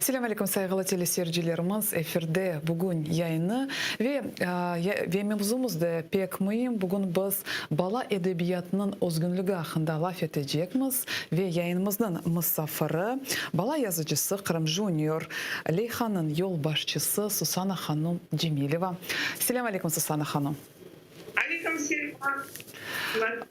Selâm aleyküm, sayğılı teleseyircilerimiz, efirde bugün yayını ve ve mevzumız da pek müim, bugün biz bala edebiyatınıñ özgünligi aqqında laf etecekmiz ve yayınımıznıñ musafiri, bala yazıcısı, Qırım Junior leyhanıñ yolbaşçısı Susana hanum Cemileva. Selâm aleyküm, Susana hanum. Aleyküm selâm.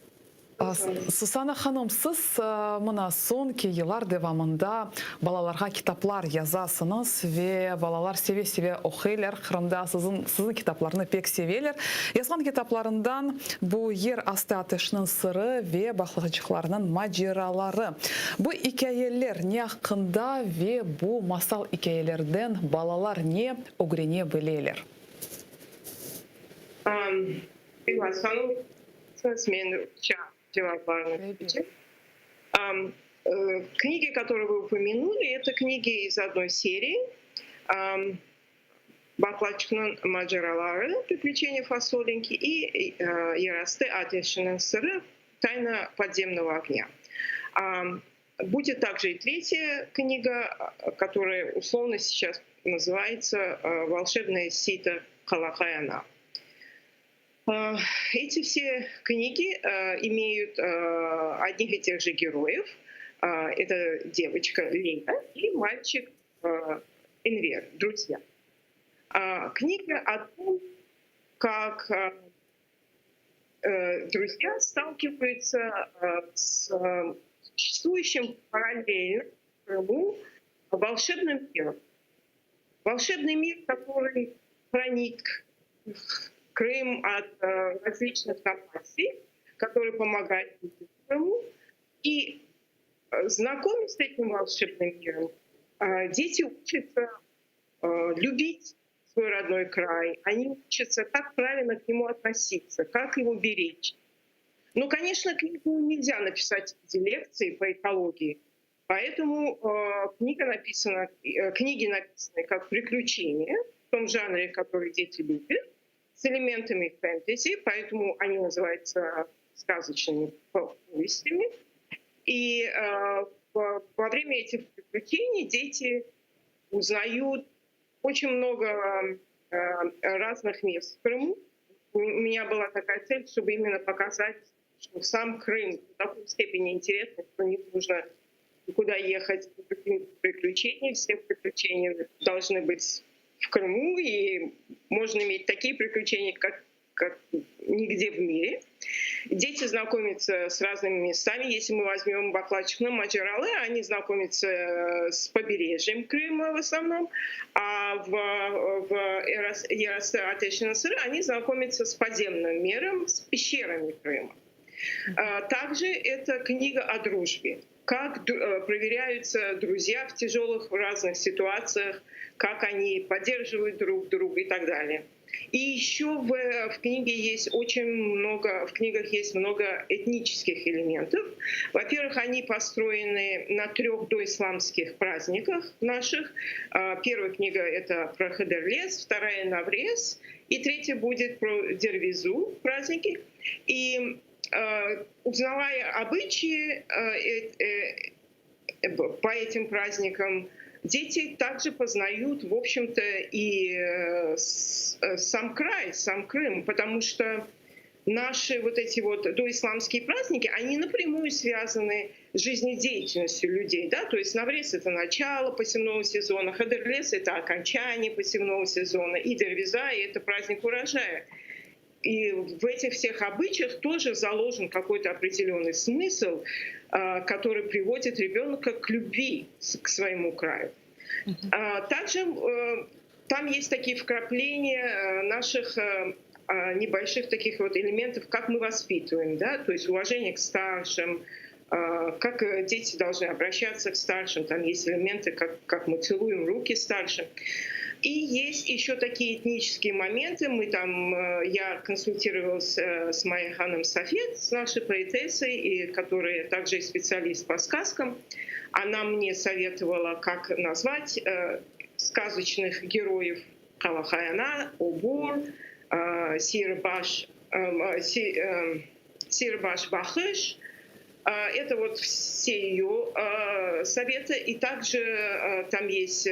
Susana hanım, siz mına soñki yıllar devamında balalarğa kitaplar yazasıñız ve balalar seve-seve oquylar, Qırımda siziñ siziñ kitaplarnı pek seveler. Yazğan kitaplarından bu Yer astı ateşiniñ sırı ve Baqlacıqlarnıñ maceraları. Bu ikâyeler ne aqqında ve bu masal ikâyelerden balalar ne ögrene bileler? Bilmez hanım, men rusça cevaplarını bereceğim. Книги, которые вы упомянули, это книги из одной серии. Baqlaçıqnıñ maceraları, Приключения Фасолинки и Yerastı ateşiniñ sırı, Тайна подземного огня. Будет также и третья книга, которая условно сейчас называется «Волшебное сито Қалақай-ана». Эти все книги имеют одних и тех же героев. Это девочка Лена и мальчик Энвер, друзья. Книга о том, как друзья сталкиваются с существующим параллельно Крыму волшебным миром. Волшебный мир, который хранит Крым от различных напастей, который помогает Крыму. И знакомясь с этим волшебным миром, дети учатся любить свой родной край, они учатся, как правильно к нему относиться, как его беречь. Ну, конечно, книгу нельзя написать в виде лекции по экологии, поэтому книга написана, книги написаны как приключения в том жанре, который дети любят, с элементами фэнтези, поэтому они называются сказочными повестями. И во время этих приключений дети узнают очень много разных мест в Крыму. У меня была такая цель, чтобы именно показать, что сам Крым в такой степени интересный, что не нужно никуда ехать за какими-то приключениями. Все приключения должны быть в Крыму, и можно иметь такие приключения, как нигде в мире. Дети знакомятся с разными местами. Если мы возьмем Baqlaçıqnıñ maceraları, они знакомятся с побережьем Крыма в основном, а в Yerastı ateşiniñ sırı они знакомятся с подземным миром, с пещерами Крыма. Также это книга о дружбе. Как проверяются друзья в тяжелых в разных ситуациях, как они поддерживают друг друга и так далее. И еще в книге есть очень много, в книгах есть много этнических элементов. Во-первых, они построены на трех доисламских праздниках наших. Первая книга — это про Хыдырлез, вторая — Наврез, и третья будет про Дервизу праздники. И узнавая обычаи по этим праздникам, дети также познают, в общем-то, и сам край, сам Крым, потому что наши вот эти вот доисламские праздники, они напрямую связаны с жизнедеятельностью людей, да, то есть Наврез — это начало посевного сезона, Хыдырлез — это окончание посевного сезона, и Дервиза — это праздник урожая. И в этих всех обычаях тоже заложен какой-то определенный смысл, который приводит ребенка к любви к своему краю. Также там есть такие вкрапления наших небольших таких вот элементов, как мы воспитываем, да, то есть уважение к старшим, как дети должны обращаться к старшим, там есть элементы, как мы целуем руки старшим. И есть еще такие этнические моменты. Я консультировалась с Майей Ханом Софет, с нашей поэтессой, и которая также специалист по сказкам. Она мне советовала, как назвать сказочных героев Қалақай-ана, Обур, Сиырбаш, Сиырбаш Бақыш. Это вот все ее советы. И также там есть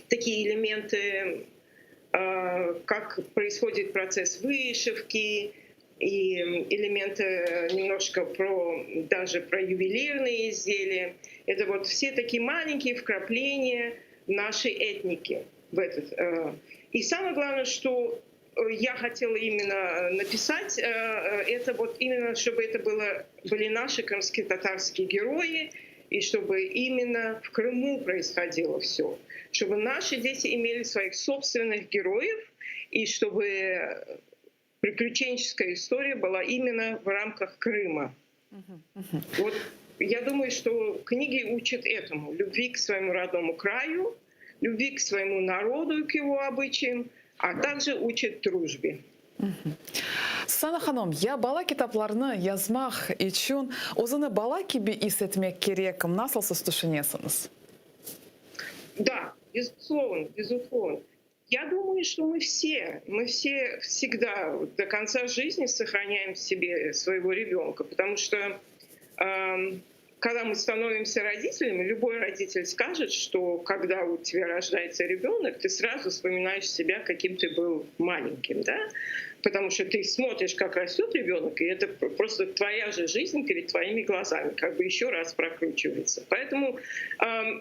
такие элементы, как происходит процесс вышивки, и элементы немножко про даже про ювелирные изделия. Это вот все такие маленькие вкрапления нашей этники в этот. И самое главное, что я хотела именно написать, это вот именно, чтобы это было, были наши крымские татарские герои, и чтобы именно в Крыму происходило все, чтобы наши дети имели своих собственных героев, и чтобы приключенческая история была именно в рамках Крыма. Вот я думаю, что книги учат этому: любви к своему родному краю, любви к своему народу и к его обычаям, а также учат дружбе. Susana hanım, ya bala kitaplarını yazmaq içün özüni bala kibi is etmek kerek, nasıl siz tüşünesiñiz? Да, безусловно, безусловно. Я думаю, что мы все всегда до конца жизни сохраняем в себе своего ребенка, потому что когда мы становимся родителями, любой родитель скажет, что когда у тебя рождается ребенок, ты сразу вспоминаешь себя, каким ты был маленьким, да? Потому что ты смотришь, как растет ребенок, и это просто твоя же жизнь перед твоими глазами, как бы еще раз прокручивается. Поэтому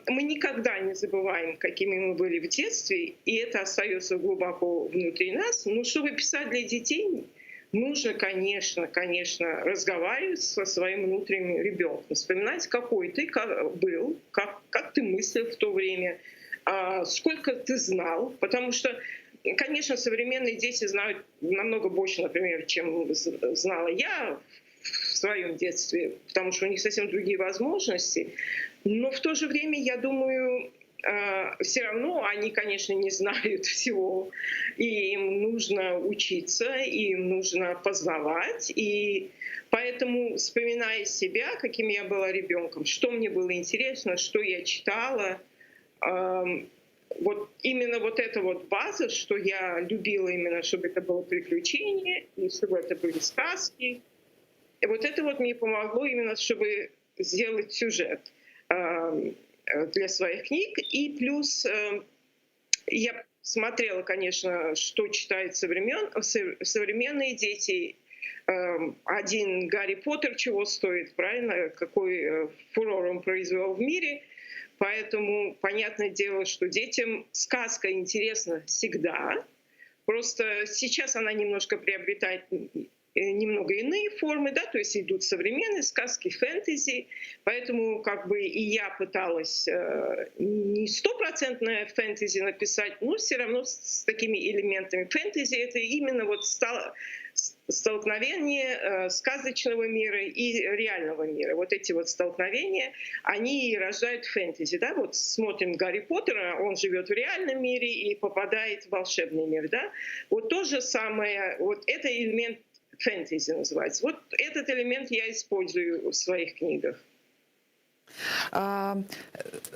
мы никогда не забываем, какими мы были в детстве, и это остается глубоко внутри нас. Но чтобы писать для детей, нужно, конечно, конечно, разговаривать со своим внутренним ребенком, вспоминать, какой ты был, как ты мыслил в то время, сколько ты знал, потому что, конечно, современные дети знают намного больше, например, чем знала я в своем детстве, потому что у них совсем другие возможности. Но в то же время, я думаю, все равно они, конечно, не знают всего, и им нужно учиться, и им нужно познавать. И поэтому, вспоминая себя, каким я была ребенком, что мне было интересно, что я читала, вот именно вот эта вот база, что я любила именно, чтобы это было приключение, и чтобы это были сказки. И вот это вот мне помогло именно, чтобы сделать сюжет для своих книг. И плюс я смотрела, конечно, что читают современные дети. Один Гарри Поттер чего стоит, правильно? Какой фурор он произвел в мире. Поэтому, понятное дело, что детям сказка интересна всегда. Просто сейчас она немножко приобретает немного иные формы, да, то есть идут современные сказки, фэнтези, поэтому как бы и я пыталась не стопроцентное фэнтези написать, но все равно с такими элементами. Фэнтези — это именно вот столкновение сказочного мира и реального мира. Вот эти вот столкновения, они и рождают фэнтези. Да? Вот смотрим Гарри Поттера, он живет в реальном мире и попадает в волшебный мир. Да? Вот то же самое, вот это элемент фэнтези называется. Вот этот элемент я использую в своих книгах.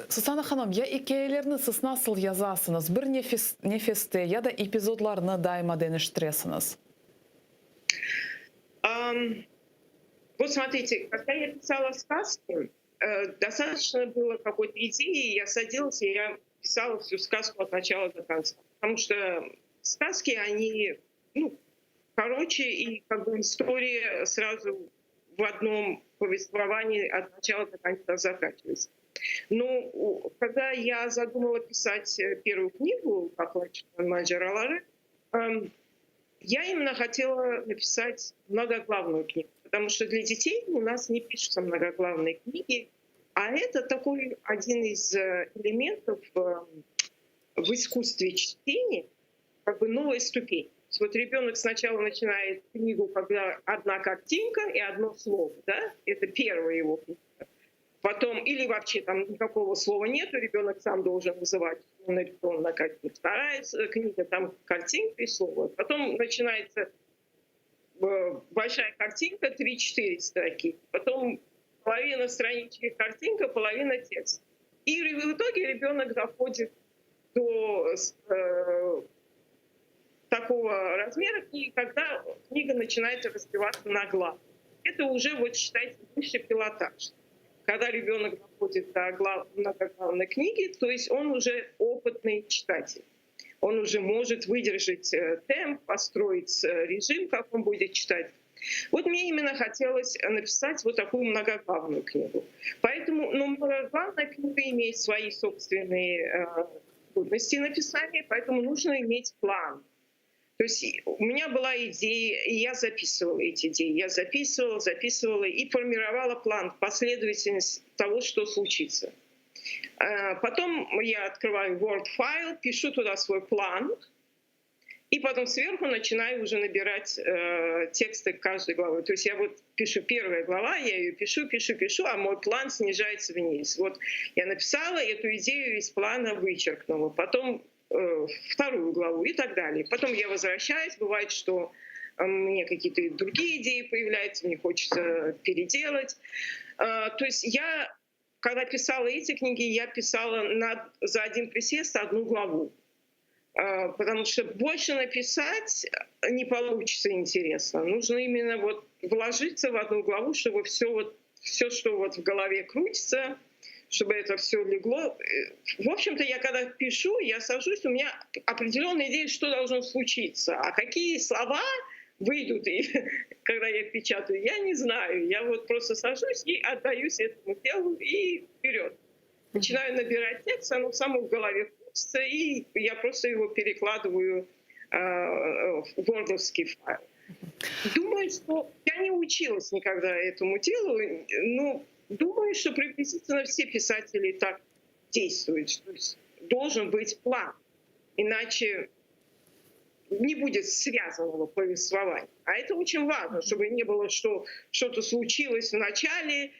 Susana hanım, ya ikâyelerni siz nasıl yazasıñız? Bir nefes, nefeste ya da epizodlarnı daima deñiştiresiñiz? Вот смотрите, когда я писала сказки, достаточно было какой-то идеи, я садилась и я писала всю сказку от начала до конца. Потому что сказки, они, ну, короче, и как бы история сразу в одном повествовании от начала до конца заканчивается. Но когда я задумала писать первую книгу «Baqla maceraları», я именно хотела написать многоглавную книгу, потому что для детей у нас не пишутся многоглавные книги, а это такой один из элементов в искусстве чтения, как бы новая ступень. Вот ребенок сначала начинает книгу, когда одна картинка и одно слово, да? Это первая его книга. Потом, или вообще там никакого слова нету, ребенок сам должен вызывать нарисован на картинке. Вторая книга, там картинка и слово. Потом начинается большая картинка, 3-4 строки. Потом половина странички картинка, половина текста. И в итоге ребенок доходит до такого размера книги, когда книга начинает разбиваться на главы. Это уже, вот считайте, высший пилотаж. Когда ребенок доходит до многоглавной книги, то есть он уже опытный читатель. Он уже может выдержать темп, построить режим, как он будет читать. Вот мне именно хотелось написать вот такую многоглавную книгу. Поэтому, ну, многоглавная книга имеет свои собственные трудности написания, поэтому нужно иметь план. То есть у меня была идея, и я записывала эти идеи. Я записывала, записывала и формировала план, последовательность того, что случится. Потом я открываю Word файл, пишу туда свой план, и потом сверху начинаю уже набирать тексты каждой главы. То есть я вот пишу первая глава, я ее пишу, пишу, пишу, а мой план снижается вниз. Вот я написала эту идею из плана, вычеркнула. Потом вторую главу и так далее. Потом я возвращаюсь, бывает, что мне какие-то другие идеи появляются, мне хочется переделать. То есть я, когда писала эти книги, я писала за один присест одну главу. Потому что больше написать не получится интересно. Нужно именно вот вложиться в одну главу, чтобы все, что вот в голове крутится, чтобы это все легло. В общем-то, я когда пишу, я сажусь, у меня определенная идея, что должно случиться. А какие слова выйдут, и, когда я печатаю, я не знаю. Я вот просто сажусь и отдаюсь этому делу и вперед. Начинаю набирать текст, оно само в голове крутится, и я просто его перекладываю в вордовский файл. Думаю, что я не училась никогда этому делу, но думаю, что приблизительно все писатели так действуют. То есть должен быть план, иначе не будет связанного повествования. А это очень важно, чтобы не было, что что-то случилось в начале,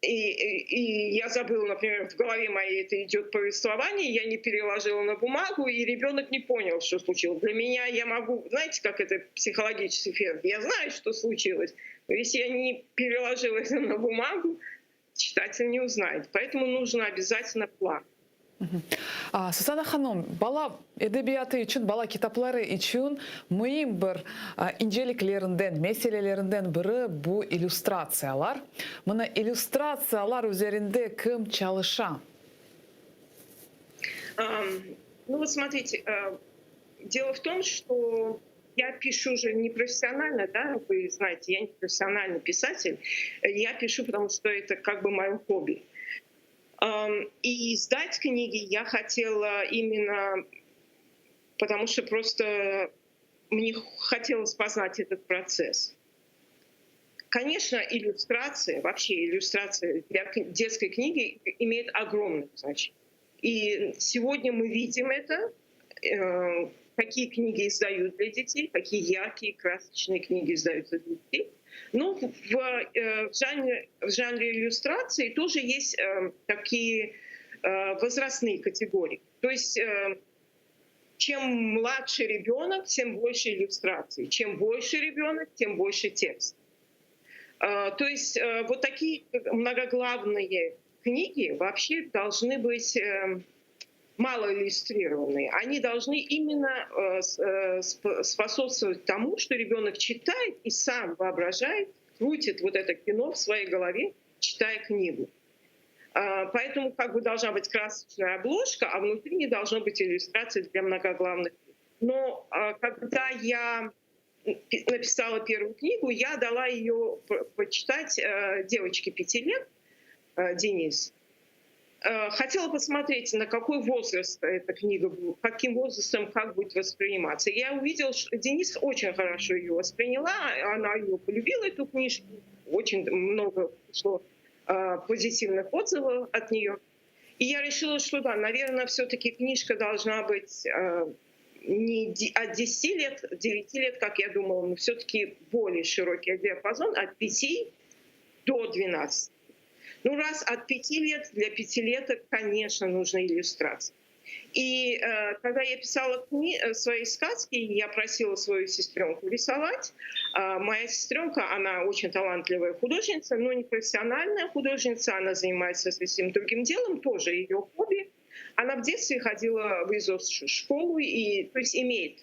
и я забыла, например, в голове моей это идет повествование, я не переложила на бумагу, и ребенок не понял, что случилось. Для меня я могу, знаете, как это психологический эффект, я знаю, что случилось, но если я не переложила это на бумагу, читатель не узнает. Поэтому нужно обязательно план. Susana hanım, bala edebiyatı içün, bala kitapları içün müim bir inceliklerinden, meselelerinden biri bu illüstratsiyalar. Mına illüstratsiyalar üzerinde kim çalışa? Ну вот смотрите, дело в том, что я пишу же не профессионально, да, вы знаете, я не профессиональный писатель, я пишу, потому что это как бы мое хобби. И издать книги я хотела именно потому, что просто мне хотелось познать этот процесс. Конечно, иллюстрация, вообще иллюстрация для детской книги имеет огромное значение. И сегодня мы видим это, какие книги издают для детей, какие яркие, красочные книги издаются для детей. Но в жанре иллюстрации тоже есть такие возрастные категории. То есть чем младше ребенок, тем больше иллюстраций. Чем больше ребенок, тем больше текст. То есть вот такие многоглавные книги вообще должны быть мало иллюстрированные. Они должны именно способствовать тому, что ребенок читает и сам воображает, крутит вот это кино в своей голове, читая книгу. Поэтому должна быть красочная обложка, а внутри не должно быть иллюстраций для многоглавных книг. Но когда я написала первую книгу, я дала ее почитать девочке 5 лет, Денис. Хотела посмотреть, на какой возраст эта книга будет, каким возрастом, как будет восприниматься. Я увидела, что Денис очень хорошо ее восприняла, она ее полюбила, эту книжку, очень много пришло позитивных отзывов от нее. И я решила, что да, наверное, все-таки книжка должна быть не от 10 лет, 9 лет, как я думала, но все-таки более широкий диапазон, от 5 до 12. Раз от 5 лет, для пятилеток, конечно, нужна иллюстрация. И когда я писала свои сказки, я просила свою сестренку рисовать. Моя сестренка, она очень талантливая художница, но не профессиональная художница, она занимается совсем другим делом, тоже ее хобби. Она в детстве ходила в изо-школу, и, то есть имеет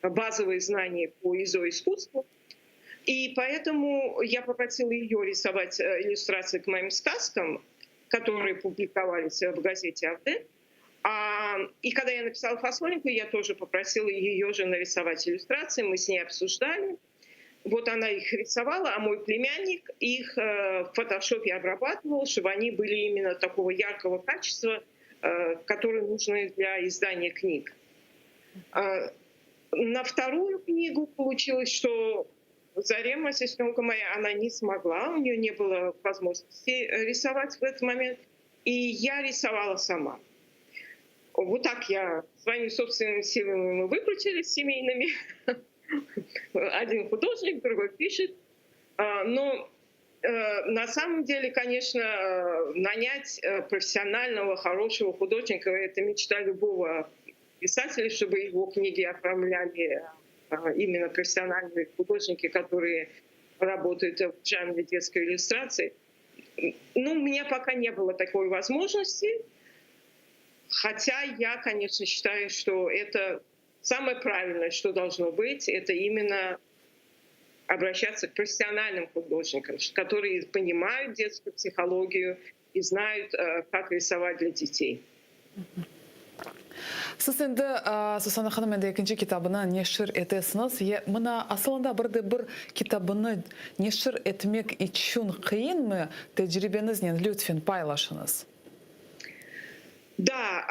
базовые знания по изо-искусству. И поэтому я попросила ее рисовать иллюстрации к моим сказкам, которые публиковались в газете «Авде». И когда я написала «Фасолинку», я тоже попросила ее же нарисовать иллюстрации, мы с ней обсуждали. Вот она их рисовала, а мой племянник их в фотошопе обрабатывал, чтобы они были именно такого яркого качества, которые нужны для издания книг. На вторую книгу получилось, что Зарема, сестренка моя, она не смогла, у нее не было возможности рисовать в этот момент, и я рисовала сама. Вот так я своими собственными силами мы выкрутились семейными. Один художник, другой пишет. Но на самом деле, конечно, нанять профессионального, хорошего художника — это мечта любого писателя, чтобы его книги оформляли именно профессиональные художники, которые работают в жанре детской иллюстрации. У меня пока не было такой возможности, хотя я, конечно, считаю, что это самое правильное, что должно быть, это именно обращаться к профессиональным художникам, которые понимают детскую психологию и знают, как рисовать для детей. Siz endi, Susana hanım, endi ekinci kitabını neşir etesiñiz. Mına asılında bir de bir kitabını neşir etmek içün qıyınmı? Tecribeñiznen lütfen paylaşıñız. Да,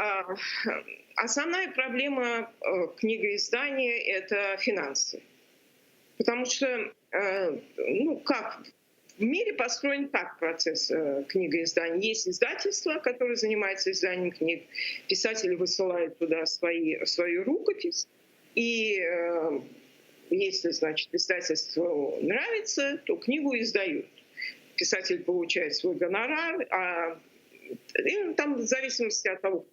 основная проблема книгоиздания — это финансы. Потому что, ну, как в мире построен так процесс книгоиздания. Есть издательство, которое занимается изданием книг. Писатели высылают туда свою рукопись. И если, значит, издательству нравится, то книгу издают. Писатель получает свой гонорар, и там в зависимости от того,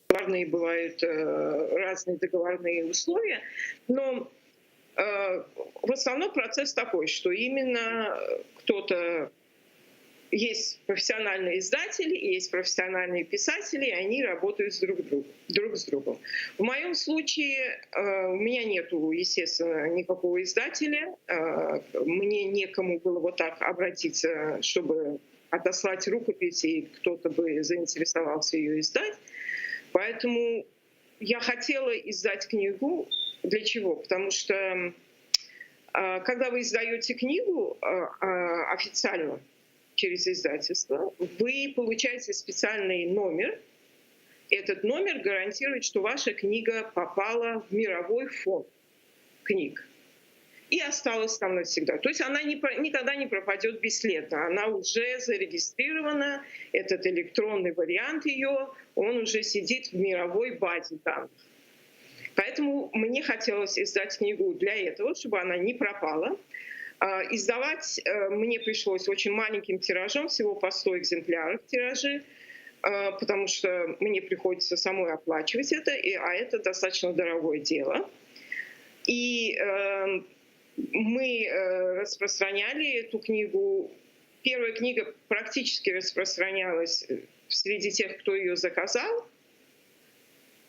договорные бывают разные договорные условия, но в основном процесс такой, что именно кто-то... Есть профессиональные издатели, есть профессиональные писатели, и они работают друг с другом. В моем случае у меня нету, естественно, никакого издателя. Мне некому было вот так обратиться, чтобы отослать рукопись, и кто-то бы заинтересовался ее издать. Поэтому я хотела издать книгу. Для чего? Потому что когда вы издаете книгу официально через издательство, вы получаете специальный номер. Этот номер гарантирует, что ваша книга попала в мировой фонд книг и осталась там навсегда. То есть она никогда не пропадет бесследно. Она уже зарегистрирована, этот электронный вариант ее, он уже сидит в мировой базе данных. Поэтому мне хотелось издать книгу для этого, чтобы она не пропала. Издавать мне пришлось очень маленьким тиражом, всего по 100 экземпляров тиражи, потому что мне приходится самой оплачивать это, а это достаточно дорогое дело. И мы распространяли эту книгу. Первая книга практически распространялась среди тех, кто ее заказал.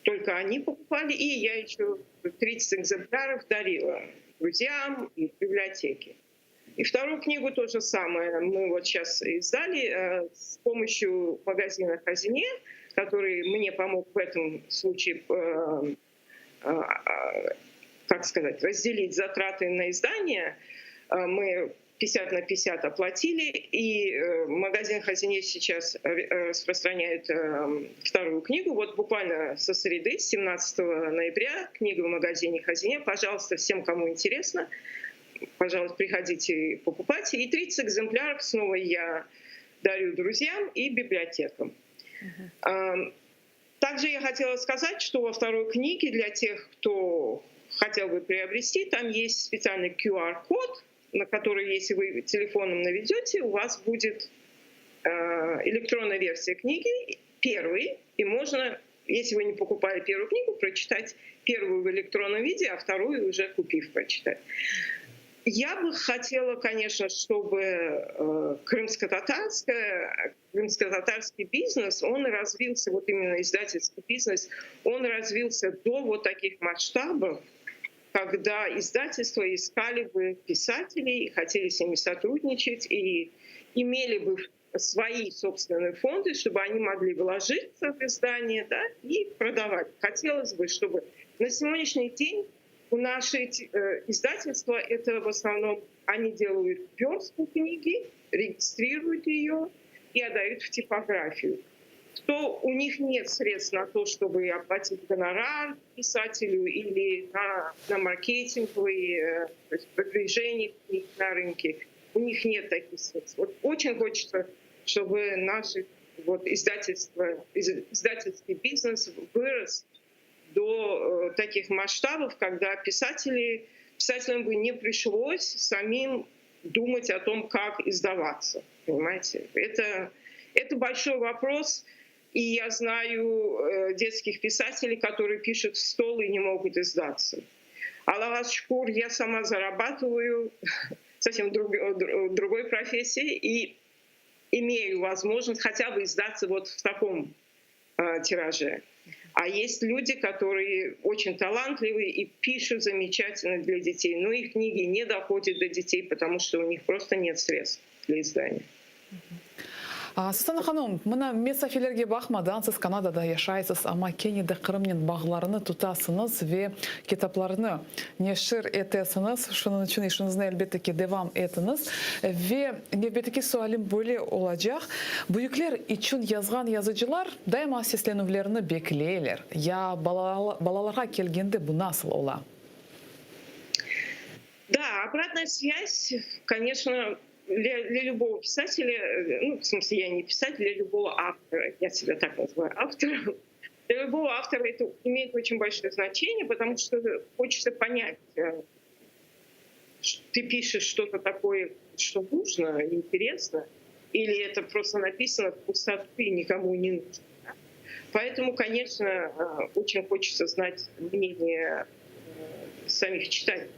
Только они покупали, и я еще 30 экземпляров дарила друзьям и в библиотеке. И вторую книгу то же самое мы щас издали с помощью магазина «Хазине», который мне помог в этом случае разделить затраты на издание. Мы 50 на 50 оплатили, и магазин «Хазине» сейчас распространяет вторую книгу. Буквально со среды, с 17 ноября, книга в магазине «Хазине». Пожалуйста, всем, кому интересно, пожалуйста, приходите покупать. И 30 экземпляров снова я дарю друзьям и библиотекам. Также я хотела сказать, что во второй книге для тех, кто хотел бы приобрести, там есть специальный ку ар-код, на который, если вы телефоном наведете, у вас будет электронная версия книги, первой, и можно, если вы не покупали первую книгу, прочитать первую в электронном виде, а вторую уже купив прочитать. Я бы хотела, конечно, чтобы крымско-татарский бизнес, он развился, вот именно издательский бизнес, он развился до вот таких масштабов, Когда издательства искали бы писателей, хотели с ними сотрудничать и имели бы свои собственные фонды, чтобы они могли вложиться в издание да, и продавать. Хотелось бы, чтобы на сегодняшний день у наши э, издательства, это в основном они делают верстку книги, регистрируют ее и отдают в типографию. То у них нет средств на то, чтобы оплатить гонорар писателю или на, на маркетинговые э, то есть продвижение книг на рынке. У них нет таких средств. Вот очень хочется, чтобы наши вот, издательство, издательский бизнес вырос до э, таких масштабов, когда писатели, писателям бы не пришлось самим думать о том, как издаваться. Понимаете? Это, это большой вопрос. И я знаю э, детских писателей, которые пишут в стол и не могут издаться. Allağa şükür, я сама зарабатываю совсем друг, другой профессии и имею возможность хотя бы издаться вот в таком э, тираже. А есть люди, которые очень талантливые и пишут замечательно для детей, но их книги не доходят до детей, потому что у них просто нет средств для издания. Susana hanım, mına mesafelerge baqmadan siz Kanadada yaşaysız, amma kene de Qırımnen bağlarını tutasıñız ve kitaplarnı neşir etesiñiz. Şunıñ içün işiñizni elbette ki devam etiñiz. Ve nevbetteki sualim böyle olacaq. Büyükler içün yazğan yazıcılar daima seslenüvlerni bekleyler. Ya balalarğa kelgende bu nasıl ola? Да, обратная связь, конечно, для, для любого писателя, ну, в смысле, я не писатель, для любого автора, я себя так называю автором, для любого автора это имеет очень большое значение, потому что хочется понять, э, ты пишешь что-то такое, что нужно, интересно, или это просто написано в пустоту и никому не нужно. Поэтому, конечно, э, очень хочется знать мнение э, самих читателей.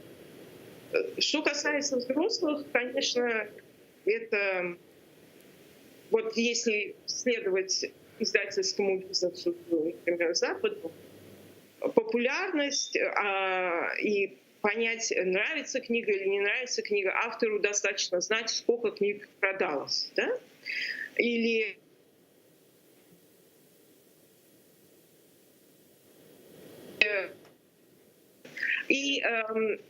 Что касается взрослых, конечно, это вот если следовать издательскому бизнесу, например, Западу, популярность а, и понять, нравится книга или не нравится книга, автору достаточно знать, сколько книг продалось. Да? Или и эм,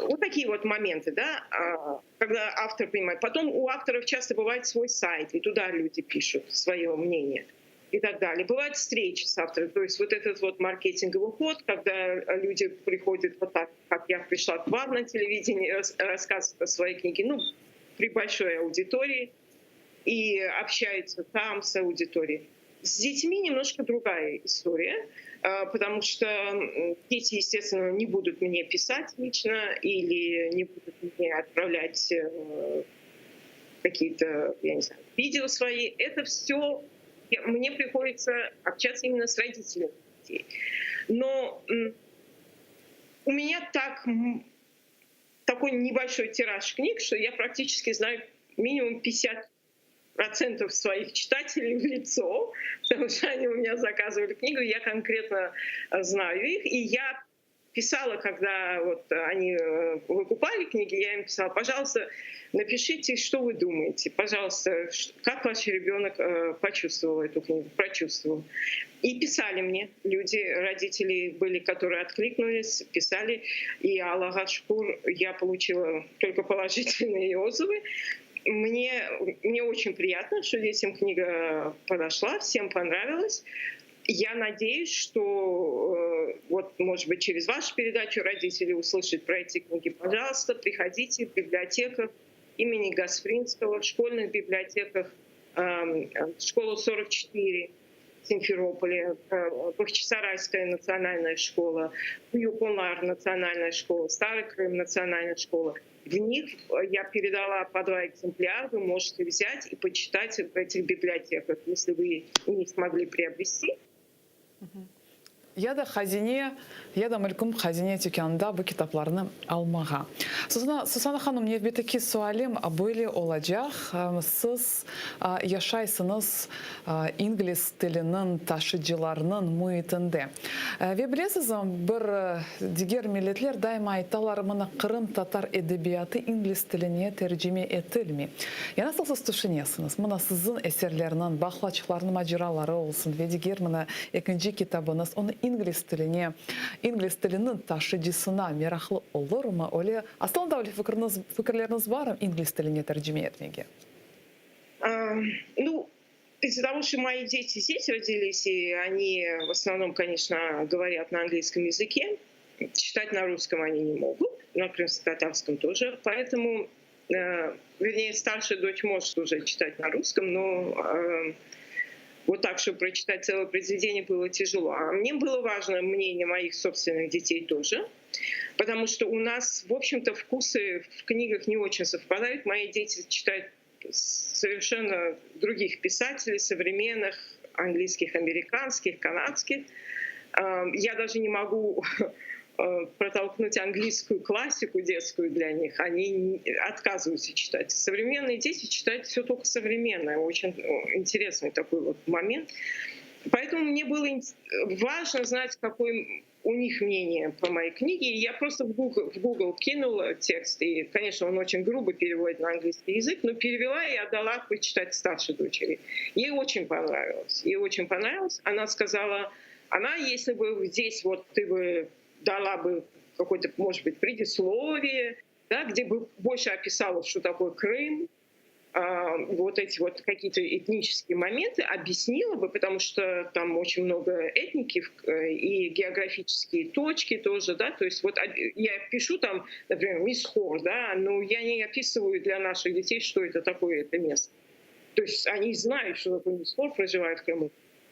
вот такие вот моменты, да, а, когда автор понимает. Потом у авторов часто бывает свой сайт, и туда люди пишут свое мнение и так далее. Бывают встречи с автором, то есть вот этот вот маркетинговый ход, когда люди приходят вот так, как я пришла к вам на телевидении, рассказывать о своей книге, ну, при большой аудитории, и общаются там с аудиторией. С детьми немножко другая история, а, потому что дети, естественно, не будут мне писать лично или не будут мне отправлять э, какие-то, я не знаю, видео свои. Это все мне приходится общаться именно с родителями детей. Но у меня так, такой небольшой тираж книг, что я практически знаю минимум 50 процентов своих читателей в лицо, потому что они у меня заказывали книгу, я конкретно знаю их, и я писала, когда вот они э, выкупали книги, я им писала, пожалуйста, напишите, что вы думаете, пожалуйста, как ваш ребенок э, почувствовал эту книгу, прочувствовал. И писали мне люди, родители были, которые откликнулись, писали, и Allağa şükür я получила только положительные отзывы. Мне, мне очень приятно, что детям книга подошла, всем понравилась. Я надеюсь, что э, вот, может быть, через вашу передачу родители услышат про эти книги. Пожалуйста, приходите в библиотеках имени Гаспринского, в школьных библиотеках, эм, э, школу 44 в Симферополе, э, Бахчисарайская национальная школа, Юконлар национальная школа, Старый Крым национальная школа. В них я передала по два экземпляра, вы можете взять и почитать в этих библиотеках, если вы не смогли приобрести. Ya da Hazine, ya da Mülküm Hazine tükânında bu kitaplarnı almağa. Susana, Susana hanım, nevbetteki sualim böyle olacaq, siz yaşaysıñız ingliz tiliniñ taşıcılarınıñ müitinde. Ve bilesizmi, bir diger milletler daima aytalar, mına qırımtatar edebiyatı ingliz tiline tercime etilmey. Ya nasıl siz tüşünesiñiz, mına siziñ eserlerniñ, Baqlaçıqlarnıñ maceraları olsun ve diger mına ekinci kitabıñız, onı ingliz tiline, ingliz tiliniñ taşıcısına meraqlı olurmı? Öyle, aslında öyle fikirniz, fikirleriñiz barmı ingliz tiline tercime etmege? Ну, из-за того, что мои дети здесь родились, и они в основном, конечно, говорят на английском языке, читать на русском они не могут, на крымско-татарском тоже, поэтому, э, вернее, старшая дочь может уже читать на русском, но э, вот так, чтобы прочитать целое произведение, было тяжело. А мне было важно мнение моих собственных детей тоже, потому что у нас, в общем-то, вкусы в книгах не очень совпадают. Мои дети читают совершенно других писателей, современных, английских, американских, канадских. Я даже не могу э, протолкнуть английскую классику детскую для них, они отказываются читать. Современные дети читают все только современное. Очень интересный такой вот момент. Поэтому мне было важно знать, какой у них мнение по моей книге. И я просто в Google, в Google кинула текст, и, конечно, он очень грубо переводит на английский язык, но перевела и отдала почитать старшей дочери. Ей очень понравилось. Ей очень понравилось. Она сказала, она, если бы здесь вот ты бы дала бы какое-то, может быть, предисловие, да, где бы больше описала, что такое Крым, а, вот эти вот какие-то этнические моменты объяснила бы, потому что там очень много этники э, и географические точки тоже, да, то есть вот я пишу там, например, Мисхор, да, но я не описываю для наших детей, что это такое, это место. То есть они знают, что такое Мисхор, проживают в Крыму.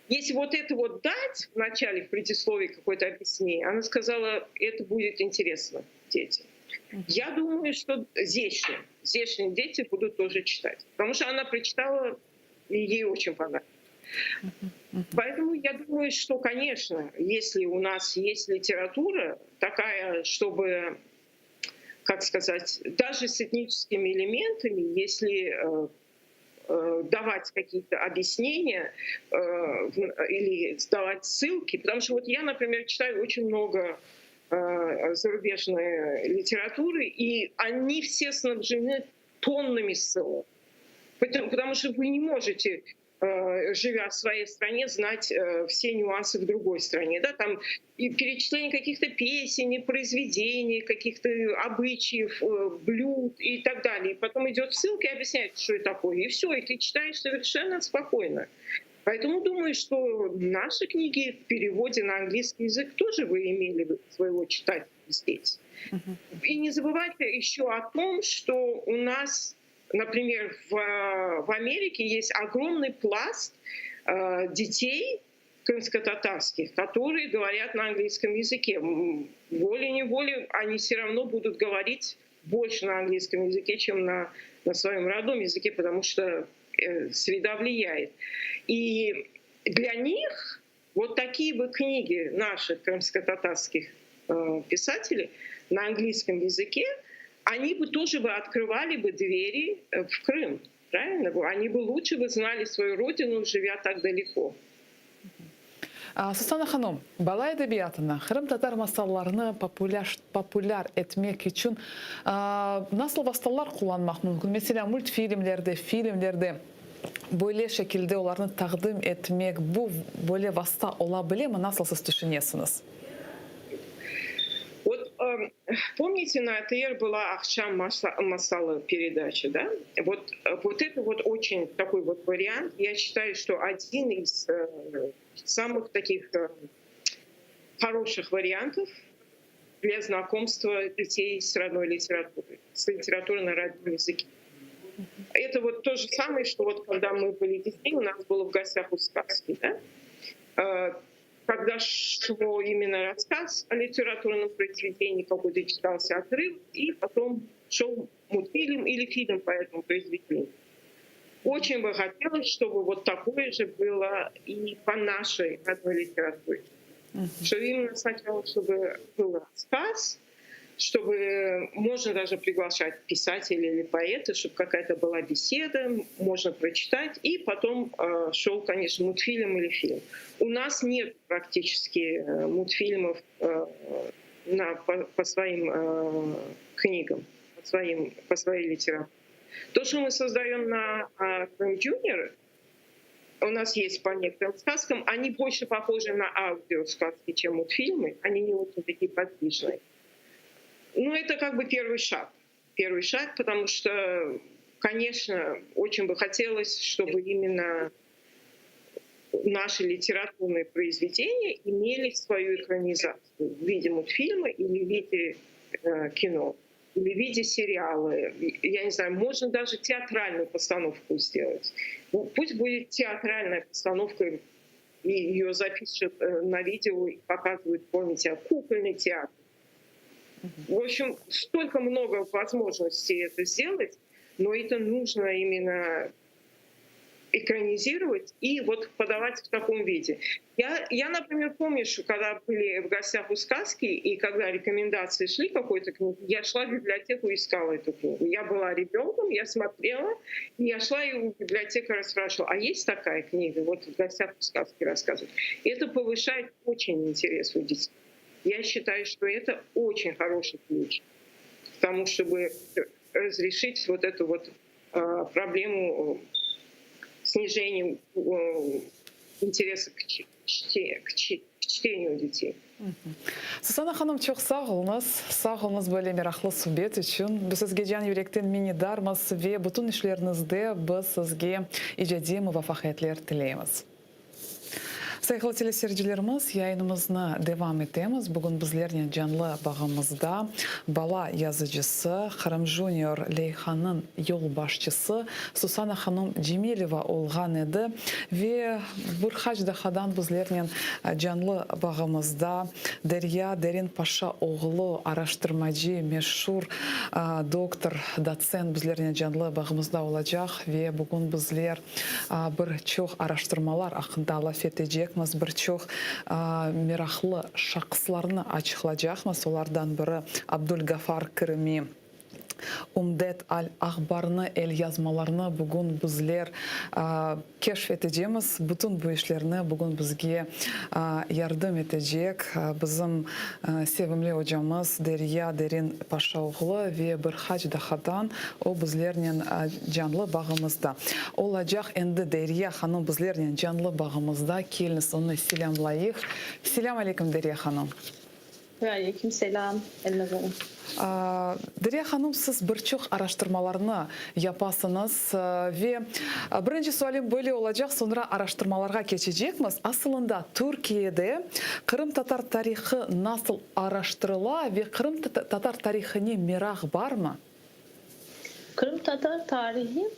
Если вот это вот дать в начале в предисловии какое-то объяснение, она сказала, это будет интересно детям. Я думаю, что здешние, здешние дети будут тоже читать. Потому что она прочитала, и ей очень понравилось. Поэтому я думаю, что, конечно, если у нас есть литература такая, чтобы, как сказать, даже с этническими элементами, если э, э, давать какие-то объяснения э, или давать ссылки, потому что вот я, например, читаю очень много зарубежной литературы, и они все снабжены тоннами ссылок. Потому, потому что вы не можете, э, живя в своей стране, знать э, все нюансы в другой стране. Да? Там и перечисление каких-то песен, и произведений, каких-то обычаев, блюд и так далее. И потом идет ссылка и объясняет, что это такое. И все, и ты читаешь совершенно спокойно. Поэтому думаю, что наши книги в переводе на английский язык тоже бы имели бы своего читателя здесь. И не забывайте еще о том, что у нас, например, в, в Америке есть огромный пласт э, детей крымско-татарских, которые говорят на английском языке. Волей-неволей они все равно будут говорить больше на английском языке, чем на, на своем родном языке, потому что э, среда влияет. И для них вот такие бы книги наших крымско-татарских э, писателей на английском языке, они бы тоже бы открывали бы двери э, в Крым, правильно? Они бы лучше бы знали свою родину, живя так далеко. Susana hanım, bala edebiyatına qırımtatar masallarını populâr, populâr etmek içün nasıl vastalar qullanmaq mümkün? Meselâ, multfilmlerde, filmlerde böyle şekilde olarnı taqdim etmek, bu böyle vasta ola bilemi? Nasıl siz tüşünesiñiz? Вот э, помните, на АТР была «Aqşam masalı» передача, да? Вот, вот это вот очень такой вот вариант. Я считаю, что один из э, самых таких э, хороших вариантов для знакомства детей с родной литературой, с литературой на родном языке. Это вот то же самое, что вот когда мы были детьми, у нас было в гостях у сказки, да? Э, когда шло именно рассказ о литературном произведении, какой-то читался отрывок, и потом шел мультфильм или фильм по этому произведению. Очень бы хотелось, чтобы вот такое же было и по нашей родной литературе. Что именно сначала, чтобы был рассказ, чтобы можно даже приглашать писателя или поэта, чтобы какая-то была беседа, можно прочитать, и потом э, шел, конечно, мультфильм или фильм. У нас нет практически э, мультфильмов э, на, по, по своим э, книгам, по, своим, по своей литературе. То, что мы создаем на Крым Junior, у нас есть по некоторым сказкам, они больше похожи на аудиосказки, чем мультфильмы, они не очень такие подвижные. Ну, это как бы первый шаг. Первый шаг, потому что, конечно, очень бы хотелось, чтобы именно наши литературные произведения имели свою экранизацию в виде мультфильма или в виде э, кино, или в виде сериала. Я не знаю, можно даже театральную постановку сделать. Ну, пусть будет театральная постановка, и ее запишут э, на видео и показывают, помните, кукольный театр. В общем, столько много возможностей это сделать, но это нужно именно экранизировать и вот подавать в таком виде. Я, я, например, помню, что когда были в гостях у сказки, и когда рекомендации шли какой-то книги, я шла в библиотеку и искала эту книгу. Я была ребенком, я смотрела, и я шла и у библиотекаря спрашивала, а есть такая книга? Вот в гостях у сказки рассказывают. И это повышает очень интерес у детей. Я считаю, что это очень хороший ключ к тому, чтобы разрешить вот эту вот э, проблему снижения э, интереса к, чте, к, к чтению детей. Susana hanım çoq sağ oluñız, sağ oluñız böyle meraqlı subet içün. Biz sizge can yürekten minnetdarmız ve bütün işleriñizde biz sizge icadiy muvafaqiyetler tileymiz. Sayğılı teleseyircilerimiz, yayınımıznı devam etemiz. Bugün bizlernen canlı bağımızda bala yazıcısı, Qırım Junior leyhanıñ yolbaşçısı Susana hanım Cemileva olğan edi. Ve bir qaç daqqadan bizlernen canlı bağımızda Derya Derin Paşa oğlu, araştırmacı, meşur doktor, dotsent bizlernen canlı bağımızda olacaq. Ve bugün bizler Bir çoq araştırmalar aqqında laf etecekmiz, bir çoq meraqlı şahıslarnı açıqlacaqmız, olardan biri Abdulgafar Kirimi. Umdet al-Ahbarnı, elyazmalarnı bugün bizler keşf etecemiz. Bütün bu işlerni bugün bizge yardım etecek bizim sevimli ocamız Derya Derin Paşaoğlu ve bir qaç dahadan o bizlernen canlı bağımızda olacaq. Endi Derya hanım bizlernen canlı bağımızda, keliñiz onı selâmlayıq. Selâm aleyküm, Derya hanım. Ve aleyküm selâm, Elnaz hanım. Derya hanım, siz bir çoq araştırmalarnı yapasıñız ve birinci sualim böyle olacaq, soñra araştırmalarğa keçecekmiz. Asılında Türkiyede qırımtatar tarihı nasıl araştırıla ve qırımtatar tarihine meraq barmı? Qırımtatar tarihi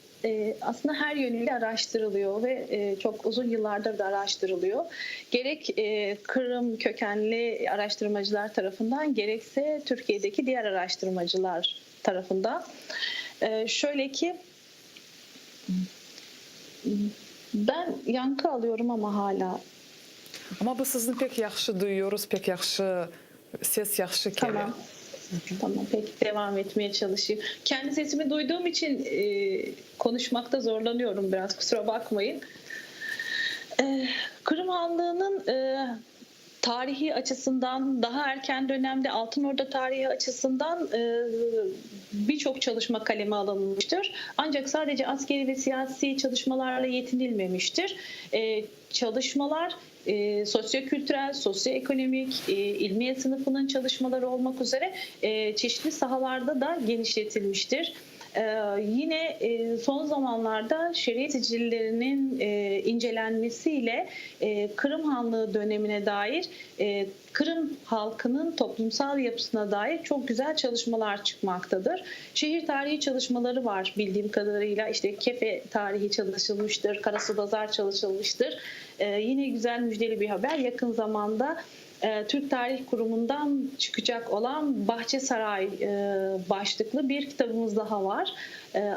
aslında her yönüyle araştırılıyor ve çok uzun yıllardır da araştırılıyor. Gerek Kırım kökenli araştırmacılar tarafından gerekse Türkiye'deki diğer araştırmacılar tarafından. Şöyle ki ben yankı alıyorum ama hala. Amma biz sizni pek yahşı duyuyoruz, pek yahşı, ses yahşı kele. Tamam. Tamam, peki devam etmeye çalışayım. Kendi sesimi duyduğum için konuşmakta zorlanıyorum biraz, kusura bakmayın. Kırım Hanlığı'nın tarihi açısından, daha erken dönemde Altın Orda tarihi açısından birçok çalışma kaleme alınmıştır. Ancak sadece askeri ve siyasi çalışmalarla yetinilmemiştir. Çalışmalar sosyokültürel, sosyoekonomik, ilmiye sınıfının çalışmaları olmak üzere çeşitli sahalarda da genişletilmiştir. Yine son zamanlarda şeriat sicillerinin incelenmesiyle Kırım Hanlığı dönemine dair, Kırım halkının toplumsal yapısına dair çok güzel çalışmalar çıkmaktadır. Şehir tarihi çalışmaları var bildiğim kadarıyla. İşte Kefe tarihi çalışılmıştır, Karasubazar çalışılmıştır. Yine güzel müjdeli bir haber. Yakın zamanda Türk Tarih Kurumu'ndan çıkacak olan Bahçesaray başlıklı bir kitabımız daha var.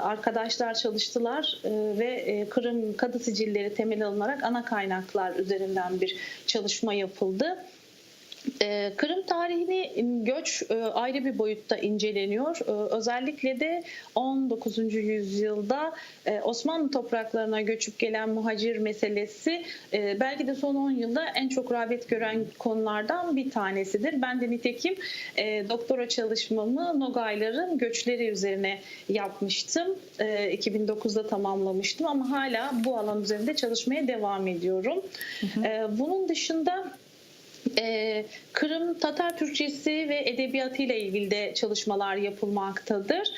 Arkadaşlar çalıştılar ve Kırım Kadı Sicilleri temel alınarak ana kaynaklar üzerinden bir çalışma yapıldı. Kırım tarihini göç ayrı bir boyutta inceleniyor. Özellikle de 19. yüzyılda Osmanlı topraklarına göçüp gelen muhacir meselesi belki de son 10 yılda en çok rağbet gören konulardan bir tanesidir. Ben de nitekim doktora çalışmamı Nogayların göçleri üzerine yapmıştım. 2009'da tamamlamıştım ama hala bu alan üzerinde çalışmaya devam ediyorum. Bunun dışında Kırım Tatar Türkçesi ve edebiyatı ile ilgili de çalışmalar yapılmaktadır.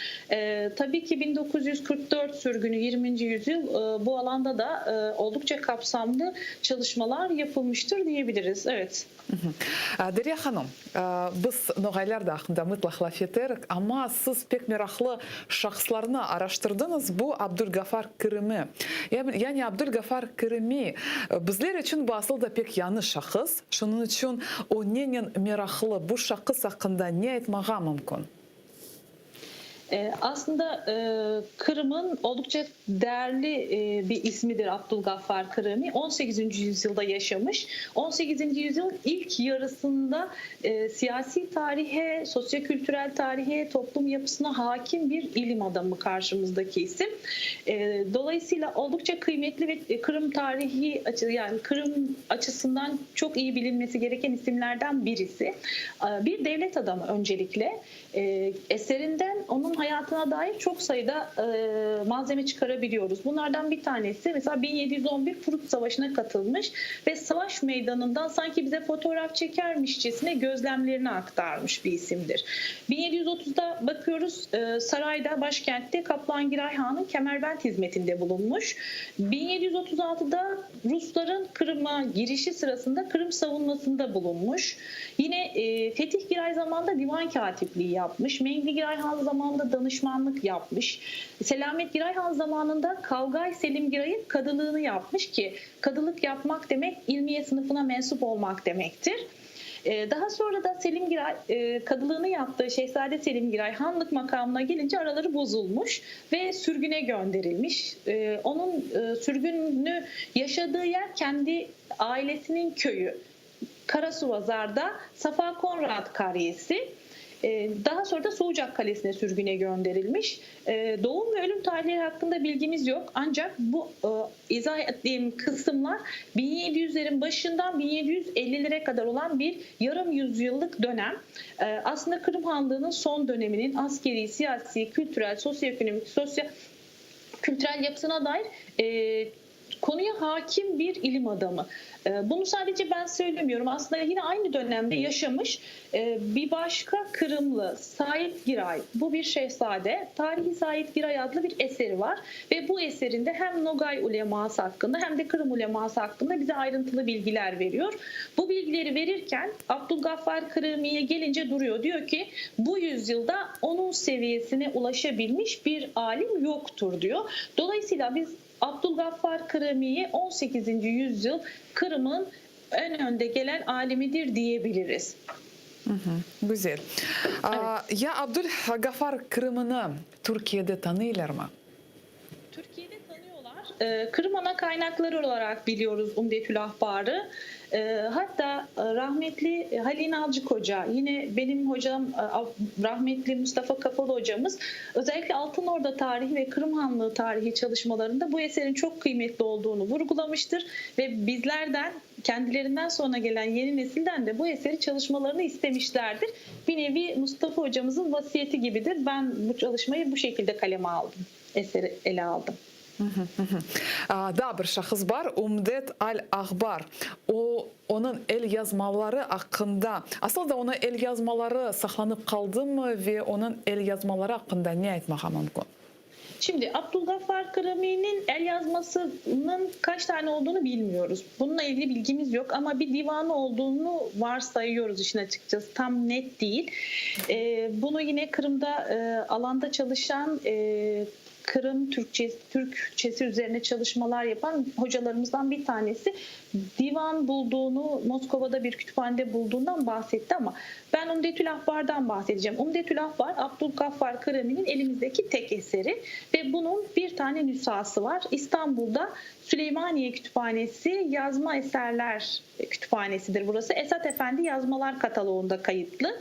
Tabii ki 1944 sürgünü 20. yüzyıl bu alanda da oldukça kapsamlı çalışmalar yapılmıştır diyebiliriz. Evet. Derya hanım, biz noğaylar da aqqında mıtlaq laf eterik, amma siz pek meraqlı şahıslarnı araştırdıñız, bu Abdulgafar Kirimi. Yani Abdulgafar Kirimi bizler içün bu asıl da pek yañı şahıs, şunıñ içün o nenen meraqlı, bu şahıs aqqında ne aytmağa mümkün? Aslında Kırım'ın oldukça değerli bir ismidir Abdulgaffar Kırımi. 18. yüzyılda yaşamış. 18. yüzyılın ilk yarısında siyasi tarihe, sosyokültürel tarihe, toplum yapısına hakim bir ilim adamı karşımızdaki isim. Dolayısıyla oldukça kıymetli ve Kırım tarihi yani Kırım açısından çok iyi bilinmesi gereken isimlerden birisi. Bir devlet adamı öncelikle. Eserinden onun hayatına dair çok sayıda malzeme çıkarabiliyoruz. Bunlardan bir tanesi mesela 1711 Prut Savaşı'na katılmış ve savaş meydanından sanki bize fotoğraf çekermişçesine gözlemlerini aktarmış bir isimdir. 1730'da bakıyoruz sarayda başkentte Kaplan Han'ın kemerbent hizmetinde bulunmuş. 1736'da Rusların Kırım'a girişi sırasında Kırım savunmasında bulunmuş. Yine Fetih Giray zamanında divan katipliği yapmış. Mengli Giray Han zamanında danışmanlık yapmış. Selamet Giray Han zamanında Kalgay Selim Giray'ın kadılığını yapmış ki kadılık yapmak demek ilmiye sınıfına mensup olmak demektir. Daha sonra da Selim Giray kadılığını yaptığı Şehzade Selim Giray hanlık makamına gelince araları bozulmuş ve sürgüne gönderilmiş. Onun sürgününü yaşadığı yer kendi ailesinin köyü Karasuvazar'da Safa Konrad Karyesi. Daha sonra da Soğucak Kalesi'ne sürgüne gönderilmiş. Doğum ve ölüm tarihleri hakkında bilgimiz yok. Ancak bu izah ettiğim kısımlar 1700'lerin başından 1750'lere kadar olan bir yarım yüzyıllık dönem. Aslında Kırım Hanlığı'nın son döneminin askeri, siyasi, kültürel, sosyoekonomik, sosyo kültürel yapısına dair konuya hakim bir ilim adamı. Bunu sadece ben söylemiyorum. Aslında yine aynı dönemde yaşamış bir başka Kırımlı Said Giray. Bu bir şehzade. Tarihi Said Giray adlı bir eseri var. Ve bu eserinde hem Nogay uleması hakkında hem de Kırım uleması hakkında bize ayrıntılı bilgiler veriyor. Bu bilgileri verirken Abdülgaffar Kırımi'ye gelince duruyor. Diyor ki bu yüzyılda onun seviyesine ulaşabilmiş bir alim yoktur diyor. Dolayısıyla biz Abdülgaffar Kırımi'yi 18. yüzyıl Kırım'ın en önde gelen alimidir diyebiliriz. Güzel. Evet. Ya Abdülgaffar Kırım'ını Türkiye'de tanıyorlar mı? Türkiye'de tanıyorlar. Kırım ana kaynakları olarak biliyoruz Umdetül Ahbar'ı. Hatta rahmetli Halil Nalcık Hoca, yine benim hocam rahmetli Mustafa Kapalı hocamız özellikle Altınorda tarihi ve Kırım Hanlığı tarihi çalışmalarında bu eserin çok kıymetli olduğunu vurgulamıştır ve bizlerden, kendilerinden sonra gelen yeni nesilden de bu eseri çalışmalarını istemişlerdir. Bir nevi Mustafa hocamızın vasiyeti gibidir. Ben bu çalışmayı bu şekilde kaleme aldım, eseri ele aldım. Daa bir şahıs bar, Umdet al-Ahbar. O, onıñ elyazmaları aqqında, asıl da onıñ elyazmaları saqlanıp qaldımı ve onıñ elyazmaları aqqında ne aytmağa mümkün? Şimdi Abdülgaffar Kırımi'nin el yazmasının kaç tane olduğunu bilmiyoruz. Bununla ilgili bilgimiz yok ama bir divanı olduğunu varsayıyoruz işin açıkçası. Tam net değil. Bunu yine Kırım'da alanda çalışan... Kırım Türkçesi, Türkçesi üzerine çalışmalar yapan hocalarımızdan bir tanesi divan bulduğunu Moskova'da bir kütüphanede bulduğundan bahsetti ama ben Umdetül Ahbar'dan bahsedeceğim. Umdetül Ahbar Abdülgaffar Kırımi'nin elimizdeki tek eseri ve bunun bir tane nüshası var. İstanbul'da Süleymaniye Kütüphanesi Yazma Eserler Kütüphanesi'dir burası. Esat Efendi Yazmalar Kataloğu'nda kayıtlı.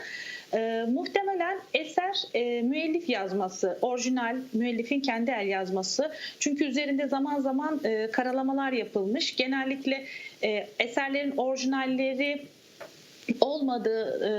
E, muhtemelen eser e, müellif yazması, orijinal müellifin kendi el yazması. Çünkü üzerinde zaman zaman e, karalamalar yapılmış. Genellikle e, eserlerin orijinalleri olmadığı e,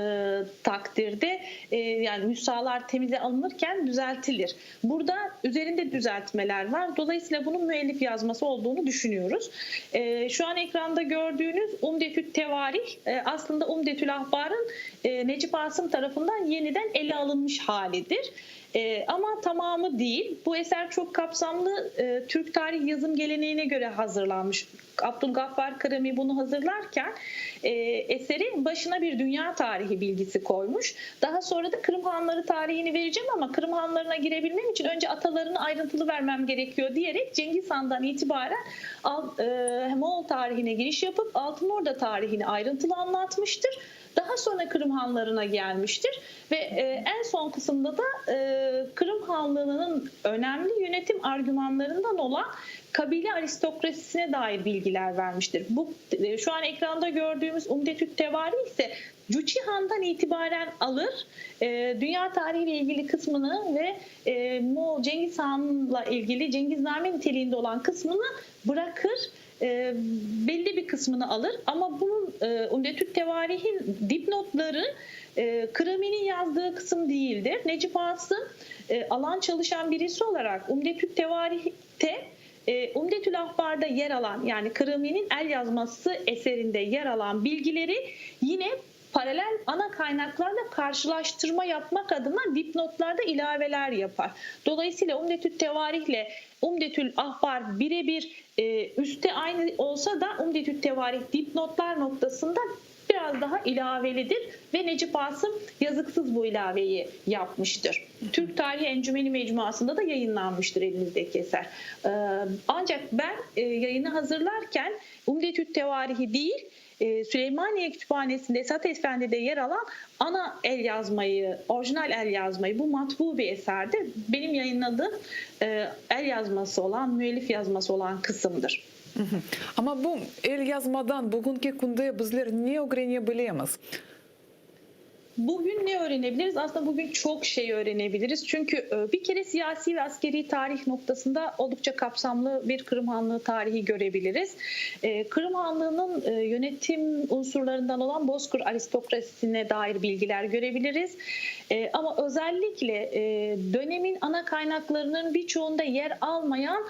takdirde e, yani nüshalar temize alınırken düzeltilir. Burada üzerinde düzeltmeler var. Dolayısıyla bunun müellif yazması olduğunu düşünüyoruz. E, şu an ekranda gördüğünüz Umdetü't Tevarih e, aslında Umdetül Ahbar'ın e, Necip Asım tarafından yeniden ele alınmış halidir. E, ama tamamı değil. Bu eser çok kapsamlı e, Türk tarih yazım geleneğine göre hazırlanmış. Abdülgaffar Kırımi bunu hazırlarken e, eseri başına bir dünya tarihi bilgisi koymuş. Daha sonra da Kırım Hanları tarihini vereceğim ama Kırım Hanlarına girebilmem için önce atalarını ayrıntılı vermem gerekiyor diyerek Cengiz Han'dan itibaren Al, e, Moğol tarihine giriş yapıp Altınorda tarihini ayrıntılı anlatmıştır. Daha sonra Kırım Hanlarına gelmiştir ve e, en son kısımda da e, Kırım Hanlığı'nın önemli yönetim argümanlarından olan kabile aristokrasisine dair bilgiler vermiştir. Bu e, şu an ekranda gördüğümüz Umdetü't Tevari ise Cuci Han'dan itibaren alır e, dünya tarihiyle ilgili kısmını ve e, Moğol Cengiz Han'la ilgili Cengizname niteliğinde olan kısmını bırakır e, belli bir kısmını alır ama bunun e, Umdetü't Tevarih'in dipnotları e, Kırımi'nin yazdığı kısım değildir. Necip Asım e, alan çalışan birisi olarak Umdetü't Tevarih'te e, Umdetül Ahbar'da yer alan yani Kırımi'nin el yazması eserinde yer alan bilgileri yine paralel ana kaynaklarla karşılaştırma yapmak adına dipnotlarda ilaveler yapar. Dolayısıyla Umdetül Tevarih ile Umdetül Ahbar birebir e, üstte aynı olsa da Umdetül Tevarih dipnotlar noktasında biraz daha ilavelidir ve Necip Asım yazıksız bu ilaveyi yapmıştır. Türk Tarihi Encümeni Mecmuası'nda da yayınlanmıştır elinizdeki eser. Ee, ancak ben e, yayını hazırlarken Umdetü't Tevarih'i değil e, Süleymaniye Kütüphanesi'nde Esat Efendi'de yer alan ana el yazmayı, orijinal el yazmayı bu matbu bir eserdir. Benim yayınladığım e, el yazması olan, müellif yazması olan kısımdır. Amma bu el yazmadan bugünki künde bizler ne ögrenebilemiz? Bugün ne öğrenebiliriz? Aslında bugün çok şey öğrenebiliriz. Çünkü e, bir kere siyasi ve askeri tarih noktasında oldukça kapsamlı bir Kırım Hanlığı tarihi görebiliriz. E, Kırım Hanlığı'nın e, yönetim unsurlarından olan Bozkır aristokrasisine dair bilgiler görebiliriz. Ama özellikle dönemin ana kaynaklarının birçoğunda yer almayan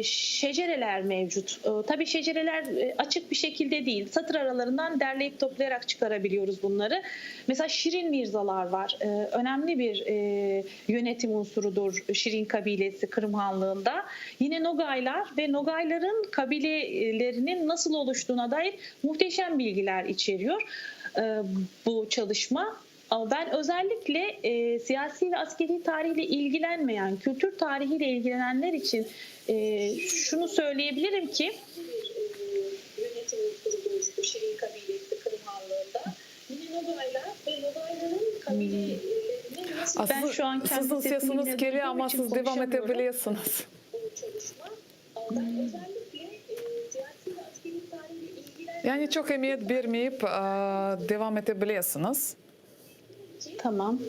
şecereler mevcut. Tabii şecereler açık bir şekilde değil. Satır aralarından derleyip toplayarak çıkarabiliyoruz bunları. Mesela Şirin Mirzalar var. Ee, önemli bir e, yönetim unsurudur Şirin kabilesi Kırım Hanlığı'nda. Yine Nogaylar ve Nogayların kabilelerinin nasıl oluştuğuna dair muhteşem bilgiler içeriyor e, bu çalışma. Ama ben özellikle e, siyasi ve askeri tarihle ilgilenmeyen, kültür tarihiyle ilgilenenler için e, şunu söyleyebilirim ki yönetim unsurudur Şirin kabilesi Kırım Hanlığı'nda. Yine Nogaylar ve Nogayların kabilelerinin nasıl... Ben şu an kendi Sizin sesimi sesiniz yine geliyor duyduğum ama için siz devam konuşamıyorum. edebilirsiniz. Bu çalışma. Ama Ben özellikle e, siyasi ve askeri tarihle ilgilenmeyen... Yani çok emiyet vermeyip e, devam edebilirsiniz. Tamam.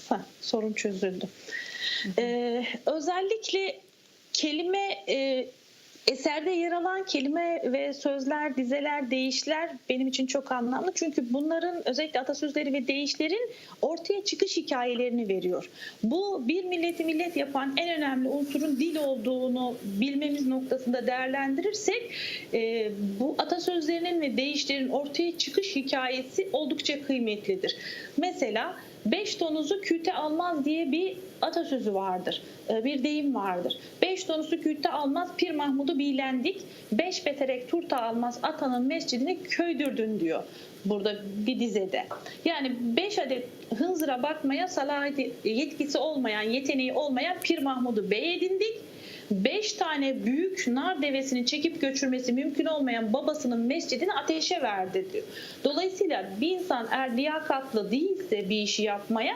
Ha, sorun çözüldü. Ee, özellikle kelime e, eserde yer alan kelime ve sözler, dizeler, deyişler benim için çok anlamlı. Çünkü bunların özellikle atasözleri ve deyişlerin ortaya çıkış hikayelerini veriyor. Bu bir milleti millet yapan en önemli unsurun dil olduğunu bilmemiz noktasında değerlendirirsek e, bu atasözlerinin ve deyişlerin ortaya çıkış hikayesi oldukça kıymetlidir. Mesela. Beş donuzu küte almaz diye bir atasözü vardır, bir deyim vardır. Beş donuzu küte almaz Pir Mahmud'u bilendik, beş beterek turta almaz atanın mescidini köydürdün diyor burada bir dizede. Yani 5 adet hınzıra bakmaya salahiyeti, yetkisi olmayan, yeteneği olmayan Pir Mahmud'u bey edindik. 5 tane büyük nar devesini çekip götürmesi mümkün olmayan babasının mescidini ateşe verdi diyor. Dolayısıyla bir insan eğer liyakatlı değilse bir işi yapmaya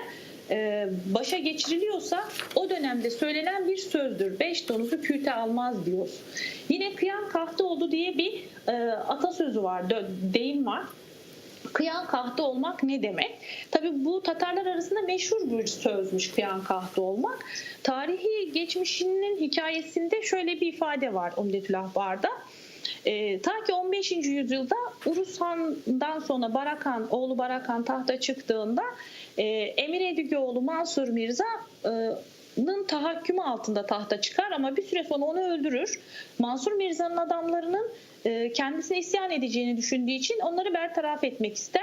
başa geçiriliyorsa o dönemde söylenen bir sözdür. 5 donuzu küte almaz diyoruz. Yine kıyan kahte oldu diye bir atasözü var, deyim var. Kıyan kahte olmak ne demek? Tabii bu Tatarlar arasında meşhur bir sözmüş kıyan kahte olmak. Tarihi geçmişinin hikayesinde şöyle bir ifade var Umdetül Ahbar'da. Ta ki 15. yüzyılda Urus Han'dan sonra Barakan, oğlu Barakan tahta çıktığında Emir Edigoğlu Mansur Mirza'nın tahakkümü altında tahta çıkar ama bir süre sonra onu öldürür. Mansur Mirza'nın adamlarının kendisine isyan edeceğini düşündüğü için onları bertaraf etmek ister.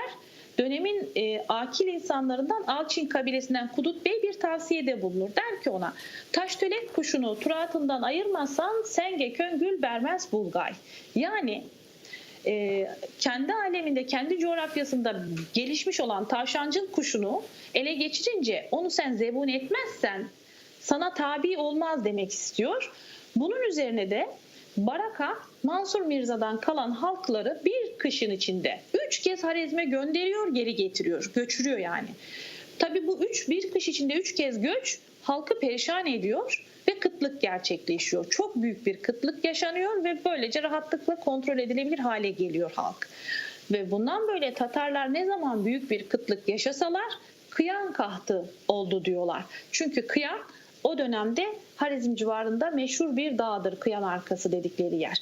Dönemin akil insanlarından Alçin kabilesinden Kudut Bey bir tavsiyede bulunur. Der ki ona, taştölek kuşunu turatından ayırmazsan senge köngül bermez bulgay. Yani kendi aleminde, kendi coğrafyasında gelişmiş olan tavşancıl kuşunu ele geçirince onu sen zebun etmezsen sana tabi olmaz demek istiyor. Bunun üzerine de Baraka Mansur Mirza'dan kalan halkları bir kışın içinde 3 kez Harezm'e gönderiyor, geri getiriyor, göçürüyor yani. Tabii bu bir kış içinde 3 kez göç halkı perişan ediyor ve kıtlık gerçekleşiyor. Çok büyük bir kıtlık yaşanıyor ve böylece rahatlıkla kontrol edilebilir hale geliyor halk. Ve bundan böyle Tatarlar ne zaman büyük bir kıtlık yaşasalar kıyan kahtı oldu diyorlar. Çünkü kıyan o dönemde Harezm civarında meşhur bir dağdır, Kıyan Arkası dedikleri yer.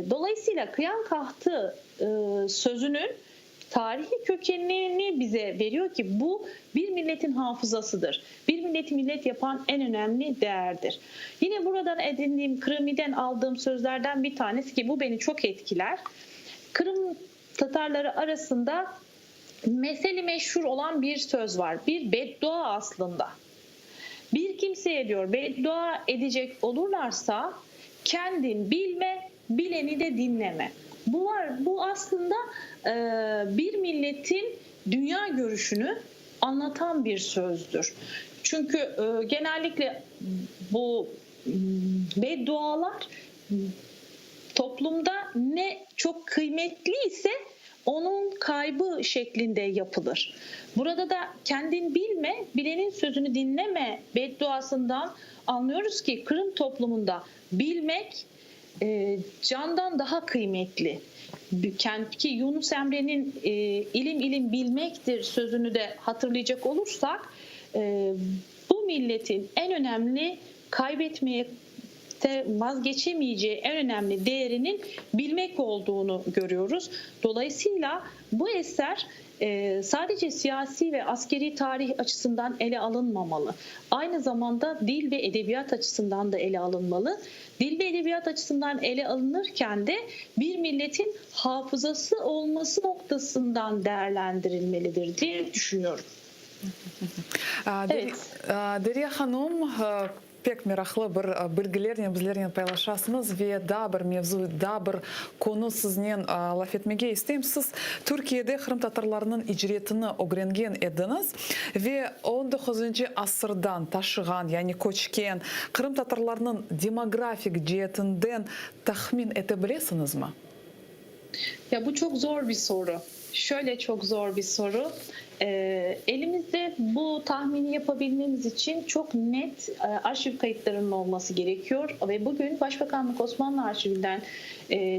Dolayısıyla Kıyan Kahtı sözünün tarihi kökenini bize veriyor ki bu bir milletin hafızasıdır. Bir milleti millet yapan en önemli değerdir. Yine buradan edindiğim, Kırımi'den aldığım sözlerden bir tanesi ki bu beni çok etkiler. Kırım Tatarları arasında meseli meşhur olan bir söz var. Bir beddua aslında. Bir kimseye diyor beddua edecek olurlarsa kendin bilme, bileni de dinleme. Bu var, bu aslında bir milletin dünya görüşünü anlatan bir sözdür. Çünkü genellikle bu beddualar toplumda ne çok kıymetli ise onun kaybı şeklinde yapılır. Burada da kendin bilme, bilenin sözünü dinleme bedduasından anlıyoruz ki Kırım toplumunda bilmek candan daha kıymetli. Ki Yunus Emre'nin ilim ilim bilmektir sözünü de hatırlayacak olursak bu milletin en önemli kaybetmeye vazgeçemeyeceği en önemli değerinin bilmek olduğunu görüyoruz. Dolayısıyla bu eser sadece siyasi ve askeri tarih açısından ele alınmamalı. Aynı zamanda dil ve edebiyat açısından da ele alınmalı. Dil ve edebiyat açısından ele alınırken de bir milletin hafızası olması noktasından değerlendirilmelidir diye düşünüyorum. Evet. Derya Hanım, pek meraqlı bir bilgilernen bizlernen paylaşasıñız ve daa bir mevzu, daa bir konu siznen laf etmege isteyim. Siz Türkiyede qırımtatarlarnıñ icretini ögrengen ediñiz ve on doquzıncı asırdan taşığan, yani köçken qırımtatarlarnıñ demografik ceetinden tahmin ete bilesiñizmi? Ya bu çok zor bir soru. Şöyle çok zor bir soru. Elimizde bu tahmini yapabilmemiz için çok net arşiv kayıtlarının olması gerekiyor. Ve bugün Başbakanlık Osmanlı Arşivinden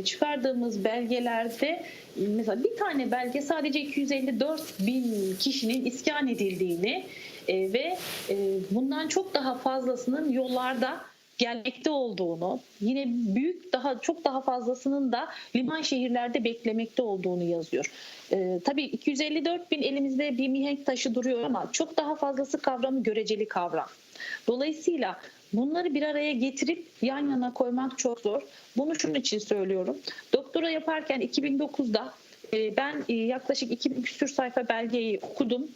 çıkardığımız belgelerde mesela bir tane belge sadece 254.000 kişinin iskan edildiğini ve bundan çok daha fazlasının yollarda gelmekte olduğunu, yine büyük daha çok daha fazlasının da liman şehirlerde beklemekte olduğunu yazıyor. Tabii 254.000 elimizde bir mihenk taşı duruyor ama çok daha fazlası kavramı göreceli kavram. Dolayısıyla bunları bir araya getirip yan yana koymak çok zor. Bunu şunun için söylüyorum. Doktora yaparken 2009'da ben yaklaşık 2000 küsur sayfa belgeyi okudum.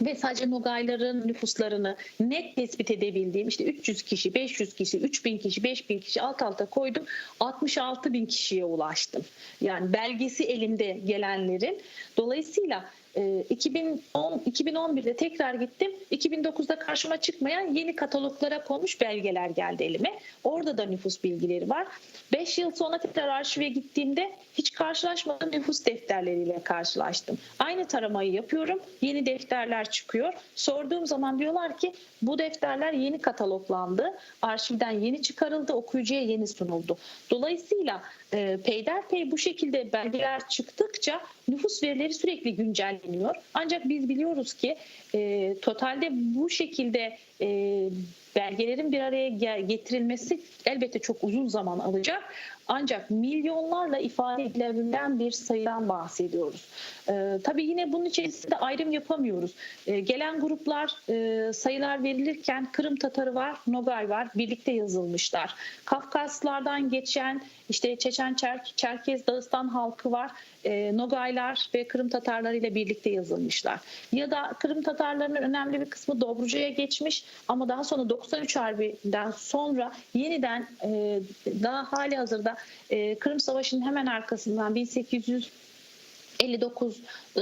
Ve sadece Nogayların nüfuslarını net tespit edebildiğim işte 300 kişi, 500 kişi, 3000 kişi, 5000 kişi alt alta koydum. 66 bin kişiye ulaştım. Yani belgesi elimde gelenlerin. Dolayısıyla 2010 2011'de tekrar gittim. 2009'da karşıma çıkmayan yeni kataloglara konmuş belgeler geldi elime. Orada da nüfus bilgileri var. 5 yıl sonra tekrar arşive gittiğimde hiç karşılaşmadığım nüfus defterleriyle karşılaştım. Aynı taramayı yapıyorum. Yeni defterler çıkıyor. Sorduğum zaman diyorlar ki bu defterler yeni kataloglandı. Arşivden yeni çıkarıldı, okuyucuya yeni sunuldu. Dolayısıyla e, peyderpey bu şekilde belgeler çıktıkça nüfus verileri sürekli güncelleniyor. Ancak biz biliyoruz ki e, totalde bu şekilde e, belgelerin bir araya getirilmesi elbette çok uzun zaman alacak. Ancak milyonlarla ifade edilebilen bir sayıdan bahsediyoruz. E, tabii yine bunun içerisinde ayrım yapamıyoruz. E, gelen gruplar e, sayılar verilirken Kırım Tatarı var, Nogay var, birlikte yazılmışlar. Kafkaslardan geçen işte Çeçen, Çerk, Çerkez, Dağıstan halkı var. E, Nogaylar ve Kırım Tatarları ile birlikte yazılmışlar. Ya da Kırım Tatarlarının önemli bir kısmı Dobruca'ya geçmiş ama daha sonra 93 Harbi'nden sonra yeniden e, daha hali hazırda e, Kırım Savaşı'nın hemen arkasından 1859 e,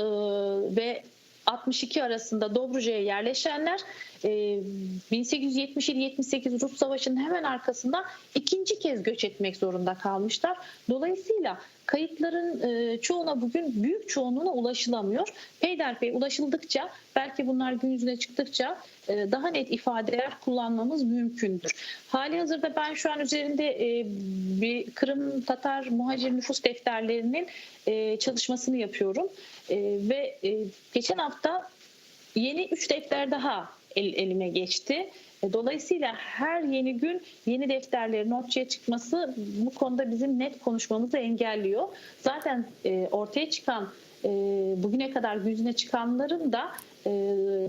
ve 62 arasında Dobruca'ya yerleşenler 1877-78 e, Rus Savaşı'nın hemen arkasından ikinci kez göç etmek zorunda kalmışlar. Dolayısıyla kayıtların e, çoğuna bugün büyük çoğunluğuna ulaşılamıyor. Peyderpey ulaşıldıkça belki bunlar gün yüzüne çıktıkça e, daha net ifadeler kullanmamız mümkündür. Hali hazırda ben şu an üzerinde bir Kırım Tatar muhacir nüfus defterlerinin çalışmasını yapıyorum. Ve geçen hafta yeni 3 defter daha el, elime geçti. E, dolayısıyla her yeni gün yeni defterlerin ortaya çıkması bu konuda bizim net konuşmamızı engelliyor. Zaten e, ortaya çıkan e, bugüne kadar yüzüne çıkanların da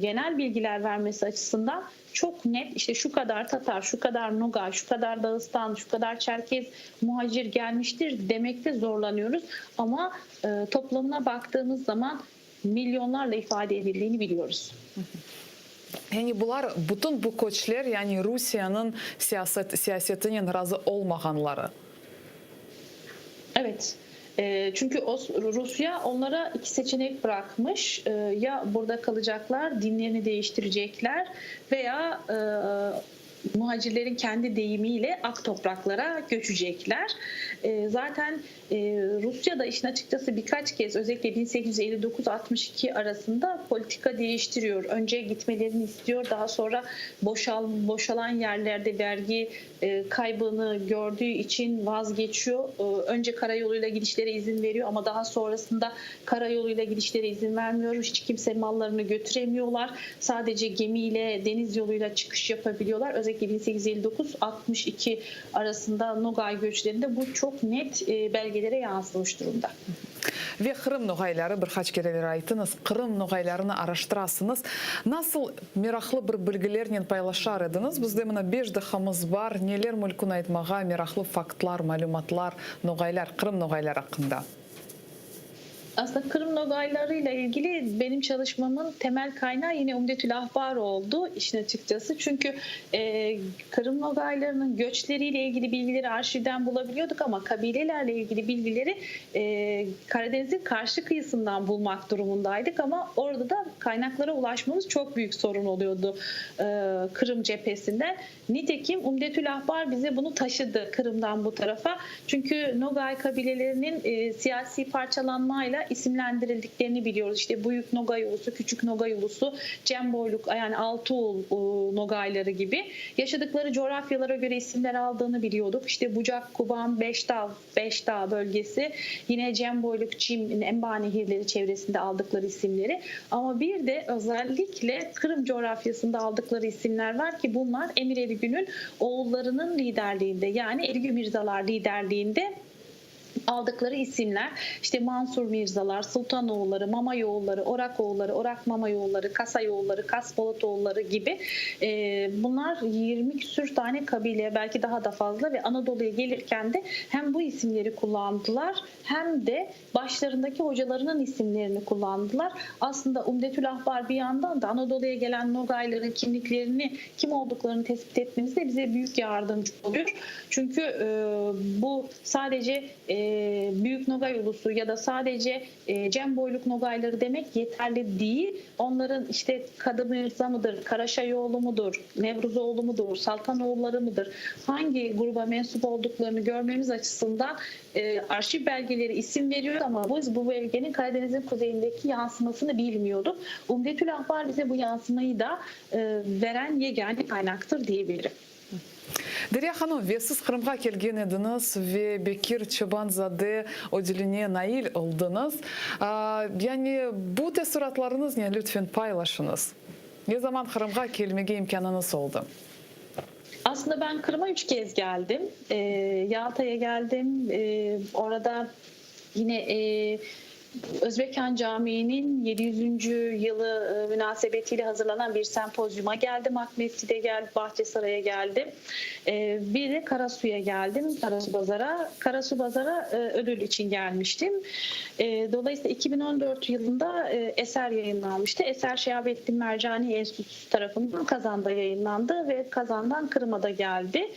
genel bilgiler vermesi açısından çok net işte şu kadar Tatar, şu kadar Nogay, şu kadar Dağıstan, şu kadar Çerkez muhacir gelmiştir demekte zorlanıyoruz. Ama toplamına baktığımız zaman milyonlarla ifade edildiğini biliyoruz. Yani bular bütün bu köçler yani Rusiyeniñ siyaset siyasetinen razı olmağanları. Evet. E, çünkü Rusya onlara iki seçenek bırakmış. E, ya burada kalacaklar, dinlerini değiştirecekler veya e, muhacirlerin kendi deyimiyle ak topraklara göçecekler. E, zaten e, Rusya da işin açıkçası birkaç kez özellikle 1859-62 arasında politika değiştiriyor. Önce gitmelerini istiyor, daha sonra boşal, boşalan yerlerde vergi e, kaybını gördüğü için vazgeçiyor. E, önce karayoluyla gidişlere izin veriyor ama daha sonrasında karayoluyla gidişlere izin vermiyor. Hiç kimse mallarını götüremiyorlar. Sadece gemiyle, deniz yoluyla çıkış yapabiliyorlar. Özellikle 1859-62 arasında Nogay göçlerinde bu çok net e, belgelere yansımış durumda. Ve Qırım noğayları bir qaç kereler ayttıñız, Qırım noğaylarını araştırasıñız. Nasıl meraqlı bir bilgilernen paylaşar ediñiz? Bizde mına beş daqqamız bar. Neler mümkün aytmağa meraqlı faktlar, malümatlar, noğaylar, Qırım noğayları aqqında? Aslında Kırım Nogayları ile ilgili benim çalışmamın temel kaynağı yine Umdetül Ahbar oldu işin açıkçası. Çünkü e, Kırım Nogaylarının göçleriyle ilgili bilgileri arşivden bulabiliyorduk ama kabilelerle ilgili bilgileri e, Karadeniz'in karşı kıyısından bulmak durumundaydık ama orada da kaynaklara ulaşmamız çok büyük sorun oluyordu e, Kırım cephesinden. Nitekim Umdetül Ahbar bize bunu taşıdı Kırım'dan bu tarafa. Çünkü Nogay kabilelerinin e, siyasi parçalanmayla isimlendirildiklerini biliyoruz. İşte Büyük Nogay Ulusu, Küçük Nogay Ulusu, Cemboyluk yani Altıoğul e, Nogayları gibi yaşadıkları coğrafyalara göre isimler aldığını biliyorduk. İşte Bucak, Kuban, Beşdağ, Beşdağ bölgesi yine Cemboyluk, Çim, Emba nehirleri çevresinde aldıkları isimleri. Ama bir de özellikle Kırım coğrafyasında aldıkları isimler var ki bunlar Emir Ergün'ün oğullarının liderliğinde yani Ergün Mirzalar liderliğinde. Aldıkları isimler işte Mansur Mirzalar, Sultanoğulları, Mamayoğulları, Orakoğulları, Orak Mamayoğulları, Kasayoğulları, Kasbolatoğulları gibi e, bunlar 20 küsür tane kabile belki daha da fazla ve Anadolu'ya gelirken de hem bu isimleri kullandılar hem de başlarındaki hocalarının isimlerini kullandılar. Aslında Umdetül Ahbar bir yandan da Anadolu'ya gelen Nogayların kimliklerini, kim olduklarını tespit etmemizde bize büyük yardımcı oluyor. Çünkü e, bu sadece e, Büyük Nogay ulusu ya da sadece e, Cemboyluk Nogayları demek yeterli değil. Onların işte Kadı Mirza mıdır, Karaşayoğlu mudur, Nevruzoğlu mudur, Saltanoğulları mıdır? Hangi gruba mensup olduklarını görmemiz açısından e, arşiv belgeleri isim veriyor ama biz bu belgenin Karadeniz'in kuzeyindeki yansımasını bilmiyorduk. Umdetül Ahbar bize bu yansımayı da e, veren yegane kaynaktır diyebilirim. Derya hanım, ve siz Qırımğa kelgen ediñiz ve Bekir Çoban-zade ödülüne nail oldıñız. Yani bu teessuratlarıñıznen lütfen paylaşıñız. Ne zaman Qırımğa kelmege imkânıñız oldı? Aslında ben Kırım'a üç kez geldim. E, Yalta'ya geldim. E, orada yine e, Özbek Han Camii'nin 700. yılı e, münasebetiyle hazırlanan bir sempozyuma geldim. Akmescit'e geldim, Bahçesaray'a geldim. E, bir de Karasu'ya geldim, Karasu Pazar'a. Karasu Pazar'a e, ödül için gelmiştim. Dolayısıyla 2014 yılında eser yayınlanmıştı. Eser Şehabettin Mercani Enstitüsü tarafından Kazan'da yayınlandı ve Kazan'dan Kırım'a da geldi.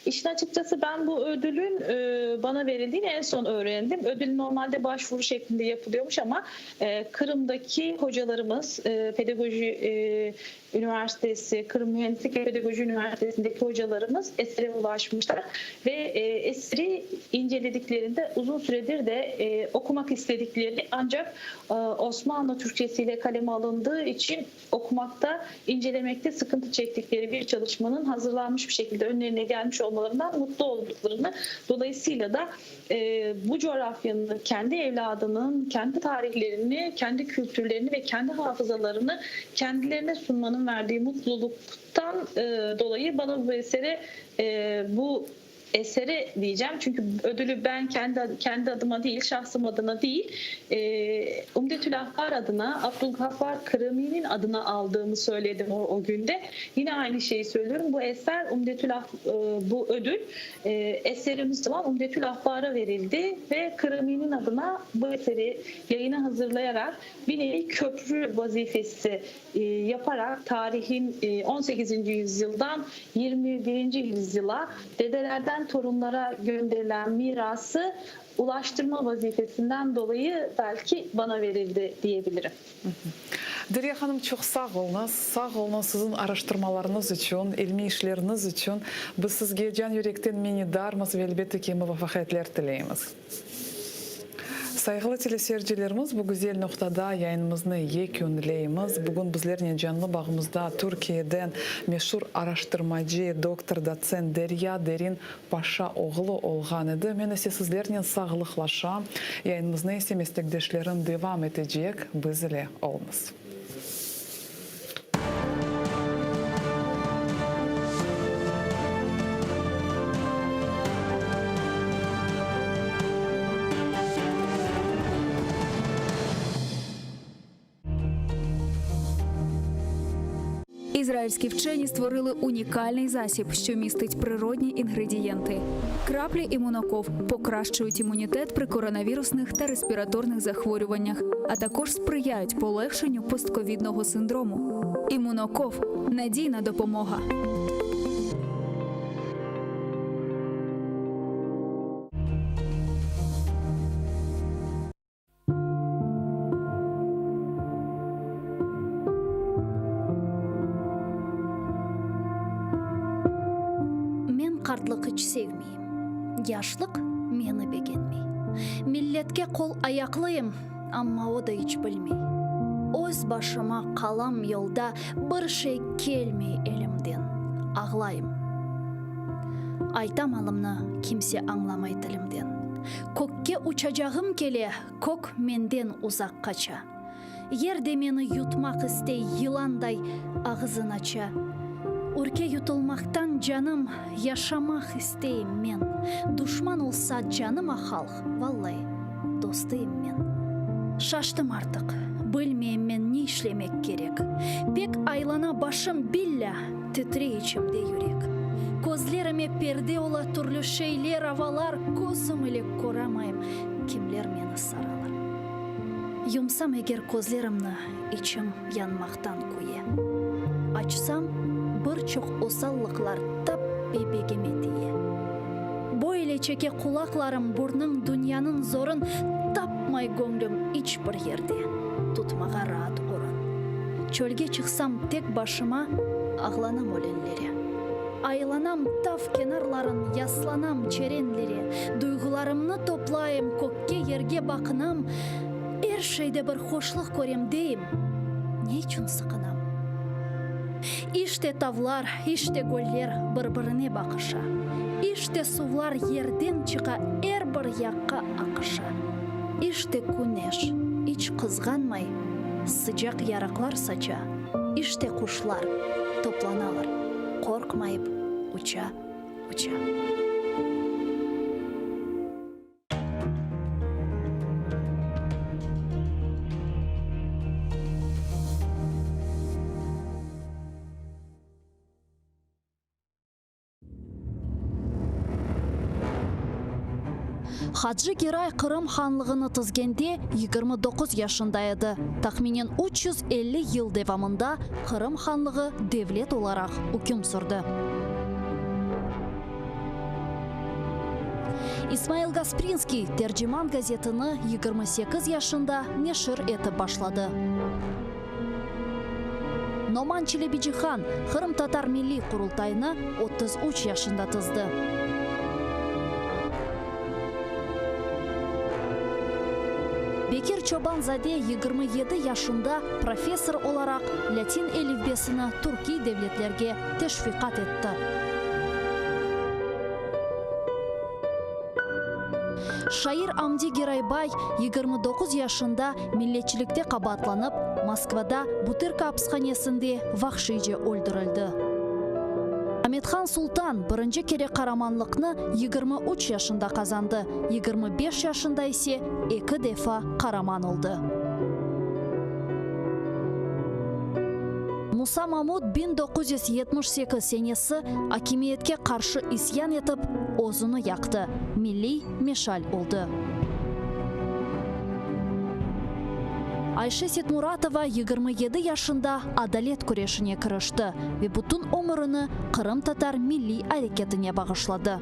İşin açıkçası ben bu ödülün e, bana verildiğini en son öğrendim. Ödül normalde başvuru şeklinde yapılıyormuş ama e, Kırım'daki hocalarımız, e, Pedagoji e, Üniversitesi, Kırım Mühendislik ve Pedagoji Üniversitesi'ndeki hocalarımız esere ulaşmışlar ve e, eseri incelediklerinde uzun süredir de e, okumak istedikleri ancak e, Osmanlı Türkçesiyle kaleme alındığı için okumakta, incelemekte sıkıntı çektikleri bir çalışmanın hazırlanmış bir şekilde önlerine gelmiş olmalarından mutlu olduklarını dolayısıyla da e, bu coğrafyanın kendi evladının kendi tarihlerini, kendi kültürlerini ve kendi hafızalarını kendilerine sunmanın verdiği mutluluktan e, dolayı bana bu eseri e, bu eseri diyeceğim. Çünkü ödülü ben kendi kendi adıma değil, şahsım adına değil, e, Umdetül Ahbar adına, Abdülgaffar Kırımi'nin adına aldığımı söyledim o, o günde. Yine aynı şeyi söylüyorum. Bu eser Umdetül Ah, e, bu ödül e, eserimiz olan Umdetül Ahbar'a verildi ve Kırımi'nin adına bu eseri yayına hazırlayarak bir nevi köprü vazifesi e, yaparak tarihin e, 18. yüzyıldan 21. yüzyıla dedelerden torunlara gönderilen mirası ulaştırma vazifesinden dolayı belki bana verildi diyebilirim. Derya hanım, çoq sağ oluñız. Sağ oluñız siziñ araştırmalarıñız içün, ilmiy işleriñiz içün. Biz sizge can yürekten minnetdarmız ve elbette ki, muvafaqiyetler tileymiz. Sayğılı teleseyircilerimiz, bu güzel noqtada yayınımıznı yekünleymiz. Bugün bizlernen canlı bağımızda Türkiyeden meşur araştırmacı, doktor, dotsent Derya Derin Paşa oğlu olğan edi. Men ise sizlernen sağlıqlaşam. Yayınımıznı ise meslekdeşlerim devam etecek. Biz ile oluñız. Ізраїльські вчені створили унікальний засіб, що містить природні інгредієнти. Краплі імуноков покращують імунітет при коронавірусних та респіраторних захворюваннях, а також сприяють полегшенню постковідного синдрому. Імуноков надійна допомога. Men qartlıq iç sevmeyim, Yaşlıq meni begenmey. Milletke qol-ayaqlıyım, Amma o da iç bilmey. Öz başıma qalam yolda, Bir şey kelmey elimden, Ağlayım. Aytam alımnı, kimse añlamay tilimden. Kökke uçacağım kele, Kök menden uzaq qaça. Yer de meni yutmaq istey, Yılanday ağızın aça. Ürke yutulmaqtan canım, Yaşamaq isteyim men. Duşman olsa canıma halq, Vallai, dostıyım men. Şaştım artıq, bilmeyim men ne işlemek kerek. Pek aylana başım, billâ, titrey içimde yürek. Közlerime perde ola türlü şeyler, avalar, Közüm ile köramayım, kimler meni saralar. Yumsam eger közlerimni, içim yanmaqtan küye. Açsam, bir çoq osallıqlar tap bebegime tiye. Böyle çeke qulaqlarım burnıñ dünyanıñ zorun, Tapmay göñlüm iç bir yerde tutmağa raat orun. Çölge çıqsam tek başıma, ağlanam ölenlere. Aylanam tav kenarların, yaslanam çerenlere, Duyğularımnı toplayım, kökke, yerge baqınam, Er şeyde bir hoşluq körem deyim, ne içün sıqınam? İşte tavlar, işte göller bir-birine baqışa, İşte suvlar yerden çıqa er bir yaqqa aqışa. İşte küneş, iç qızğanmay, sıcaq yarıqlar saça, İşte quşlar toplanalar, qorqmayıp uça, uça. Hacı Geray Qırım hanlığını tizgende 29 yaşında edi. Tahminen 350 yıl devamında Qırım hanlığı devlet olaraq üküm sürdi. İsmail Gasprinskiy Terciman gazetini 28 yaşında neşir etip başladı. Noman Çelebicihan Qırımtatar Milliy Qurultayını 33 yaşında tizdi. Bekir Çoban-zade 27 yaşında professor olaraq lâtin elifbesini türkiy devletlerge teşviqat etti. Şair Amdi Geraybay 29 yaşında milletçilikte qabaatlanıp, Moskvada Butırka apishanesinde vahşiyce öldürildi. Amethan Sultan birinci kere qaramanlıqnı 23 yaşında qazandı, 25 yaşında ise eki defa qaraman oldı. Musa Mamut 1978 senesi akimiyetke qarşı isyan etip, özüni yaqtı, milliy meşal oldı. Ayşe Setmuratova 27 yaşında adalet küreşine kirişti ve bütün ömürini qırımtatar milliy areketine bağışladı.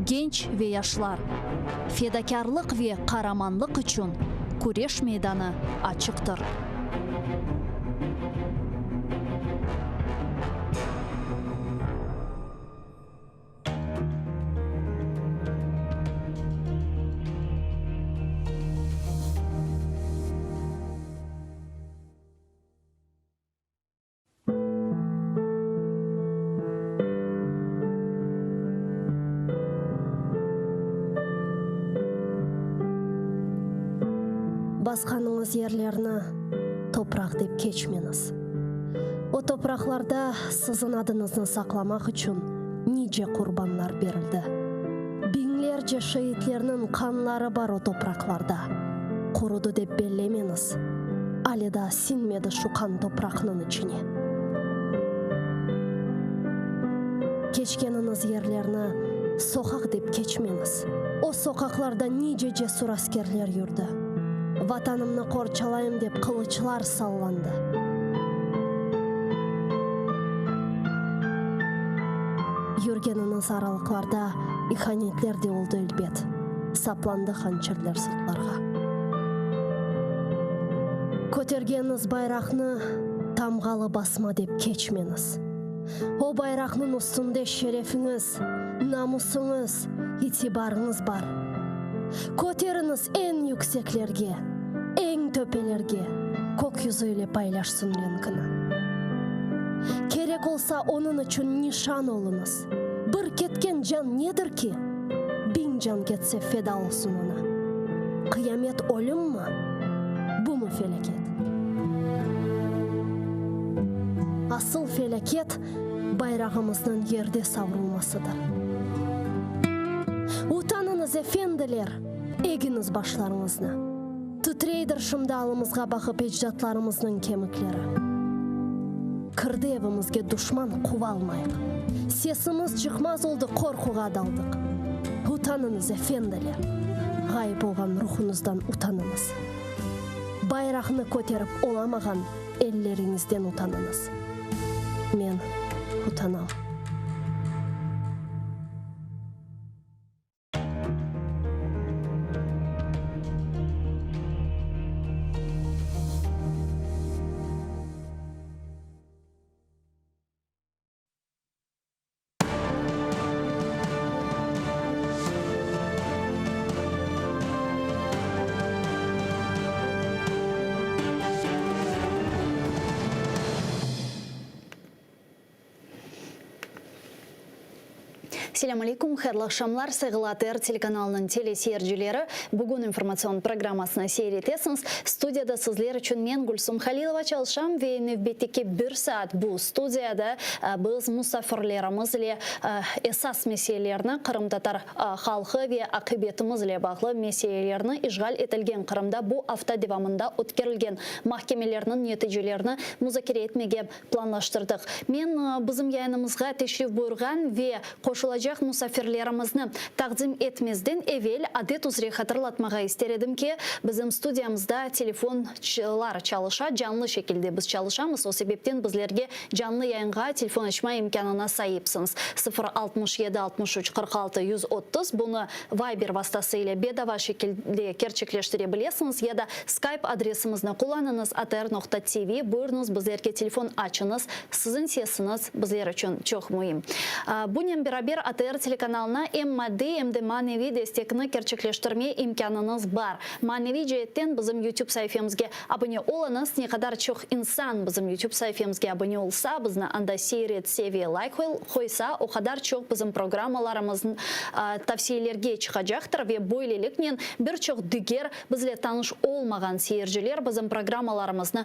Genç ve yaşlar, fedakârlıq ve qaramanlıq içün küreş meydanı açıqtır. Basqanıñız yerlerni topraq dep keçmeñiz. O topraqlarda siziñ adıñıznı saqlamaq içün nice qurbanlar berildi. Biñlerce şeitlerniñ qanları bar o topraqlarda. Qurudı dep bellemeñiz. Ale daa siñmedi şu qan topraqnıñ içine. Keçkeniñiz yerlerni soqaq dep keçmeñiz. O soqaqlarda nice cesur askerler yürdi. Vatanımnı qorçalayım dep qılıçlar sallandı. Yürgeniñiz aralıqlarda ihanetler de oldı elbet, saplandı hançerler sırtlarğa. Kötergeniñiz bayraqnı tamğalı basma dep keçmeñiz. O bayraqnıñ üstünde şerefiñiz, namusıñız, itibarıñız bar. Köteriñiz eñ yükseklerge, eñ töpelerge, kök yüzü ile paylaşsın renkini. Kerek olsa, onıñ içün nişan oluñız. Bir ketken can nedir ki? Biñ can ketse feda olsun oña. Qıyamet ölümmi? Bumı felâket? Asıl felâket, bayrağımıznıñ yerde savrulmasıdır. Utanıñız, efendiler, egiñiz başlarıñıznı. Titreydir şimdi alımızğa baqıp ecdatlarımıznıñ kemikleri. Kirdi evimizge duşman, quvalmayıq. Sesimiz çıqmaz oldı, qorquğa daldıq. Utanıñız, efendiler! Ğayıp olğan ruhuñızdan utanıñız. Bayraqnı köterip olamağan elleriñizden utanıñız. Men utanam. Selâm aleykum, hayırlı aqşamlar, sayğılı ATR telekanalınıñ teleseyircileri. Bugün informatsion programmasını seyir etesiñiz. Studiyada sizler içün men, Gülsum Halilova, çalışam ve nevbetteki bir saat bu studiyada biz musafirlerimiz ile esas meselelerni, qırımtatar halqı ve aqibetimiz ile bağlı meselelerni, işğal etilgen Qırımda bu afta devamında ötkerilgen mahkemelerniñ neticelerini muzakere etmege planlaştırdıq. Men bizim yayınımızğa teşrif buyurğan ve qoşulacaq musafirlerimizni taqdim etmezden evel adet üzre hatırlatmağa ister edim ki, bizim studiyamızda telefonlar çalışa, canlı şekilde biz çalışamız, o sebepten bizlerge canlı yayınğa telefon açma imkânına saipsiñiz, 0 67 63 46 130, bunı Viber vastası ile bedava şekilde kerçekleştire bilesiñiz ya da Skype adresimizni qullanıñız, atr noqta tv, buyurıñız bizlerge telefon açıñız, siziñ sesiñiz bizler içün çoq müim. Bunen beraber ATR telekanalına em maddiy, em de maneviy destekni kerçekleştirme imkânıñız bar. Maneviy ceetten bizim YouTube saifemizge abone oluñız, ne qadar çoq insan bizim YouTube saifemizge abone olsa, bizni anda seyir etse ve layk qoysa, o qadar çoq bizim programmalarımız tavsiyelerge çıqacaqtır ve böyleliknen bir çoq diger bizle tanış olmağan seyirciler bizim programmalarımıznı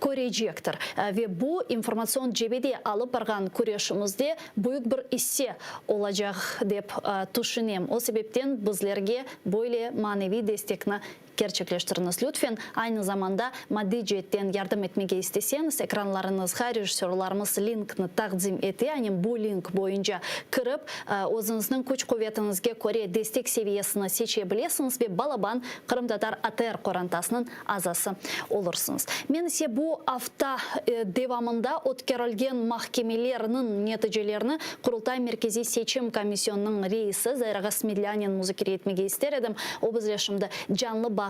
körecektir. Ve bu informatsion cebede alıp barğan küreşimizde büyük bir isse olacaq dep tüşünem. O sebepten bizlerge böyle maneviy destekni kerçekleştiriñiz lütfen. Aynı zamanda maddiy ceetten yardım etmege isteseñiz, ekranlarıñızğa rejissörlarımız linkni taqdim ete, yani bu link boyunca kirip, özüñizniñ küç-quvetiñizge köre destek seviyesini seçe bilesiñiz ve balaban qırımtatar ATR qorantasınıñ azası olursıñız. Men ise bu afta devamında ötkerilgen mahkemelerniñ neticelerini Qurultay Merkeziy Seçim Komisyonınıñ reisi Zair ağa Smedlânen muzakere etmege ister edim. O bizle şimdi canlı bağda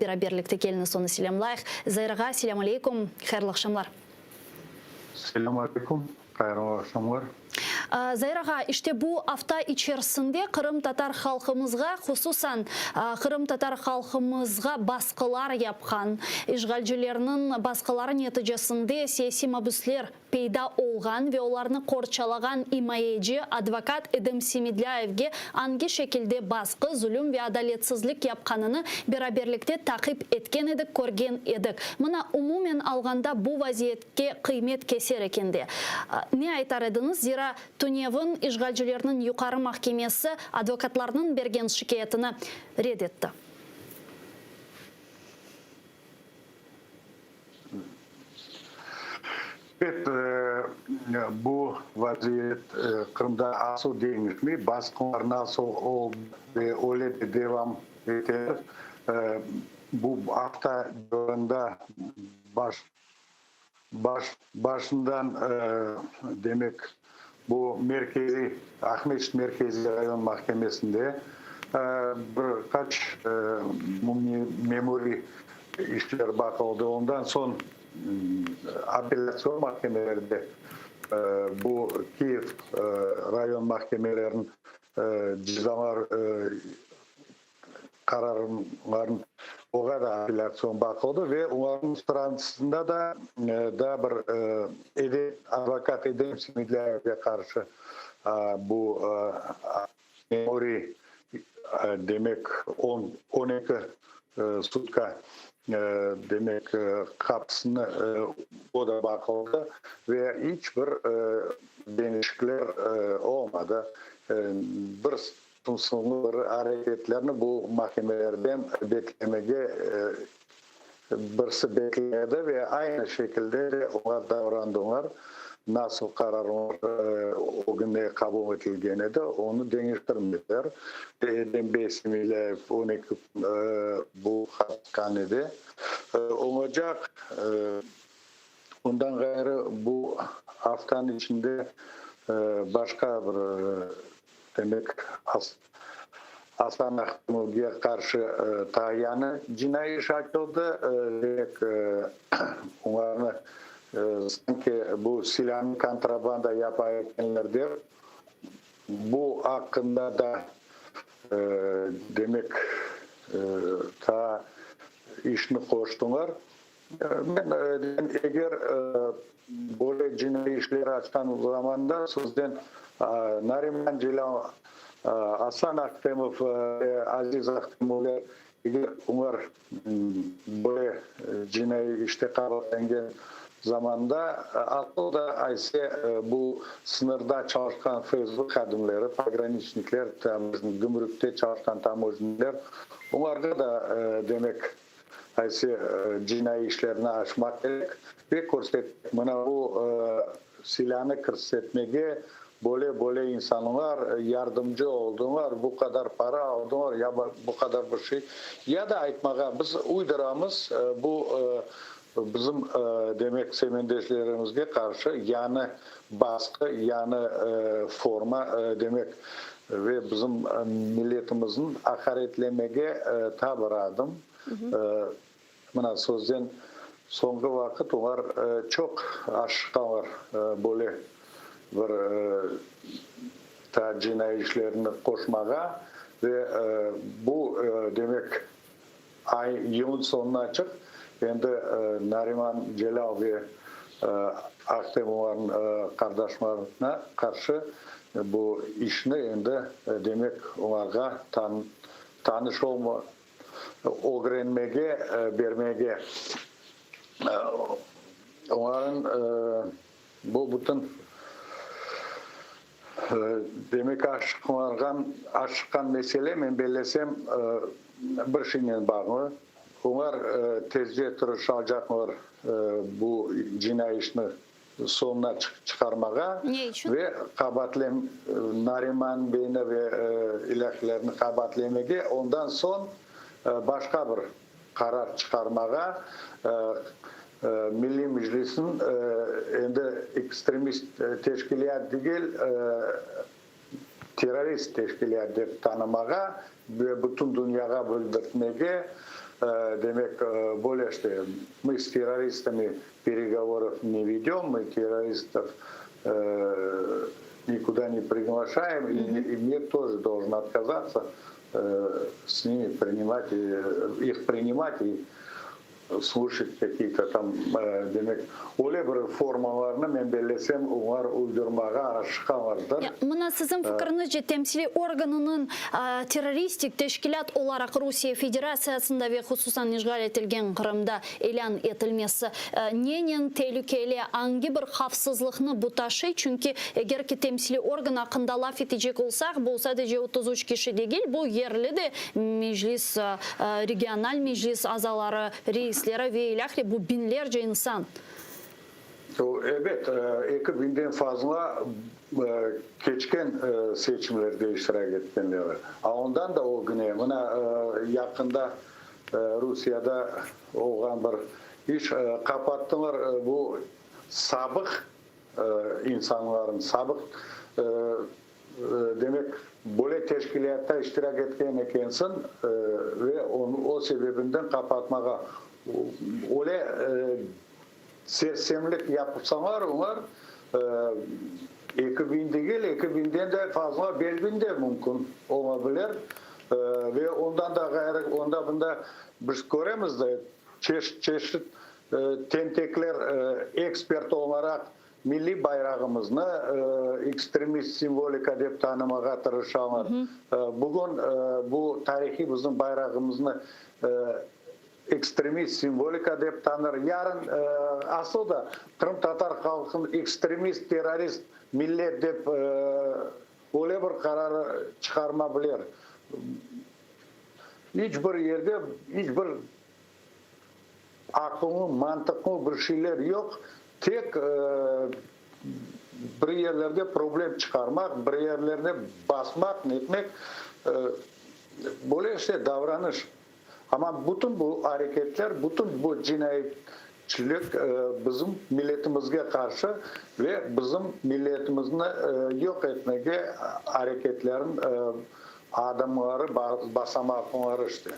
beraberlikte keliñiz onı selâmlayıq. Zair ağa, selâm aleykum, hayırlı aqşamlar. Selâm aleykum, hayırlı aqşamlar. Zair ağa, işte bu afta içerisinde qırımtatar halqımızğa, hususan qırımtatar halqımızğa basqılar yapqan işğalcilerniñ basqıları neticesinde siyasiy mabüsler peyda olğan ve olarnı qorçalağan imayeci, advokat Edem Semedlâyevge angi şekilde basqı, zulüm ve adaletsizlik yapqanını beraberlikte taqip etken edik, körgen edik. Mına, umumen alğanda bu vaziyetke qıymet keser ekende, ne aytar ediñiz? Zira, tünevin işğalcilerniñ Yuqarı mahkemesi advokatlarnıñ bergen şikâyetini red etti. Ebet, bu vaziyet Qırımda asıl deñişmey, basqılar nasıl oldı ve öyle de devam eter. Bu afta devamında baş baş başından, demek, bu merkeziy Aqmescit Merkeziy rayon mahkemesinde bir qaç memuriy işler baqıldı. Ondan soñ apellâtsion mahkemelerde bu Kiyev rayon mahkemeleriniñ cezalar qararların oğa da apellâtsion baqıldı ve olarnıñ sırasında da daa bir advokat Edem Semedlâyevge qarşı bu memuriy, demek, 12 sutka. demek, qapısını o da baqıldı ve iç bir deñişikler olmadı. Bir tımsıllı bir areketlerni bu makemelerden beklemege birisi beklemedi ve aynı şekilde de olar davrandılar. Nasıl qarar ögünde qabul etilgen edi, onı deñiştirmediler. Edem bey Semedlâyev on eki kün bu hapishanede olacaq. Ondan ğayrı bu aftanıñ içinde başqa bir, demek, Asan Ahtemovge qarşı taa yañı cinaiy iş açıldı. Demek, olarnı sanki bu silânı kontrabanda yapa ekenler dep, bu aqqında da, demek, taa işni qoştılar. Men, eger böyle cinaiy işler açqan zamanda sizden Nariman Celâl, Asan Ahtemov ve Aziz Ahtemovlar, eger olar böyle cinaiy işte qabaatlanğan zamanda, asıl da ayse bu sıñırda çalışqan FSB hadimleri, pograniçnikler, gümrükte çalışqan tamojniler, olarğa da, demek, Qaysı cinaiy işlerni açmaq kerek ve körsetmek, mına bu silânı kirsetmege böyle-böyle insanlar yardımcı oldılar, bu qadar para aldılar ya bu qadar bir şey. Ya da aytmağa, biz uyduramız, bu bizim, demek, semendeşlerimizge qarşı yañı basqı, yañı forma, demek, Ve bizim milletimizni aqaretlemege ta bir adım. Mına sözden soñki vaqıt olar çoq aşıqalar böyle bir ta cinaiy işlerni qoşmağa ve bu demek ay yılın soñuna açıq endi Nariman Celâl ve Ahtem olarnıñ qardaşlarına qarşı bu işni endi demek olarğa tanış olma ögrenmege bermege olarnıñ bu bütün Demek, aşıqlanğan, aşıqqan mesele, men bellesem, bir şeynen bağlı. Olar tezce tırışacaqlar bu cinaiy işni soñuna çıqarmağa Ne içün? ve qabaatlen Nariman beyni ve ilâhrelerni qabaatlemege, ondan soñ başqa bir qarar çıqarmağa Milliy Meclisniñ endi ekstremist teşkilât degil, terrorist teşkilât dep tanımağa ve bütün dünyağa bildirtmege, demek, böyle işte, mı s terroristami peregovorov ne vedem, mı terroristov nikuda ne priglaşaem, i mir тоже должен otkazatsya s nimi prinimat, ih prinimat i sluşat kakiye-to tam, demek, öyle bir formalarnı, men bellesem, olar uydurmağa aşıqalardır. Ya, mına siziñ fikiriñizce, temsiliy organınıñ terroristik teşkilât olaraq Rusiye Federatsiyasında ve hususan işğal etilgen Qırımda ilân etilmesi nenen telükeli, angi bir havfsızlıqnı bu taşıy? Çünki eger ki temsiliy organ aqqında laf etecek olsaq, bu sadece 33 kişi degil, bu yerli de meclis, regional meclis azaları, reisleri ve ilâhre, bu biñlerce insan. Ebet, eki biñden fazla keçken seçimlerde iştirak etkenleri. A ondan da ögüne, mına yaqında Rusiyada olğan bir iş, qapattılar bu sabıq insanların, sabıq, demek, böyle teşkilâtta iştirak etken ekensiñ ve o sebebinden qapatmağa öyle sersemlik yapsalar, olar 2000 degil, 2000-den de fazla, 5000 de mümkün ola bilir. Ve ondan da ğayrı, onda-bunda biz köremiz de, çeşit-çeşit tentekler ekspert olaraq milliy bayrağımıznı ekstremist simvolika dep tanımağa tırışalar. Bugün bu tarihiy bizim bayrağımıznı. ekstremist simvolika dep tanır. Yarın asıl da qırımtatar halqın ekstremist, terrorist millet dep öyle bir qarar çıqarma biler. İç bir yerde iç bir aqıllı, mantıqlı bir şeyler yoq, tek bir yerlerde problem çıqarmaq, bir yerlerni basmaq, netmek, böyle işte davranış. Amma bütün bu areketler, bütün bu cinayetçilik bizim milletimizge qarşı ve bizim milletimizni yoq etmege areketlerin adımları, basamaqları işte.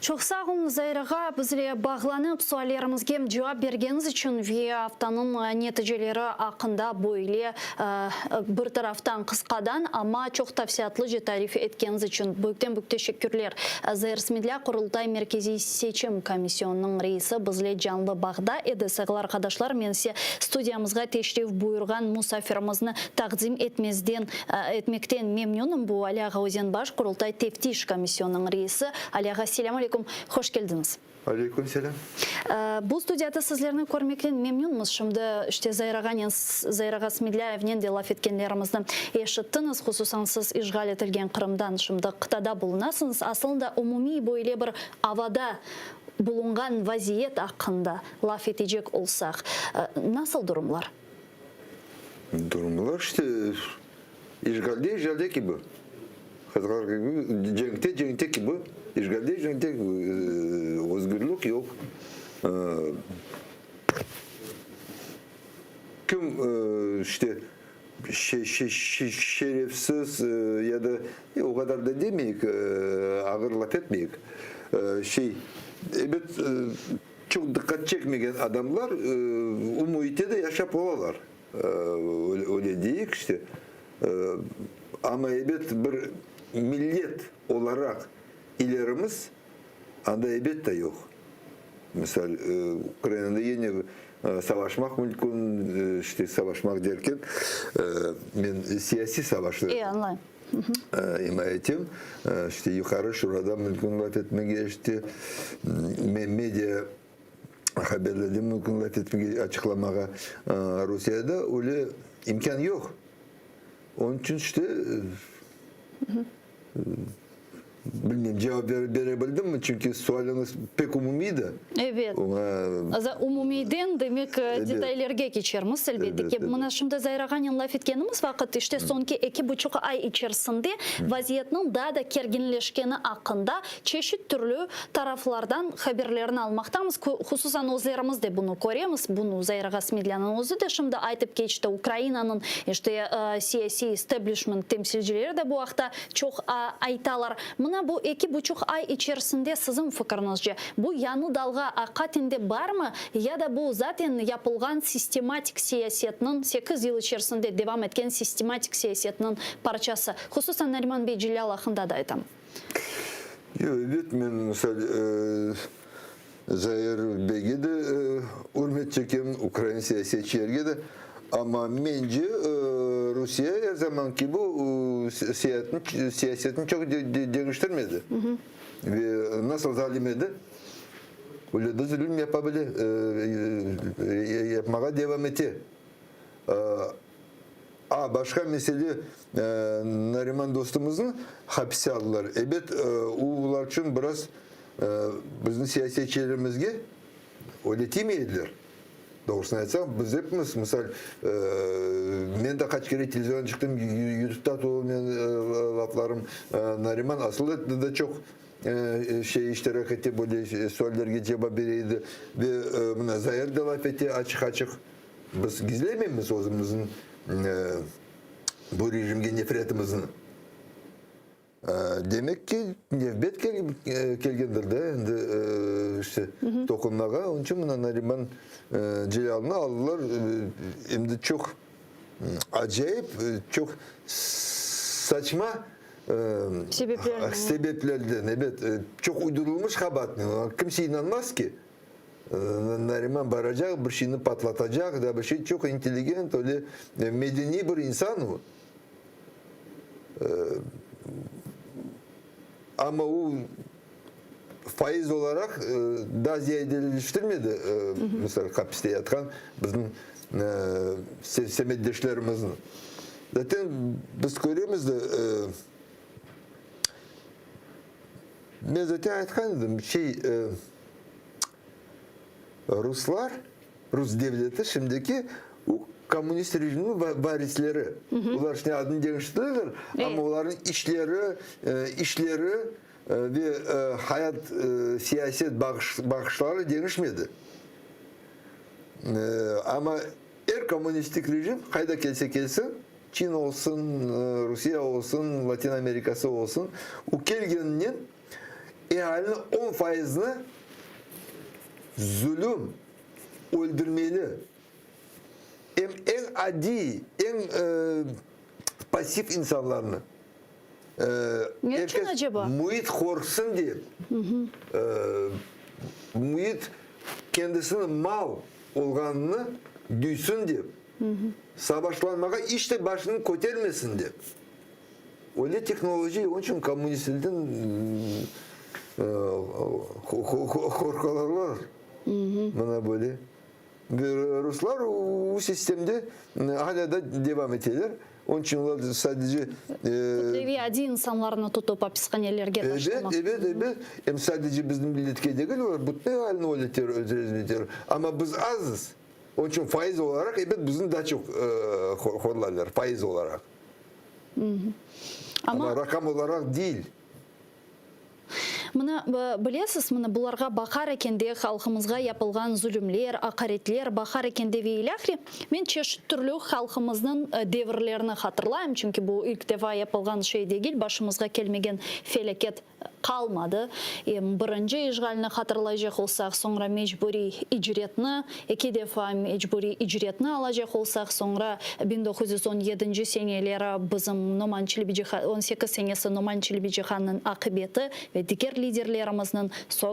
Çoq sağ oluñ, Zair ağa, bizle bağlanıp, suallerimizge cevap bergeniñiz içün ve aftanıñ neticeleri aqqında böyle bir taraftan qısqadan, amma çoq tafsilâtlıca tarif etkeniñiz içün büyükten-büyük teşekkürler. Zair Smedlâ, Qurultay Merkeziy Seçim Komisyonınıñ reisi bizle canlı bağda edi. Sayğılı arqadaşlar, men ise studiyamızğa teşrif buyurğan musafirimizni taqdim etmezden, etmekten memnünim. Bu Ali ağa Özenbaş, Qurultay Teftiş Komisyonınıñ reisi. Ali ağa, selâm aleyküm, hoş keldiñiz. Aleyküm selâm. Bu studiyada sizlerni körmekten memnünmiz. Şimdi, işte, Zair ağanen, Zair ağa Smedlâyevnen de laf etkenlerimizni eşittiñiz. Hususan, siz işğal etilgen Qırımdan şimdi qıtada bulunasıñız. Asılında, umumiy böyle bir avada bulunğan vaziyet aqqında laf etecek olsaq, nasıl durumlar? Durumlar işte, işğalde işğalde kibi. Cenkte cenkte kibi, işğalde cenkte kibi, özgürlik yoq. Kim işte şerefsiz ya da o qadar da demeyik, ağır laf etmeyik, şey, ebet, çoq diqqat çekmegen adamlar o müitte de yaşap olalar. Öyle deyik işte. Amma ebet bir millet olaraq ilerimiz anda ebet de yoq. Misal, Ukrainada yine savaşmaq mümkün, işte savaşmaq derken, men siyasiy savaşnı ima etem. İşte Yuqarı Şurada mümkün laf etmege, işte media haberlerde mümkün laf etmege, açıqlamağa. Rusiyede öyle imkân yoq. Onıñ içün işte, bilmeyim, cevap bere bildimmi, çünki sualiñiz pek umumiydi. Evet. Oña. Umumiyden, demek, detaylerge keçermiz, elbette ki. Mına şimdi Zair ağanen laf etkenimiz vaqıt, işte soñki eki buçuq ay içerisinde vaziyetniñ daa da kerginleşkeni aqqında Çeşit türlü taraflardan haberlerni almaqtamız, hususan özlerimiz de bunı köremiz, bunı Zair ağa Smedlânıñ özü de şimdi aytıp keçti, Ukrainanıñ işte siyasiy isteblişment temsilcileri de bu aqta çoq aytalar. Mına bu eki buçuq ay içerisinde siziñ fikriñizce, bu yañı dalğa aqiqaten de barmı ya da bu zaten yapılğan sistematik siyasetniñ, sekiz yıl içerisinde devam etken sistematik siyasetniñ parçası? Hususan Nariman bey Celâl aqqında da aytam. Yoq, ebet, men, misal, Zair beyge de ürmet çekem, ukrain siyasetçilerge de, amma mence, Rusiye er zaman kibi siyasetini çoq deñiştirmedi. Ve nasıl zalim edi, öyle de zulüm yapa bile, yapmağa devam ete. A, başqa mesele, Nariman dostumıznı hapise aldılar. Ebet, o olar içün biraz bizni siyasetçilerimizge öyle tiymey ediler. Doğrusını aytsam, biz epimiz, misal, men de qaç kere televizionğa çıqtım, YouTube'da tolu menim laflarım. Nariman asıl da çoq şey iştirak ete, böyle suallerge cevap bere edi. Ve mına Zair de laf ete açıq-açıq. Biz gizlemeymiz özümizniñ bu rejimge nefretimizni. Demek ki, nevbet kelgendir de endi işte toqunmağa. Onıñ içün mına Nariman Celâlnı aldılar. Endi çoq acayip, çoq saçma sebeplerden, ebet, çoq uydurılmış qabaatnen. Kimse inanmaz ki. Nariman baracaq, bir şeyni patlatacaq, da bir şey, çoq intelligent, öyle medeniy bir insan o. Amma o. faiz olaraq daa ziyadeliştirmedi, misal, hapiste yatqan bizim semetdeşlerimizni. Zaten biz köremiz de, men zaten aytqan edim, şey, ruslar, rus devleti şimdiki o kommunist rejiminiñ varisleri. Olar şimdi adını deñiştirdiler, amma olarnıñ işleri, işleri ve hayat, siyaset baqışları deñişmedi. Amma er kommunistik rejim qayda kelse kelsin, Çin olsun, Rusiye olsun, Latin Amerikası olsun, o kelgeninen ealiniñ on fayızını zulüm, öldürmeli, em eñ adiy, eñ passiv insanlarnı. Ne içün acaba? Müit qorqsın dep, müit kendisiniñ mal olğanını duysın dep, savaşlanmağa iç de başını kötermesin dep. Öyle tehnologiya, onıñ içün kommunistlerden qorqalarlar. Mına böyle. Ruslar o sistemde alâ da devam eteler. Onıñ içün olar sadece... Kütleviy adiy insanlarnı tutıp apishanelerge taşlamaq. Ebet, ebet, ebet. Em sadece bizim milletke degil, olar bütün ealini öyle terrorizm eter. Amma biz azız. Onıñ içün faiz olaraq, ebet, bizni daa çoq horlaylar, faiz olaraq. Amma raqam olaraq değil. Mına, bilesiz, mına bularğa baqar ekende, halqımızğa yapılğan zulümler, aqaretler baqar ekende ve ilâhre, men çeşit türlü halqımıznıñ devirlerini hatırlayım, çünki bu ilk defa yapılğan şey degil, başımızğa kelmegen felâket qalmadı. Em birinci işğalni hatırlaycaq olsaq, soñra mecburiy icretni, eki defa mecburiy icretni alacaq olsaq, soñra 1917 seneleri bizim Noman Çelebicihan, 18 senesi Noman Çelebicihannıñ aqibeti ve diger liderlerimizniñ,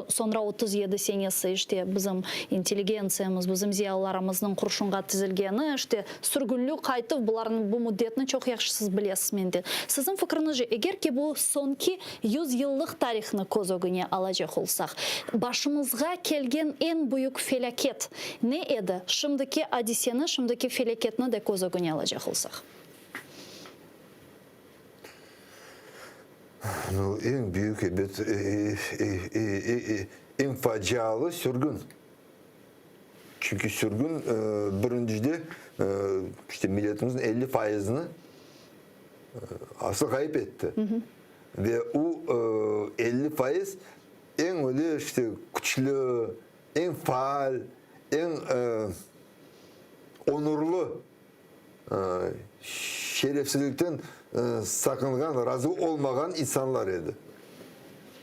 soñra 37 senesi işte bizim intelligentsiyamız, bizim ziyalılarımıznıñ qurşunğa tizilgeni, işte sürgünlik, qaytuv, bularnıñ bu müddetni çoq yahşı siz bilesiz menden. Siziñ fikriñizce, eger ki bu soñki Yüzyıllıq tarihnı köz ögüne alacaq olsaq, başımızğa kelgen eñ büyük felâket ne edi? Şimdiki adiseni, şimdiki felâketni de köz ögüne alacaq olsaq. Nu, eñ büyük, ebet, eñ facialı sürgün. Çünki sürgün, birincide, işte milletimizniñ 50 fayızını asıl ğayıp etti. Ve o 50% eñ öyle işte küçlü, eñ faal, eñ onurlı, şerefsizlikten saqınğan, razı olmağan insanlar edi.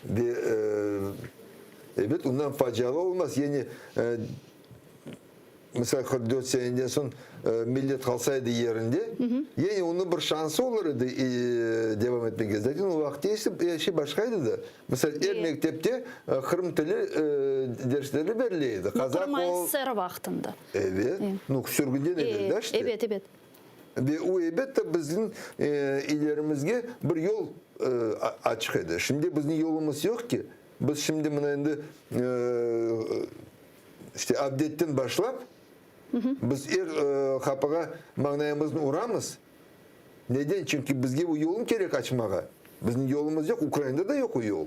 Ve ebet, ondan facialı olmaz. Yani Misal, 44 seneden soñ millet qalsa edi yerinde, yani onıñ bir şansı olur edi devam etmege. Zaten o vaqıtta ise er şey başqa edi de. Misal, er mektepte qırım tili dersleri berile edi. Qazaq ol. Qırım ASSR vaqtında. Evet. Nu, sürgünden evel da işte. Evet, evet. Ve o, elbette, bizim ilerimizge bir yol açıq edi. Şimdi bizim yolumız yoq ki. Biz şimdi mına endi İşte avdetten başlap, biz er qapığa mañnayımıznı uramız. Neden? Çünki bizge bu yolun kerek açmağa. Bizim yolumız yoq, Ukrainada da yoq o yol.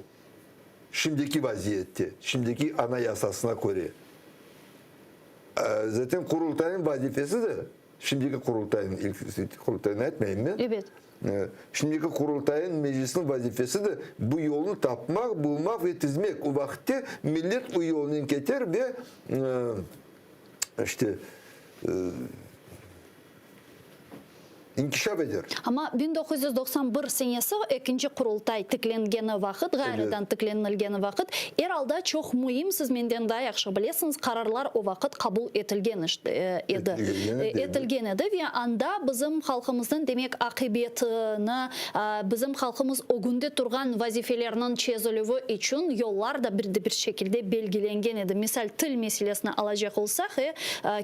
Şimdiki vaziyette, şimdiki Anayasasına köre. Zaten Qurultaynıñ vazifesi de, şimdiki Qurultaynıñ, ilk Qurultaynı aytmayım men. Ebet. Şimdiki Qurultayın Meclisniñ vazifesi de bu yolnı tapmaq, bulmaq ve tizmek. O vaqıtte millet o yolnen keter ve işte inkişaf eder. Amma 1991 senesi ekinci Qurultay tiklengeni vaqıt, ğayrıdan tiklenilgeni vaqıt, er alda çoq müim, siz menden daa yahşı bilesiñiz, qararlar o vaqıt qabul etilgen edi. Etilgen edi ve anda bizim halqımıznıñ, demek, aqibetini, bizim halqımız ögünde turğan vazifelerniñ çezilüvi içün yollar da bir de bir şekilde belgilengen edi. Misal, til meselesini alacaq olsaq, e,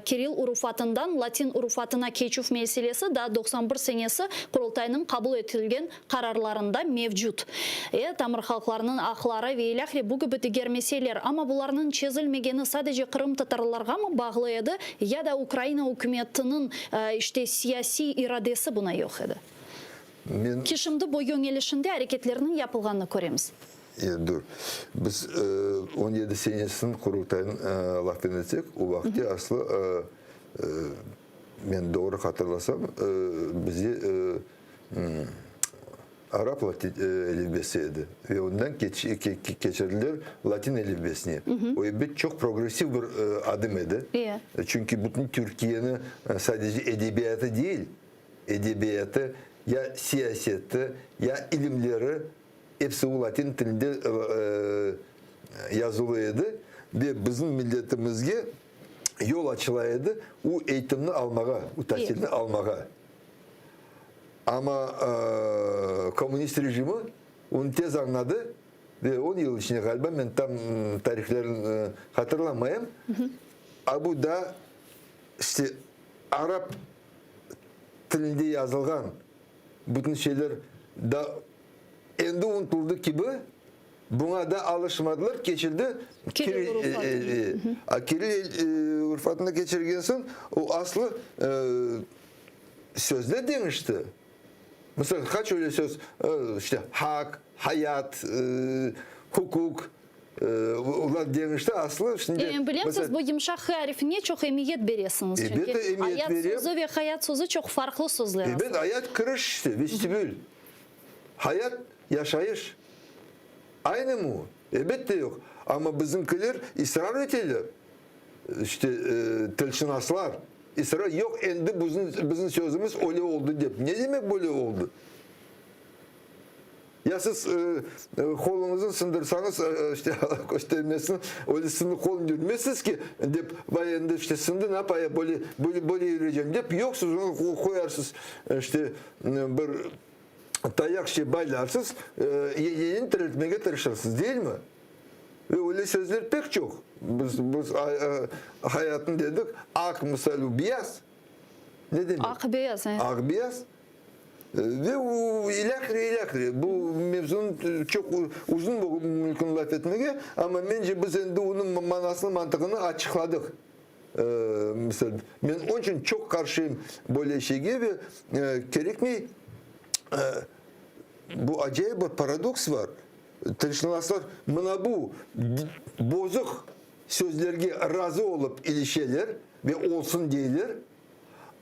kirill urufatından latin urufatına keçüv meselesi daa 91. 91 senesi Qurultaynıñ qabul etilgen qararlarında mevcut. E, tamır halqlarnıñ aqları ve ilâhre bu kibi diger meseleler. Amma bularnıñ çezilmegeni sadece qırımtatarlarğamı bağlı edi ya da Ukraina ükümetiniñ, işte, siyasiy iradesi buna yoq edi? Men. Ki şimdi bu yöñelişinde areketlerniñ yapılğanını köremiz. E, dur. Biz 17 senesiniñ Qurultayın laf etsek, o vaqıtte aslı, men doğru hatırlasam, bizde arap elifbesi edi ve ondan keçirdiler latin elifbesine. O elbet çoq progressiv bir adım edi. Çünki bütün Türkiyeni sadece edebiyatı değil, edebiyatı, ya siyaseti, ya ilimleri episi o latin tilinde yazılı edi ve bizim milletimizge yol açıla edi o eğitimni almağa, o tasilni almağa. Amma kommunist rejimi onı tez añladı ve on yıl içinde ğaliba, men tam tarihlerini hatırlamayım, a bu da işte arap tilinde yazılğan bütün şeyler da endi unutıldı kibi, buña da alışmadılar, keçildi Kiril urufatına. A kiril urufatına keçirgen soñ o aslı Sözler deñişti. Misal, qaç öyle söz, işte, haq, hayat, hukuk, olar deñişti, aslı şimdi. E, bilem, siz bu yımşaq h arifine çoq emiyet beresiñiz, çünki Elbette, emiyet ayat berem. sözü ve hayat sözü çoq farqlı sözler Elbet, aslında. ayat kiriş işte, vestibül. Hayat, yaşayış. Aynımı o? Elbette yoq. Amma bizimkiler israr eteler. İşte, tilşınaslar israr, yoq, endi bizim sözümiz öyle oldı dep. Ne demek böyle oldı? Ya siz qoluñıznı sındırsañız, işte, Allah köstermesin, öyle sınıq qolnen yürmezsiz ki, dep, vay, endi, işte, sındı, ne yapayım, böyle, böyle, böyle yüreceğim dep, yoq, siz onı qoyarsız, işte, bir tayaq şey baylarsız, yeñiden tiriltmege tırışırsız, deyilmi? Ve öyle sözler pek çoq. Biz, biz hayatnı dedik, aq, misal, beyaz. Ne demek? Aq, beyaz, e. Aq, beyaz. Ve o ilâhre, ilâhre. Bu mevzunı çoq uzun mümkün laf etmege, amma mence biz endi onıñ manasını, mantığını açıqladıq. Misal, men onıñ içün çoq qarşıyım böyle şeyge ve kerekmey, bu acayip bir paradoks bar. Tilşınaslar mına bu bozuq sözlerge razı olıp ilişeler ve olsun deyler,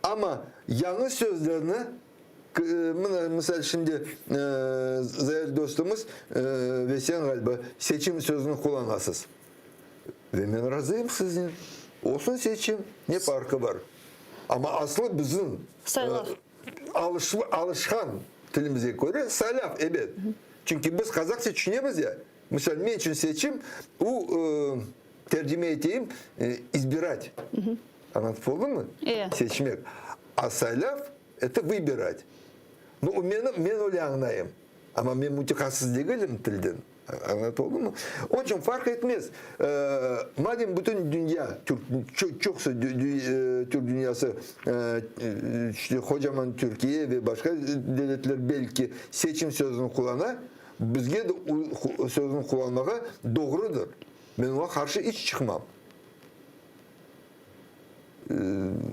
amma yañı sözlerni, mına, misal, şimdi Zair dostumız ve sen, ğaliba, seçim sözüni qullanasız. Ve men razıyım siznen. Olsun seçim, ne farqı bar? Amma aslı bizim Saylav. Alışqan tilimizge köre saylav, ebet. Çünki biz qazaqça tüşünemiz ya, misal, men içün seçim, u, tercime eteyim, izbirat. Añlatıp oldumı? Seçmek. A saylav, eto vıbirat. Nu, meni, men öyle añlayım. Amma men mütehassıs degilim tilden. Añlatıp oldumı? Onıñ içün farq etmez. Madem bütün dünya, çoqusı Türk dünyası, işte qocaman Türkiye ve başqa devletler belki seçim sözüni qullana, bizge de o sözüni qullanmağa doğrudır. Men oña qarşı iç çıqmam.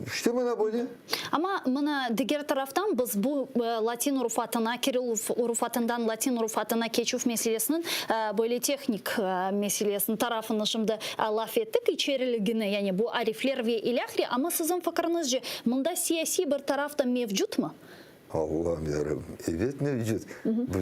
İşte mına böyle. Amma mına diger taraftan biz bu latin urufatına, kiril urufatından latin urufatına keçüv meselesiniñ böyle tehnik meselesini, tarafını şimdi laf ettik, içeriligini, yani bu arifler ve ilâhre, amma siziñ fikriñizce mında siyasiy bir taraf da mevcutmı? Allahım yarabbim, ebet mevcut.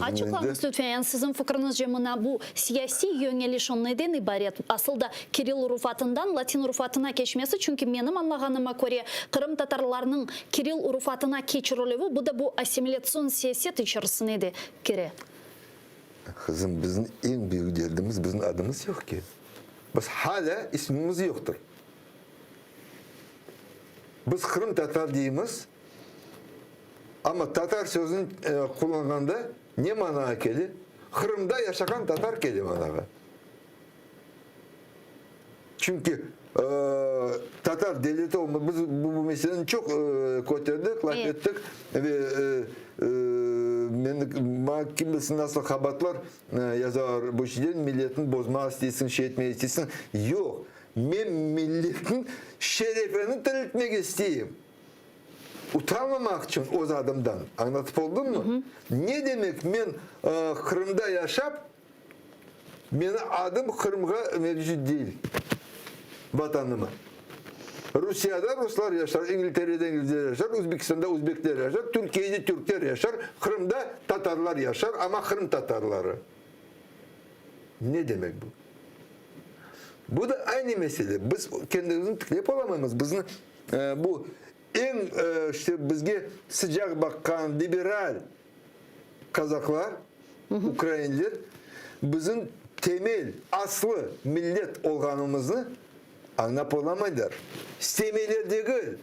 Açıqlañız lütfen, yani siziñ fikriñizce mına bu siyasiy yöñeliş o neden ibaret? Asıl da kiril urufatından latin urufatına keçmesi, çünki menim añlağanıma köre, qırımtatarlarnıñ kiril urufatına keçirilüvi, bu da bu assimilâtsion siyaset içerisine de kire. Qızım, bizim eñ büyük derdimiz, bizim adımız yoq ki. Biz hâlâ ismimiz yoqtır. Biz qırımtatar deymiz. Amma tatar sözüni qullanğanda ne manağa kele? Qırımda yaşağan tatar kele manağa. Çünki. Tatar devleti olma, biz bu meseleni çoq köterdik, laf ettik ve men, maña kim bilsin nasıl qabaatlar yazalar bu şeyden, milletni bozmağa isteysiñ, şey etmege isteysiñ. Yoq, men milletniñ şerefini tiriltmege isteyim. Utanmamaq içün öz adımdan, añlatıp oldımmı? Ne demek men Qırımda yaşap, Meni adım Qırımğa mevcut değil, Vatanıma. Rusiyada ruslar yaşar, İngilterede inglizler yaşar, Özbekistanda özbekler yaşar, Türkiyede türkler yaşar, Qırımda tatarlar yaşar, amma Qırım tatarları. Ne demek bu? Bu da aynı mesele. Biz kendimizni tiklep olamaymız. Bizni bu eñ işte bizge sıcaq baqqan liberal Kazaklar, ukrainler bizim temel, aslı millet olğanımıznı añlap olamaylar. İstemeyler degil,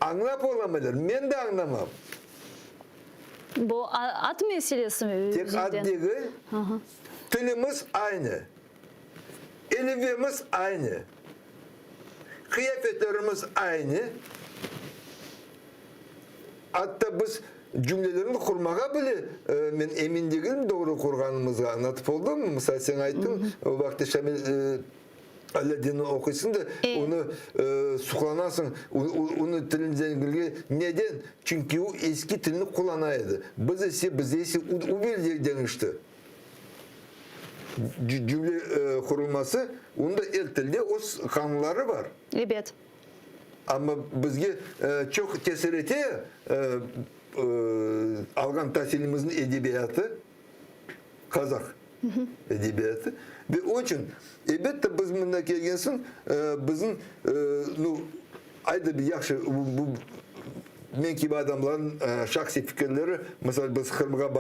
añlap olamaylar. Men de añlamam. Bu ad meselesi mi? Tek ad degil, tilimiz aynı, elifbemiz aynı, qıyafetlerimiz aynı. Atta biz cümlelerni qurmağa bile, men emin degilim doğru qurğanımızğa, añlatıp oldımmı? Misal, sen ayttıñ, o vaqıtta Şamil Alâdinni oquysıñ da, onı suqlanasıñ, onıñ tilini zenginligi. Neden? Çünki o eski tilni qullana edi. Biz ise, bizde ise o bile deñişti. Cümle qurulması, onıñ da er tilde öz qanunları bar. Ebet. Amma bizge çoq tesir ete alğan tasilimizniñ edebiyatı, qazah edebiyatı. Ve onıñ içün, elbette, biz mında kelgen soñ, bizim, nu, ayda bir yahşı, bu men kibi adamlarnıñ şahsiy fikirleri, misal, biz Qırımğa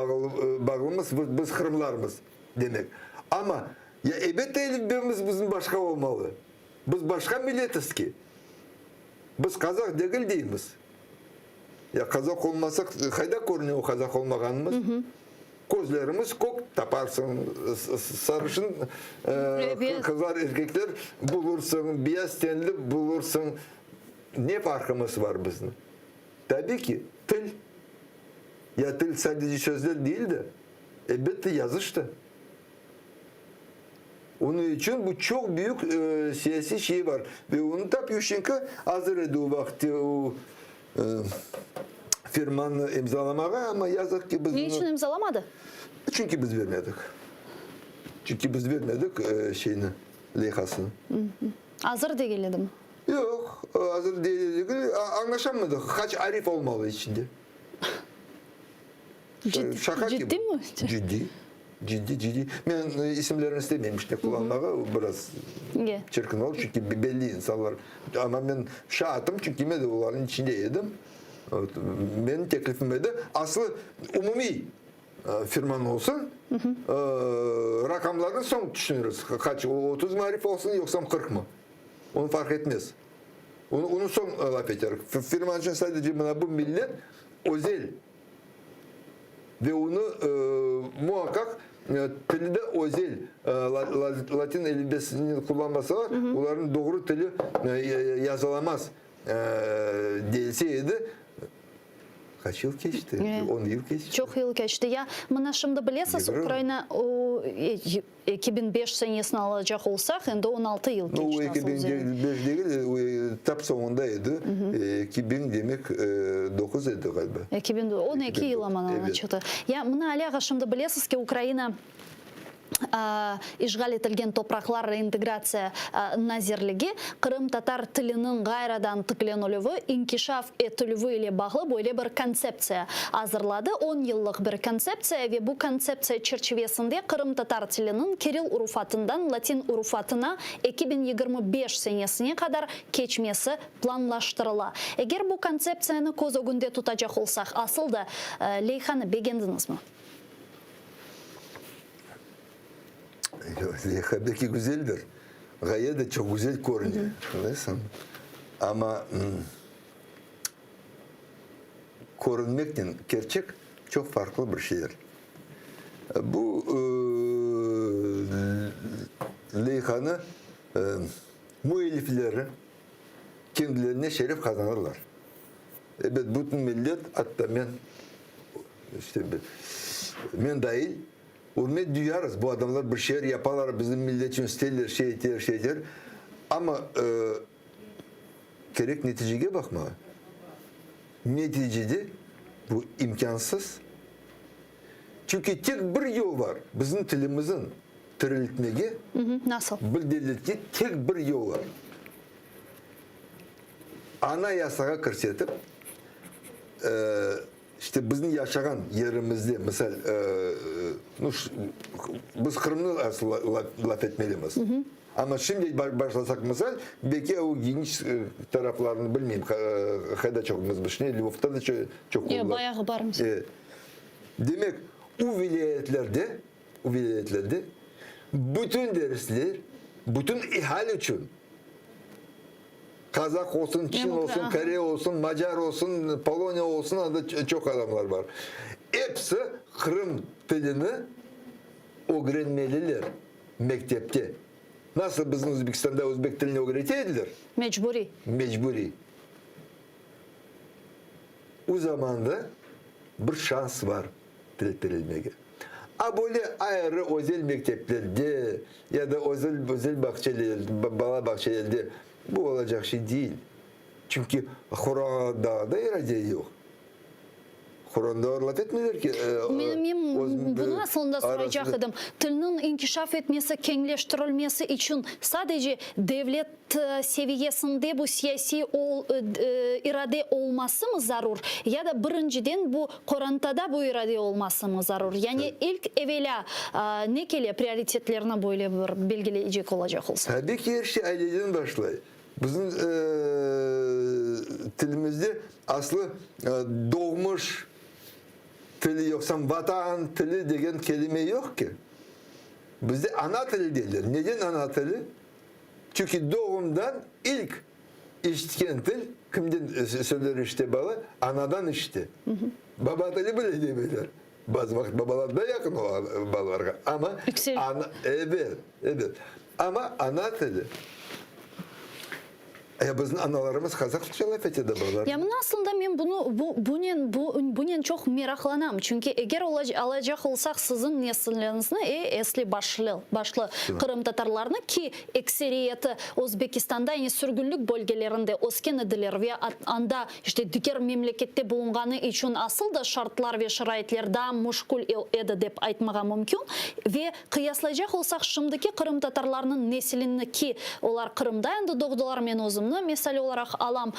bağlımız, biz qırımlarmız, demek. Amma, ya, elbette, elifbemiz bizim başqa olmalı. Biz başqa milletiz ki. Biz qazaq degil deymiz. Ya qazaq olmasaq, qayda körüne o qazaq olmağanımız? Közlerimiz kök, taparsıñ, sarışın qızlar, erkekler bulursıñ, beyaz tenli bulursıñ. Ne farqımız var bizim? Tabiy ki, til. Ya til sadece sözler değil de, elbette yazış da. Onıñ içün bu çoq büyük siyasiy şey bar. Ve onı tap Yuşçenko azır edi o vaqıt o fermannı imzalamağa, amma yazıq ki biz Ne içün imzalamadı? Çünki biz bermedik. Çünki biz bermedik şeyni, leyhasını. Azır degil edimi? Yoq, azır degil, añlaşamadıq, qaç arif olmalı içinde. Şaqa kibi. Ciddiymi? Ciddiy. Ciddiy, ciddiy. Men isimlerini istemeyim işte qullanmağa, biraz çirkin olur, çünki belli insanlar. Amma men şaatım, çünki men de olarnıñ içinde edim. Menim teklifim edi, aslı umumiy firman olsun, raqamlarnı soñ tüşüniriz, qaç, 30 mı arif olsun, yoqsa 40 mı, onı farq etmez. Onı soñ laf eterik. Firman içün sadece mına bu millet özel. Ve onı muaqqaq tili de özel, latin elifbesini qullanmasalar, olarnıñ doğru tili yazılamaz deilse edi. Qaç yıl keçti? On yıl keçti. Çoq yıl keçti. Ya mına şimdi bilesiz, Ukraina 2005 senesini alacaq olsaq, endi 16 yıl keçti. O 2005 degil, o tap soñunda edi. 2000 demek 9 edi ğaliba. 2012 yıl aman-aman çıqtı. Ya mına, Ali ağa, şimdi bilesiz ki, Ukraina işğal etilgen topraqlar reintegratsiya nazirligi qırımtatar tiliniñ ğayrıdan tiklenilüvi, inkişaf etilüvi ile bağlı böyle bir kontseptsiya azırladı. On yıllıq bir kontseptsiya ve bu kontseptsiya çerçivesinde qırımtatar tiliniñ kiril urufatından latin urufatına 2025 senesine qadar keçmesi planlaştırıla. Eger bu kontseptsiyanı köz ögünde tutacaq olsaq, asıl da leyhanı begendiñizmi? Leyha belki güzeldir, ğaye de çoq güzel körüne, añlaysıñmı? Amma körünmeknen kerçek çoq farqlı bir şeyler. Bu leyhanı. Müellifleri kendilerine şeref qazanırlar. Ebet, bütün millet, atta men, işte, men dail, ürmet duyarız, bu adamlar bir şeyler yapalar, bizim millet içün isteyler, şey eter, şey eter. Amma kerek neticege baqmağa. Neticede bu imkânsız. Çünki tek bir yol bar, bizim tilimizin tiriltmege, Nasıl? bir devletke tek bir yol bar. Anayasağa kirsetip, işte bizim yaşağan yerimizde, misal, biz Qırımnı asıl laf etmelimiz. Amma şimdi başlasaq, misal, belki o geniş taraflarını bilmeyim, qayda çoqmız biz, şimdi Lvovda da çoq oldılar. Yoq, bayağı barmız. Demek, o vilâyetlerde, o vilâyetlerde bütün dersler, bütün ehal içün, qazaq olsun, çin olsun, korey olsun, macar olsun, poloniya olsun, anda çoq adamlar bar, episi qırım tilini ögrenmeliler mektepte. Nasıl bizim Özbekistanda özbek tilini ögrete ediler? Mecburiy. Mecburiy. O zamanda bir şans bar til tirilmege. A böyle ayrı özel mekteplerde ya da özel özel bağçelerde, bala bağçelerde bu olacaq şey değil. Çünki Quranda irade yoq. Quranda laf etmeyler ki. Men, men bunı aslında soraycaq edim. Tilniñ inkişaf etmesi, keñleştirilmesi içün sadece devlet seviyesinde bu siyasiy irade olmasımı zarur, ya da birinciden bu qorantada bu irade olmasımı zarur? Yani ilk evelâ ne kele prioritetlerni böyle bir belgileycek olacaq olsaq? Tabiy ki, er şey aileden başlay. Bizim tilimizde aslı doğmuş tili yoqsa vatan tili degen kelime yoq ki. Bizde ana tili deyler. Neden ana tili? Çünki doğumdan ilk işitken til, kimden sözler işite bala? Anadan işite. Baba tili bile demeyler. Bazı vaqıt babalar da yaqın ola balalarğa, amma ana, ebet, ebet. Amma ana tili. Ya bizim analarımız qazaqça laf ete de balalar. Ya mına aslında men bunı, bu, bunen, bu, bunen çoq meraqlanam. Çünki eger alacaq olsaq siziñ nesliñizni, e, esli başlı, başlı qırımtatarlarnı, ki ekseriyeti Özbekistanda, yani sürgünlik bölgelerinde ösken ediler ve anda, işte, diger memlekette bulunğanı içün asıl da şartlar ve şaraitler daa müşkül edi dep aytmağa mümkün. Ve Qıyaslaycaq olsaq, şimdiki qırımtatarlarnıñ nesilini ki, olar Qırımda endi doğdılar, men özümni misal olaraq alam,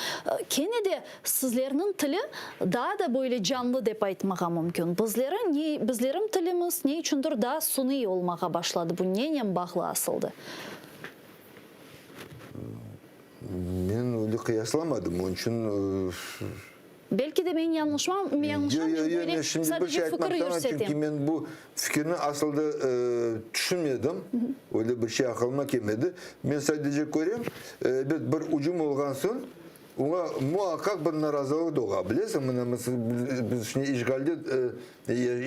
kene de sizlerniñ tili daa da böyle canlı dep aytmağa mümkün. Bizleri ne, bizlerim tilimiz ne içündir daa suniy olmağa başladı. Bu nenen bağlı asıldı? Men öyle qıyaslamadım, onıñ içün. Belki de men yañlışmam, yañlışam, Yo, men yo, yo, böyle men şimdi bir sadece şey fikir aytmaq istemem, çünki yürsetem. men bu fikirni asılda tüşünmedim, öyle bir şey aqılıma kelmedi. Men sadece körem, ebet, bir ücüm olğan soñ, oña muaqqaq bir narazılıq doğa. Bilesiñ, mına, biz şimdi işğalde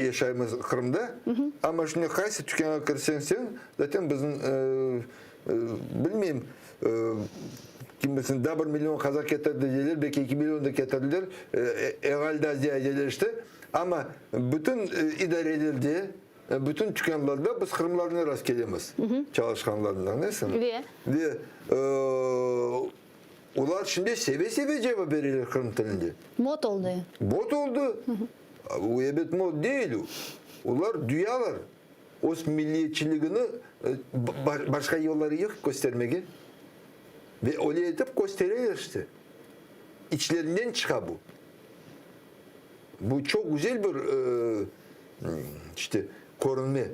yaşaymız Qırımda, amma şimdi qaysı tükânğa kirseñ sen, zaten bizim, bilmeyim, Kim bilsin, daa bir million qazaq ketirdi deyler, belki 2 million da ketirdiler, eali daa ziyadeleşti. Amma bütün idarelerde, bütün tükânlarda biz qırımlarnen rast kelemiz, çalışqanlarından, neyse. Ve? Ve olar şimdi seve-seve cevap bereler qırım tilinde. Mot oldı. Mot oldı. O ebet mot değil. Olar duyalar. Öz milliyetçiligini başqa yolları yoq köstermege. Ve öyle etip köstereler işte. İçlerinden çıqa bu. Bu çoq güzel bir işte körünme.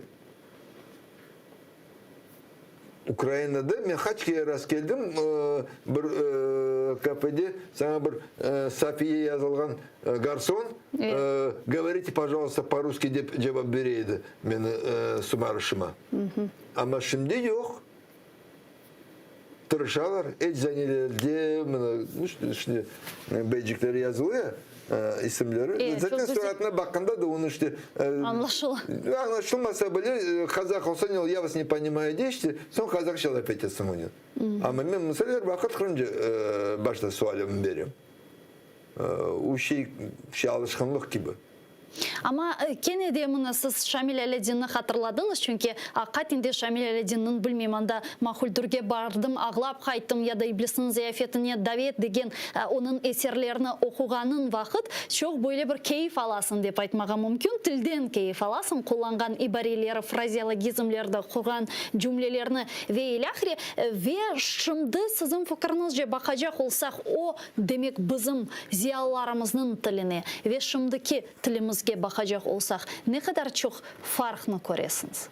Ukrainada men qaç kere rast keldim, bir kafede saña bir Safiye yazılğan garson, Govorite, pojaluysta, po-russki dep cevap bere edi meni sımarışıma. Amma şimdi yoq. Tırışalar, eczanelerde, mına, işte, beycikleri yazılı ya. isimleri. E, Zaten çok güzel. suratına baqqanda da onı işte Añlaşıla. Añlaşılmasa bile, qazaq olsa ne ol, ya vas ne ponimаю dey işte, soñ qazaqça laf etesiñ onen. Amma men misal er vaqıt qırımca başta sualimni berem. O şey, şey alışqınlıq kibi. Amma kene de mına siz Şamil Alâdinni hatırladıñız, çünki aqiqaten de Şamil Alâdinniñ bilmeyim anda Mahuldürge bardım, ağlap qayttım ya da İblisniñ ziyafetine davet degen onıñ eserlerini oquğanıñ vaqıt çoq böyle bir keyif alasıñ dep aytmağa mümkün, tilden keyif alasıñ, qullanğan ibareleri, frazeologizmlerdi, qurğan cümlelerni ve ilâhre. Ve şimdi siziñ fikriñizce baqacaq olsaq, o, demek, bizim ziyalılarımıznıñ tiline ve şimdiki tilimizge baqacaq olsaq, ne qadar çoq farqnı köresiñiz?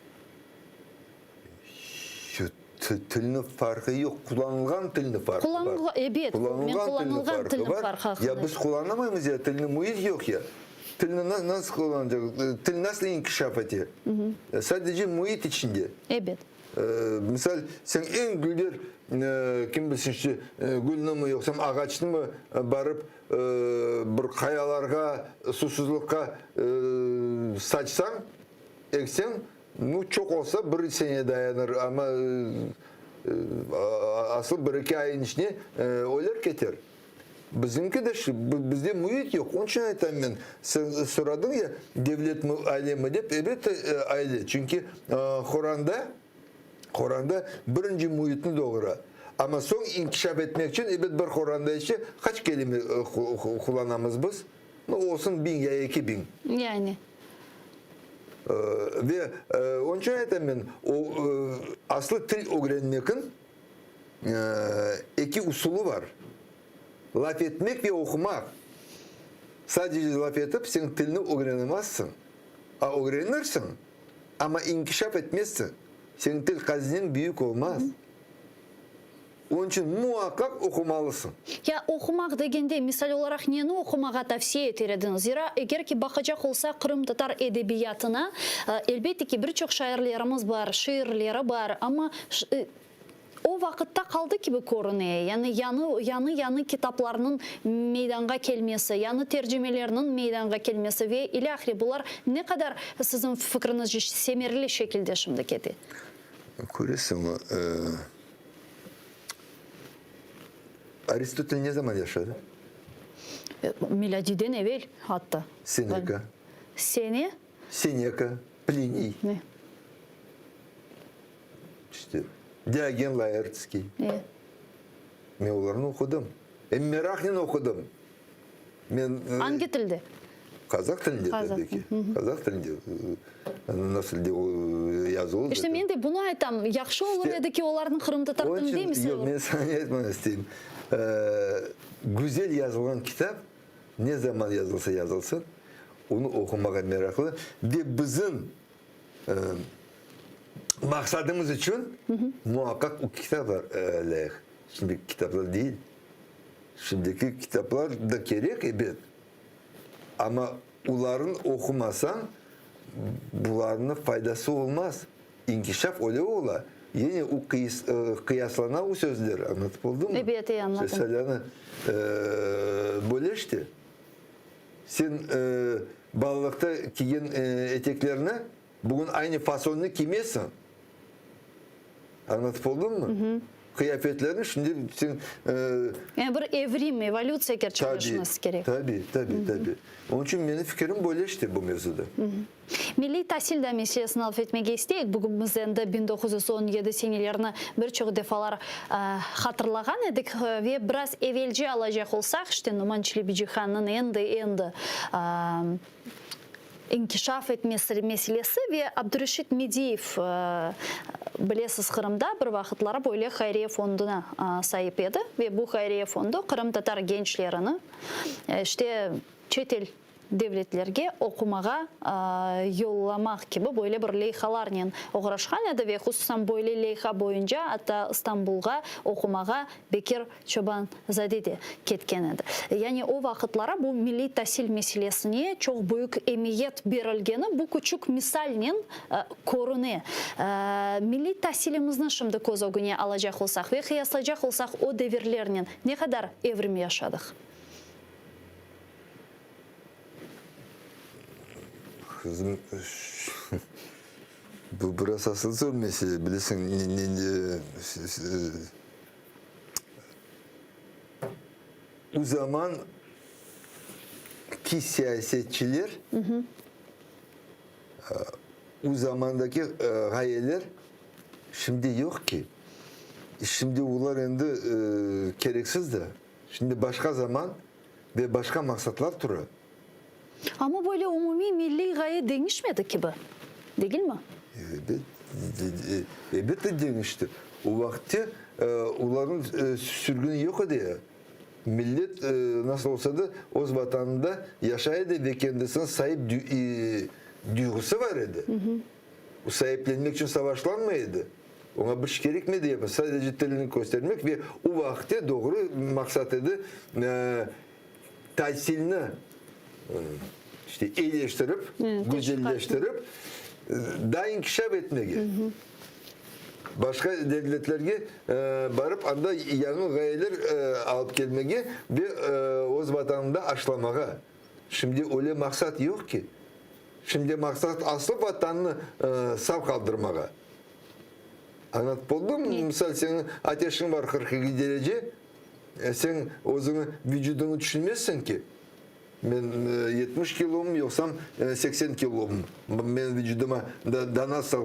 Şu tilniñ farqı yoq, qullanılğan tilniñ farqı bar. Ebet, men qullanılğan tilniñ farqı aqqında. Ya biz qullanamaymiz ya, tilni müit yoq ya. Tilni nasıl qullanacaq, til nasıl inkişaf ete? Sadece müit içinde. Ebet. Misal, sen eñ güller, kim bilsin işte, gülnimi yoqsam ağaçnımı barıp bir qayalarğa, susuzlıqqa saçsañ, ekseñ, nu, çoq olsa bir sene dayanır, amma asıl bir-eki ayın içinde öler keter. Bizimki de şu, bizde müit yoq. Onıñ içün aytam men, sen soradıñ ya, devletmi, ailemi dep, elbette, aile. Çünki qoranda, qoranda birinci müitni doğura. Amma soñ inkişaf etmek içün, ebet, bir qoranda içi qaç kelime qullanamız biz? Nu, olsun biñ ya 2000. Yani. Ve onıñ içün aytam men, o, aslı til ögrenmekniñ Eki usulı bar, laf etmek ve oqumaq. Sadece laf etip, sen tilni ögrenemezsiñ. A, ögrenirsiñ, amma inkişaf etmezsiñ, seniñ til hazineñ büyük olmaz. Onıñ içün muaqqaq oqumalısıñ. Ya oqumaq degende, misal olaraq neni oqumağa tavsiye eter ediñiz? Zira, eger ki baqacaq olsaq qırımtatar edebiyatına, elbette ki, bir çoq şairlerimiz bar, şiirleri bar, amma O vaqıtta qaldı kibi körüne, yani yañı, yañı-yañı kitaplarnıñ meydanğa kelmesi, yañı tercimelerniñ meydanğa kelmesi ve ilâhre, bular ne qadar siziñ fikriñizce semereli şekilde şimdi kete? Köresiñmi, Aristotel ne zaman yaşadı? Milâdiden evel, atta. Seneka. Sene? Seneka, Pliniy. Ne? İşte, Diogen Laertskiy. E. Men olarnı oqudım. Em meraqnen oqudım. Men, Angi tilde? Qazaq tilinde, Qazaq. tabii ki. Qazaq tilinde. Nasıl de o yazılı İşte men de bunı aytam, yahşı olur edi ki, olarnı qırımtatar tilinde misal. Yoq, men saña ne aytmaq isteyim. Güzel yazılğan kitap, ne zaman yazılsa yazılsın, onı oqumağa meraqlı ve bizim Maqsadımız içün muaqqaq o kitaplar lâyıq. Şimdiki kitaplar değil. Şimdiki kitaplar da kerek, ebet. Amma olarnı oqumasañ, bularnıñ faydası olmaz. İnkişaf öyle ola. Yine o qıyaslana o sözler, añlatıp oldummı? Ebet, e, añladım. Meselâ, böyle işte. Sen balalıqta kiygen eteklerni bugün aynı fasonnı kiymezsiñ. Añlatıp oldımmı? Qıyafetlerni şimdi sen... Yani bir evrim, evolütsiya kerçekleşmesi kerek. Tabi, tabi, tabi. Onıñ içün menim fikirim böyle işte bu mevzuda. Milliy tasil da meselesini laf etmege isteyik. Bugün biz endi 1917 senelerini bir çoq defalar hatırlağan edik ve biraz evelce alacaq olsaq, işte Noman Çelebicihannıñ endi-endi inkişaf etmesi meselesi ve Abdureşit Mediyev, bilesiz, Qırımda bir vaqıtları böyle hayriye fonduna saip edi ve bu hayriye fondu qırımtatar gençlerini işte çetel devletlerge oqumağa yollamaq kibi böyle bir leyhalarnen oğraşqan edi ve hususan böyle leyha boyunca atta İstanbulğa oqumağa Bekir Çoban-zade de ketken edi. Yani o vaqıtları bu milliy tasil meselesine çoq büyük emiyet berilgeni bu küçük misalnen körüne. Milliy tasilimizni şimdi köz ögüne alacaq olsaq ve qıyaslaycaq olsaq o devirlernen ne qadar evrim yaşadıq? Qızım, bu biraz asıl zor mesele, bilesiñ, o zaman ki siyasetçiler, o zamandaki ğayeler şimdi yoq ki. Şimdi olar endi kereksiz de. Şimdi başqa zaman ve başqa maqsatlar tura. Amma böyle umumiy milliy ğaye deñişmedi kibi, degilmi? Ebet, elbette deñişti. O vaqıtte olarnıñ sürgüni yoq edi ya. Millet nasıl olsa da öz vatanında yaşay edi ve kendisine saip duyğusı bar edi. O saiplenmek içün savaşlanmay edi. Oña bir şey kerekmedi yapmaq, sadece tilini köstermek ve o vaqıtte doğru maqsat edi, tasilni işte iyileştirip, güzelleştirip, daa inkişaf etmege. Başqa devletlerge barıp, anda yañı ğayeler alıp kelmege ve öz vatanında aşlamağa. Şimdi öyle maqsat yoq ki. Şimdi maqsat asıl vatannı sağ qaldırmağa. Añlatıp oldımmı? Misal, seniñ ateşiñ bar 42 derece, sen özüñi, vücudıñı tüşünmezsiñ ki. Men 70 kilomım, yoqsam 80 kilomım. Menim vücudıma da nasıl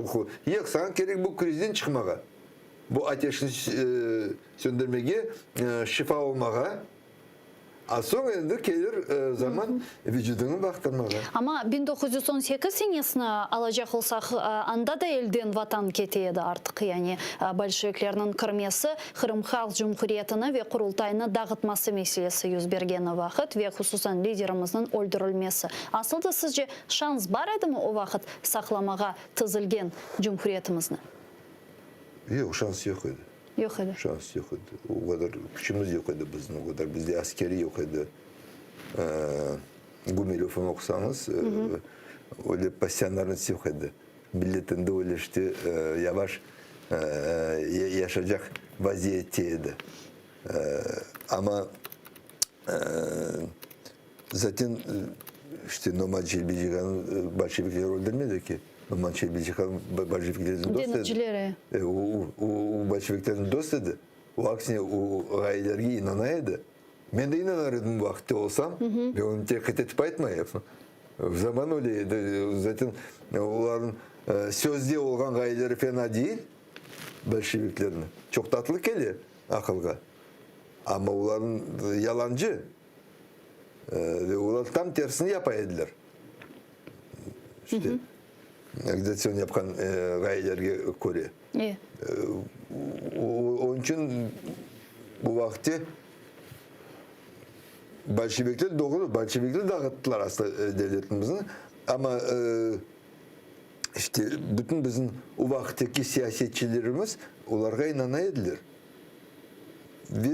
Yoq, saña kerek bu krizden çıqmağa, bu ateşni söndürmege, şifa olmağa. A soñ endi kelir zaman vücudıñı baqtırmağa. Amma 1918 senesini alacaq olsaq, anda da elden Vatan kete edi artıq, yani bolşeviklerniñ kirmesi, Qırım Halq Cumhuriyetini ve Qurultaynı dağıtması meselesi yüz bergeni vaqıt ve hususan liderimizniñ öldürilmesi. Asıl da sizce şans bar edimi o vaqıt saqlamağa tizilgen cumhuriyetimizni? Yoq, şans yoq edi. Yoq edi. Şans yoq edi. O qadar küçümiz yoq edi bizim, o qadar bizde askeri yoq edi. Gumilövni oqusañız, öyle passionarnost yoq edi. Millet endi öyle işte yavaş yaşaycaq vaziyette edi. Amma Zaten, işte, Noman Çelebicihan'ı bolşevikler öldürmedi ki. Noman Çelebicihan bolşeviklerniñ dostu edi. Deñizciler, e. O, o, o bolşeviklerniñ dostu edi. O, aksine, o ğayelerge inana edi. Men de inanar edim o vaqıtte olsam. Men onı tenqit etip aytmayım. Zaman öyle edi. Zaten, olarnıñ sözde olğan ğayeleri fena değil, bolşeviklerniñ. Çoq tatlı kele aqılğa. Amma olarnıñ yalancı. Ve olar tam tersini yapa ediler. İşte, agitatsiyon yapqan ğayelerge köre. Onıñ içün bu vaqıtte bolşevikler doğru, bolşevikler dağıttılar aslında devletimizni, amma işte bütün bizim o vaqıttaki siyasetçilerimiz olarğa inana ediler. Ve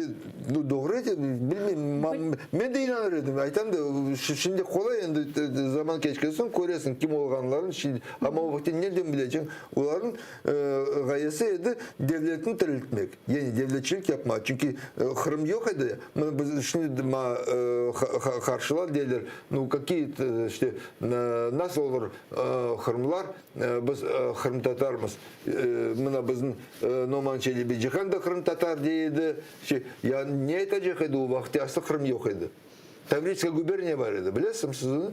nu doğru ayta, bilmeyim, men de inanır edim, aytam da, şimdi qolay endi zaman keçken soñ köresiñ kim olğanlarını, şimdi, amma o vaqıtta nereden bileceñ, olarnıñ ğayesi edi devletni tiriltmek, yani devletçilik yapmaq, çünki Qırım yoq edi, mına biz şimdi maña qarşılar deyler, nu kakiye işte nasıl olur qırımlar, biz qırımtatarmız. Mına bizim Noman Çelebicihan da qırımtatar dey edi. Şey, ya ne aytacaq edi o vaqıtte, aslı Qırım yoq edi. Tavriçska guberniya bar edi, bilesiñmi siz onı?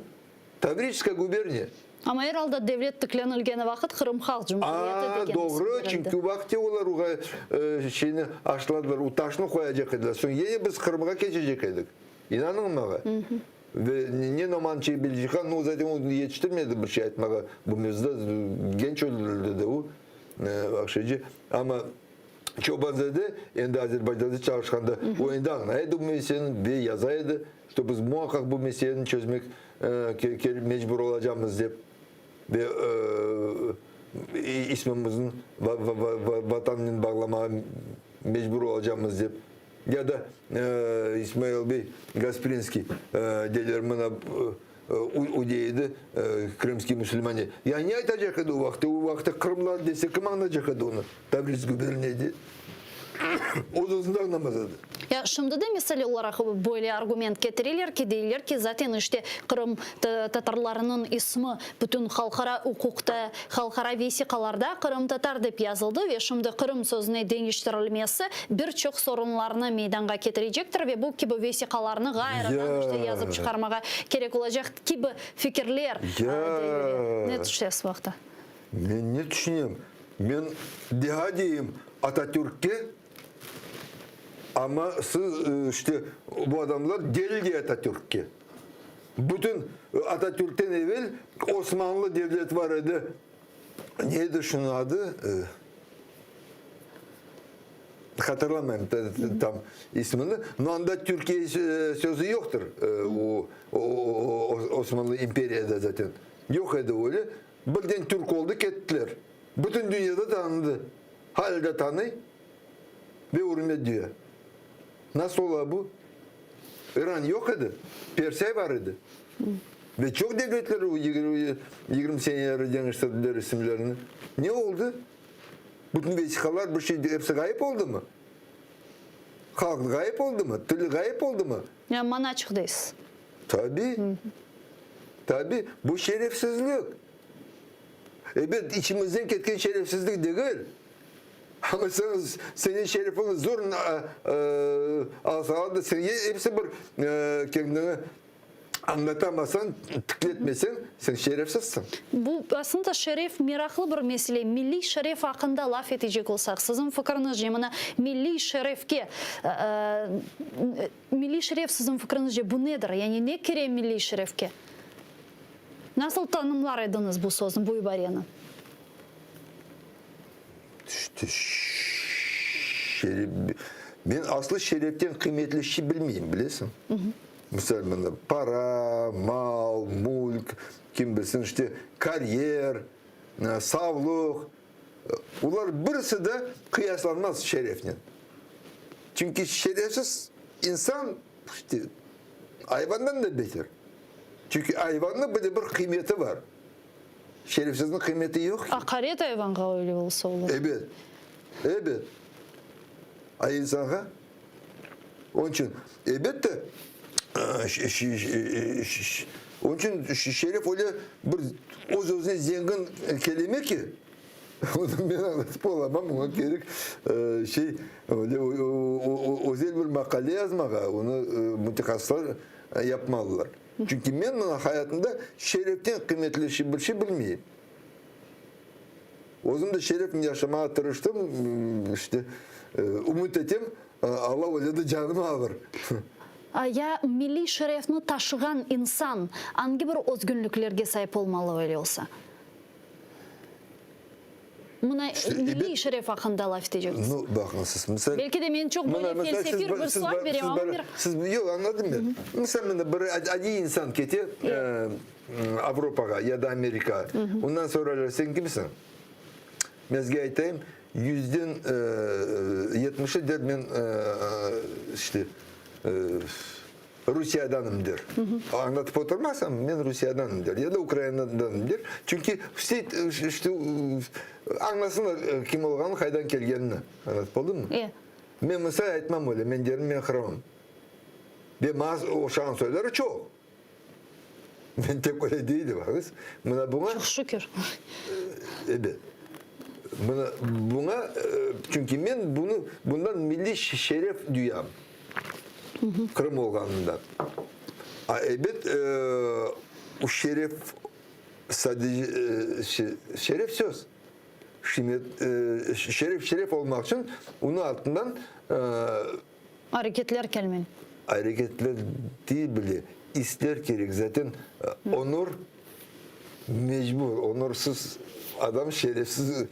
Tavriçska guberniya. Amma er alda devlet tiklenilgeni vaqıt Qırım Halq Cumhuriyeti degen isim Doğru, berildi. çünki o vaqıtte olar oğa şeyni aşladılar, o taşnı qoyacaq ediler. Soñ yine biz Qırımğa keçecek edik. İnanıñ maña. Ve ne Noman Çelebicihan, nu, zaten o yetiştirmedi bir şey aytmağa bu mevzuda, genç öldürildi de o, vahşice. Amma Çobanzade endi Azerbaycanda çalışqanda, o endi añlay edi bu meseleni ve yaza edi, şto biz muaqqaq bu meseleni çözmek mecbur olacamız dep ve ismimizni Vatannen bağlamağa mecbur olacamız dep. Ya da İsmail bey Gasprinskiy deyler mına o dey edi, Krımskiy musulmane. Ya ne aytacaq edi o vaqıtta? O vaqıtta qırımlar dese kim añlaycaq edi onı? Tavriz guberniya de. Öz-özüni añlamaz edi. Ya şimdi de misal olaraq böyle argument ketireler ki, deyler ki, zaten işte Qırım tatarlarınıñ ismi bütün halqara uquqta, halqara vesiqalarda qırımtatar dep yazıldı ve şimdi Qırım sözüne deñiştirilmesi bir çoq sorunlarnı meydanğa ketirecektir ve bu kibi vesiqalarnı ğayrıdan işte yazıp çıqarmağa kerek olacaq kibi fikirler deyile. Ne tüşünesiz bu aqta? Men ne tüşünem? Men deha deyim Atatürkke, amma siz, işte, bu adamlar deli dey Atatürkke. Bütün Atatürkten evel Osmanlı devleti bar edi. Ne edi şunıñ adı? Hatırlamayım tam ismini. No anda Türkiye sözü yoqtır o Osmanlı imperiyada zaten. Yoq edi öyle. Birden türk oldı kettiler. Bütün dünyada tanındı. Hâlâ da tanıy ve ürmet duya. Nasıl ola bu? İran yoq edi, Persiya bar edi. Ve çoq devletler o 20 seneleri deñiştirdiler isimlerini. Ne oldı? Bütün vesiqalar, bir şey, episi ğayıp oldımı? Halq ğayıp oldımı? Til ğayıp oldımı? Ya manaçıq deysiz. Tabi. Tabi. Bu şerefsizlik. Ebet, içimizden ketken şerefsizlik degil. Amma sen, seniñ şerefiñni zornen alsalar da, sen episi bir kendini añlatamasañ, tikletmeseñ, sen şerefsizsiñ. Bu, aslında, şeref meraqlı bir mesele. Milliy şeref aqqında laf etecek olsaq, siziñ fikriñizce, mına, milliy şerefke, milliy şeref siziñ fikriñizce bu nedir? Yani ne kire milliy şerefke? Nasıl tanımlar ediñiz bu sözni, bu ibareni? İşte, şeref, men aslı şereften qıymetli şey bilmeyim, bilesiñ. Misal, mına, para, mal, mülk, kim bilsin, işte, karyer, savlıq, olar birisi de qıyaslanmaz şerefnen. Çünki şerefsiz insan, işte, ayvandan da beter. Çünki ayvannıñ bile bir qıymeti bar. Şerefsizniñ qıymeti yoq ki. Aqaret ayvanğa öyle olsa olur. Ebet. Ebet. A insanğa? Onıñ içün, elbette, onıñ içün şeref öyle bir öz-özüne zengin kelime ki, onı men añlatıp olamam, oña kerek şey, öyle özel bir maqale yazmağa, onı mütehassıslar yapmalılar. Çünki men mına hayatımda şereften qıymetli şey bir şey bilmeyim. Özüm de şerefnen yaşamağa tırıştım, işte, ümüt etem, Alla öyle de canımı alır. Ya milliy şerefni taşığan insan angi bir özgünliklerge saip olmalı öyle olsa? Mına milliy şeref aqqında laf etecekmiz. Nu, baqıñ siz, misal. Belki de men çoq böyle felsefiy bir sual berem, amma bir. Siz, yoq, añladım men. Misal, mına bir adiy insan kete Avropağa ya da Amerikağa. Ondan sorarlar, sen kimsiñ? Men sizge aytayım, yüzden yetmişi der, men işte Rusiyadanım der. Añlatıp oturmasam, men Rusiyadanım der ya da Ukrainadanım der. Çünki işte añlasınlar kim olğanını, qaydan kelgenini. Añlatıp oldımmı? Men misal aytmam öyle, men derim, men qırımım. Ve maña oşağan soyları çoq. Men tek öyle değilim, ağız. Mına buña... Çoq şükür. Ebet. Mına buña, çünki men bunı, bundan milliy şeref duyam. Qırım olğanından. A, ebet, o şeref sadece, şeref söz. Şimdi şeref şeref olmaq içün onıñ artından... Areketler kelmeli. Areketler değil bile, isler kerek. Zaten onur mecbur, onursız adam şerefsiz,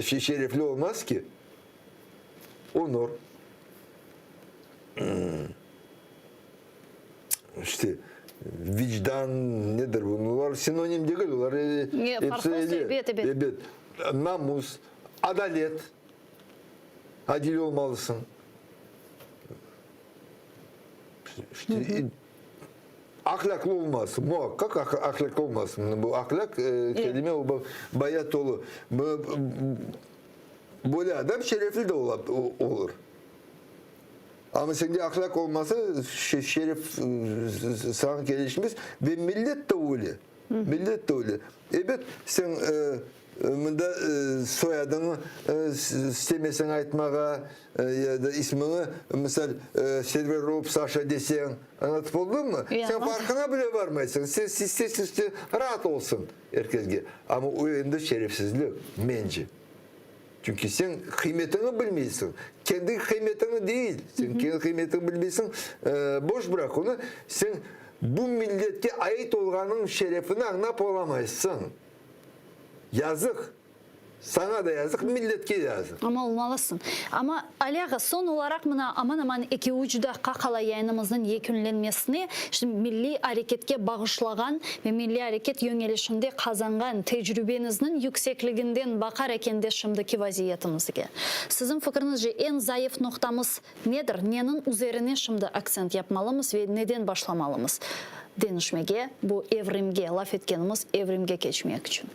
şerefli olmaz ki. Onur, işte, vicdan nedir bunlar sinonim degil, olar hepsi elbet, elbet. Namus, adalet, adil olmalısıñ. İşte, ahlâqlı olmalısıñ, muaqqaq ahlâqlı olmalısıñ. Bu ahlâq kelime o bayağı tolu. Böyle adam şerefli de olur. Amma sende ahlâq olmasa, şeref saña kelişmez ve millet de öyle. Millet de öyle. Ebet, sen mında soyadıñı istemeseñ aytmağa, ya da ismiñi, misal, Server olıp Saşa deseñ, añlatıp oldımmı? Sen farqına bile barmaysıñ. Sen isteseñ, raat olsun er kesge. Amma o endi şerefsizlik, mence. Çünki sen qıymetiñi bilmeysiñ. Kendi qıymetiñi değil, sen kendi qıymetiñi bilmeysiñ, boş bıraq onı, sen bu milletke ait olğanıñ şerefini añlap olamaysıñ. Yazıq. Saña da yazıq, milletke de yazıq. Amma olmalısıñ. Amma, Ali ağa, soñ olaraq mına aman-aman eki-üç daqqa qala yayınımıznıñ yekünlenmesine, şimdi milliy areketke bağışlağan ve milliy areket yöñelişinde qazanğan tecrübeñizniñ yüksekliginden baqar ekende şimdiki vaziyetimizge, siziñ fikriñizce eñ zayıf noqtamız nedir, neniñ üzerine şimdi aktsent yapmalımız ve neden başlamalımız deñişmege, bu evrimge, laf etkenimiz evrimge keçmek içün?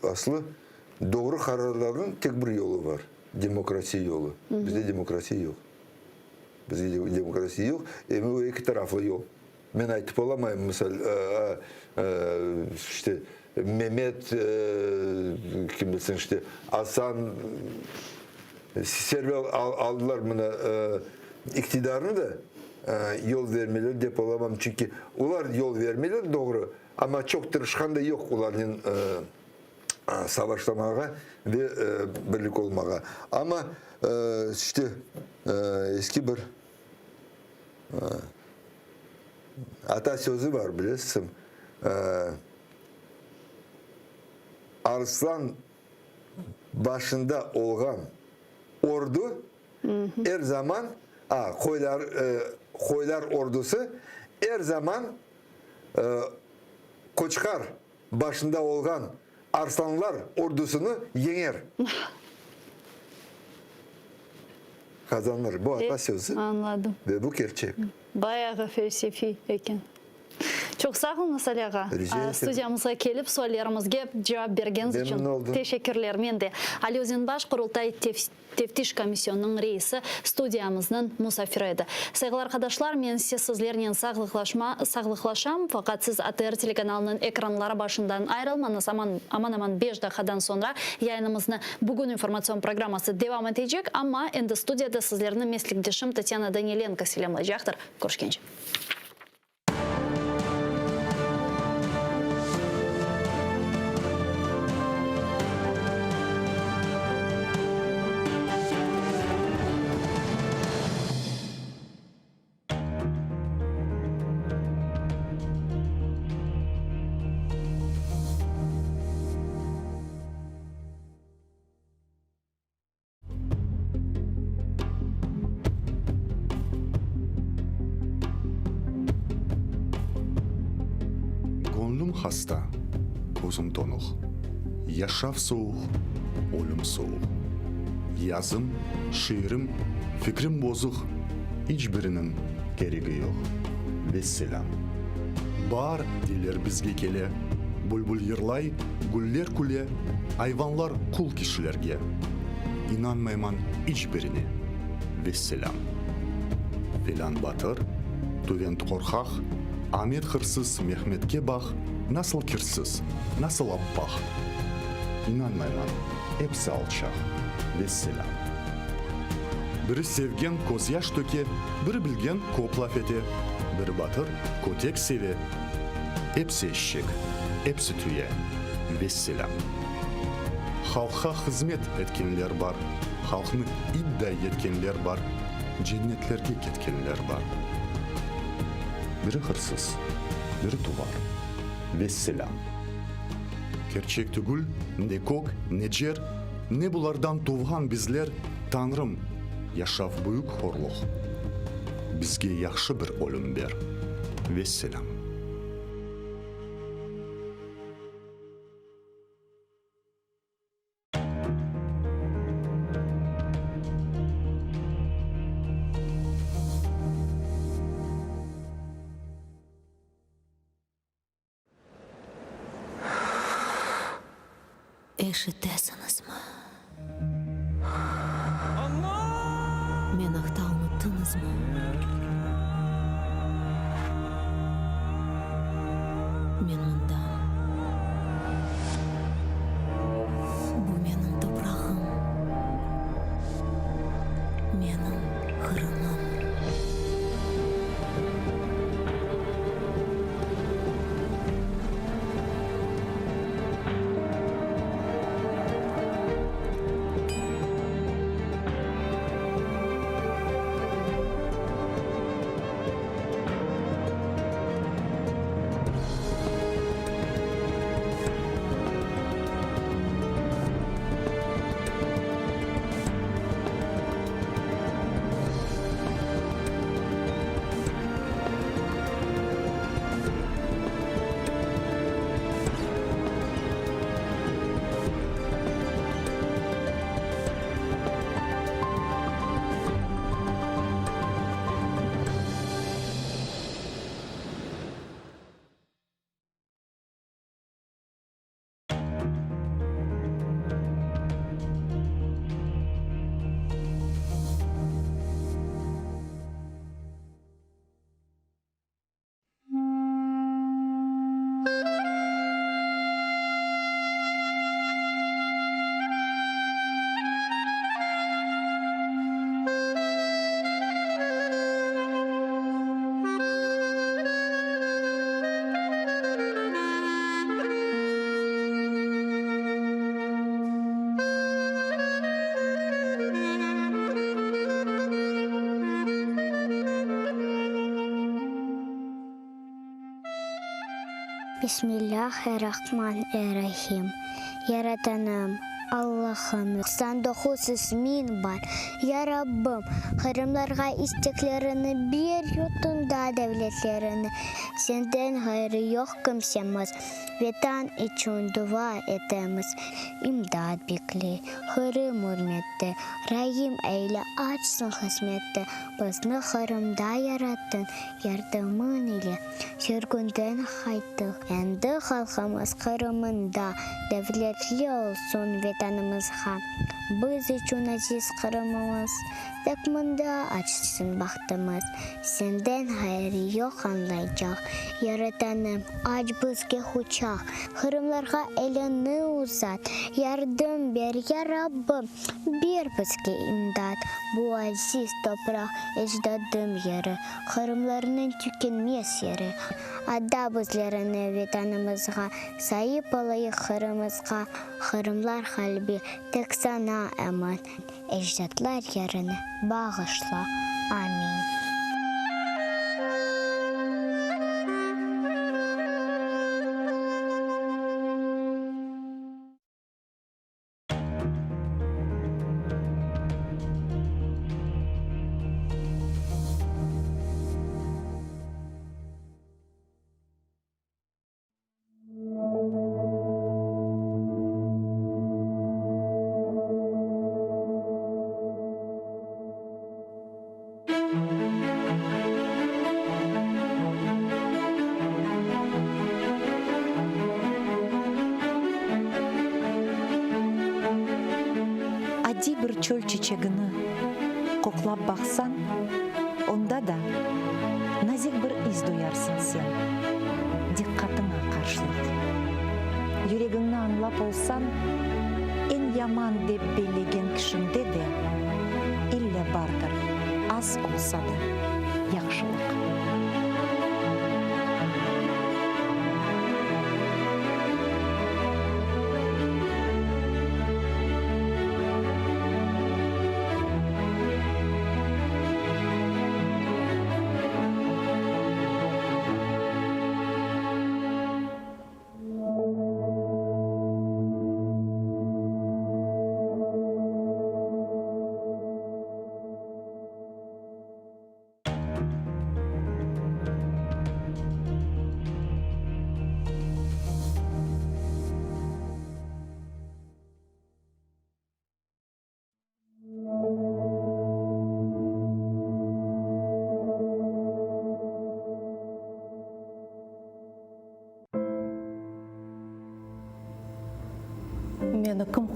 Aslı, doğru qararlarnıñ tek bir yolu bar, demokrasiya yolu. Bizde demokrasiya yoq. Bizde demokrasiya yoq, em o eki taraflı yol. Men aytıp olamayım, misal, işte, Memet, kim bilsin, işte, Asan, Server aldılar mına iktidarnı da, yol vermeyler dep olamam, çünki olar yol vermeyler, doğru, amma çoq tırışqan da yoq olarnen savaşlamağa ve birlik olmağa. Amma işte eski bir ata sözü bar, bilesiñ, arslan başında olğan ordu er zaman, a, qoylar, qoylar ordusı er zaman qoçqar başında olğan arslanlar ordusını yeñer. Qazanır. Bu ata sözü. Añladım. Ve bu kerçek. Bayağı felsefiy eken. Çoq sağ oluñız, Ali ağa. Rica ederim. Studiyamızğa kelip, suallerimizge cevap bergeniñiz içün. Memnün oldum. Teşekkürler. Men de. Ali Özenbaş, Qurultay Teftiş komisyonınıñ reisi, studiyamıznıñ musafiri edi. Sayğılı arqadaşlar, men ise sizlernen sağlıqlaşma, sağlıqlaşam, faqat siz ATR telekanalınıñ ekranları başından ayrılmañız, aman, aman-aman beş daqqadan soñra yayınımıznı Bugün informatsion programması devam etecek, amma endi studiyada sizlerni meslekdeşim Tatyana Danilenko selâmlaycaqtır. Körüşkence. Göñlüm hasta, közüm tonuq, Yaşav sovuq, ölüm sovuq. Yazım, şiirim, fikrim bozuq, İç biriniñ keregi yoq. Vesselâm. Baar deyler bizge kele, Bülbül yırlay, güller küle, Ayvanlar qul kişilerge. İnanmayman iç birine. Vesselâm. Felân batır, tüvent qorqaq, Amet hırsız Mehmetke baq, Nasıl kirsiz, nasıl appaq. İnanmayman, episi alçaq. Vesselâm. Biri sevgen közyaş töke, Biri bilgen köp laf ete, Biri batır, kötek seve, Episi eşek, episi tüye. Vesselâm. Halqqa hızmet etkenler bar, Halqnı idday etkenler bar, Cennetlerge ketkenler bar. Biri hırsız, biri tuvar. Vesselâm. Kerçek tügül, ne kök, ne cer, Ne bulardan tuvğan bizler, Tañrım, yaşav büyük horluq, Bizge yahşı bir ölüm ber. Vesselâm. Eşitesiñizmi? Men aqta unuttıñızmı? Men mındam. Bu menim toprağım, menim Qırımım. Bismillâh-er-Rahman-er-Rahim. Yaratanım, Allahım, 99 ismiñ bar. Ya Rabbim, qırımlarğa isteklerini ber, yurtunda devletlerini, Senden ğayrı yoq kimsemiz, Vetan içün dua etemiz, İmdat bekley, Qırım ürmette, Raim eyle, açsın qısmette, Bizni Qırımda yarattıñ, Yardımıñ ile sürgünden qayttıq, Endi halqımız Qırımında, Devletli olsun Vetanımızğa. Biz içün aziz Qırımımız, Tek mında açsın bahtımız. Senden ğayrı yoq añlaycaq, Yaratanım, aç bizge quçaq, Qırımlarğa eliñni uzat, Yardım ber, ya Rabbim, ber bizge imdat. Bu aziz topraq ecdadım yeri, Qırımlarnıñ tükenmez yeri. Ada bizlerni Vetanımızğa, Saip olayıq Qırımızğa. Qırımlar qalbi tek saña emin, Ecdatlar yerini bağışla. Amin. Adiy bir çöl çiçegini qoqlap baqsañ, onda da nazik bir is duyarsıñ sen, diqqatıña qarşılıq. Yüregiñni añlap olsañ, eñ yaman dep bellegen kişiñde de ille bardır, az olsa da, yahşılıq.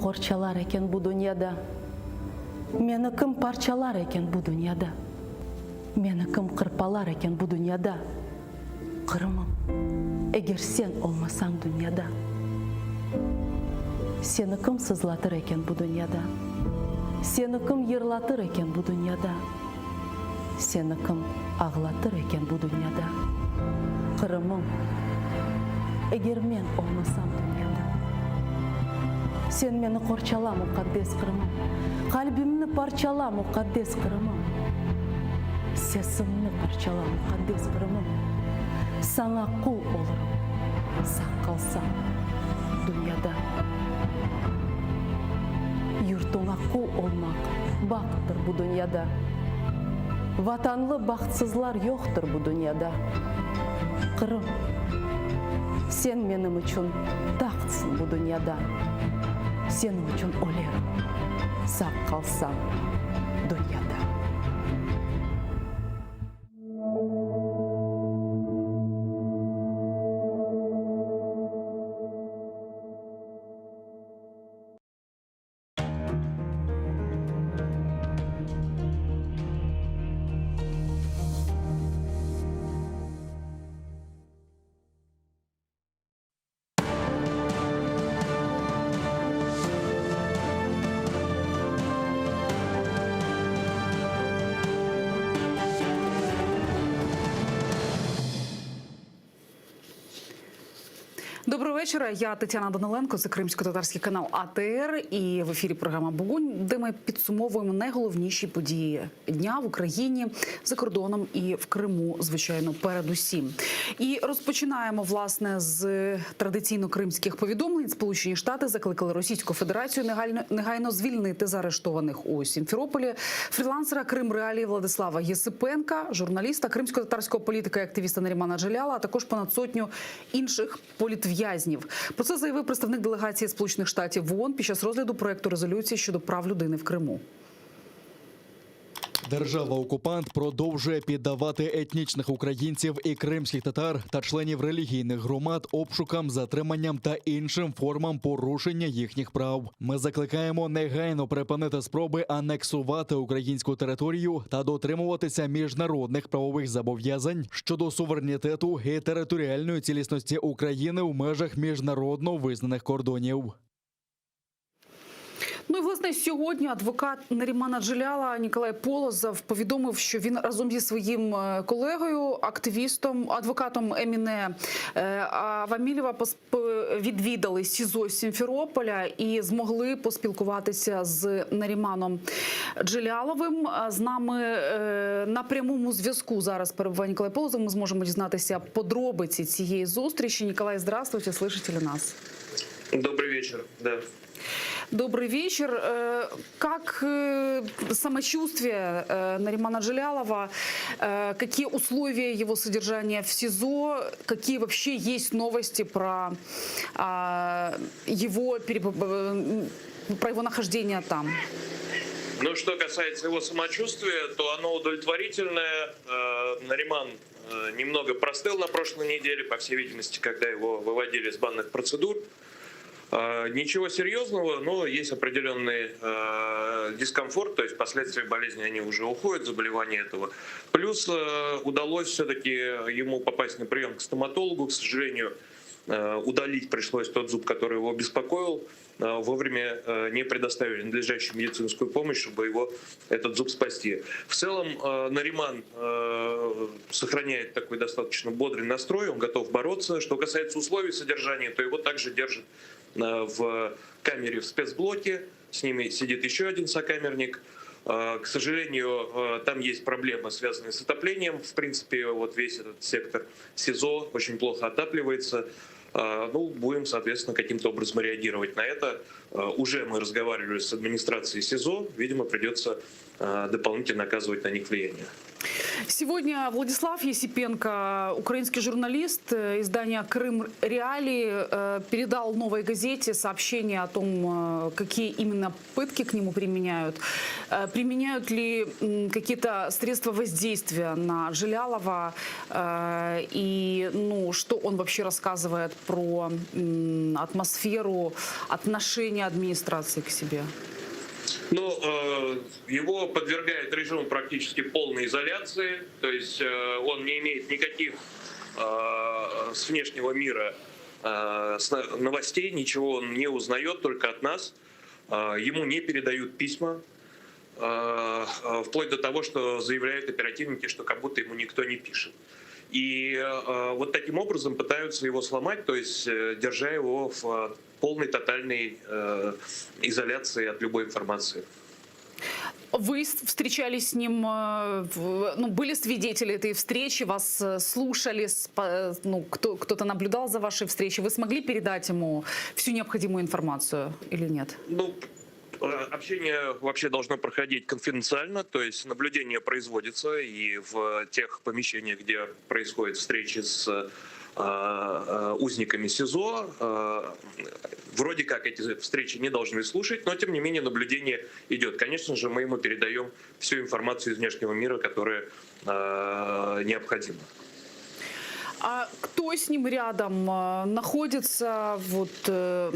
qorçalar eken bu dünyada? Meni kim parçalar eken bu dünyada? Meni kim qırpalar eken bu dünyada? Qırımım, eger sen olmasañ dünyada? Seni kim sızlatır eken bu dünyada? Seni kim yırlatır eken bu dünyada? Seni kim ağlatır eken bu dünyada? Qırımım, eger men olmasam dünyada? Sen meni qorçala, muqaddes Qırımım, Qalbimni parçala, muqaddes Qırımım, Sesimni parçala, muqaddes Qırımım, Saña qul olurım, sağ qalsam dünyada. Yurtuña qul olmaq bahttır bu dünyada, Vatanlı bahtsızlar yoqtır bu dünyada. Qırım, sen menim içün tahtsıñ bu dünyada, Seniñ içün ölerim, sağ qalsam dünyada. Доброго вечора. Я Тетяна Даниленко, це кримсько-татарський канал АТР. І в ефірі програма Бугунь, де ми підсумовуємо найголовніші події дня в Україні, за кордоном і в Криму, звичайно, передусім. І розпочинаємо власне з традиційно кримських повідомлень. Сполучені Штати закликали Російську Федерацію негайно негайно звільнити заарештованих у Сімферополі фрілансера Крим Реалії Владислава Єсипенка, журналіста кримсько-татарського політика і активіста Нарімана Джеляла, а також понад сотню інших політв'язнів. Про це заявив представник делегації Сполучених Штатів в ООН під час розгляду проекту резолюції щодо прав людини в Криму. Держава-окупант продовжує піддавати етнічних українців і кримських татар та членів релігійних громад обшукам, затриманням та іншим формам порушення їхніх прав. Ми закликаємо негайно припинити спроби анексувати українську територію та дотримуватися міжнародних правових зобов'язань щодо суверенітету і територіальної цілісності України в межах міжнародно визнаних кордонів. Ну і власне сьогодні адвокат Нарімана Джеляла Ніколай Полозов повідомив, що він разом зі своїм е, колегою, активістом, адвокатом Еміне е, Авамілєва посп- відвідали СІЗО Сімферополя і змогли поспілкуватися з Наріманом Джеляловим. Е, З нами е, на прямому зв'язку зараз перебуває Ніколай Полозов. Ми зможемо дізнатися подробиці цієї зустрічі. Ніколай, здравствуйте, слышите ли нас? Добрый вечер, да. Добрый вечер. Э, Как э, самочувствие э, Наримана Джелялова? Э, Какие условия его содержания в СИЗО? Какие вообще есть новости про а, его, переб- э, про его нахождение там? Ну, что касается его самочувствия, то оно удовлетворительное. Э, Нариман э, немного простыл на прошлой неделе, по всей видимости, когда его выводили с банных процедур. Э, Ничего серьезного, но есть определенный э, дискомфорт, то есть последствия болезни, они уже уходят, заболевание этого. Плюс э, удалось все-таки ему попасть на прием к стоматологу, к сожалению, э, удалить пришлось тот зуб, который его беспокоил. Э, Вовремя э, не предоставили надлежащую медицинскую помощь, чтобы его этот зуб спасти. В целом э, Нариман э, сохраняет такой достаточно бодрый настрой, он готов бороться. Что касается условий содержания, то его также держат э, в камере в спецблоке. С ними сидит еще один сокамерник. Э, К сожалению, э, там есть проблемы, связанные с отоплением. В принципе, вот весь этот сектор СИЗО очень плохо отапливается. Э, Ну, будем, соответственно, каким-то образом реагировать на это. Э, Уже мы разговаривали с администрацией СИЗО. Видимо, придется э, дополнительно оказывать на них влияние. Сегодня Владислав Есипенко, украинский журналист э, издания «Крым Реалии», э, передал «Новой газете» сообщение о том, э, какие именно пытки к нему применяют. Применяют ли какие-то средства воздействия на Джелялова и ну, что он вообще рассказывает про атмосферу отношения администрации к себе? Ну, э, его подвергают режиму практически полной изоляции, то есть э, он не имеет никаких э, с внешнего мира новостей, ничего он не узнает, только от нас. Ему не передают письма, вплоть до того, что заявляют оперативники, что как будто ему никто не пишет. И вот таким образом пытаются его сломать, то есть держа его в полной тотальной изоляции от любой информации. Вы встречались с ним, э, ну, были свидетели этой встречи, вас э, слушали, ну, кто, кто-то наблюдал за вашей встречей. Вы смогли передать ему всю необходимую информацию или нет? Ну, э, общение вообще должно проходить конфиденциально, то есть наблюдение производится и в тех помещениях, где происходят встречи с узниками СИЗО. Вроде как эти встречи не должны слушать, но тем не менее наблюдение идет. Конечно же, мы ему передаем всю информацию из внешнего мира, которая необходима. А кто с ним рядом э, находится? Вот, э,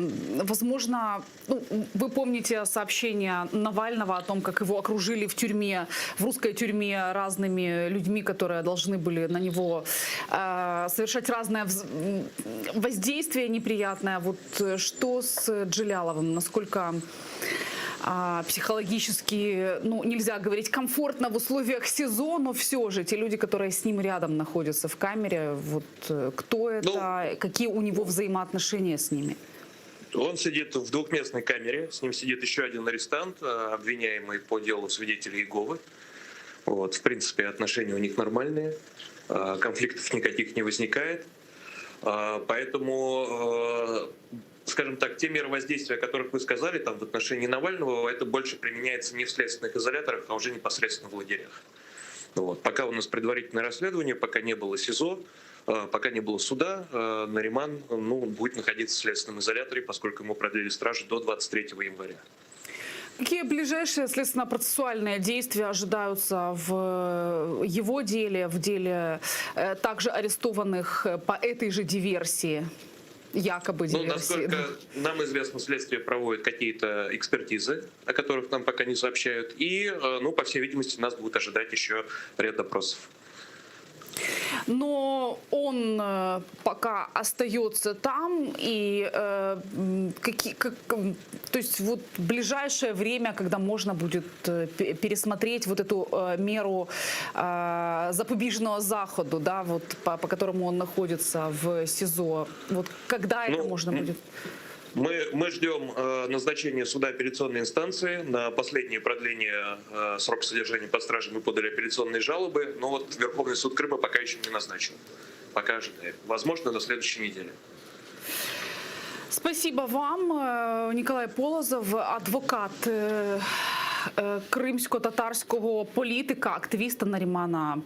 возможно, ну, вы помните сообщение Навального о том, как его окружили в тюрьме, в русской тюрьме разными людьми, которые должны были на него э, совершать разное воздействие неприятное. Вот что с Джеляловым? Насколько а, психологически, ну, нельзя говорить комфортно в условиях СИЗО, но все же те люди, которые с ним рядом находятся в камере, вот э, кто это, ну, какие у него взаимоотношения с ними? Он сидит в двухместной камере, с ним сидит еще один арестант, э, обвиняемый по делу свидетелей Иеговы. Вот, в принципе, отношения у них нормальные, э, конфликтов никаких не возникает. Поэтому скажем так, те меры воздействия, о которых вы сказали там, в отношении Навального, это больше применяется не в следственных изоляторах, а уже непосредственно в лагерях. Вот. Пока у нас предварительное расследование, пока не было СИЗО, э, пока не было суда, э, Нариман ну, будет находиться в следственном изоляторе, поскольку ему продлили стражу до 23 января. Какие ближайшие следственно-процессуальные действия ожидаются в его деле, в деле э, также арестованных по этой же диверсии? Якобы Ну, диверсии. насколько нам известно, следствие проводит какие-то экспертизы, о которых нам пока не сообщают. И, э, ну, по всей видимости, нас будут ожидать еще ряд допросов. Но он э, пока остается там, и э, какие, как, то есть вот ближайшее время, когда можно будет э, пересмотреть вот эту э, меру э, запобіжного заходу, да, вот по, по которому он находится в СИЗО, вот когда это Ну, можно будет? Мы, мы ждем э, назначения суда апелляционной инстанции. На последнее продление э, срока содержания под стражей мы подали апелляционные жалобы, но вот Верховный суд Крыма пока еще не назначен. Пока ожидаем. Возможно, на следующей неделе. Спасибо вам, э, Николай Полозов, адвокат э, кримсько-татарського політика, активіста Нарімана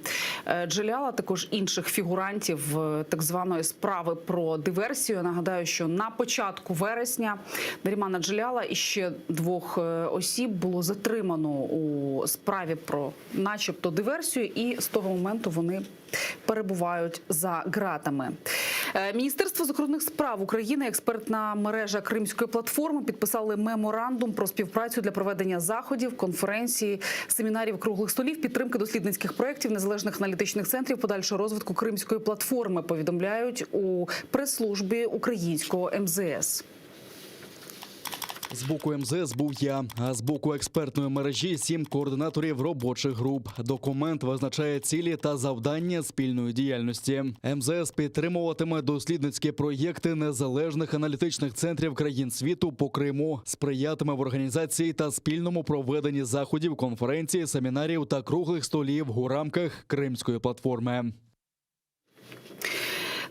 е, Джеляла, також інших фігурантів е, так званої справи про диверсію. Нагадаю, що на початку вересня Нарімана Джеляла і ще двох е, осіб було затримано у справі про, начебто, диверсію, і з того моменту вони перебувають за ґратами. Е, Міністерство закордонних справ України, експертна мережа Кримської платформи підписали меморандум про співпрацю для проведення заходів, конференцій, семінарів, круглих столів, підтримки дослідницьких проєктів, незалежних аналітичних центрів, подальшого розвитку Кримської платформи. Повідомляють у прес-службі українського МЗС. З боку МЗС був я, а з боку експертної мережі сім координаторів робочих груп. Документ визначає цілі та завдання спільної діяльності. МЗС підтримуватиме дослідницькі проєкти незалежних аналітичних центрів країн світу по Криму, сприятиме в організації та спільному проведенні заходів, конференцій, семінарів та круглих столів у рамках Кримської платформи.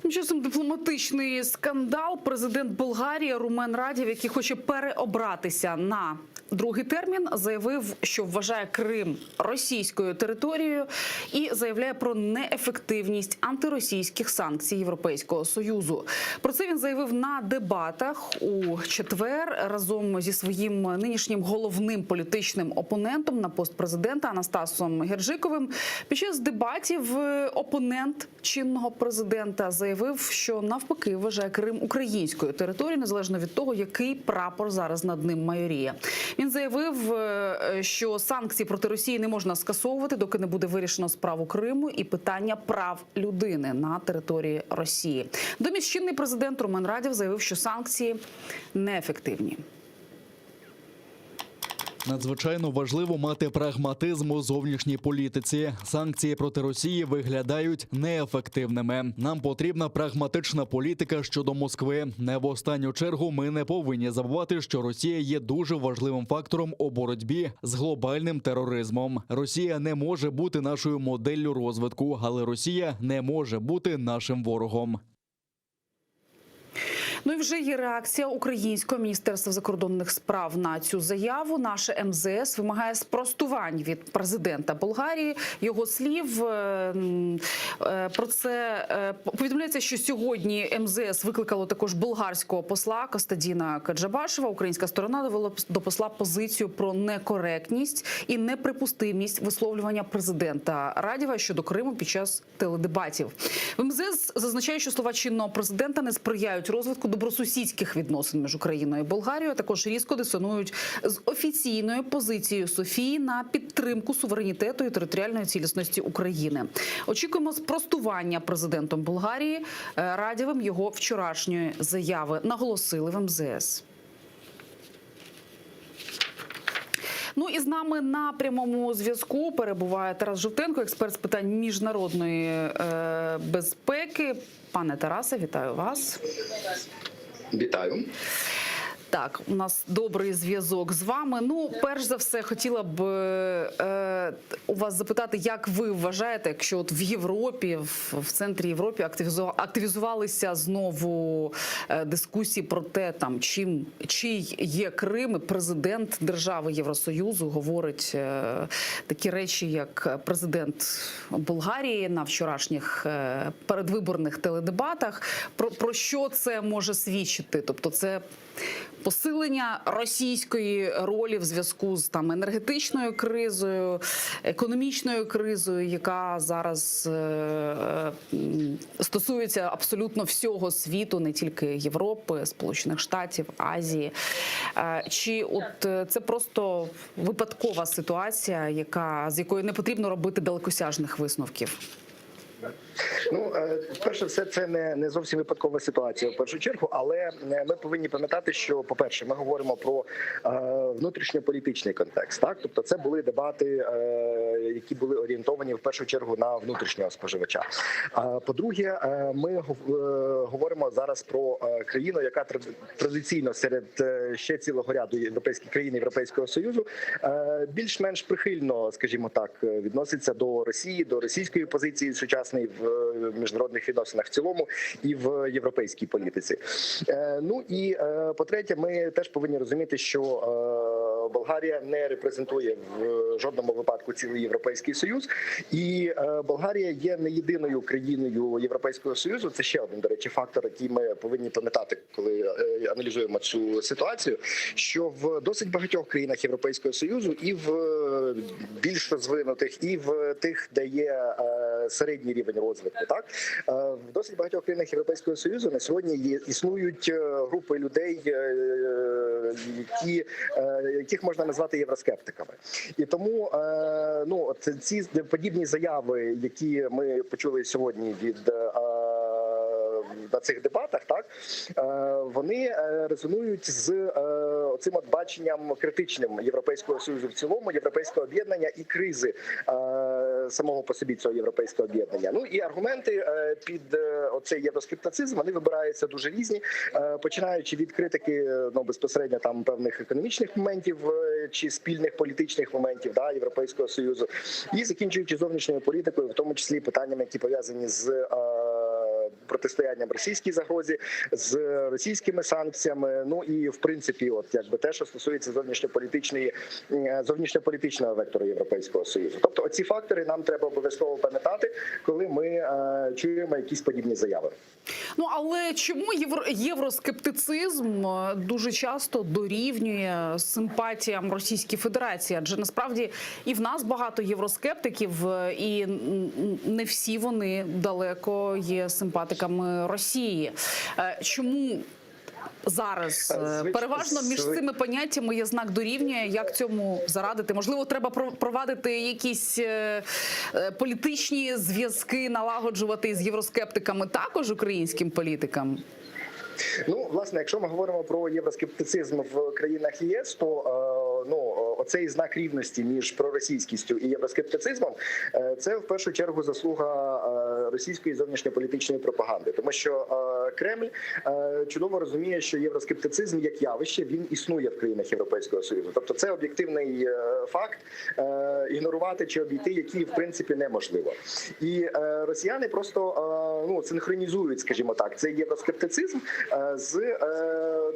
Тим часом дипломатичний скандал. Президент Болгарії Румен Радєв, який хоче переобратися на. другий термін, заявив, що вважає Крим російською територією і заявляє про неефективність антиросійських санкцій Європейського союзу. Про це він заявив на дебатах у четвер разом зі своїм нинішнім головним політичним опонентом на пост президента Анастасом Герджиковим. Під час дебатів е, опонент чинного президента заявив, що навпаки вважає Крим українською територією, незалежно від того, який прапор зараз над ним майоріє. Він заявив, е, що санкції проти Росії не можна скасовувати, доки не буде вирішено справу Криму і питання прав людини на території Росії. Домість чинний президент Румен Радєв заявив, що санкції неефективні. Надзвичайно важливо мати прагматизм у зовнішній політиці. Санкції проти Росії виглядають неефективними. Нам потрібна прагматична політика щодо Москви. Не в останню чергу ми не повинні забувати, що Росія є дуже важливим фактором у боротьбі з глобальним тероризмом. Росія не може бути нашою моделлю розвитку, але Росія не може бути нашим ворогом. Ну і вже є реакція Українського міністерства закордонних справ на цю заяву. Наше МЗС вимагає спростувань від президента Болгарії. Його слів е, м, е, про це е, повідомляється, що сьогодні МЗС викликало також болгарського посла Костадіна Каджабашева. Українська сторона довела до посла позицію про некоректність і неприпустимість висловлювання президента Радєва щодо Криму під час теледебатів. В МЗС зазначає, що слова чинного президента не сприяють розвитку добросусідських відносин між Україною і Болгарією, а також різко дисонують з офіційною позицією Софії на підтримку суверенітету і територіальної цілісності України. Очікуємо спростування президентом Болгарії е, Радєвим його вчорашньої заяви. Наголосили в МЗС. Ну і з нами на прямому зв'язку перебуває Тарас Жовтенко, експерт з питань міжнародної е, безпеки. Пане Тарасе, вітаю вас. Вітаю. Так, у нас добрий зв'язок з вами. Ну, перш за все, хотіла б е, у вас запитати, як ви вважаєте, якщо от в Європі, в, в центрі Європи активізу, активізувалися знову е, дискусії про те, там чим чий є Крим, і президент держави Євросоюзу говорить е, такі речі, як президент Болгарії на вчорашніх е, передвиборних теледебатах. Про, про що це може свідчити? Тобто, це посилення російської ролі в зв'язку з там енергетичною кризою, економічною кризою, яка зараз е, е, м, стосується абсолютно всього світу, не тільки Європи, Сполучених Штатів, Азії. Е, Чи от е, це просто випадкова ситуація, яка з якої не потрібно робити далекосяжних висновків? Ну, е, перше все, це не, не зовсім випадкова ситуація в першу чергу, але е, ми повинні пам'ятати, що, по-перше, ми говоримо про е, внутрішньополітичний контекст. Так, тобто, це були дебати, е, які були орієнтовані в першу чергу на внутрішнього споживача. А по-друге, е, ми гов- е, говоримо зараз про е, країну, яка тради- традиційно серед е, ще цілого ряду європейських країн Європейського союзу е, більш-менш прихильно, скажімо так, е, відноситься до Росії, до російської позиції сучасної в е, міжнародних відносинах в цілому і в європейській політиці. Е, Ну і е, по-третє, ми теж повинні розуміти, що е, Болгарія не репрезентує в жодному випадку цілий європейський союз, і е, Болгарія є не єдиною країною Європейського союзу. Це ще один, до речі, фактор, який ми повинні пам'ятати, коли е, аналізуємо цю ситуацію. Що в досить багатьох країнах Європейського союзу, і в е, більш розвинутих, і в тих, де є е, середній рівень розвитку, так е, в досить багатьох країнах Європейського союзу на сьогодні є існують е, групи людей, е, які е, яких можна назвати євроскептиками, і тому е, ну от ці подібні заяви, які ми почули сьогодні від. е, На цих дебатах так е, вони е, резонують з е, цим от баченням критичним Європейського союзу в цілому, європейського об'єднання і кризи е, самого по собі цього європейського об'єднання. Ну і аргументи е, під е, оцей євроскептицизм вони вибираються дуже різні, е, починаючи від критики е, ну безпосередньо там певних економічних моментів е, чи спільних політичних моментів да європейського союзу, і закінчуючи зовнішньою політикою, в тому числі питаннями, які пов'язані з е, проблемами. протистоянням російській загрозі, з російськими санкціями. Ну і в принципі, от якби те, що стосується зовнішньополітичної зовнішньополітичного вектору Європейського союзу. Тобто, оці фактори нам треба обов'язково пам'ятати, коли ми е, чуємо якісь подібні заяви. Ну але чому євро, євроскептицизм е, дуже часто дорівнює симпатіям Російської Федерації? Адже насправді і в нас багато євроскептиків, е, і м, не всі вони далеко є симпатиками Росії. Е, Чому зараз Е, е, звич- переважно між зви- цими поняттями є знак дорівнює? Як цьому зарадити? Можливо, треба про- провадити якісь е, е, політичні зв'язки, налагоджувати з євроскептиками також українським політикам? Ну, власне, якщо ми говоримо про євроскептицизм в країнах ЄС, то е, ну оцей знак рівності між проросійськістю і євроскептицизмом, е, це в першу чергу заслуга е, російської зовнішньополітичної пропаганди, тому що е, Кремль е, чудово розуміє, що євроскептицизм як явище він існує в країнах Європейського союзу. Тобто, це об'єктивний е, факт, е, ігнорувати чи обійти, який в принципі неможливо. І е, росіяни просто е, ну синхронізують, скажімо так, цей євроскептицизм е, з е,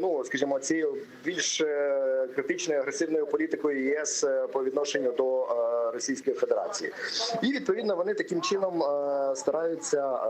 ну скажімо, цією більш е, критичною агресивною політикою ЄС е, по відношенню до е, Російської Федерації, і відповідно вони таким чином е, стараються е,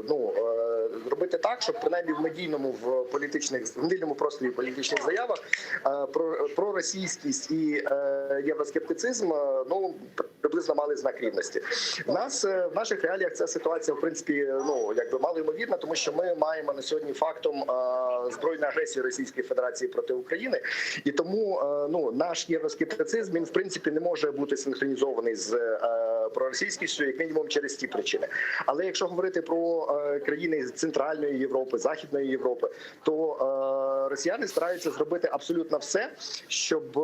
ну е, зробити так, щоб принаймні в медійному в політичних в медійному просторі політичних заявах е, про проросійськість і е, євроскептицизм е, ну приблизно мали знак рівності. В нас е, в наших реаліях ця ситуація в принципі ну якби мало ймовірна, тому що ми маємо на сьогодні фактом е, збройну агресію Російської Федерації проти України, і тому е, ну наш євроскептицизм він в принципі не може бути синхронізований з е, проросійськістю, як мінімум через ті причини. Але якщо говорити про е, країни Центральної Європи, Західної Європи, то е, росіяни стараються зробити абсолютно все, щоб е,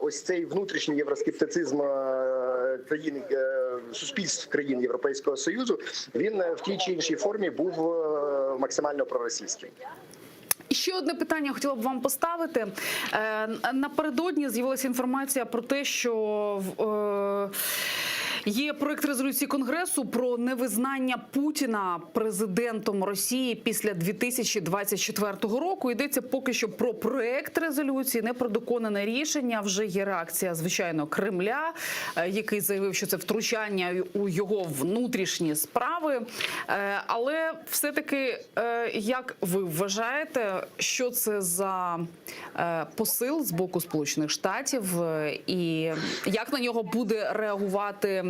ось цей внутрішній євроскептицизм е, країн е, суспільств країн Європейського союзу він е, в тій чи іншій формі був е, максимально проросійським. І ще одне питання хотіла б вам поставити. Е, Напередодні з'явилася інформація про те, що в, е, є проект резолюції Конгресу про невизнання Путіна президентом Росії після 2024 року. Йдеться поки що про проект резолюції, не про доконане рішення. Вже є реакція, звичайно, Кремля, е, який заявив, що це втручання у його внутрішні справи. Е, Але все-таки, е, як ви вважаєте, що це за е, посил з боку Сполучених Штатів, е, і як на нього буде реагувати?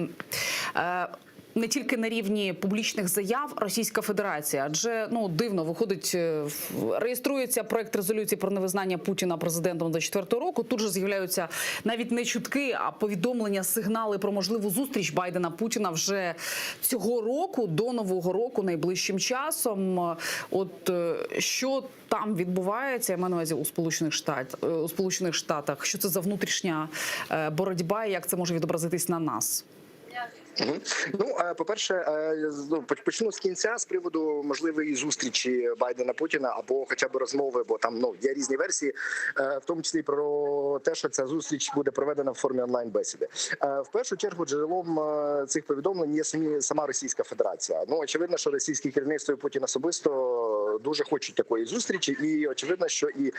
е, Не тільки на рівні публічних заяв Російська Федерація, адже ну дивно виходить, е, в- реєструється проект резолюції про невизнання Путіна президентом 24 року. Тут же з'являються навіть не чутки, а повідомлення, сигнали про можливу зустріч Байдена Путіна вже цього року до нового року, найближчим часом. От е, що там відбувається, я маю на увазі у Сполучених Штат е, у Сполучених Штатах, що це за внутрішня е, боротьба, і як це може відобразитись на нас? Мгм. Ну, е, по-перше, е, з- ну, поч- почну з кінця з приводу можливої зустрічі Байдена Путіна або хоча б розмови, бо там ну є різні версії, е, в тому числі про те, що ця зустріч буде проведена в формі онлайн бесіди. В першу чергу джерелом е, цих повідомлень є самі сама Російська Федерація. Ну очевидно, що російське керівництво і Путін особисто дуже хочуть такої зустрічі, і очевидно, що і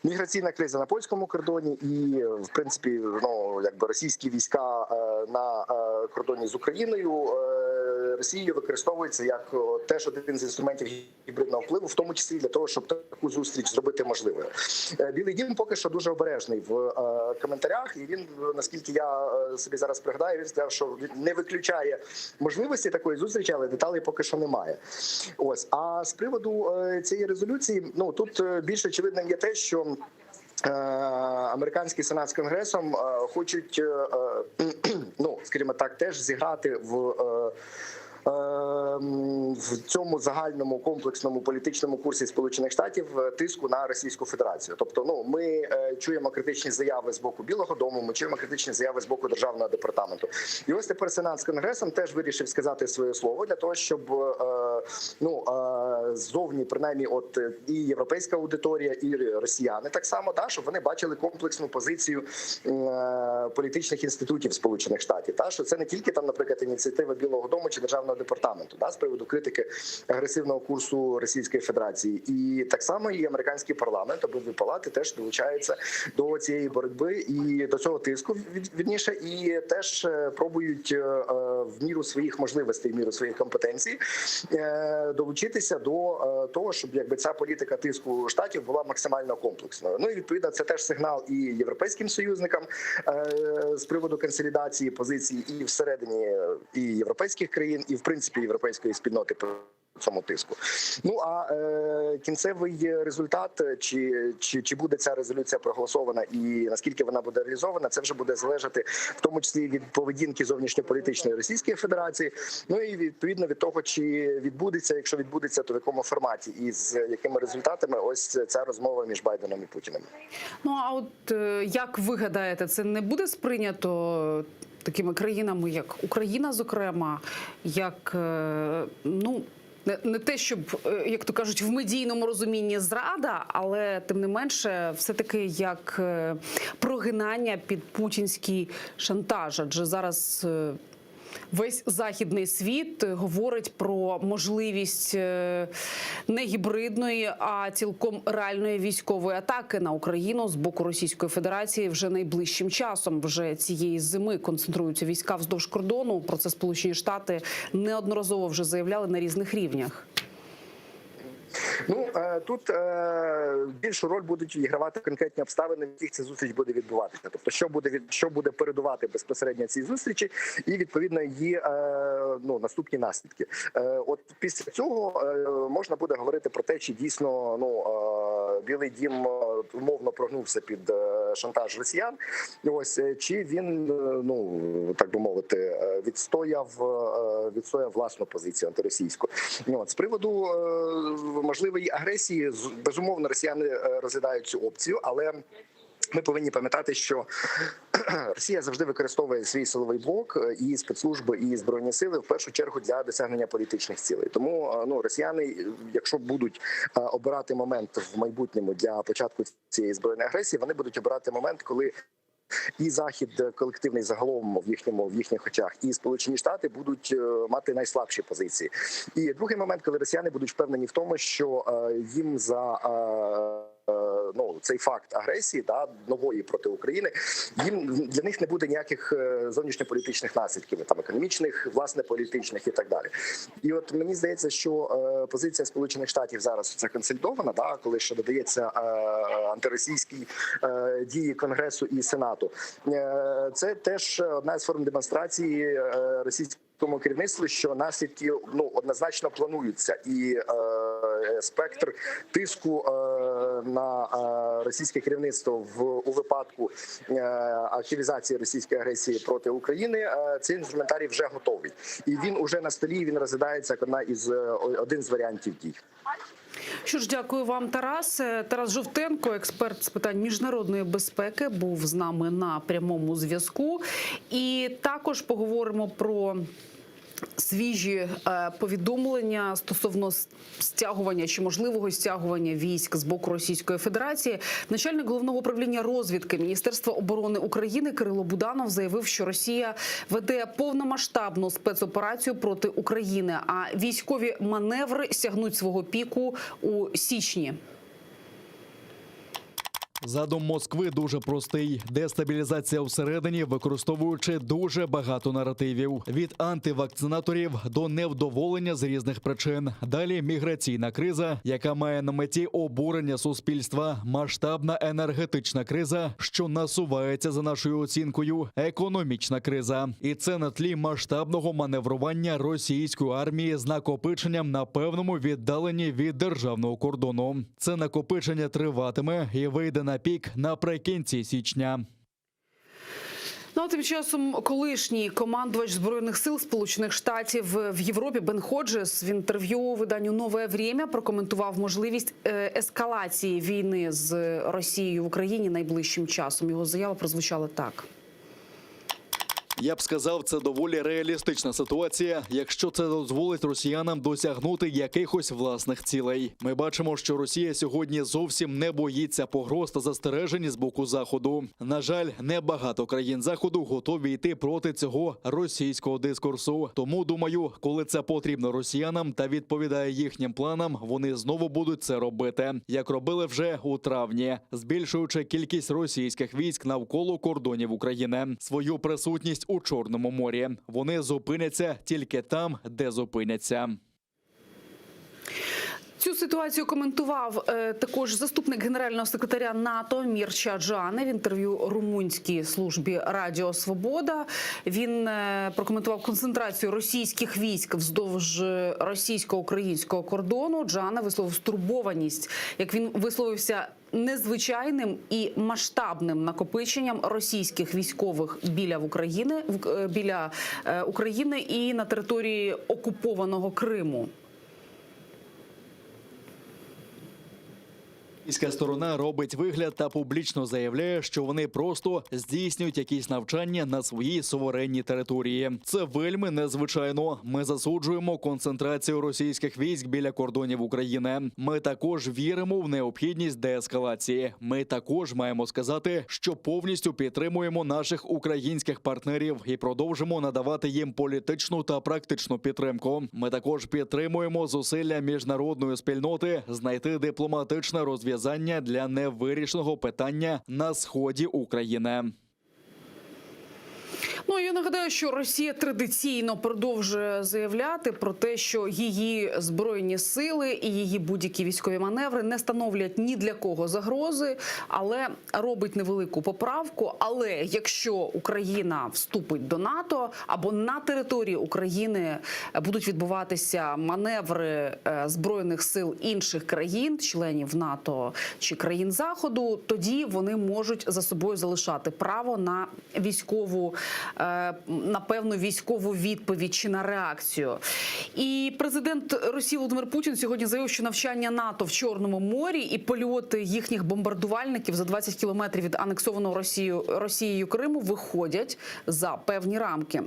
міграційна криза на польському кордоні, і в принципі, ну якби російські війська е, на е, кордоні з Україною е, Росією використовується як о, теж один з інструментів гібридного впливу, в тому числі для того, щоб таку зустріч зробити можливою. Е, Білий дім поки що дуже обережний в е, коментарях, і він, наскільки я е, собі зараз пригадаю, він сказав, що він не виключає можливості такої зустрічі, але деталей поки що немає. Ось а з приводу е, цієї резолюції, ну тут е, більш очевидним є те, що. Е, Американський сенат з конгресом е, хочуть, е, е, ну скажімо так, теж зіграти в. е, е, В цьому загальному комплексному політичному курсі Сполучених Штатів е, тиску на Російську Федерацію, тобто, ну ми е, чуємо критичні заяви з боку Білого Дому, ми чуємо критичні заяви з боку державного департаменту. І ось тепер Сенат з Конгресом теж вирішив сказати своє слово для того, щоб е, ну е, ззовні, принаймні, от е, і європейська аудиторія, і росіяни так само, та щоб вони бачили комплексну позицію е, політичних інститутів Сполучених Штатів, та що це не тільки там, наприклад, ініціатива Білого Дому чи державного. державного департаменту да, з приводу критики агресивного курсу Російської Федерації, і так само і американський парламент, обидві палати теж долучаються до цієї боротьби і до цього тиску від- вірніше, і теж е, пробують е, е, в міру своїх можливостей, в міру своїх компетенцій е, долучитися до е, того, щоб якби ця політика тиску штатів була максимально комплексною. Ну і відповідно це теж сигнал і європейським союзникам е, з приводу консолідації позицій і всередині е, і європейських країн, і в принципі європейської спільноти по цьому тиску. Ну а е, кінцевий результат, е, чи, чи, чи буде ця резолюція проголосована і наскільки вона буде реалізована, це вже буде залежати в тому числі від поведінки зовнішньополітичної Російської Федерації. Ну і відповідно від того, чи відбудеться, якщо відбудеться, то в якому форматі і з якими результатами ось ця розмова між Байденом і Путіним. Ну а от е, як ви гадаєте, це не буде сприйнято такими країнами, як Україна, зокрема, як е, ну. Не, не те, щоб, е, як то кажуть, в медійному розумінні зрада, але тим не менше, все-таки як е, прогинання під путінський шантаж. Адже зараз е, весь західний світ говорить про можливість е, не гібридної, а цілком реальної військової атаки на Україну з боку Російської Федерації вже найближчим часом. Вже цієї зими концентруються війська вздовж кордону. Про це Сполучені Штати неодноразово вже заявляли на різних рівнях. Ну е, тут е, більшу роль будуть відігравати конкретні обставини, в яких ця зустріч буде відбуватися. Тобто, що буде від що буде передувати безпосередньо цій зустрічі, і відповідно її е, ну наступні наслідки. Е, От після цього е, можна буде говорити про те, чи дійсно ну е, Білий Дім е, умовно прогнувся під е, шантаж росіян. Ось е, чи він е, ну так би мовити, е, відстояв е, відстояв власну позицію антиросійську. Ну, От з приводу е, можливої агресії, з- безумовно, росіяни е, розглядають цю опцію, але ми повинні пам'ятати, що Росія завжди використовує свій силовий блок е, і спецслужби, і збройні сили в першу чергу для досягнення політичних цілей. Тому е, ну росіяни, е, якщо будуть е, обирати момент в майбутньому для початку цієї збройної агресії, вони будуть обирати момент, коли і захід е, колективний загалом в їхньому в їхніх очах, і Сполучені Штати будуть е, мати найслабші позиції. І другий момент, коли росіяни будуть впевнені в тому, що е, їм за е, е, ну цей факт агресії да нової проти України, їм для них не буде ніяких е, зовнішньополітичних наслідків, там економічних, власне політичних і так далі. І от мені здається, що е, позиція Сполучених Штатів зараз це консолідована, да, коли ще додається е, антиросійські е, дії Конгресу і Сенату. Е, Це теж одна з форм демонстрації е, російському керівництву, що наслідки ну однозначно плануються, і е, спектр тиску е, на е, російське керівництво в у випадку е, активізації російської агресії проти України. е, Цей інструментарій вже готовий, і він уже на столі. Він розглядається як одна із е, один з варіантів дій. Що ж, дякую вам, Тарас. Тарас Жовтенко, експерт з питань міжнародної безпеки, був з нами на прямому зв'язку. І також поговоримо про. Свіжі е, повідомлення стосовно с- стягування чи можливого стягування військ з боку Російської Федерації, начальник головного управління розвідки Міністерства оборони України Кирило Буданов заявив, що Росія веде повномасштабну спецоперацію проти України, а військові маневри сягнуть свого піку у січні. Задум Москви дуже простий: дестабілізація всередині, використовуючи дуже багато наративів від антивакцинаторів до невдоволення з різних причин. Далі міграційна криза, яка має на меті обурення суспільства, масштабна енергетична криза, що насувається за нашою оцінкою, економічна криза, і це на тлі масштабного маневрування російської армії з накопиченням на певному віддаленні від державного кордону. Це накопичення триватиме і вийде на пік наприкінці січня. Ну а тим часом колишній командувач збройних сил Сполучених Штатів в Європі Бен Ходжес в інтерв'ю виданню Нове Время прокоментував можливість е, ескалації війни з Росією в Україні найближчим часом. Його заява прозвучала так. Я б сказав, це доволі реалістична ситуація, якщо це дозволить росіянам досягнути якихось власних цілей. Ми бачимо, що Росія сьогодні зовсім не боїться погроз та застережень з боку заходу. На жаль, небагато країн заходу готові йти проти цього російського дискурсу. Тому думаю, коли це потрібно росіянам та відповідає їхнім планам, вони знову будуть це робити, як робили вже у травні, збільшуючи кількість російських військ навколо кордонів України, свою присутність у Чорному морі. Вони зупиняться тільки там, де зупиняться. Цю ситуацію коментував е, також заступник генерального секретаря НАТО Мірча Джане в інтерв'ю румунській службі Радіо Свобода. Він е, прокоментував концентрацію російських військ вздовж е, російсько-українського кордону. Джане висловив стурбованість, як він висловився. Незвичайним і масштабним накопиченням російських військових біля в України в- е, біля е, України і на території окупованого Криму. Російська сторона робить вигляд та публічно заявляє, що вони просто здійснюють якісь навчання на своїй суверенній території. Це вельми незвичайно. Ми засуджуємо концентрацію російських військ біля кордонів України. Ми також віримо в необхідність деескалації. Ми також маємо сказати, що повністю підтримуємо наших українських партнерів і продовжимо надавати їм політичну та практичну підтримку. Ми також підтримуємо зусилля міжнародної спільноти знайти дипломатичне розв'язання для невирішеного питання на сході України. Ну я нагадаю, що Росія традиційно продовжує заявляти про те, що її збройні сили і її будь-які військові маневри не становлять ні для кого загрози, але робить невелику поправку. Але якщо Україна вступить до НАТО або на території України будуть відбуватися маневри е, збройних сил інших країн, членів НАТО чи країн Заходу, тоді вони можуть за собою залишати право на військову, е, на певну військову відповідь чи на реакцію. І президент Росії Володимир Путін сьогодні заявив, що навчання НАТО в Чорному морі і польоти їхніх бомбардувальників за 20 кілометрів від анексованого Росією, Росією Криму виходять за певні рамки.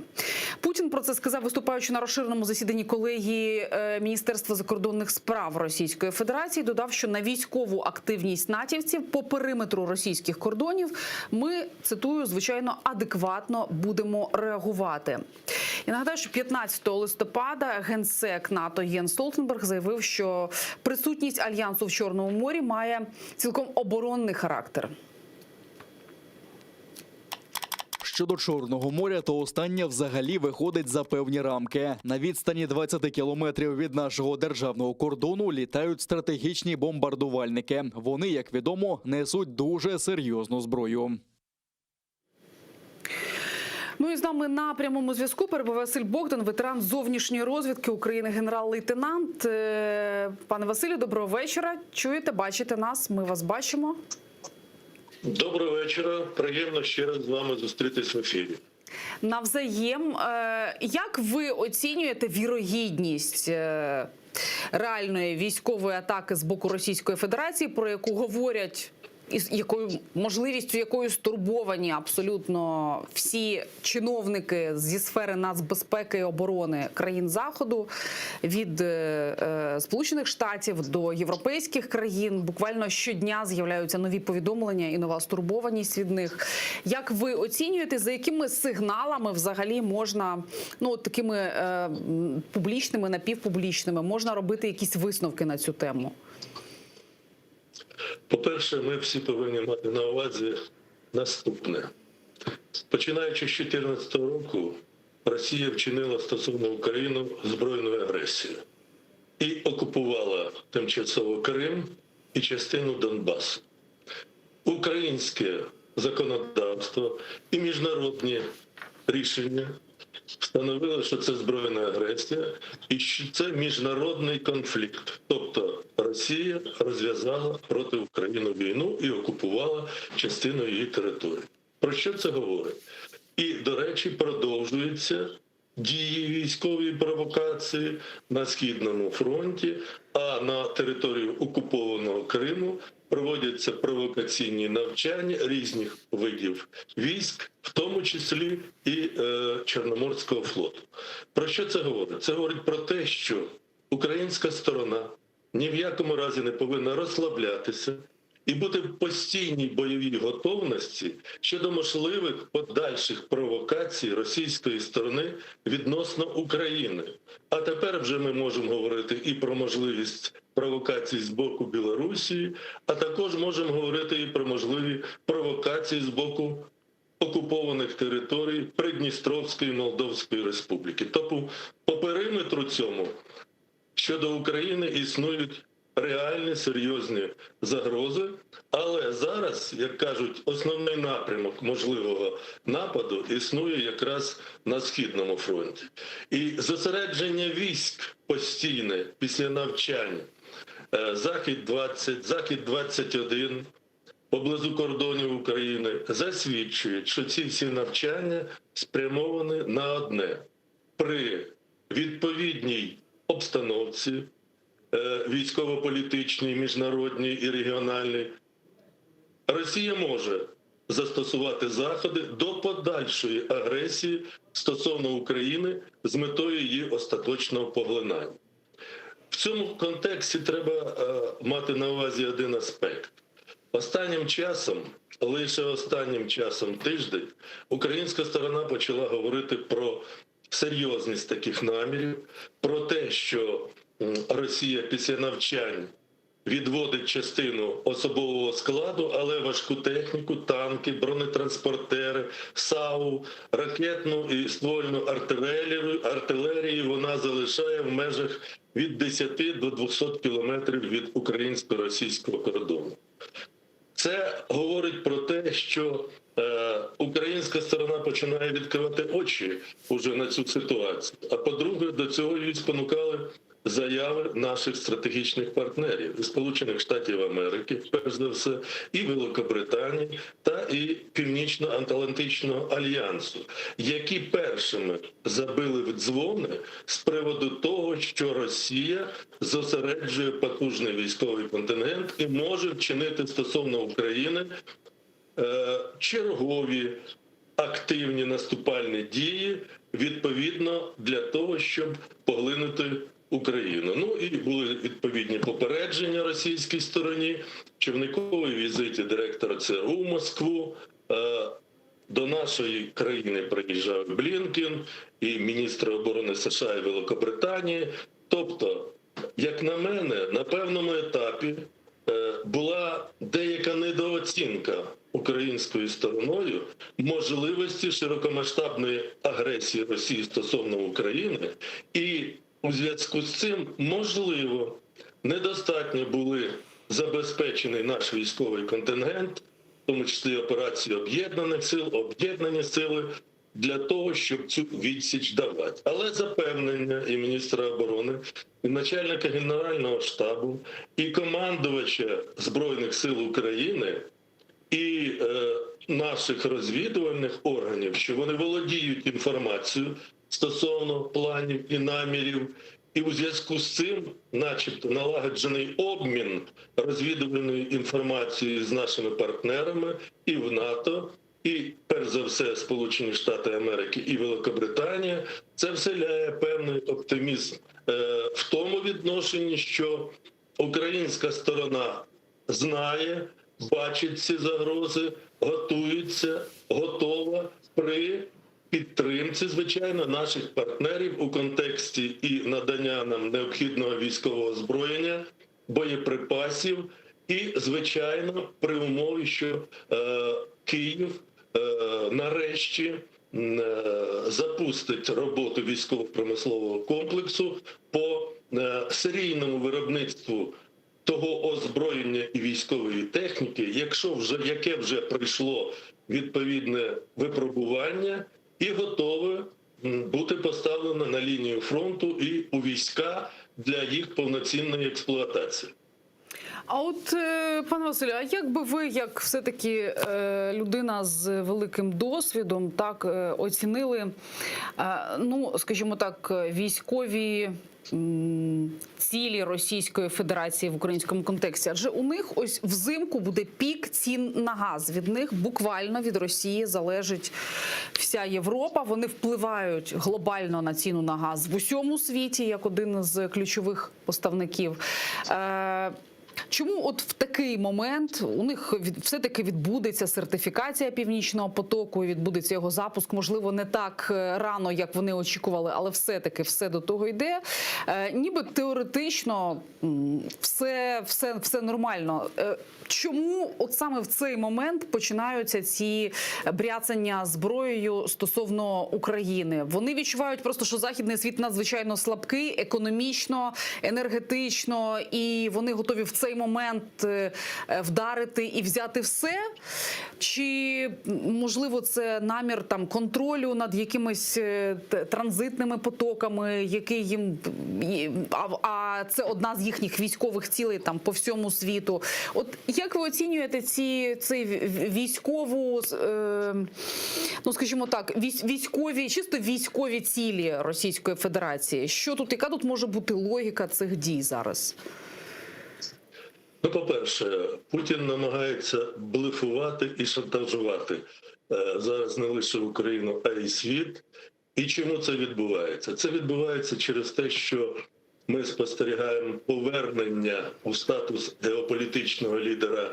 Путін про це сказав, виступаючи на розширеному засіданні колегії е, Міністерства закордонних справ Російської Федерації, додав, що на військову активність натівців по периметру російських кордонів ми цитую, звичайно, адекватно будемо реагувати. І нагадаю, що 15 листопада генсек НАТО Єн Столтенберг заявив, що присутність альянсу в Чорному морі має цілком оборонний характер. Щодо Чорного моря, то останнє взагалі виходить за певні рамки. На відстані 20 кілометрів від нашого державного кордону літають стратегічні бомбардувальники. Вони, як відомо, несуть дуже серйозну зброю. Ну і з нами на прямому зв'язку перебуває Василь Богдан, ветеран зовнішньої розвідки України, генерал-лейтенант. Е, Пане Василю, доброго вечора. Чуєте, бачите нас? Ми вас бачимо. Доброго вечора. Приємно ще раз з вами зустрітись в ефірі. Навзаєм, Е, як ви оцінюєте вірогідність е, реальної військової атаки з боку Російської Федерації, про яку говорять і з якою можливістю якою стурбовані абсолютно всі чиновники зі сфери нацбезпеки і оборони країн Заходу від е, е, Сполучених Штатів до європейських країн буквально щодня з'являються нові повідомлення і нова стурбованість від них. Як ви оцінюєте, за якими сигналами взагалі можна ну от такими е, м, публічними, напівпублічними можна робити якісь висновки на цю тему? По-перше, ми всі повинні мати на увазі наступне. Починаючи з 2014 року, Росія вчинила стосовно України збройну агресію і окупувала тимчасово Крим і частину Донбасу. Українське законодавство і міжнародні рішення встановили, що це збройна агресія і що це міжнародний конфлікт. Тобто Росія розв'язала проти України війну і окупувала частину її території. Про що це говорить? І, до речі, продовжується. дії військові провокації на східному фронті, а на території окупованого Криму проводяться провокаційні навчання різних видів військ, в тому числі і е, Чорноморського флоту. Про що це говорить? Це говорить про те, що українська сторона ні в якому разі не повинна розслаблятися і бути в постійній бойовій готовності щодо можливих подальших провокацій російської сторони відносно України. А тепер вже ми можемо говорити і про можливість провокацій з боку Білорусі, а також можемо говорити і про можливі провокації з боку окупованих територій Придністровської Молдовської Республіки. Тобто по периметру цьому щодо України існують реальні серйозні загрози, але зараз, як кажуть, основний напрямок можливого нападу існує якраз на східному фронті. І зосередження військ постійне після навчань е, Захід 20, Захід 21 поблизу кордонів України засвідчують, що ці всі навчання спрямовані на одне при відповідній обстановці е, військово-політичній, міжнародній і регіональній, Росія може застосувати заходи до подальшої агресії стосовно України з метою її остаточного поглинання. В цьому контексті треба е, мати на увазі один аспект. Останнім часом, лише останнім часом тиждень, українська сторона почала говорити про серйозність таких намірів, про те, що Росія після навчань відводить частину особового складу, але важку техніку, танки, бронетранспортери, САУ, ракетну і ствольну артилерію, артилерію вона залишає в межах від 10 до 200 кілометрів від українсько-російського кордону. Це говорить про те, що е, українська сторона починає відкривати очі уже на цю ситуацію. А по-друге, до цього її спонукали заяви наших стратегічних партнерів Сполучених Штатів Америки, перш за все, і Великобританії, та і Північно-Атлантичного альянсу, які першими забили в дзвони з приводу того, що Росія зосереджує потужний військовий контингент і може вчинити стосовно України е, чергові активні наступальні дії відповідно для того, щоб поглинути Україну. Ну і були відповідні попередження російській стороні. Човниковий візиті директора ЦРУ в Москву. Е, До нашої країни приїжджав Блінкен і міністри оборони США і Великобританії. Тобто, як на мене, на певному етапі е, була деяка недооцінка українською стороною можливості широкомасштабної агресії Росії стосовно України, і у зв'язку з цим можливо недостатньо були забезпечений наш військовий контингент, в тому числі операції об'єднаних сил, об'єднані сили для того, щоб цю відсіч давати. Але запевнення і міністра оборони, і начальника генерального штабу, і командувача збройних сил України, і е, наших розвідувальних органів, що вони володіють інформацією стосовно планів і намірів, і у зв'язку з цим, начебто, налагоджений обмін розвідувальною інформацією з нашими партнерами і в НАТО, і перш за все Сполучені Штати Америки і Великобританія, це вселяє певний оптимізм е, в тому відношенні, що українська сторона знає, бачить ці загрози, готується, готова при підтримці, звичайно, наших партнерів у контексті і надання нам необхідного військового озброєння, боєприпасів, і, звичайно, при умові, що е, Київ е, нарешті е, запустить роботу військово-промислового комплексу по е, серійному виробництву того озброєння і військової техніки, якщо вже яке вже пройшло відповідне випробування і готове бути поставлено на лінію фронту і у війська для їх повноцінної експлуатації. А от, е, пане Василю, а як би ви, як все-таки е, людина з великим досвідом, так е, оцінили, ну, скажімо так, військові цілі Російської Федерації в українському контексті? Адже у них ось взимку буде пік цін на газ. Від них буквально від Росії залежить вся Європа. Вони впливають глобально на ціну на газ в усьому світі, як один з ключових поставників. Чому от в такий момент у них все-таки відбудеться сертифікація Північного потоку, і відбудеться його запуск, можливо, не так е, рано, як вони очікували, але все-таки все до того йде. Е, ніби теоретично все, все, все нормально. Е, Чому от саме в цей момент починаються ці бряцання зброєю стосовно України? Вони відчувають просто, що західний світ надзвичайно слабкий економічно, енергетично, і вони готові в цей момент е, вдарити і взяти все? Чи можливо це намір там контролю над якимись е, транзитними потоками, який їм а, а це одна з їхніх військових цілей там по всьому світу? От як ви оцінюєте ці цей військову, е, ну скажімо так, військові, чисто військові цілі Російської Федерації? Що тут, яка тут може бути логіка цих дій зараз? Ну, по-перше, Путін намагається блефувати і шантажувати е, зараз не лише Україну, а й світ. І чому це відбувається? Це відбувається через те, що ми спостерігаємо повернення у статус геополітичного лідера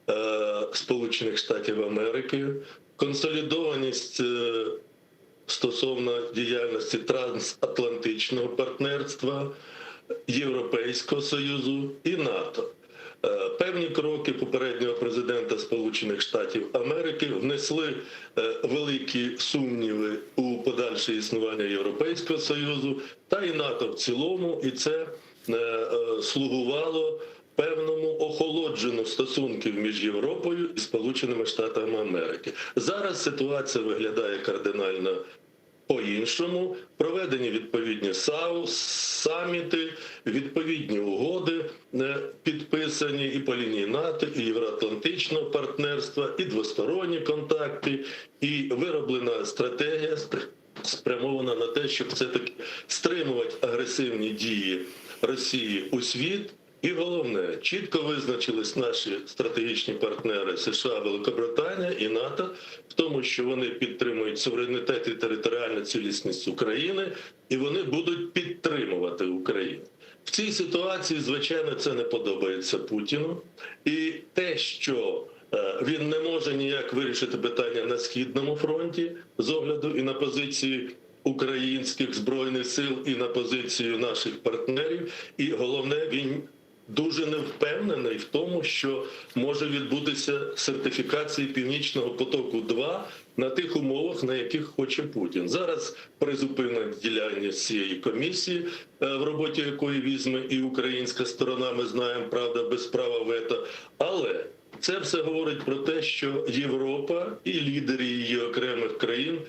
е, Сполучених Штатів Америки, консолідованість е, стосовно діяльності трансатлантичного партнерства, Європейського Союзу і НАТО. Е, Певні кроки попереднього президента Сполучених Штатів Америки внесли е, великі сумніви у подальше існування Європейського Союзу та і НАТО в цілому, і це е, слугувало певному охолодженню стосунків між Європою і Сполученими Штатами Америки. Зараз ситуація виглядає кардинально по-іншому. Проведені відповідні САУ, саміти, відповідні угоди е, підписані і по лінії НАТО, і Євроатлантичного партнерства, і двосторонні контакти, і вироблена стратегія спрямована на те, щоб все-таки стримувати агресивні дії Росії у світ. І головне, чітко визначились наші стратегічні партнери США, Великобританія і НАТО в тому, що вони підтримують суверенітет і територіальну цілісність України, і вони будуть підтримувати Україну. В цій ситуації, звичайно, це не подобається Путіну. І те, що е, він не може ніяк вирішити питання на східному фронті з огляду і на позиції українських збройних сил, і на позицію наших партнерів, і головне, він дуже не впевнений в тому, що може відбутися сертифікація Північного потоку 2 на тих умовах, на яких хоче Путін. Зараз призупинена діяльність цієї комісії, е, в роботі якої візьме і українська сторона, ми знаємо, правда, без права вето. Але це все говорить про те, що Європа і лідери її окремих країн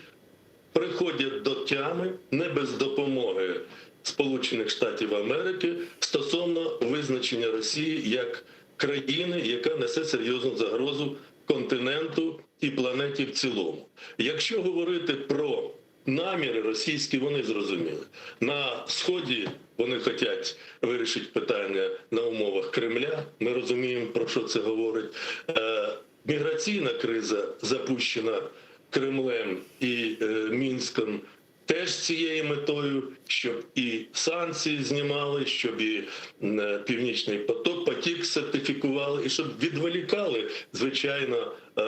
приходять до тями не без допомоги Сполучених Штатів Америки стосовно визначення Росії як країни, яка несе серйозну загрозу континенту і планеті в цілому. Якщо говорити про наміри російські, вони зрозуміли. На сході вони хочуть вирішити питання на умовах Кремля. Ми розуміємо, про що це говорить. Е, Міграційна криза запущена Кремлем і е, Мінськом теж з цією метою, щоб і санкції знімали, щоб і е, Північний поток потік сертифікували, і щоб відволікали, звичайно, е,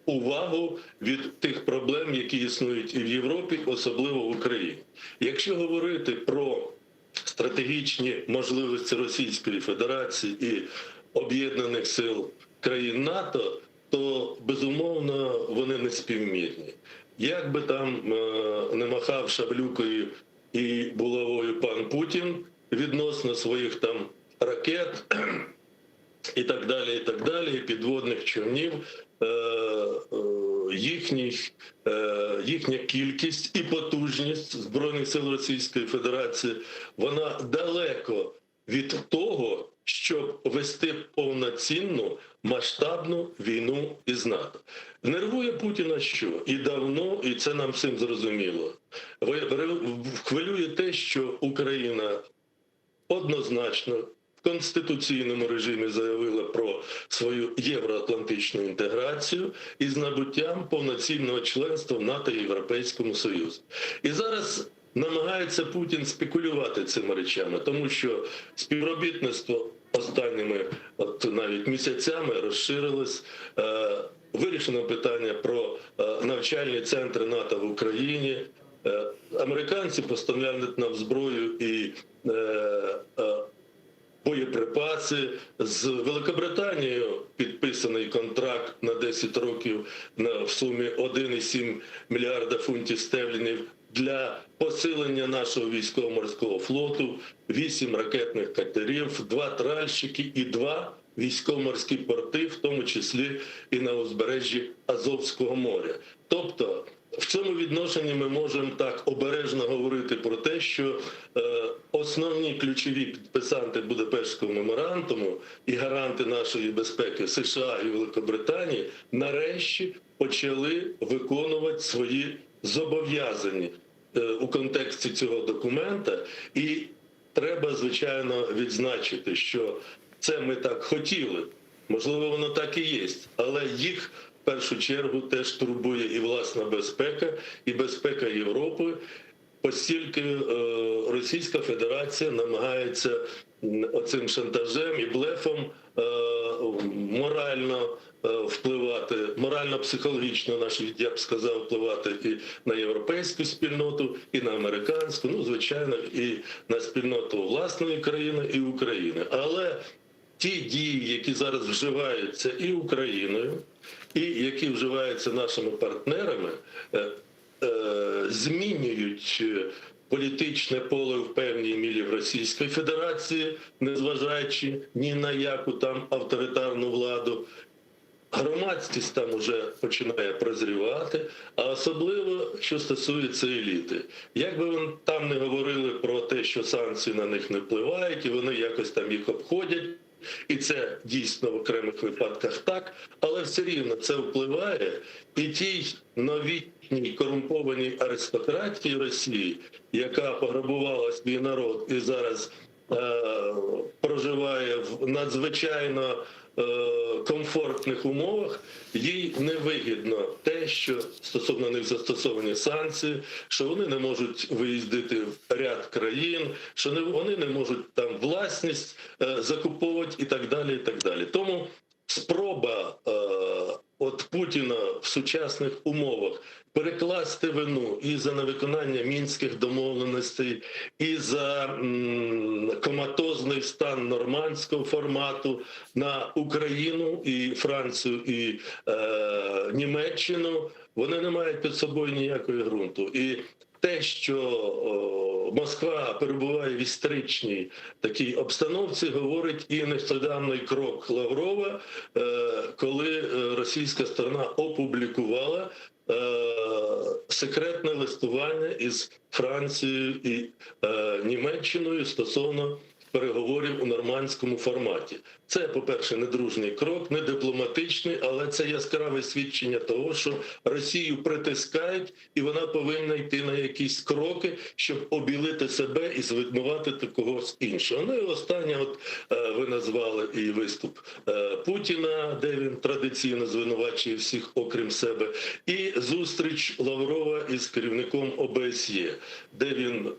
увагу від тих проблем, які існують і в Європі, особливо в Україні. Якщо говорити про стратегічні можливості Російської Федерації і об'єднаних сил країн НАТО, то безумовно вони не співмірні. Як би там е, не махав шаблюкою і булавою пан Путін відносно своїх там ракет і так далі, і так далі, і підводних човнів, е, е, їхніх, їхня кількість і потужність Збройних сил Російської Федерації, вона далеко від того, щоб вести повноцінну масштабну війну із НАТО. Нервує Путіна що? І давно, і це нам всім зрозуміло. Хвилює те, що Україна однозначно в конституційному режимі заявила про свою євроатлантичну інтеграцію із набуттям повноцінного членства в НАТО і Європейському Союзі. І зараз намагається Путін спекулювати цими речами, тому що співробітництво останніми от навіть місяцями розширилось. Е, Вирішено питання про е, навчальні центри НАТО в Україні. Е, Американці поставляють нам зброю і боєприпаси. З Великобританією підписаний контракт на 10 років на в сумі 1,7 мільярда фунтів стерлінгів для посилення нашого військово-морського флоту, 8 ракетних катерів, 2 тральщики і 2 військово-морські порти, в тому числі і на узбережжі Азовського моря. Тобто в цьому відношенні ми можемо так обережно говорити про те, що е, основні ключові підписанти Будапештського меморандуму і гаранти нашої безпеки США і Великобританії нарешті почали виконувати свої зобов'язання е, у контексті цього документа. І треба, звичайно, відзначити, що це ми так хотіли. Можливо, воно так і є, але їх в першу чергу теж турбує і власна безпека, і безпека Європи, оскільки е, Російська Федерація намагається оцим шантажем і блефом е, морально е, впливати, морально-психологічно, навіть, я б сказав, впливати і на європейську спільноту, і на американську, ну, звичайно, і на спільноту власної країни, і України. Але ті дії, які зараз вживаються і Україною, і які вживаються нашими партнерами, е, е, змінюють е, політичне поле в певній мірі в Російській Федерації, незважаючи ні на яку там авторитарну владу. Громадськість там уже починає прозрівати, а особливо що стосується еліти. Як би вони там не говорили про те, що санкції на них не впливають, і вони якось там їх обходять, і це дійсно в окремих випадках так, але все рівно це впливає і тій новітній корумпованій аристократії Росії, яка пограбувала свій народ і зараз е, проживає в надзвичайно е, комфортних умовах, їй невигідно те, що стосовно них застосовані санкції, що вони не можуть виїздити в ряд країн, що не вони не можуть там власність е, закуповувати і так далі. І так далі. Тому спроба е, от Путіна в сучасних умовах перекласти вину і за невиконання мінських домовленостей, і за м, коматозний стан нормандського формату на Україну і Францію, і е, Німеччину, вони не мають під собою ніякої ґрунту. І те, що о, Москва перебуває в істеричній такій обстановці, говорить і нещодавний крок Лаврова, е, коли е, російська сторона опублікувала е, секретне листування із Францією і Німеччиною стосовно переговорів у нормандському форматі. Це, по-перше, не дружній крок, не дипломатичний, але це яскраве свідчення того, що Росію притискають, і вона повинна йти на якісь кроки, щоб обілити себе і звинуватити когось іншого. Ну і останнє, от е, ви назвали і виступ е, Путіна, де він традиційно звинувачує всіх, окрім себе, і зустріч Лаврова із керівником ОБСЄ, де він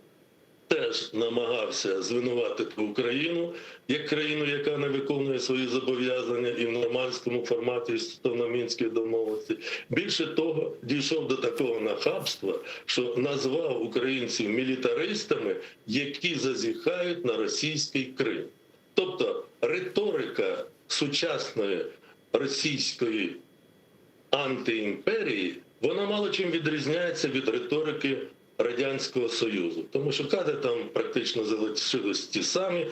теж намагався звинуватити Україну як країну, яка не виконує свої зобов'язання і в нормандському форматі і стосовно мінських домовленостей. Більше того, дійшов до такого нахабства, що назвав українців мілітаристами, які зазіхають на російський Крим. Тобто риторика сучасної російської антиімперії, вона мало чим відрізняється від риторики Радянського Союзу. Тому що кадри там практично залишились ті самі,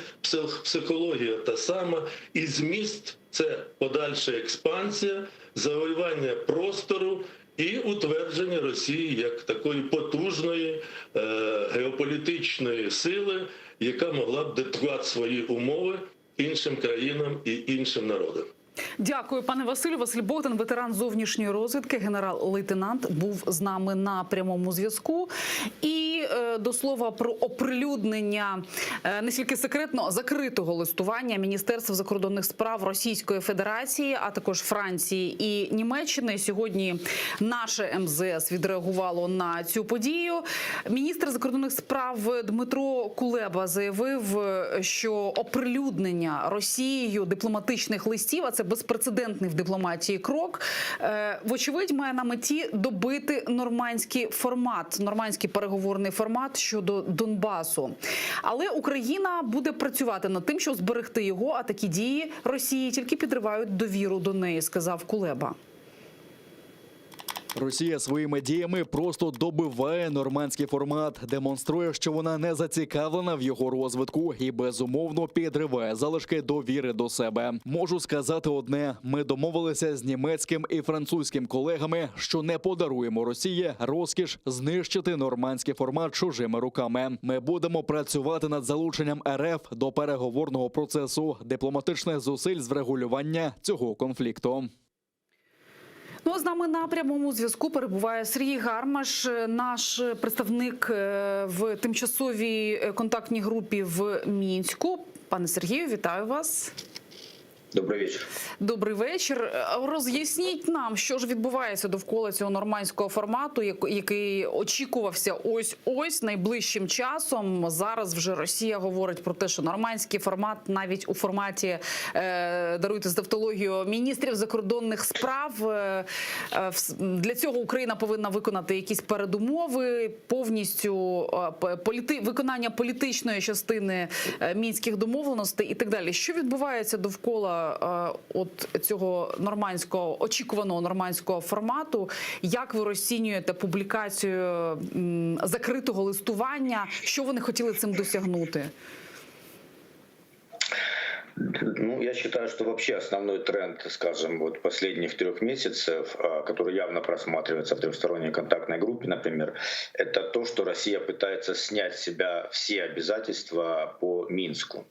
психологія та сама, і зміст – це подальша експансія, завоювання простору і утвердження Росії як такої потужної е, геополітичної сили, яка могла б диктувати свої умови. Іншим країнам і іншим народам. Дякую, пане Василю. Василь Богдан, ветеран зовнішньої розвідки, генерал-лейтенант, був з нами на прямому зв'язку. І е, до слова про оприлюднення е, не стільки секретно, а закритого листування Міністерства закордонних справ Російської Федерації, а також Франції і Німеччини. Сьогодні наше МЗС відреагувало на цю подію. Міністр закордонних справ Дмитро Кулеба заявив, е, що оприлюднення Росією дипломатичних листів, а це безпрецедентний в дипломатії крок, е, вочевидь має на меті добити нормандський формат, нормандський переговорний формат щодо Донбасу. Але Україна буде працювати над тим, щоб зберегти його. А такі дії Росії тільки підривають довіру до неї, сказав Кулеба. Росія своїми діями просто добиває нормандський формат, демонструє, що вона не зацікавлена в його розвитку і безумовно підриває залишки довіри до себе. Можу сказати одне: ми домовилися з німецьким і французьким колегами, що не подаруємо Росії розкіш знищити нормандський формат чужими руками. Ми будемо працювати над залученням РФ до переговорного процесу дипломатичних зусиль з врегулювання цього конфлікту. Ну а з нами на прямому зв'язку перебуває Сергій Гармаш, наш представник е, в тимчасовій е, контактній групі в Мінську. Пане Сергію, вітаю вас. Добрый вечер. Добрий вечір. Е, Роз'ясніть нам, що ж відбувається довкола цього нормандського формату, як- який очікувався ось ось найближчим часом. Зараз вже Росія говорить про те, що нормандський формат навіть у форматі е, даруйте з тавтологію міністрів закордонних справ. е, е, вс- Для цього Україна повинна виконати якісь передумови, повністю е, п- політи, виконання політичної частини е, мінських домовленостей і так далі. Що відбувається довкола е, от цього нормандського очікуваного нормандського формату? Як ви розцінюєте публікацію м, закритого листування? Що вони хотіли цим досягнути? Ну, я считаю, что вообще основной тренд, скажем, вот последних трех месяцев, а, который явно просматривается в трехсторонней контактной группе, например, это то, что Россия пытается снять с себя все обязательства по Минску.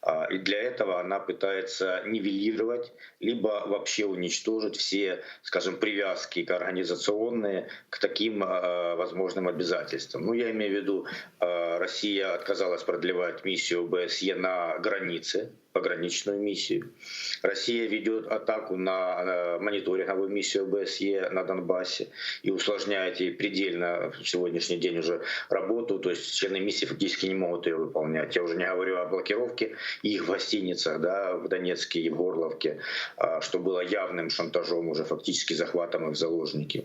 А, И для этого она пытается нивелировать, либо вообще уничтожить все, скажем, привязки организационные к таким э, возможным обязательствам. Ну, я имею в виду, э, Россия отказалась продлевать миссию ОБСЕ на границе, пограничную миссию. Россия ведет атаку на э, мониторинговую миссию ОБСЕ на Донбассе и усложняет ей предельно в сегодняшний день уже работу, то есть члены миссии фактически не могут ее выполнять. Я уже не говорю о блокировке их в гостиницах да, в Донецке и в Горловке, а, что было явным шантажом, уже фактически захватом их в заложники.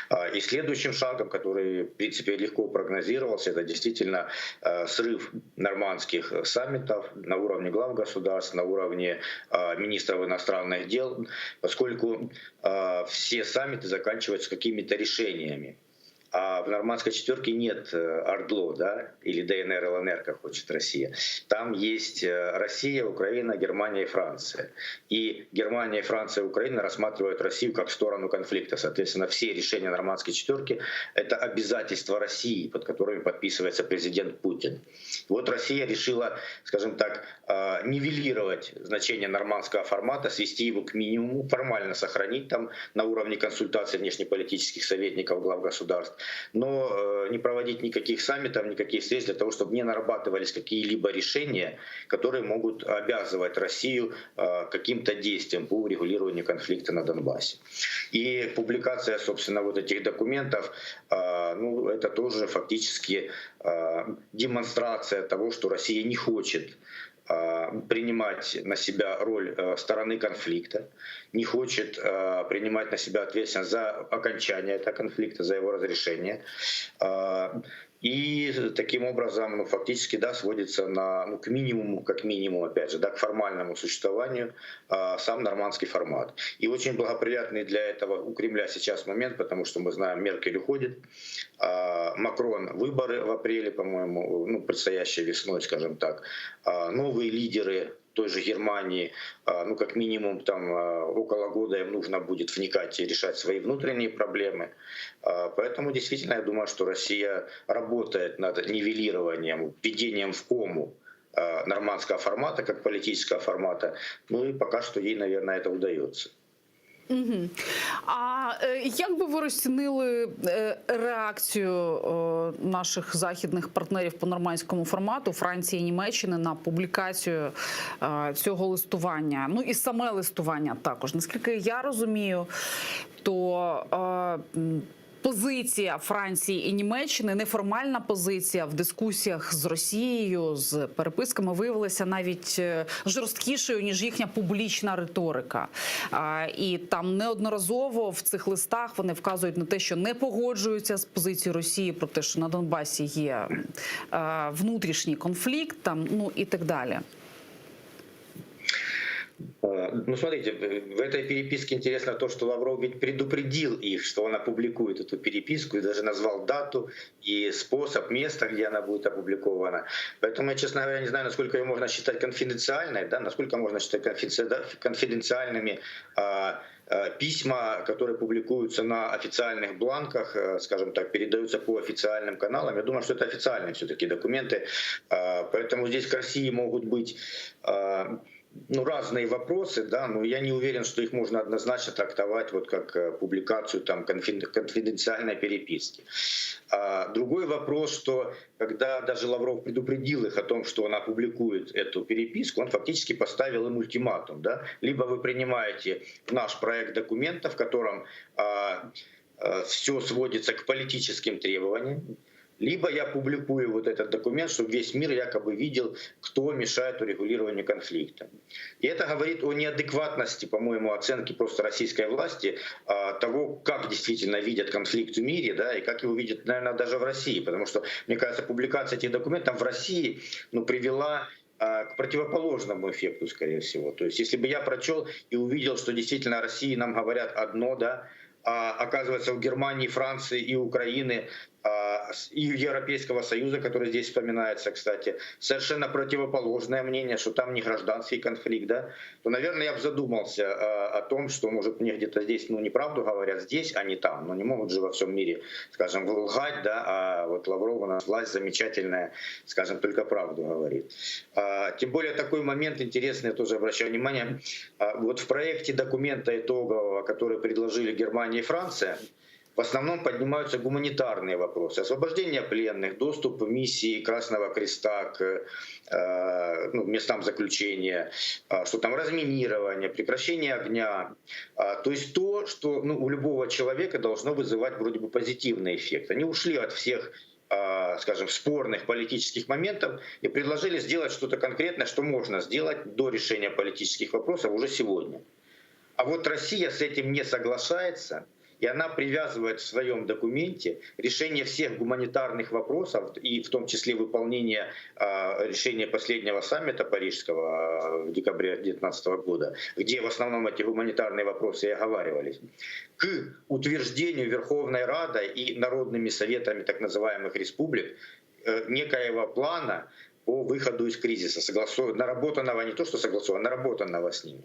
А, И следующим шагом, который, в принципе, легко прогнозировался, это действительно э, срыв нормандских саммитов на уровне глав государств, на уровне э, министров иностранных дел, поскольку э, все саммиты заканчиваются какими-то решениями. А в нормандской четверке нет э, Ордло, да, или ДНР, ЛНР, как хочет Россия. Там есть э, Россия, Украина, Германия и Франция. И Германия, Франция и Украина рассматривают Россию как сторону конфликта. Соответственно, все решения нормандской четверки — это обязательства России, под которыми подписывается президент Путин. Вот Россия решила, скажем так, э, нивелировать значение нормандского формата, свести его к минимуму, формально сохранить там на уровне консультаций внешнеполитических советников глав государств, но э, не проводить никаких саммитов, никаких встреч для того, чтобы не нарабатывались какие-либо решения, которые могут обязывать Россию э, каким-то действиям по урегулированию конфликта на Донбассе. И публикация, собственно, вот этих документов, э, ну, это тоже фактически э, демонстрация того, что Россия не хочет э, принимать на себя роль э, стороны конфликта, не хочет э, принимать на себя ответственность за окончание этого конфликта, за его разрешение. Э, И таким образом, ну, фактически, да, сводится на, ну, к минимуму, как минимум, опять же, да, к формальному существованию э, сам нормандский формат. И очень благоприятный для этого у Кремля сейчас момент, потому что мы знаем, Меркель уходит, а, Макрон выборы в апреле, по-моему, ну, предстоящей весной, скажем так, А, новые лидеры той же Германии, а, ну, как минимум, там а, около года им нужно будет вникать и решать свои внутренние проблемы. А, Поэтому действительно, я думаю, что Россия работает над нивелированием, введением в кому. нормандского формата, как политического формата. Ну и пока что ей, наверное, это удается. Угу. А е, як би ви розцінили е, реакцію е, наших західних партнерів по нормандському формату Франції і Німеччини на публікацію е, цього листування? Ну і саме листування також. Наскільки я розумію, то е, м, Позиція Франції і Німеччини неформальна позиція в дискусіях з Росією, з переписками виявилася навіть е, жорсткішою ніж їхня публічна риторика. А, І там неодноразово в цих листах вони вказують на те, що не погоджуються з позицією Росії про те, що на Донбасі є е, внутрішній конфлікт, там ну і так далі. Э, Ну, смотрите, в этой переписке интересно то, что Лавров ведь предупредил их, что он опубликует эту переписку и даже назвал дату и способ, место, где она будет опубликована. Поэтому я, честно говоря, не знаю, насколько ее можно считать конфиденциальной, да, насколько можно считать конфиденциальными а, а, письма, которые публикуются на официальных бланках, э, скажем так, передаются по официальным каналам. Я думаю, что это официальные все-таки документы, А, поэтому здесь к России могут быть а, ну, разные вопросы, да, но я не уверен, что их можно однозначно трактовать вот как э, публикацию там конфиденциальной переписки. А, другой вопрос, что когда даже Лавров предупредил их о том, что он опубликует эту переписку, он фактически поставил им ультиматум, да, либо вы принимаете наш проект документа, в котором а, все сводится к политическим требованиям, либо я публикую вот этот документ, чтобы весь мир якобы видел, кто мешает урегулированию конфликта. И это говорит о неадекватности, по-моему, оценки просто российской власти а, того, как действительно видят конфликт в мире, да, и как его видят, наверное, даже в России. Потому что, мне кажется, публикация этих документов в России ну, привела а, к противоположному эффекту, скорее всего. То есть, если бы я прочел и увидел, что действительно России нам говорят одно, да, а оказывается, у Германии, Франции и Украины а, и Европейского Союза, который здесь вспоминается, кстати, совершенно противоположное мнение, что там не гражданский конфликт, да, то, наверное, я бы задумался а, о том, что, может, мне где-то здесь, ну, неправду говорят здесь, а не там. Но не могут же во всем мире, скажем, лгать, да, а вот Лавров у нас власть замечательная, скажем, только правду говорит. А, тем более такой момент интересный, я тоже обращаю внимание, вот в проекте документа итогового, который предложили Германия и Франция, в основном поднимаются гуманитарные вопросы. Освобождение пленных, доступ миссии Красного Креста к э, ну, местам заключения, э, что там разминирование, прекращение огня. Э, то есть то, что ну, у любого человека должно вызывать вроде бы позитивный эффект. Они ушли от всех скажем, спорных политических моментов и предложили сделать что-то конкретное, что можно сделать до решения политических вопросов уже сегодня. А вот Россия с этим не соглашается, и она привязывает в своем документе решение всех гуманитарных вопросов, и в том числе выполнение э, решения последнего саммита парижского в декабре 2019 года, где в основном эти гуманитарные вопросы и оговаривались, к утверждению Верховной Радой и народными советами так называемых республик э, некоего плана по выходу из кризиса, согласов... наработанного не то что согласованного, наработанного с ними.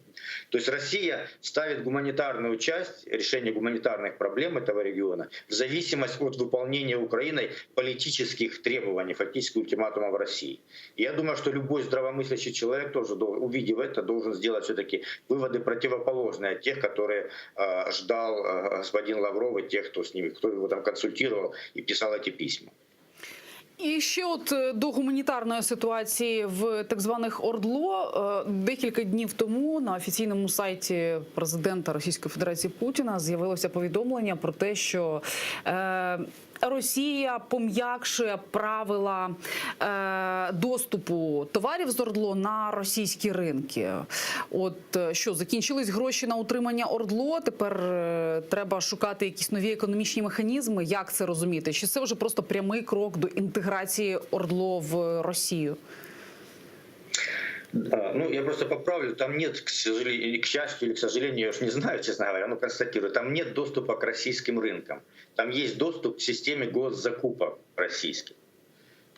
То есть Россия ставит гуманитарную часть решения гуманитарных проблем этого региона в зависимость от выполнения Украиной политических требований, фактически ультиматума в России. И я думаю, что любой здравомыслящий человек тоже, увидев это, должен сделать все-таки выводы противоположные от тех, которые э, ждал э, господин Лавров и тех, кто с ними, кто его там консультировал и писал эти письма. І ще от е, до гуманітарної ситуації в так званих ОРДЛО Е, декілька днів тому на офіційному сайті президента Російської Федерації Путіна з'явилося повідомлення про те, що е, Росія пом'якшує правила е, доступу товарів з ОРДЛО на російські ринки. От е, що закінчились гроші на утримання ОРДЛО, тепер е, треба шукати якісь нові економічні механізми. Як це розуміти? Чи це вже просто прямий крок до інтеграції ОРДЛО в Росію? Да, ну, я просто поправлю, там нет, к сожалению, или к счастью, или к сожалению, я уж не знаю, честно говоря, но констатирую, там нет доступа к российским рынкам. Там есть доступ к системе госзакупок российских.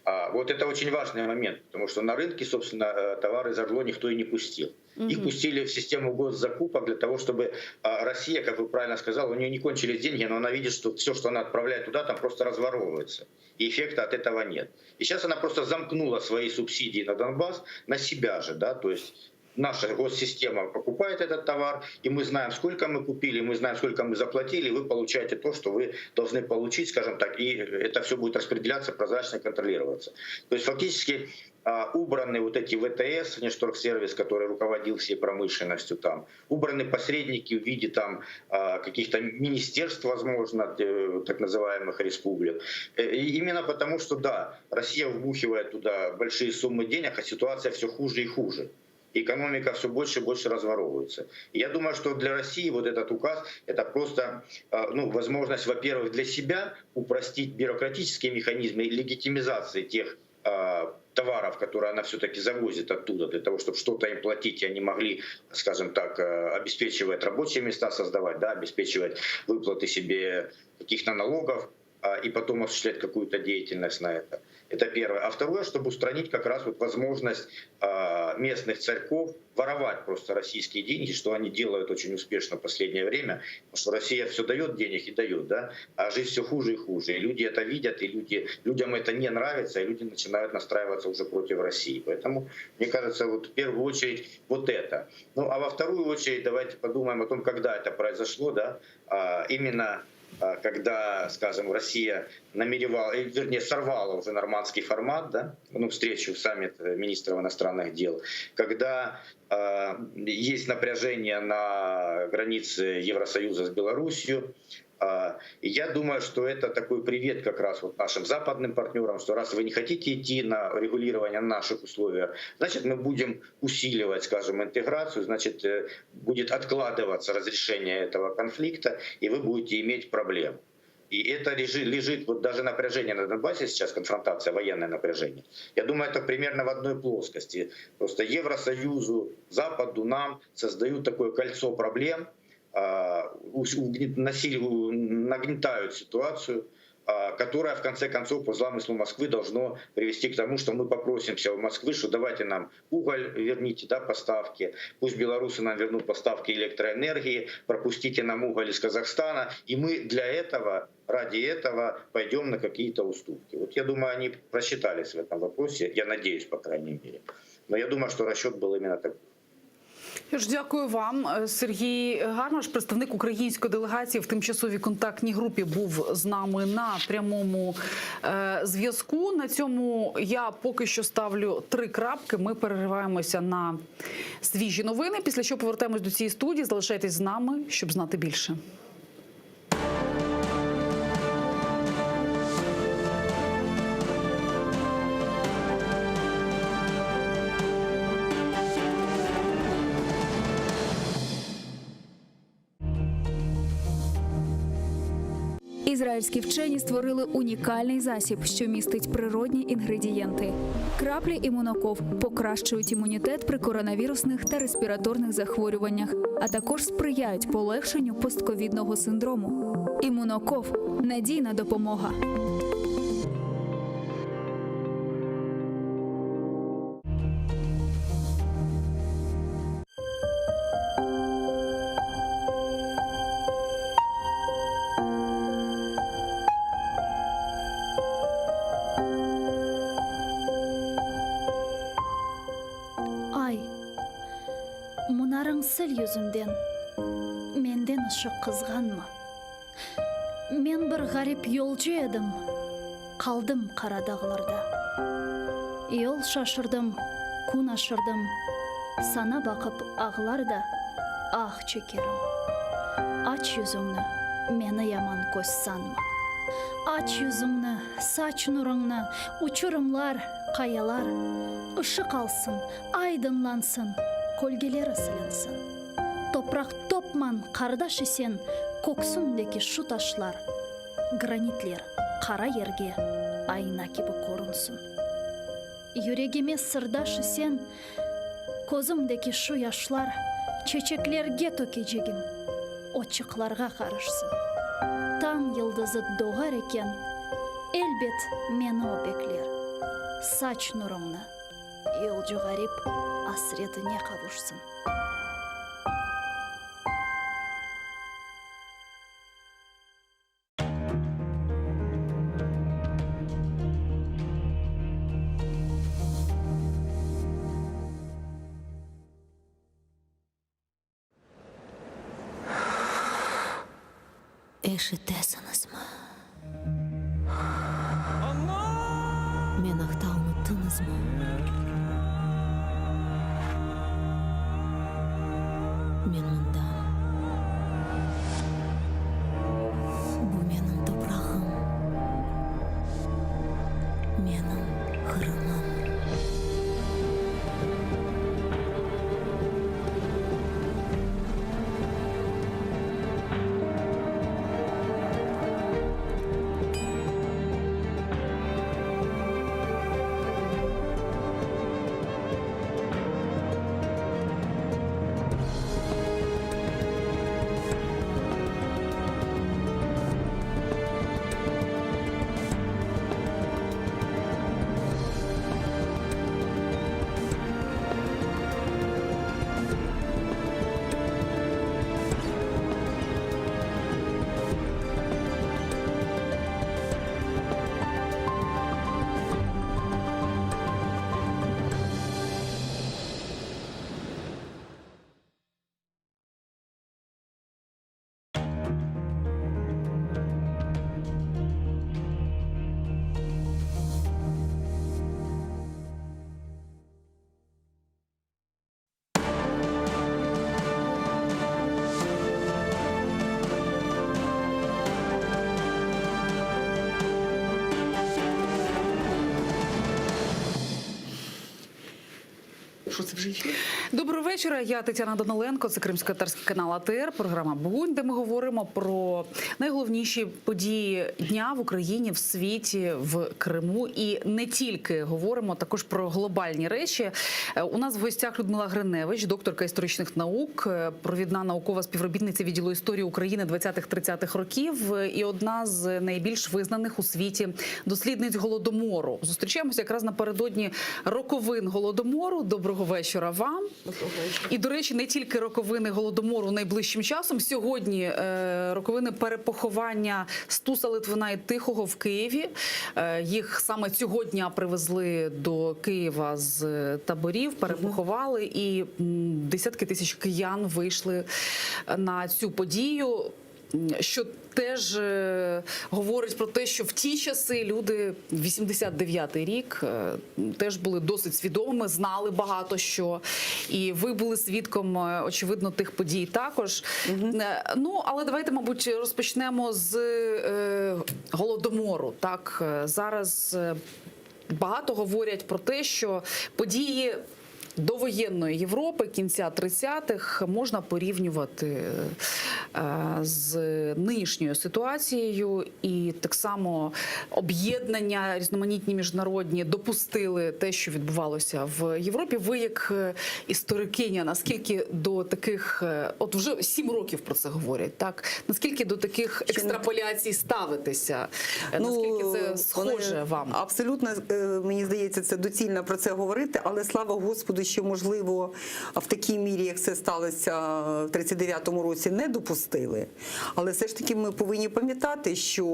А, вот это очень важный момент, потому что на рынке, собственно, э, товары из ОРДЛО никто и не пустил. Их пустили в систему госзакупок для того, чтобы а, Россия, как вы правильно сказали, у нее не кончились деньги, но она видит, что все, что она отправляет туда, там просто разворовывается. И эффекта от этого нет. И сейчас она просто замкнула свои субсидии на Донбасс на себя же, да, то есть наша госсистема покупает этот товар, и мы знаем, сколько мы купили, мы знаем, сколько мы заплатили, и вы получаете то, что вы должны получить, скажем так, и это все будет распределяться, прозрачно контролироваться. То есть фактически а, убраны вот эти ВТС, Внешторгсервис, который руководил всей промышленностью там, убраны посредники в виде там а, каких-то министерств, возможно, э, так называемых республик. Э, и именно потому, что, да, Россия вбухивает туда большие суммы денег, а ситуация все хуже и хуже экономика все больше и больше разворовывается. И я думаю, что для России вот этот указ — это просто э, ну, возможность, во-первых, для себя упростить бюрократические механизмы легитимизации тех э, товаров, которые она все-таки завозит оттуда, для того, чтобы что-то им платить, и они могли, скажем так, э, обеспечивать рабочие места, создавать, да, обеспечивать выплаты себе каких-то налогов, а, и потом осуществлять какую-то деятельность на это. Это первое. А второе, чтобы устранить как раз вот возможность а, местных царьков воровать просто российские деньги, что они делают очень успешно в последнее время, потому что Россия все дает денег и дает, да, а жизнь все хуже и хуже. И люди это видят, и люди, людям это не нравится, и люди начинают настраиваться уже против России. Поэтому, мне кажется, вот в первую очередь вот это. Ну, а во вторую очередь давайте подумаем о том, когда это произошло, да, а, именно а, когда, скажем, Россия намеревала, э, вернее, сорвала уже нормандский формат, да, ну, встречу, саммит министров иностранных дел, когда э, есть напряжение на границе Евросоюза с Беларусью, а, и я думаю, что это такой привет как раз вот нашим западным партнерам, что раз вы не хотите идти на регулирование на наших условиях, значит, мы будем усиливать, скажем, интеграцию, значит, э, будет откладываться разрешение этого конфликта, и вы будете иметь проблемы. И это лежит, лежит вот даже напряжение на Донбассе сейчас, конфронтация, военное напряжение. Я думаю, это примерно в одной плоскости. Просто Евросоюзу, Западу, нам создают такое кольцо проблем, а, нагнетают ситуацию, а, которая в конце концов по замыслу Москвы должно привести к тому, что мы попросимся у Москвы, что давайте нам уголь верните, да, поставки, пусть белорусы нам вернут поставки электроэнергии, пропустите нам уголь из Казахстана, и мы для этого, ради этого пойдем на какие-то уступки. Вот я думаю, они просчитались в этом вопросе, я надеюсь, по крайней мере. Но я думаю, что расчет был именно такой. Я ж дякую вам, Е, Сергій Гармаш, представник української делегації в тимчасовій контактній групі, був з нами на прямому е, зв'язку. На цьому я поки що ставлю три крапки. Ми перериваємося на свіжі новини. Після чого повертаємось до цієї студії. Залишайтесь з нами, щоб знати більше. Ізраїльські вчені створили унікальний засіб, що містить природні інгредієнти. Краплі імуноков покращують імунітет при коронавірусних та респіраторних захворюваннях, а також сприяють полегшенню постковідного синдрому. Імуноков надійна допомога. Ay, munarıñ sil yüzünden, Menden ışıq qızğanma. Men bir ğarip yolcu edim, Qaldım qara dağlarda. Yol şaşırdım, kün aşırdım, Saña baqıp ağlar da, ah çekerim. Aç yüzüñni, meni yaman köz sanma. Aç yüzüñni, saç nurıñnı, Uçurımlar, qayalar Işıq alsın, aydınlansın, Kölgeleri silinsin. Topraq topman, qardaş isen, Köksündeki şu taşlar, Granitler qara yerge Ayna kibi körünsin. Yüregime sırdaş isen, Közümdeki şu yaşlar Çeçeklerge tökecegim, Otçıqlarğa qarışsın. Tañ yıldızı doğar eken, Elbet, meni o bekler. Saç nurıñnı. Yolcu ğarip asretine qavuşsın. Eşitesiñizmi? Men aqta unuttıñızmı? Men mındam. Bu menim toprağım, menim Qırımım. Що це вже ефір? Доброго вечора. Я Тетяна Даниленко. Це Кримськотатарський канал АТР. Програма Бугунь, де ми говоримо про найголовніші події дня в Україні, в світі, в Криму. І не тільки говоримо також про глобальні речі. Е, У нас в гостях Людмила Гриневич, докторка історичних наук, е, провідна наукова співробітниця відділу історії України 20-30-х років е, і одна з найбільш визнаних у світі дослідниць голодомору. Зустрічаємося якраз напередодні роковин голодомору. Доброго вечора вам. І до речі, не тільки роковини голодомору найближчим часом. Сьогодні е, роковини перепоховання Стуса Литвина і Тихого в Києві. Е, їх саме цього дня привезли до Києва з таборів, перепоховали, і м, десятки тисяч киян вийшли на цю подію. М, Що теж е, говорить про те, що в ті часи люди, 89-й рік, е, теж були досить свідомими, знали багато що. І ви були свідком, е, очевидно, тих подій також. Е, Ну, але давайте, мабуть, розпочнемо з е, голодомору. Так, е, зараз е, багато говорять про те, що події довоєнної Європи кінця 30-х можна порівнювати е, з нинішньою ситуацією, і так само об'єднання різноманітні міжнародні допустили те, що відбувалося в Європі. Ви, як е, історикиня, наскільки до таких, е, от вже сім років про це говорять, так наскільки до таких екстраполяцій ставитеся? Е, Наскільки це схоже Ну, вони вам? Абсолютно, е, мені здається, це доцільно про це говорити, але слава Господу, що можливо в такій мірі, як це сталося в 39-му році, не допустили. Але все ж таки ми повинні пам'ятати, що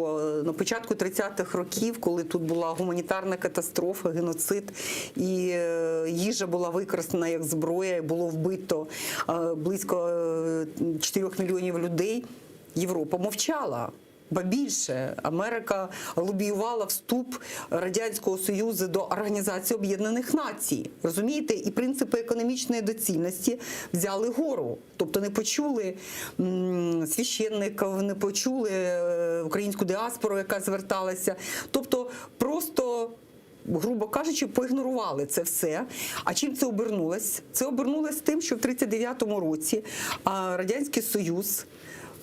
е, на початку 30-х років, коли тут була гуманітарна катастрофа, геноцид, і е, їжа була використана як зброя, і було вбито е, близько 4 мільйонів людей, Європа мовчала. Ба більше Америка лобіювала вступ Радянського Союзу до Організації Об'єднаних Націй. Розумієте, і принципи економічної доцільності взяли гору. Тобто не почули м, священників, не почули е, українську діаспору, яка зверталася. Тобто просто. Грубо кажучи, поігнорували це все. А чим це обернулось? Це обернулось тим, що в 39-му році а, Радянський Союз.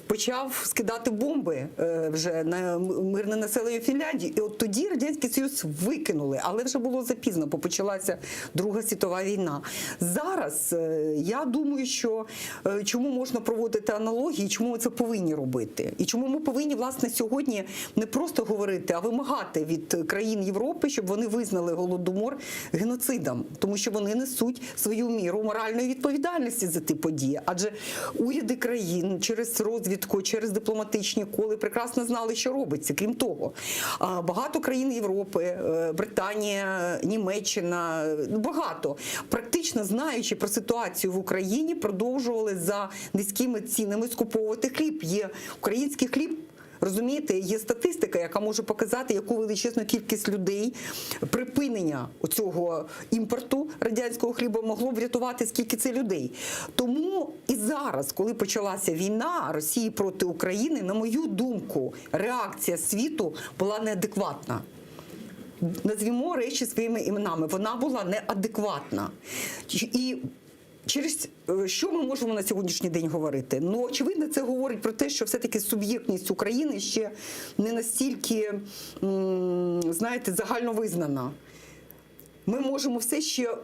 почав скидати бомби е, вже на мирне населення Фінляндії. І от тоді Радянський Союз викинули, але вже було запізно, бо почалася Друга світова війна. Зараз е, я думаю, що е, чому можна проводити аналогії, чому ми це повинні робити, і чому ми повинні власне сьогодні не просто говорити, а вимагати від країн Європи, щоб вони визнали голодомор геноцидом, тому що вони несуть свою міру моральної відповідальності за ті події. Адже уряди країн через розвідку, через дипломатичні коли прекрасно знали, що робиться. Крім того, багато країн Європи, е, Британія, Німеччина, ну, багато практично знаючи про ситуацію в Україні, продовжували за низькими цінами скуповувати хліб. Є український хліб. Розумієте, є статистика, яка може показати, яку величезну кількість людей припинення цього імпорту радянського хліба могло б врятувати, скільки це людей. Тому і зараз, коли почалася війна Росії проти України, на мою думку, реакція світу була неадекватна. Назвімо речі своїми іменами. Вона була неадекватна. І через е, що ми можемо на сьогоднішній день говорити? Ну, очевидно, це говорить про те, що все-таки суб'єктність України ще не настільки, знаєте, загальновизнана. Ми можемо все ще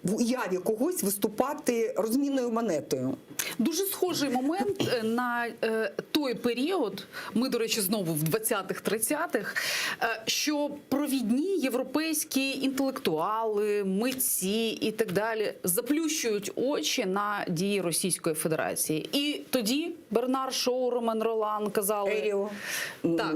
в уяві когось виступати розмінною монетою. Дуже схожий момент е, на е, той період, ми, до речі, знову в 20-х, 30-х, е, що провідні європейські інтелектуали, митці і так далі заплющують очі на дії Російської Федерації. І тоді Бернар Шоу, Ромен Ролан казали... Еріо, так,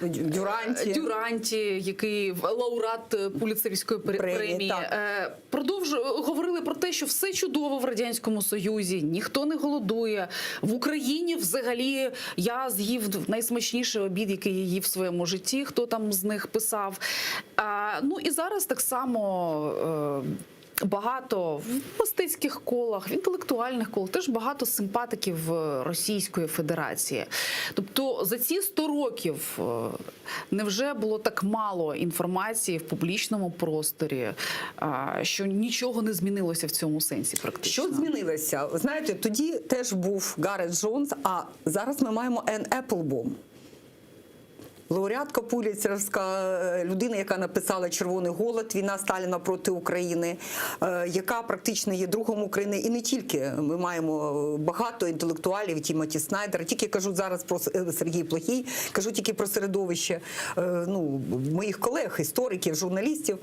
Дюранті. Дюранті, який лауреат Пуліцерівської Премії, премії. так. Продовж говорили про те, що все чудово в радянському союзі, ніхто не голодує. В Україні взагалі я з'їв найсмачніший обід, який я їв в своєму житті. Хто там з них писав? А, ну і зараз так само. Багато в мистецьких колах, в інтелектуальних колах теж багато симпатиків е, Російської Федерації. Тобто за ці 100 років е, невже було так мало інформації в публічному просторі, що нічого не змінилося в цьому сенсі практично? Що змінилося? Знаєте, тоді теж був Гарет Джонс, а зараз ми маємо Енн Еплбом. Лауреатка Пуліцерівська, е, людина, яка написала Червоний голод, війна Сталіна проти України, е, яка практично є другом України. І не тільки ми маємо багато інтелектуалів, Тімоті Снайдер. Тільки кажу зараз про е, Сергій Плохій, кажу тільки про середовище ну, моїх колег, істориків, журналістів.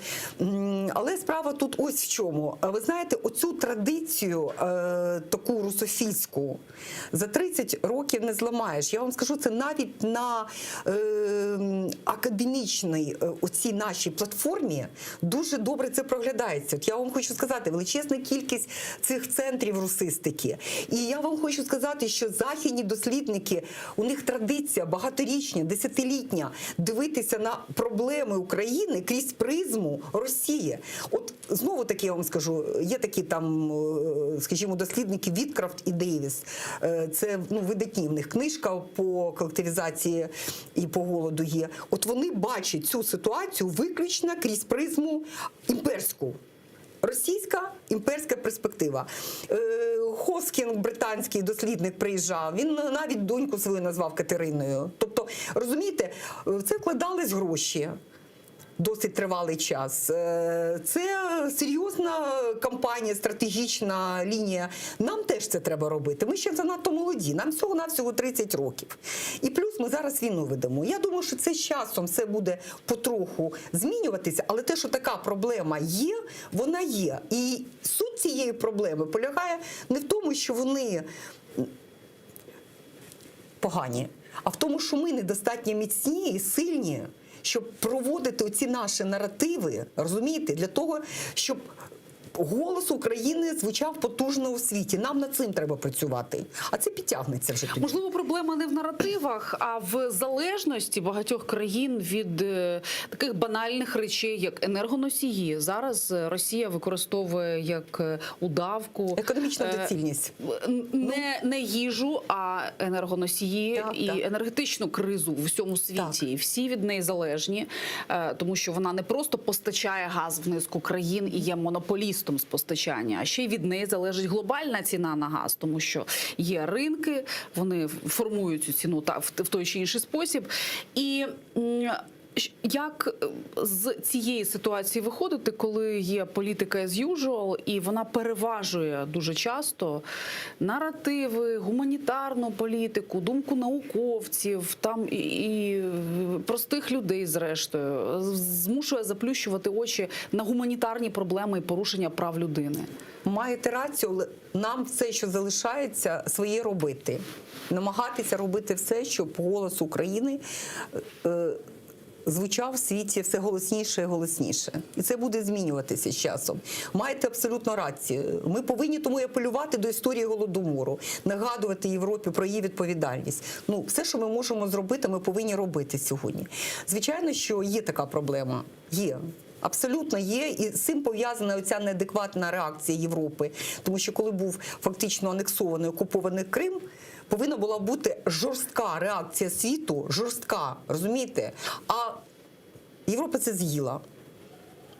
Але справа тут ось в чому. Ви знаєте, оцю традицію таку русофільську за 30 років не зламаєш. Я вам скажу, це навіть на академічній е, оцій нашій платформі дуже добре це проглядається. От я вам хочу сказати, величезна кількість цих центрів русистики. І я вам хочу сказати, що західні дослідники, у них традиція багаторічня, десятилітня дивитися на проблеми України крізь призму Росії. От знову таки я вам скажу, є такі там, е, скажімо, дослідники Віткрафт і Дейвіс. Е, Це ну, видатні в них книжка по колективізації і по голоду є. От вони бачать цю ситуацію виключно крізь призму імперську. Російська імперська перспектива. Е, Хоскінг, британський дослідник, приїжджав. Він навіть доньку свою назвав Катериною. Тобто, розумієте, в це вкладались гроші. Досить тривалий час. Е, Це серйозна кампанія, стратегічна лінія. Нам теж це треба робити. Ми ще занадто молоді, нам всього-навсього 30 років. І плюс ми зараз війну ведемо. Я думаю, що це з часом все буде потроху змінюватися, але те, що така проблема є, вона є. І суть цієї проблеми полягає не в тому, що вони погані, а в тому, що ми недостатньо міцні і сильні, щоб проводити оці наші наративи, розумієте, для того, щоб голос України звучав потужно у світі. Нам над цим треба працювати. А це підтягнеться вже тоді. Можливо, проблема не в наративах, а в залежності багатьох країн від е, таких банальних речей, як енергоносії. Зараз е, Росія використовує як е, удавку Економічна доцільність. Не, не їжу, а енергоносії Так, і так. енергетичну кризу в всьому світі. І всі від неї залежні, тому що вона не просто постачає газ в низку країн і є монополістом. монополістом з постачання, а ще й від неї залежить глобальна ціна на газ, тому що є ринки, вони формують цю ціну та в в той чи інший спосіб. І м, щ- як е, з цієї ситуації виходити, коли є політика as usual, і вона переважує дуже часто наративи, гуманітарну політику, думку науковців, там і, і простих людей, зрештою, змушує заплющувати очі на гуманітарні проблеми і порушення прав людини. Маєте рацію, але нам все, що залишається, своє робити. Намагатися робити все, щоб голос України е, звучав в світі все голосніше і голосніше. І це буде змінюватися з часом. Маєте абсолютно рацію. Ми повинні тому і апелювати до історії Голодомору, нагадувати Європі про її відповідальність. Ну, все, що ми можемо зробити, ми повинні робити сьогодні. Звичайно, що є така проблема. Є. Абсолютно є, і з цим пов'язана оця неадекватна реакція Європи. Тому що коли був фактично анексований окупований Крим, повинна була бути жорстка реакція світу, жорстка, розумієте? А Європа це з'їла.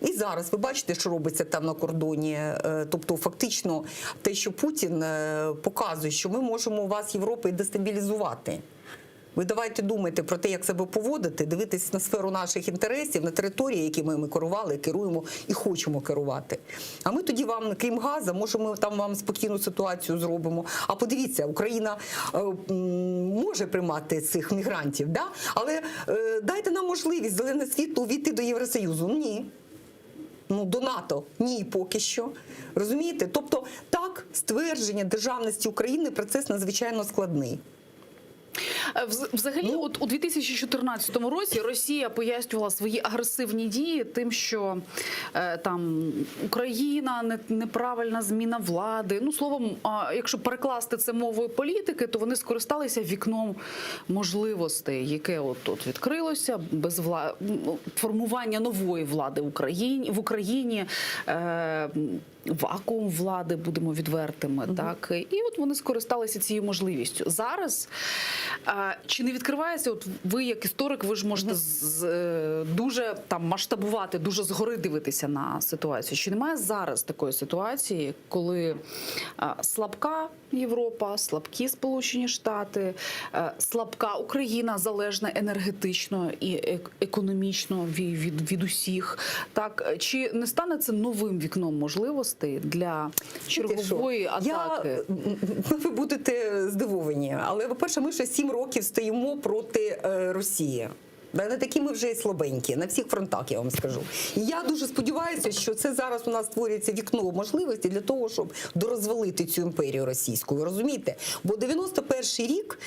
І зараз ви бачите, що робиться там на кордоні. Е, Тобто, фактично, те, що Путін е, показує, що ми можемо вас, Європи, дестабілізувати. Ви давайте думайте про те, як себе поводити, дивитись на сферу наших інтересів, на території, якими ми керували, керуємо і хочемо керувати. А ми тоді вам, крім газу, може, ми там вам спокійну ситуацію зробимо. А подивіться, Україна е, м, може приймати цих мігрантів, да? але е, дайте нам можливість зелене світло увійти до Євросоюзу. Ні. Ну, до НАТО ні, поки що. Розумієте? Тобто, так, ствердження державності України процес надзвичайно складний. Е, вз- Взагалі, от у 2014 році Росія пояснювала свої агресивні дії тим, що е, там Україна не, неправильна зміна влади. Ну словом, а, якщо перекласти це мовою політики, то вони скористалися вікном можливостей, яке от тут відкрилося, без вла... м, формування нової влади в Україні в Україні. Е, Вакуум влади, будемо відвертими, так і от вони скористалися цією можливістю. Зараз а, чи не відкривається, от ви як історик, ви ж можете з, е, дуже там масштабувати, дуже згори дивитися на ситуацію. Чи немає зараз такої ситуації, коли а, слабка Європа, слабкі Сполучені Штати, е, слабка Україна залежна енергетично і ек- економічно від, від, від усіх, так чи не стане це новим вікном можливостей для чергової Знаєте що? атаки? Я, ну, ви будете здивовані, але, по-перше, ми ще 7 років стоїмо проти е, Росії. Да, не такі ми вже і слабенькі на всіх фронтах, я вам скажу. І я дуже сподіваюся, що це зараз у нас створюється вікно можливості для того, щоб дорозвалити цю імперію російську. Ви розумієте? Бо 91-й рік,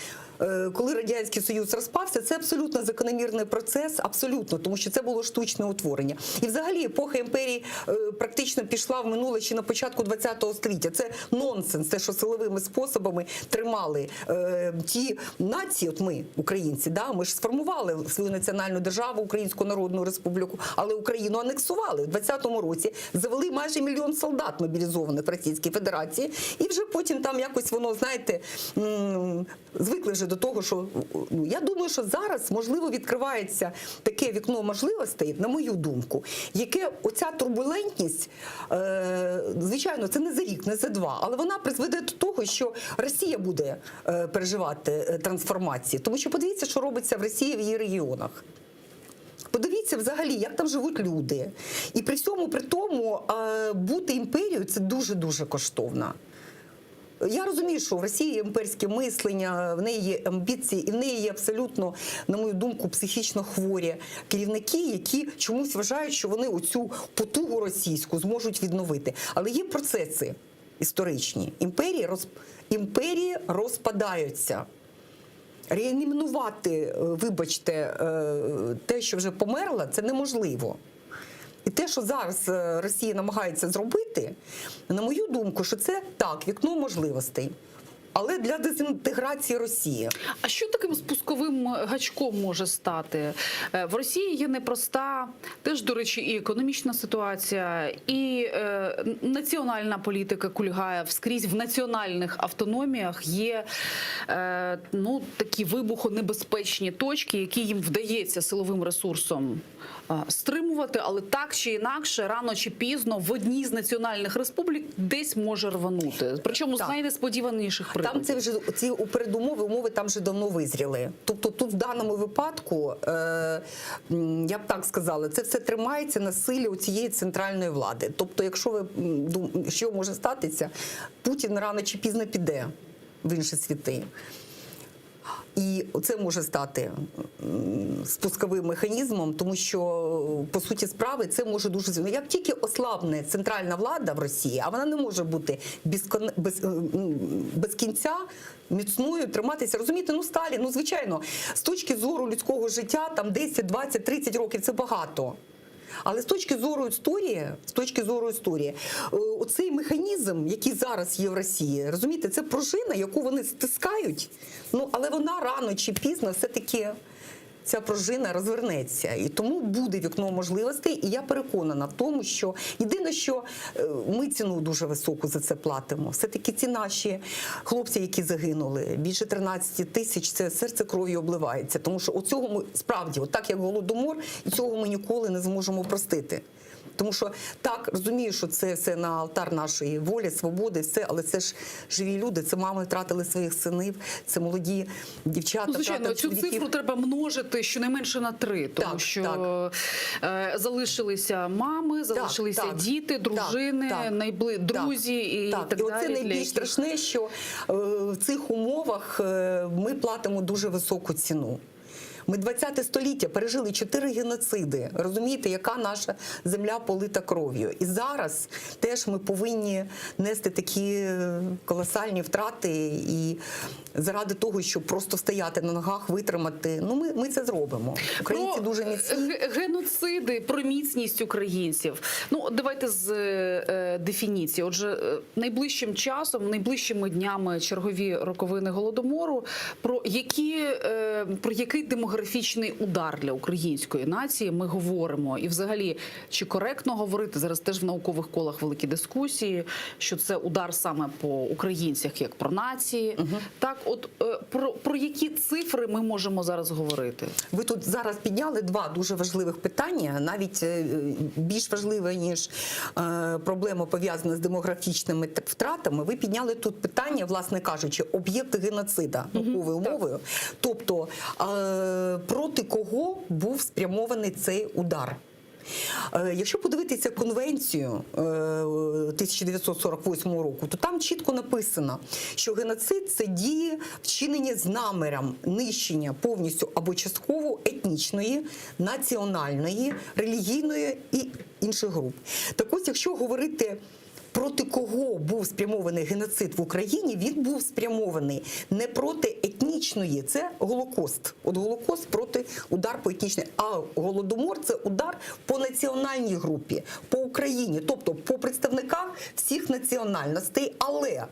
е, коли Радянський Союз розпався, це абсолютно закономірний процес, абсолютно, тому що це було штучне утворення. І взагалі епоха імперії е, практично пішла в минуле ще на початку 20-го століття. Це нонсенс, те, що силовими способами тримали е, ті нації, от ми, українці, да, ми ж сформували свою національну державу, Українську Народну Республіку, але Україну анексували в 20-му році. Завели майже мільйон солдат мобілізованих в Російській Федерації, і вже потім там якось воно, знаєте, м, звикли вже до того, що ну, я думаю, що зараз можливо відкривається таке вікно можливостей, на мою думку, яке оця турбулентність, е, звичайно, це не за рік, не за два, але вона призведе до того, що Росія буде е, переживати е, трансформації, тому що подивіться, що робиться в Росії в її регіонах. Подивіться взагалі, як там живуть люди. І при всьому при тому е, бути імперією це дуже-дуже коштовно. Я розумію, що в Росії є імперське мислення, в неї є амбіції, і в неї є абсолютно, на мою думку, психічно хворі керівники, які чомусь вважають, що вони оцю потугу російську зможуть відновити. Але є процеси історичні. Імперії, роз... Імперії розпадаються. Реанімувати, е, вибачте, е, те, що вже померло, це неможливо. І те, що зараз е, Росія намагається зробити, на мою думку, що це так, вікно можливостей. Але для дезінтеграції Росії. А що таким спусковим гачком може стати? Е, В Росії є непроста, теж, до речі, і економічна ситуація, і е, національна політика кульгає. Вскрізь в національних автономіях є е, ну, такі вибухонебезпечні точки, які їм вдається силовим ресурсом е, стримувати, але так чи інакше, рано чи пізно в одній з національних республік десь може рванути. Причому з найнесподіваніших Там приводів. це вже ці передумови, умови там вже давно визріли. Тобто тут в даному випадку, е, м, я б так сказала, це все тримається на силі цієї центральної влади. Тобто, якщо ви м, дум- що може статися, Путін рано чи пізно піде в інші світи. І це може стати м, спусковим механізмом, тому що по суті справи це може дуже Як тільки ослабне центральна влада в Росії, а вона не може бути безкон... без, е, м, без кінця міцною триматися. Розумієте, ну Сталін, ну звичайно, з точки зору людського життя, там 10, 20, 30 років це багато. Але з точки зору історії, з точки зору історії, е, оцей механізм, який зараз є в Росії, розумієте, це пружина, яку вони стискають. Ну але вона рано чи пізно все-таки ця пружина розвернеться. І тому буде вікно можливостей. І я переконана в тому, що єдине, що е, ми ціну дуже високу за це платимо. Все-таки ці наші хлопці, які загинули, більше 13 тисяч, це серце кров'ю обливається. Тому що оцього ми справді, отак як голодомор, і цього ми ніколи не зможемо простити. Тому що так розумію, що це все на алтар нашої волі, свободи, все, але це ж живі люди, це мами втратили своїх синів, це молоді дівчата. Ну, звичайно, втратили цю чоловіків. цифру треба множити щонайменше на три, тому що е, залишилися мами, залишилися так, діти, дружини, так, найбли... друзі і так, Так, і далі. оце для найбільш яких- страшне, що е, в цих умовах е, ми платимо дуже високу ціну. Ми 20 століття пережили чотири геноциди. Розумієте, яка наша земля полита кров'ю. І зараз теж ми повинні нести такі е, колосальні втрати і заради того, щоб просто стояти на ногах, витримати. Ну, ми, ми це зробимо. Українці Про дуже міцні. г- Геноциди, про міцність українців. Ну, давайте з е, дефініції. Отже, е, найближчим часом, найближчими днями чергові роковини голодомору. Про які е, про який демографічний удар для української нації ми говоримо? І, взагалі, чи коректно говорити зараз теж в наукових колах великі дискусії, що це удар саме по українцях як про нації? Так, от е, про, про які цифри ми можемо зараз говорити? Ви тут зараз підняли два дуже важливих питання, навіть е, більш важливе, ніж е, проблема пов'язана з демографічними т- втратами. Ви підняли тут питання, власне кажучи, об'єкт геноцида науковою мовою. Тобто е, проти кого був спрямований цей удар? Е, Якщо подивитися конвенцію е, 1948 року, то там чітко написано, що геноцид це дії, вчинені з наміром нищення повністю або частково етнічної, національної, релігійної і інших груп. Так ось, якщо говорити проти кого був спрямований геноцид в Україні, він був спрямований не проти етнічної, це Голокост. От Голокост проти удар по етнічній, а Голодомор це удар по національній групі, по Україні, тобто по представниках всіх національностей, але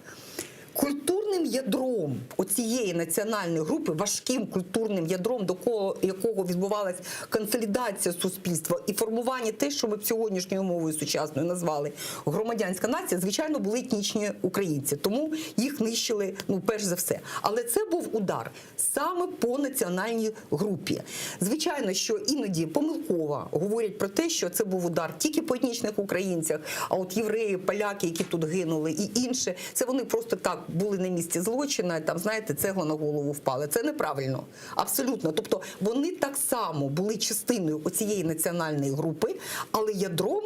культурним ядром оцієї національної групи, важким культурним ядром, до кого, якого відбувалась консолідація суспільства і формування те, що ми б сьогоднішньою мовою сучасною назвали громадянська нація, звичайно, були етнічні українці, тому їх нищили, ну, перш за все. Але це був удар саме по національній групі. Звичайно, що іноді помилково говорять про те, що це був удар тільки по етнічних українцях, а от євреї, поляки, які тут гинули, і інше, це вони просто так були на місці злочину, і там, знаєте, цегла на голову впала. Це неправильно. Абсолютно. Тобто вони так само були частиною оцієї національної групи, але ядром,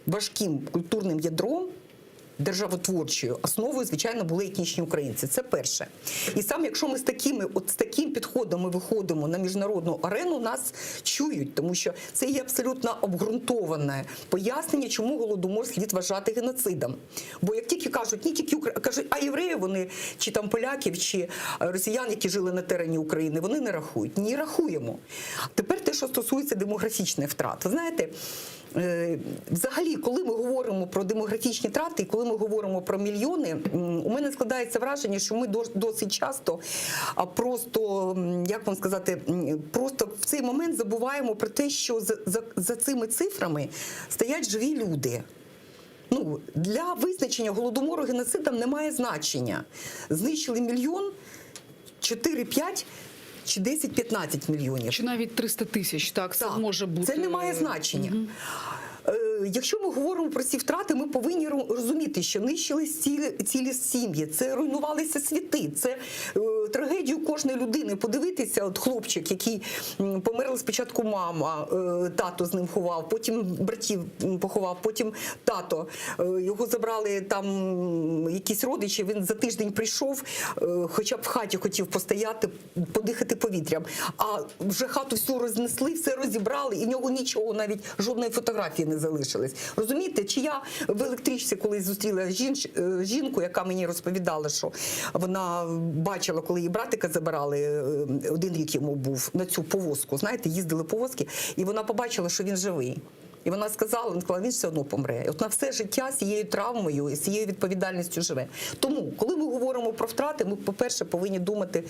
важким культурним ядром державотворчою основою, звичайно, були етнічні українці. Це перше. І саме якщо ми з такими, от з таким підходом ми виходимо на міжнародну арену, нас чують, тому що це є абсолютно обґрунтоване пояснення, чому голодомор слід вважати геноцидом. Бо як тільки кажуть, ні тільки Укра... кажуть, а євреї вони чи там поляків, чи е, росіян, які жили на терені України, вони не рахують. Ні, рахуємо. Тепер те, що стосується демографічних втрат. Ви знаєте, е, взагалі, коли ми говоримо про. про демографічні втрати, і коли ми говоримо про мільйони, у мене складається враження, що ми досить часто просто, як вам сказати, просто в цей момент забуваємо про те, що за, за, за цими цифрами стоять живі люди. Ну, для визначення голодомору геноцидом немає значення. Знищили мільйон, 4-5 чи 10-15 мільйонів. Чи навіть 300 тисяч, так, це може бути. Це не має значення. Е, Якщо ми говоримо про ці втрати, ми повинні розуміти, що нищились цілі, цілі сім'ї, це руйнувалися світи, це е, трагедію кожної людини. Подивитися, от хлопчик, який померла спочатку мама, е, тато з ним ховав, потім братів поховав, потім тато. Е, його забрали там якісь родичі, він за тиждень прийшов, е, хоча б в хаті хотів постояти, подихати повітрям. А вже хату всю рознесли, все розібрали, і в нього нічого, навіть жодної фотографії не залишилось. Розумієте, чи я в електричці колись зустріла жінч- е, жінку, яка мені розповідала, що вона бачила, коли її братика забирали, е, один рік йому був на цю повозку. Знаєте, їздили повозки, і вона побачила, що він живий. І вона сказала, вона сказала, він все одно помре. І от на все життя з цією травмою і з цією відповідальністю живе. Тому, коли ми говоримо про втрати, ми, по-перше, повинні думати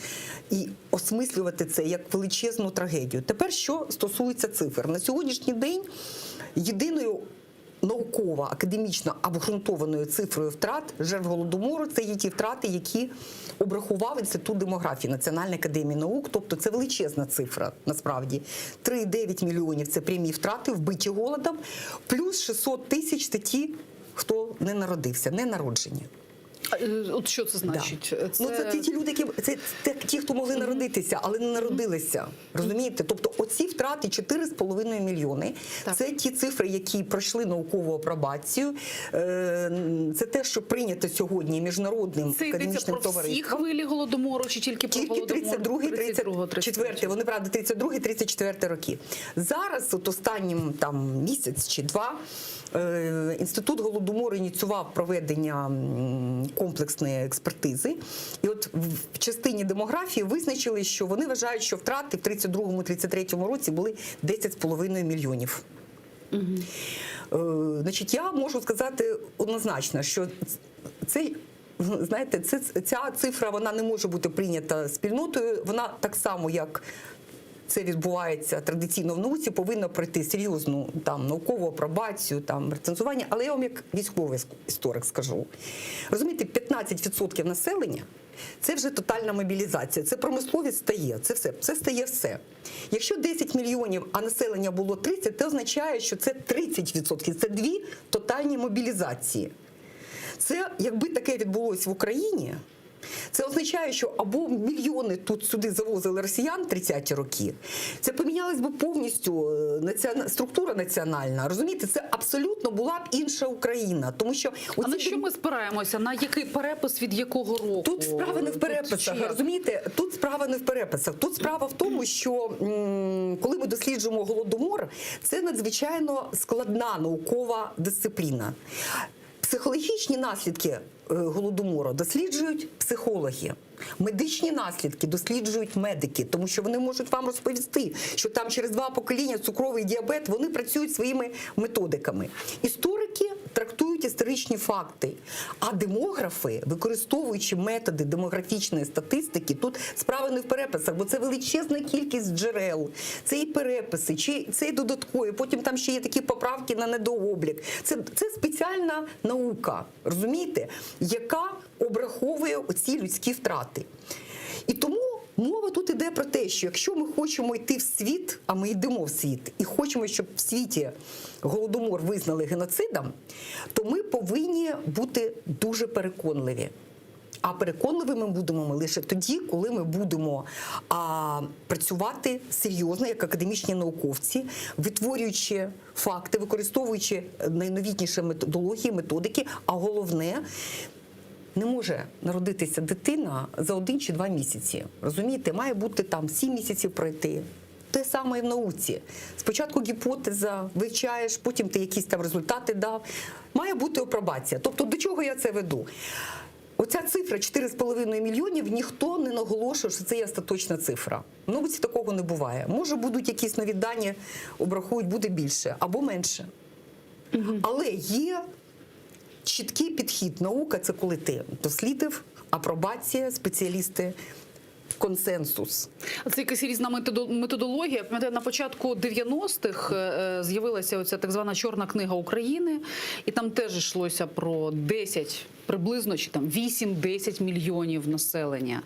і осмислювати це як величезну трагедію. Тепер, що стосується цифр, на сьогоднішній день єдиною науково, академічно обґрунтованою цифрою втрат жертв голодомору це є ті втрати, які обрахував Інститут демографії Національної академії наук. Тобто це величезна цифра, насправді. 3,9 мільйонів це прямі втрати, вбиті голодом, плюс 600 тисяч це ті, хто не народився, не народжені. Е, От що це значить? Да. Ну, це ті, ті люди, які це, це ті, хто могли народитися, але не народилися. Розумієте? Тобто оці втрати 4,5 мільйони. Це ті цифри, які пройшли наукову апробацію. Е, Це те, що прийнято сьогодні міжнародним Це йдеться академічним про всі хвилі голодомору чи тільки про Тільки голодомор? 32 34 Вони правда 32 34 роки. Зараз, от останнім там місяць чи два, е, інститут голодомору ініціював проведення комплексної експертизи. І от в частині демографії визначили, що вони вважають, що втрати в 32-33 році були 10,5 мільйонів. Е, Значить, я можу сказати однозначно, що це. Знаєте, це, ця цифра вона не може бути прийнята спільнотою. Вона так само, як це відбувається традиційно в науці, повинна пройти серйозну там наукову апробацію, там рецензування. Але я вам як військовий історик скажу. Розумієте, 15% населення це вже тотальна мобілізація. Це промисловість стає, це все, це стає все. Якщо 10 мільйонів, а населення було 30, це означає, що це 30%. Це дві тотальні мобілізації. Це якби таке відбулося в Україні, це означає, що або мільйони тут сюди завозили росіян 30-ті роки, це помінялась би повністю е, націона- структура національна. Розумієте, це абсолютно була б інша Україна. Тому що А на що ми спираємося? На який перепис від якого року? Тут справа не в переписах, розумієте? Тут справа не в переписах. Тут справа в тому, що м, коли ми досліджуємо голодомор, це надзвичайно складна наукова дисципліна. Психологічні наслідки е, голодомору досліджують психологи. Медичні наслідки досліджують медики, тому що вони можуть вам розповісти, що там через два покоління цукровий діабет, вони працюють своїми методиками. Історики трактують історичні факти, а демографи, використовуючи методи демографічної статистики, тут справа не в переписах, бо це величезна кількість джерел, це і переписи, чи це і додаткові, потім там ще є такі поправки на недооблік. Це, це спеціальна наука, розумієте, яка обраховує оці людські втрати. І тому мова тут іде про те, що якщо ми хочемо йти в світ, а ми йдемо в світ, і хочемо, щоб в світі голодомор визнали геноцидом, то ми повинні бути дуже переконливі. А переконливими будемо ми лише тоді, коли ми будемо а, працювати серйозно, як академічні науковці, витворюючи факти, використовуючи найновітніші методології, методики, а головне. Не може народитися дитина за один чи два місяці. Розумієте, має бути там сім місяців пройти. Те саме і в науці. Спочатку гіпотеза, вивчаєш, потім ти якісь там результати дав. Має бути апробація. Тобто, до чого я це веду? Оця цифра 4,5 мільйонів ніхто не наголошує, що це є остаточна цифра. В науці такого не буває. Може, будуть якісь нові дані, обрахують, буде більше або менше. Але є. Чіткий підхід. Наука це коли ти дослідив, апробація, спеціалісти, консенсус. Це якась різна методо- методологія. Я Пам'ятаю, на початку 90-х е, е, з'явилася оця так звана Чорна книга України, і там теж йшлося про 10, приблизно чи там 8-10 мільйонів населення.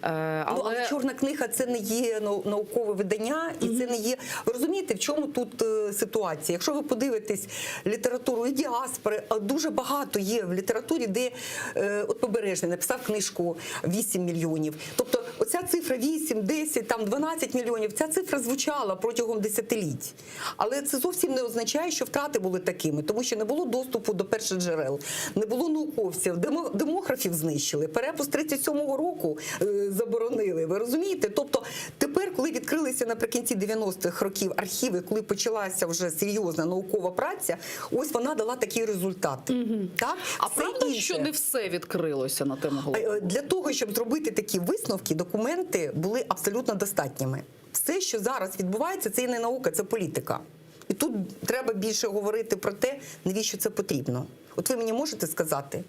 Е, Але... Ну, але чорна книга це не є нау- наукове видання, і це не є. Ви розумієте, в чому тут е, ситуація? Якщо ви подивитесь літературу і діаспори, а дуже багато є в літературі, де е, от Побережний написав книжку 8 мільйонів. Тобто, оця цифра 8, 10, там 12 мільйонів, ця цифра звучала протягом десятиліть. Але це зовсім не означає, що втрати були такими, тому що не було доступу до перших джерел, не було науковців, демо- демографів знищили. Перепис 37-го року е, заборонили. Ви розумієте? Тобто тепер, коли відкрилися наприкінці 90-х років архіви, коли почалася вже серйозна наукова праця, ось вона дала такі результати. Так? А Все правда, інше. що не все відкрилося на тему Е, голодомору? Для того, щоб зробити такі висновки, документи були абсолютно достатніми. Все, що зараз відбувається, це і не наука, це політика. І тут треба більше говорити про те, навіщо це потрібно. От ви мені можете сказати,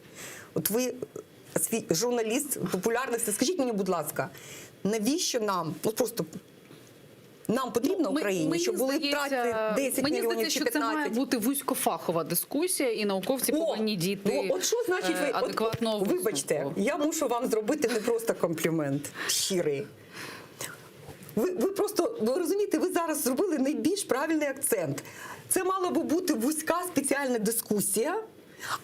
от ви свій журналіст популярності, скажіть мені, будь ласка, навіщо нам, ну просто нам потрібно Ну, Україні, мені щоб були здається- втрати 10 мені мільйонів здається, чи що це 15? має бути вузькофахова дискусія, і науковці повинні дійти Ну, от що значить ви е, от, адекватного вибачте, висновку. я мушу вам зробити не просто комплімент щирий. Ви, ви просто ви розумієте, ви зараз зробили найбільш правильний акцент. Це мала би бути вузька спеціальна дискусія.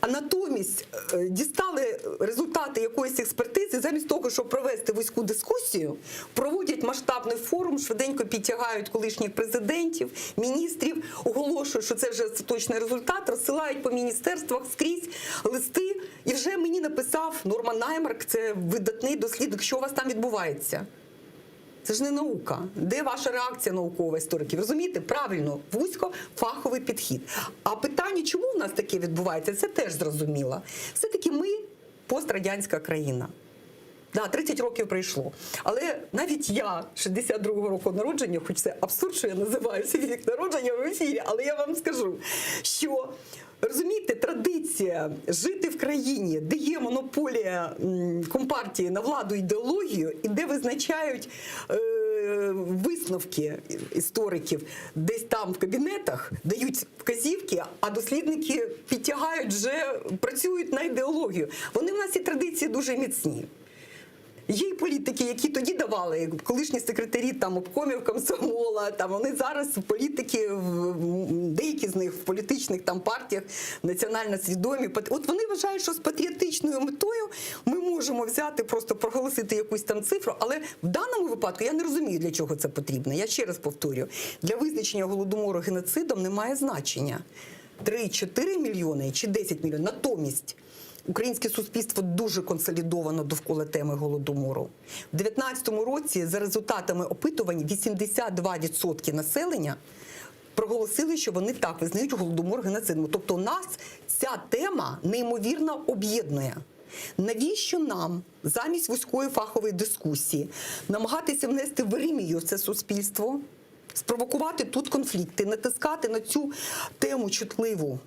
А натомість е, дістали результати якоїсь експертизи, замість того, щоб провести вузьку дискусію, проводять масштабний форум, швиденько підтягають колишніх президентів, міністрів, оголошують, що це вже остаточний результат, розсилають по міністерствах скрізь листи. І вже мені написав Норман Наймарк, це видатний дослідник, що у вас там відбувається. Це ж не наука. Де ваша реакція наукова істориків? Розумієте, правильно, вузько фаховий підхід. А питання, чому в нас таке відбувається, це теж зрозуміло. Все-таки ми пострадянська країна. Да, 30 років пройшло. Але навіть я 62-го року народження, хоч це абсурд, що я називаю свій вік народження в ефірі, але я вам скажу, що розумієте, традиція жити в країні, де є монополія м, компартії на владу ідеологію, і де визначають е, висновки істориків десь там в кабінетах, дають вказівки, а дослідники підтягають вже працюють на ідеологію. Вони в нас ці традиції дуже міцні. Є й політики, які тоді давали, колишні секретарі там обкомів комсомола, там вони зараз в політики, в- в- деякі з них в політичних там партіях національно свідомі. Пат- От вони вважають, що з патріотичною метою ми можемо взяти, просто проголосити якусь там цифру, але в даному випадку я не розумію, для чого це потрібно. Я ще раз повторю, для визначення голодомору геноцидом немає значення. 3-4 мільйони чи 10 мільйонів. Натомість Українське суспільство дуже консолідовано довкола теми голодомору. В 2019 році, за результатами опитувань, 82% населення проголосили, що вони так визнають голодомор геноцидом. Тобто нас ця тема неймовірно об'єднує. Навіщо нам замість вузької фахової дискусії намагатися внести веремію в це суспільство, спровокувати тут конфлікти, натискати на цю тему чутливу?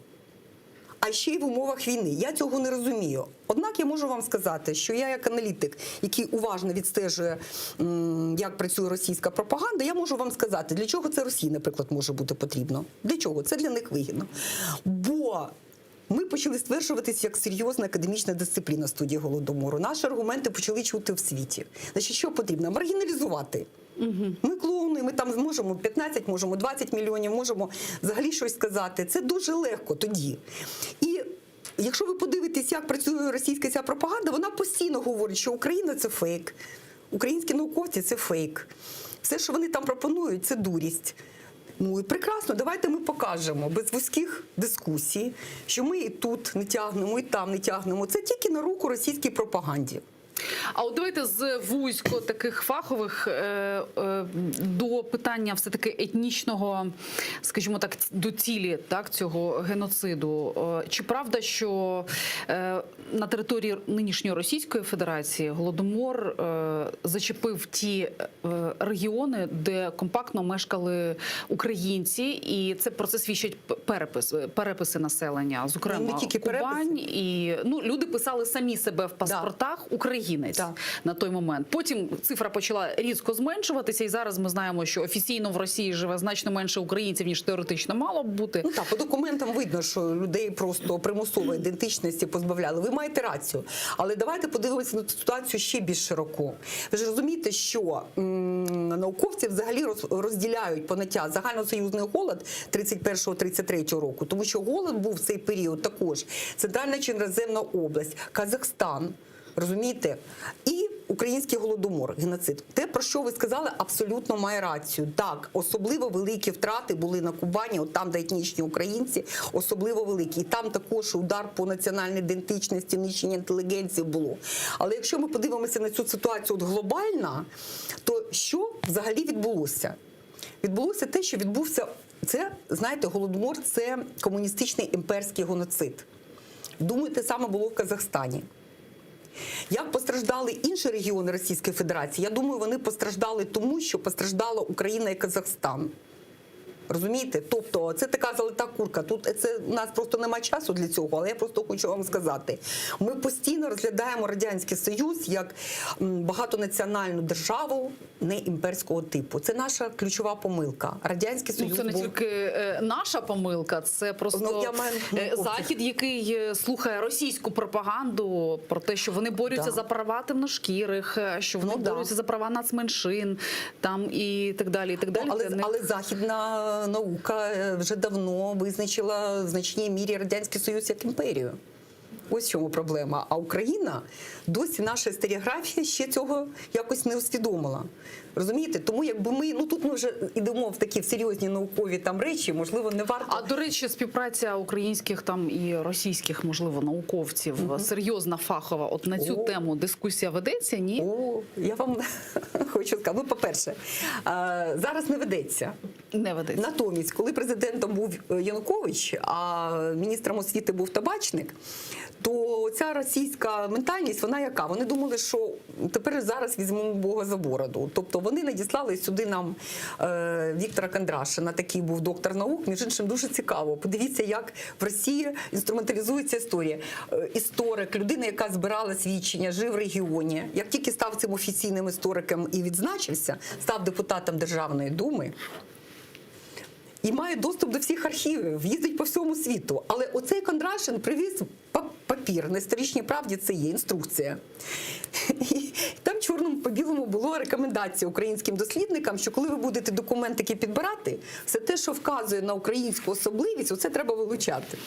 А ще й в умовах війни. Я цього не розумію. Однак я можу вам сказати, що я як аналітик, який уважно відстежує, м, як працює російська пропаганда, я можу вам сказати, для чого це Росії, наприклад, може бути потрібно. Для чого? Це для них вигідно. Бо ми почали стверджуватись як серйозна академічна дисципліна студії Голодомору. Наші аргументи почали чути в світі. Значить, що потрібно? Маргіналізувати. Ми клоуни, ми там зможемо 15, можемо 20 мільйонів, можемо взагалі щось сказати. Це дуже легко тоді. І якщо ви подивитесь, як працює російська ця пропаганда, вона постійно говорить, що Україна це фейк, українські науковці це фейк. Все, що вони там пропонують, це дурість. Ну і прекрасно, давайте ми покажемо без вузьких дискусій, що ми і тут не тягнемо, і там не тягнемо. Це тільки на руку російській пропаганді. А от давайте з вузько таких фахових е, е, до питання все-таки етнічного, скажімо так, до цілі так, цього геноциду. Е, Чи правда, що е, на території нинішньої Російської Федерації Голодомор е, зачепив ті е, регіони, де компактно мешкали українці, і це про це свідчать п- перепис, переписи населення, зокрема Ну, не тільки Кубань і ну люди писали самі себе в паспортах українець на той момент. Потім цифра почала різко зменшуватися, і зараз ми знаємо, що офіційно в Росії живе значно менше українців ніж теоретично мало б бути. Ну так, по документам видно, що людей просто примусово ідентичності позбавляли. Ви маєте рацію. Але давайте подивимося на цю ситуацію ще більш широко. Ви ж розумієте, що м, науковці взагалі роз- розділяють поняття загальносоюзний голод 31-33 року, тому що голод був в цей період також Центральна Чорноземна область, Казахстан. Розумієте? І український голодомор, геноцид. Те, про що ви сказали, абсолютно має рацію. Так, особливо великі втрати були на Кубані, от там, де етнічні українці, особливо великі. І там також удар по національній ідентичності, нищення інтелігенції було. Але якщо ми подивимося на цю ситуацію от глобально, то що взагалі відбулося? Відбулося те, що відбувся це, знаєте, голодомор це комуністичний імперський геноцид. Думаю, те саме було в Казахстані. Як постраждали інші регіони Російської Федерації? Я думаю, вони постраждали тому, що постраждала Україна і Казахстан. Розумієте? Тобто це така золота курка. Тут це у нас просто немає часу для цього, але я просто хочу вам сказати. Ми постійно розглядаємо Радянський Союз як м, багатонаціональну державу не імперського типу. Це наша ключова помилка. Радянський Ну, Союз це не був тільки е, наша помилка, це просто Ну, я маю е, науковців. захід, який е, слухає російську пропаганду про те, що вони борються Да. за права темношкірих, е, що вони Ну, да. борються за права нацменшин, там і так далі. І так далі. Ну, але, Для них- але західна наука е, вже давно визначила в значній мірі Радянський Союз як імперію. Ось в чому проблема. А Україна досі наша історіографія ще цього якось не усвідомила. Розумієте? Тому якби ми ну тут ми вже йдемо в такі в серйозні наукові там речі, можливо, не варто. А до речі, співпраця українських там і російських, можливо, науковців серйозна фахова. От на цю О. тему дискусія ведеться? Ні? О, я вам хочу сказати. Ну, по-перше, е, зараз не ведеться. Не ведеться. Натомість, коли президентом був е, Янукович, а міністром освіти був Табачник, то ця російська ментальність, вона яка? Вони думали, що тепер зараз візьмемо Бога за бороду. Тобто вони надіслали сюди нам е, Віктора Кондрашина, такий був доктор наук. Між іншим, дуже цікаво. Подивіться, як в Росії інструменталізується історія. Е, Історик, людина, яка збирала свідчення, жив в регіоні. Як тільки став цим офіційним істориком і відзначився, став депутатом Державної думи і має доступ до всіх архівів, їздить по всьому світу. Але оцей Кондрашин привіз па- папір на історичній правді. Це є інструкція. І там чорному по білому було рекомендація українським дослідникам, що коли ви будете документики підбирати, все те, що вказує на українську особливість, оце треба вилучати.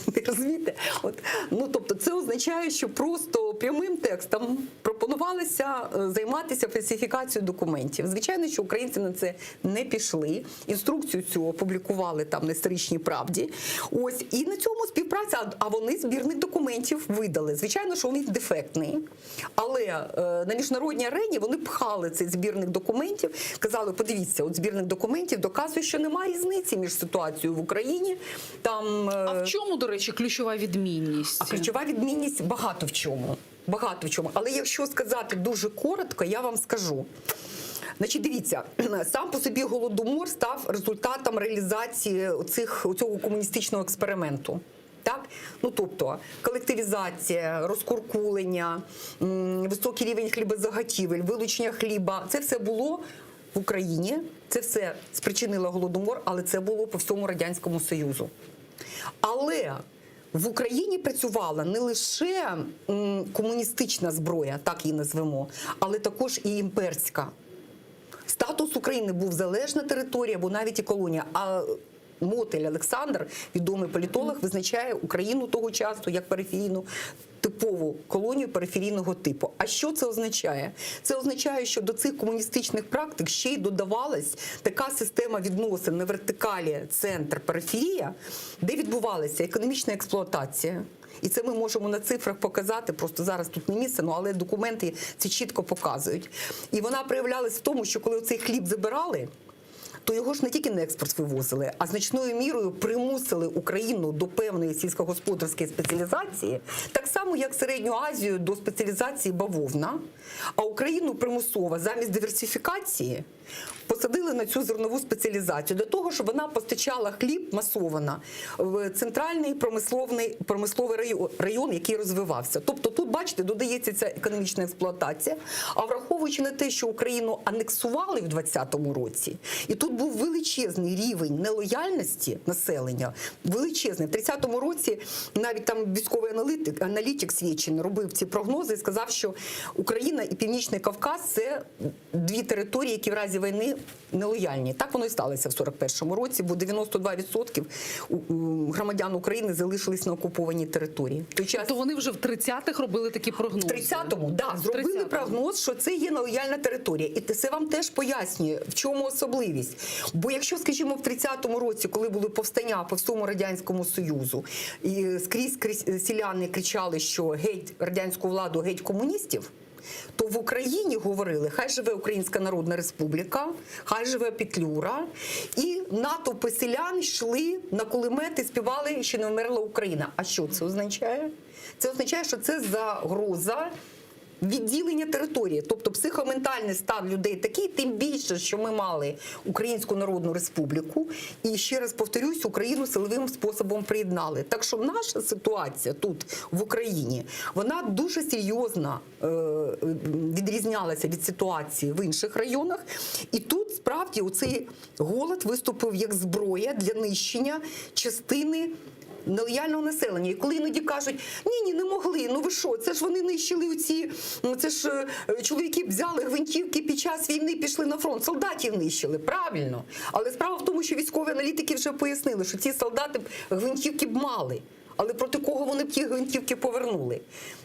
Ви Розумієте? От, ну, тобто це означає, що просто прямим текстом пропонувалося е, займатися фальсифікацією документів. Звичайно, що українці на це не пішли. Інструкцію цю опублікували там на історичній правді. Ось і на цьому співпраця, а- а вони збірник документів видали. Звичайно, що він дефектний, але е, на міжнародній арені вони пхали цей збірник документів, казали: подивіться, от збірник документів доказує, що немає різниці між ситуацією в Україні там. А е, в чому, до речі, ключова відмінність? а ключова відмінність багато в чому. Багато в чому. Але якщо сказати дуже коротко, я вам скажу. Значить, дивіться, сам по собі голодомор став результатом реалізації цих, цього комуністичного експерименту. Так? Ну, тобто колективізація, розкуркулення, м, високий рівень хлібозаготівель, вилучення хліба це все було в Україні, це все спричинило голодомор, але це було по всьому Радянському Союзу. Але в Україні працювала не лише м, комуністична зброя, так її назвемо, але також і імперська. Статус України був залежна територія або навіть і колонія. А Мотель Олександр, відомий політолог, визначає Україну того часу як периферійну. Типову колонію периферійного типу. А що це означає? Це означає, що до цих комуністичних практик ще й додавалась така система відносин на вертикалі центр-периферія, де відбувалася економічна експлуатація. І це ми можемо на цифрах показати, просто зараз тут не місце, ну, але документи це чітко показують. І вона проявлялась в тому, що коли цей хліб забирали, то його ж не тільки на експорт вивозили, а значною мірою примусили Україну до певної сільськогосподарської спеціалізації, так само, як Середню Азію до спеціалізації бавовна, а Україну примусово замість диверсифікації посадили на цю зернову спеціалізацію для того, щоб вона постачала хліб масовано в центральний промисловний, промисловий район, район, який розвивався. Тобто тут, бачите, додається ця економічна експлуатація, а враховуючи на те, що Україну анексували в 2020 році, і тут був величезний рівень нелояльності населення, величезний. В 30-му році навіть там військовий аналітик, аналітик Свєчин робив ці прогнози і сказав, що Україна і Північний Кавказ – це дві території, які в разі війни нелояльні. Так воно і сталося в 41-му році, бо 92% у- у громадян України залишились на окупованій території. В той час То вони вже в 30-х робили такі прогнози. в 30-му, да, зробили 30-му. прогноз, що це є нелояльна територія. І це вам теж пояснює, в чому особливість. Бо якщо, скажімо, в 30-му році, коли були повстання по всьому Радянському Союзу, і скрізь крізь селяни кричали, що геть радянську владу, геть комуністів, то в Україні говорили, хай живе Українська Народна Республіка, хай живе Петлюра. І натовпи селян йшли на кулемети, співали, що не вмерла Україна. А що це означає? Це означає, що це загроза відділення території, тобто психоментальний стан людей такий, тим більше, що ми мали Українську Народну Республіку, і ще раз повторюсь, Україну силовим способом приєднали. Так що наша ситуація тут в Україні, вона дуже серйозно е, відрізнялася від ситуації в інших районах. І тут справді оцей голод виступив як зброя для нищення частини нелояльного населення. І коли іноді кажуть, ні, ні, не могли, ну ви що, це ж вони нищили оці, ну це ж е, чоловіки взяли гвинтівки під час війни, пішли на фронт, солдатів нищили, правильно. Але справа в тому, що військові аналітики вже пояснили, що ці солдати б гвинтівки б мали. Але проти кого вони б ті гвинтівки повернули?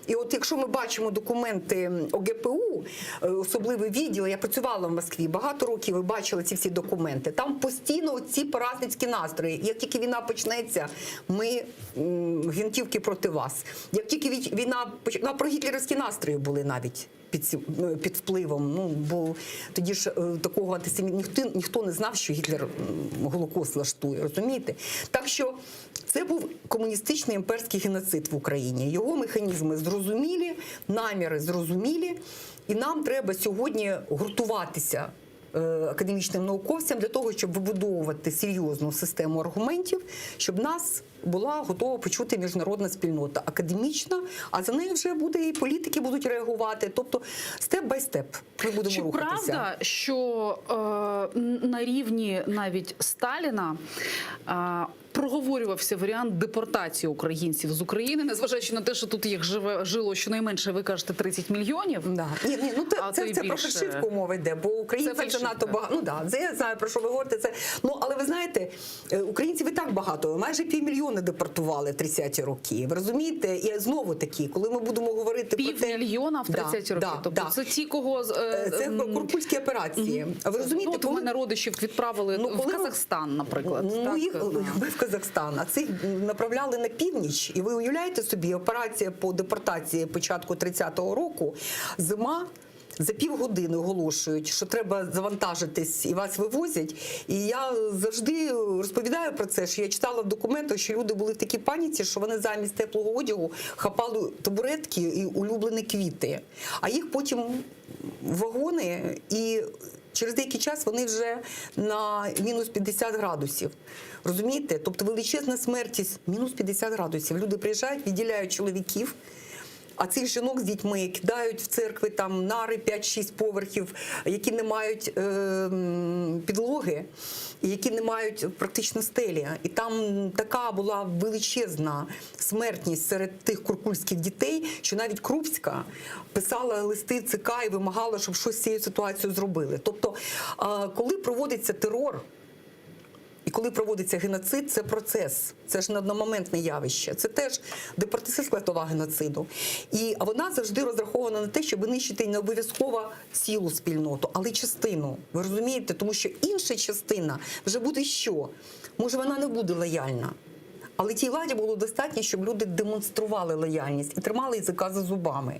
І от якщо ми бачимо документи ОГПУ, е, особливий відділ, я працювала в Москві багато років і бачила ці всі документи. Там постійно ці поразницькі настрої. Як тільки війна почнеться, ми м, гвинтівки проти вас. Як тільки вій- війна поч- ну, а про гітлерівські настрої були навіть. Під, ці- ну, під впливом, ну бо тоді ж е, такого антисемі... ніхто, ніхто не знав, що Гітлер м, Голокост влаштує, розумієте? Так що це був комуністичний імперський геноцид в Україні. Його механізми зрозумілі, наміри зрозумілі, і нам треба сьогодні гуртуватися е, академічним науковцям для того, щоб вибудовувати серйозну систему аргументів, щоб нас була готова почути міжнародна спільнота академічна, а за нею вже буде і політики будуть реагувати. Тобто step by step ми будемо Чи рухатися. правда, що е, на рівні навіть Сталіна е, проговорювався варіант депортації українців з України, незважаючи на те, що тут їх живе жило щонайменше, ви кажете, 30 мільйонів? Да. Ні, ні, ну це, А то це, й це про більше. фальшивку мова йде, бо українців Це це надто фальшивка. багато. Ну да, це я знаю про що ви говорите. Це ну але ви знаєте, е, українців і так багато. Майже півмільйона депортували в 30-ті роки. Ви розумієте? І знову таки, коли ми будемо говорити про те, Півмільйона в 30-ті роки. Да, тобто да. це ті, кого з, е, Е, це м, куркульські операції. А ви розумієте, Ну, от у мене родичів відправили Ну, в коли ми- Казахстан, наприклад. Ну, так, їх на- ми в Казахстан, а цих направляли на північ. І ви уявляєте собі, операція по депортації початку 30-го року, зима. За півгодини оголошують, що треба завантажитись і вас вивозять. І я завжди розповідаю про це, що я читала в документах, що люди були в такій паніці, що вони замість теплого одягу хапали табуретки і улюблені квіти. А їх потім в вагони, і через деякий час вони вже на мінус 50 градусів. Розумієте? Тобто величезна смертність мінус 50 градусів. Люди приїжджають, відділяють чоловіків. А цих жінок з дітьми кидають в церкви там нари 5-6 поверхів, які не мають е, м, підлоги, і які не мають практично стелі. І там така була величезна смертність серед тих куркульських дітей, що навіть Крупська писала листи в ЦК і вимагала, щоб щось з цією ситуацією зробили. Тобто, е, коли проводиться терор. І коли проводиться геноцид, це процес, це ж не одномоментне явище. Це теж депортація складова геноциду. І вона завжди розрахована на те, щоб нищити не обов'язково цілу спільноту, але й частину. Ви розумієте, тому що інша частина вже буде що? Може, вона не буде лояльна. Але тій владі було достатньо, щоб люди демонстрували лояльність і тримали язика за зубами.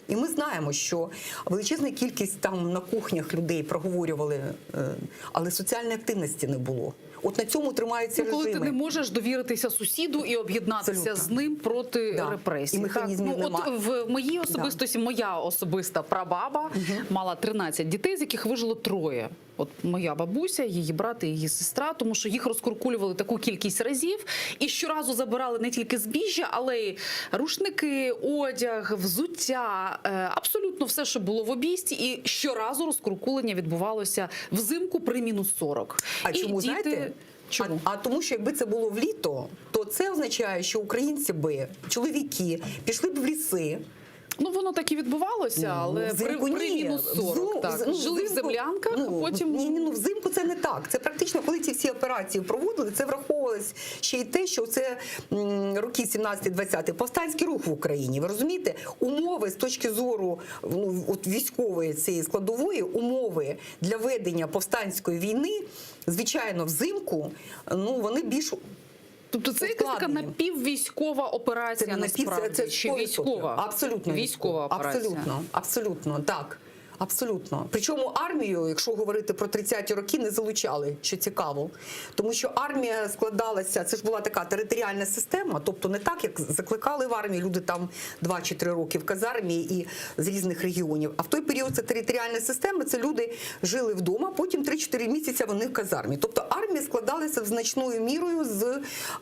І ми знаємо, що величезна кількість там на кухнях людей проговорювали, е, але соціальної активності не було. От на цьому тримаються Ну, коли ти режими. не можеш довіритися сусіду і об'єднатися Абсолютно. з ним проти Да. репресій. І механізмів так? Ну, нема. от в моїй особистості, моя особиста прабаба мала 13 дітей, з яких вижило троє. От моя бабуся, її брат і її сестра, тому що їх розкуркулювали таку кількість разів і щоразу забирали не тільки збіжжя, але й рушники, одяг, взуття, е, абсолютно все, що було в обійсті. І щоразу розкуркулення відбувалося взимку при мінус 40. А і чому діти... знаєте? Чому? А, а тому, що якби це було вліто, то це означає, що українці би, чоловіки, пішли б в ліси. Ну воно так і відбувалося, але при, взимку при ні. мінус 40, Взимку- так. ну, Жили в взимку- землянках, ну, а потім... Ні, ні, ну взимку це не так. Це практично, коли ці всі операції проводили, це враховувалось ще й те, що це м, роки 17-20, повстанський рух в Україні. Ви розумієте, умови з точки зору ну, от військової цієї складової, умови для ведення повстанської війни, звичайно, взимку, ну вони більш Тобто це якась така ускладнені. напіввійськова операція Це не напів, це, насправді, це чи 100%. військова? Абсолютно військова операція. Абсолютно, абсолютно, так. Абсолютно. Причому армію, якщо говорити про 30-ті роки, не залучали, що цікаво. Тому що армія складалася, це ж була така територіальна система, тобто не так, як закликали в армію люди там 2 чи 3 роки в казармі і з різних регіонів. А в той період це територіальна система, це люди жили вдома, потім 3-4 місяці вони в казармі. Тобто армія складалася значною мірою з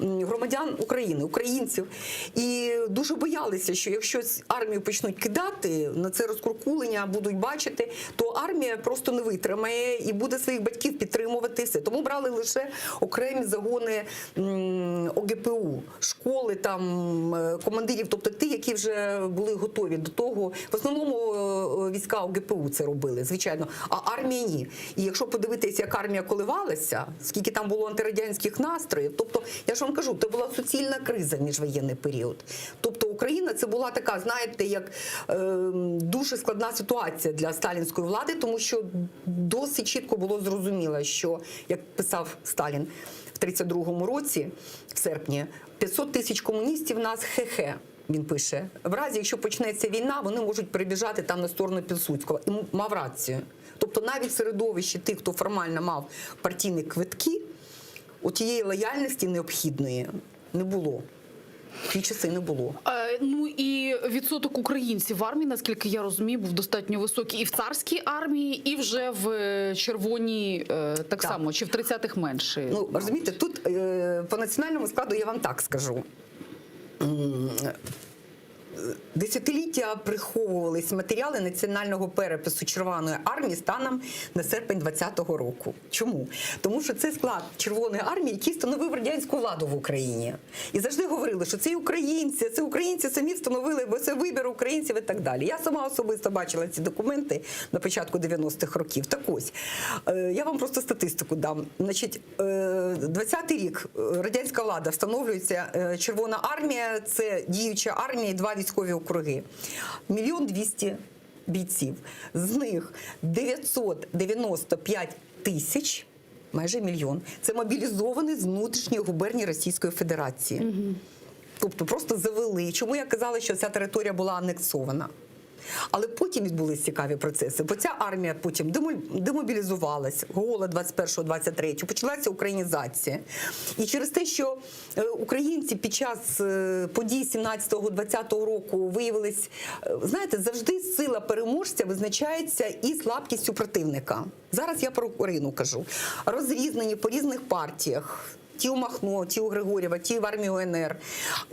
м, громадян України, українців. І дуже боялися, що якщо армію почнуть кидати, на це розкуркулення будуть бачити, то армія просто не витримає і буде своїх батьків підтримувати все. Тому брали лише окремі загони м, ОГПУ, школи там е, командирів, тобто ті, які вже були готові до того. В основному е, війська ОГПУ це робили, звичайно, а армія ні. І якщо подивитися, як армія коливалася, скільки там було антирадянських настроїв, тобто я ж вам кажу, це була суцільна криза міжвоєнний період. Тобто Україна це була така, знаєте, як е, дуже складна ситуація для сталінської влади, тому що досить чітко було зрозуміло, що як писав Сталін в 32-му році, в серпні, 500 тисяч комуністів нас хе-хе. Він пише, в разі, якщо почнеться війна, вони можуть перебіжати там на сторону Пілсудського. І м- мав рацію. Тобто навіть в середовищі тих, хто формально мав партійні квитки, у тієї лояльності необхідної не було. В ті часи не було. Е, Ну і відсоток українців в армії, наскільки я розумію, був достатньо високий і в царській армії, і вже в е, червоній е, так, само, чи в 30-х менше. Ну, розумієте, тут е, по національному складу я вам так скажу. М, е, Десятиліття приховувались матеріали національного перепису Червоної армії станом на серпень 20-го року. Чому? Тому що це склад Червоної армії, який встановив радянську владу в Україні. І завжди говорили, що це і українці, це українці самі встановили, бо це вибір українців і так далі. Я сама особисто бачила ці документи на початку 90-х років. Так ось, е, я вам просто статистику дам. Значить, е, 20-й рік е, радянська влада встановлюється, е, Червона армія, це діюча армія і два військові округи. Мільйон 200 бійців. З них 995 тисяч, майже мільйон, це мобілізовані з внутрішньої губернії Російської Федерації. Тобто просто завели. Чому я казала, що ця територія була анексована? Але потім відбулися цікаві процеси, бо ця армія потім демоль- демобілізувалась, гола 21-23, почалася українізація. І через те, що е, українці під час е, подій 17-20 року виявились, е, знаєте, завжди сила переможця визначається і слабкістю противника. Зараз я про Україну кажу. Розрізнені по різних партіях. Ті у Махно, ті у Григорєва, ті в армії УНР,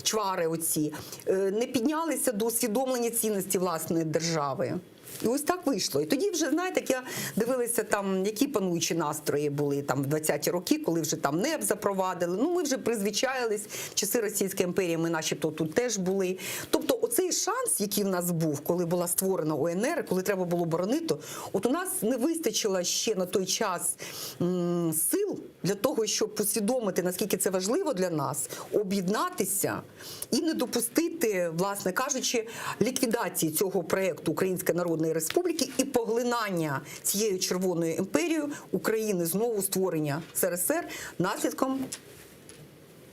чвари оці, е, не піднялися до усвідомлення цінності власної держави. І ось так вийшло. І тоді вже, знаєте, як я дивилася там, які пануючі настрої були там в 20-ті роки, коли вже там НЕП запровадили. Ну, ми вже призвичаїлись, в часи Російської імперії ми начебто тут теж були. Тобто оцей шанс, який в нас був, коли була створена УНР, коли треба було боронити, от у нас не вистачило ще на той час м, сил. Для того, щоб усвідомити, наскільки це важливо для нас, об'єднатися і не допустити, власне кажучи, ліквідації цього проєкту Української Народної Республіки і поглинання цією червоною імперією України знову створення СРСР наслідком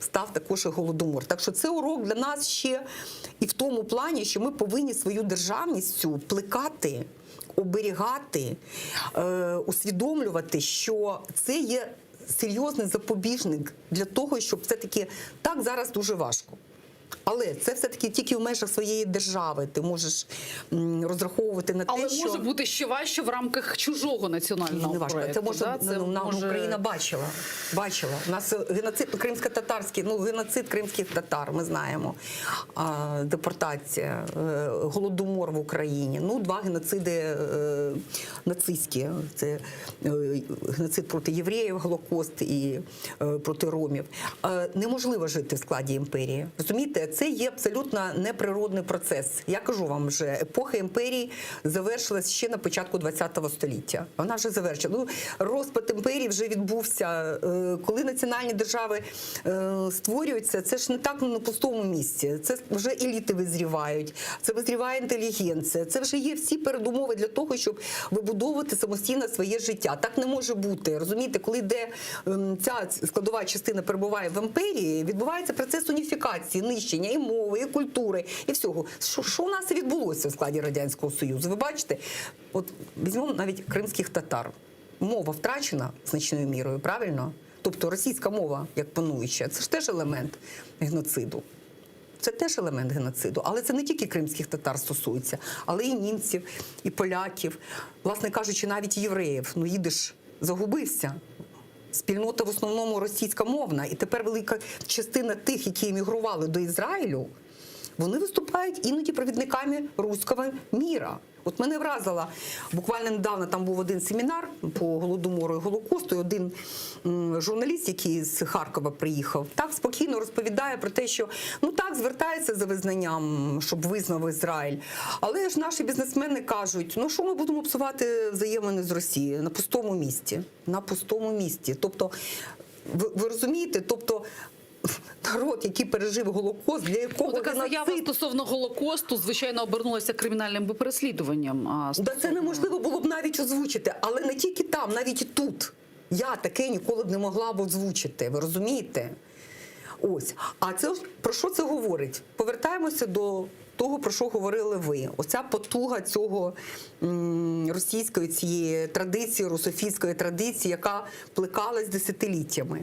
став також і голодомор. Так що це урок для нас ще і в тому плані, що ми повинні свою державність цю плекати, оберігати, е, усвідомлювати, що це є серйозний запобіжник для того, щоб все-таки так зараз дуже важко. Але це все-таки тільки в межах своєї держави ти можеш м, розраховувати на те, Але що може бути ще важче в рамках чужого національного Ні, не важко. проекту. Це може да? ну, нам може- Україна бачила. Бачила. У нас е, геноцид кримсько-татарський, ну геноцид кримських татар, ми знаємо. А, депортація, е, голодомор в Україні. Ну, два геноциди е, нацистські. Це е, геноцид проти євреїв, Голокост і е, проти ромів. Е, неможливо жити в складі імперії. Розумієте, це є абсолютно неприродний процес. Я кажу вам вже, епоха імперії завершилась ще на початку ХХ століття. Вона вже завершила. Ну, розпад імперії вже відбувся. Е, Коли національні держави е, створюються, це ж не так ну, на пустому місці. Це вже еліти визрівають, це визріває інтелігенція. Це вже є всі передумови для того, щоб вибудовувати самостійно своє життя. Так не може бути. Розумієте, коли йде ем, ця складова частина перебуває в імперії, відбувається процес уніфікації, нищення і мови, і культури, і всього. Що, що у нас і відбулося в складі Радянського Союзу? Ви бачите, от візьмемо навіть кримських татар. Мова втрачена значною мірою, правильно? Тобто російська мова як пануюча, це ж теж елемент геноциду. Це теж елемент геноциду, але це не тільки кримських татар стосується, але і німців, і поляків, власне кажучи, навіть євреїв. Ну їдеш загубився. Спільнота в основному російськомовна, і тепер велика частина тих, які емігрували до Ізраїлю, вони виступають іноді провідниками руського міра. От мене вразила буквально недавно там був один семінар по голодомору і голокосту, і один м, журналіст, який з Харкова приїхав, так спокійно розповідає про те, що ну так звертається за визнанням, щоб визнав Ізраїль. Але ж наші бізнесмени кажуть: ну що ми будемо псувати взаємини з Росією на пустому місці? На пустому місці. Тобто, ви, ви розумієте, тобто. Народ, який пережив Голокост, для якого Ну, така заява геноцид стосовно Голокосту, звичайно, обернулася кримінальним би переслідуванням. А Да це неможливо було б навіть озвучити, але не тільки там, навіть і тут. Я таке ніколи б не могла б озвучити. Ви розумієте? Ось. А це ж- про що це говорить? Повертаємося до того, про що говорили ви. Оця потуга цього м, російської цієї традиції, русофільської традиції, яка плекалась десятиліттями,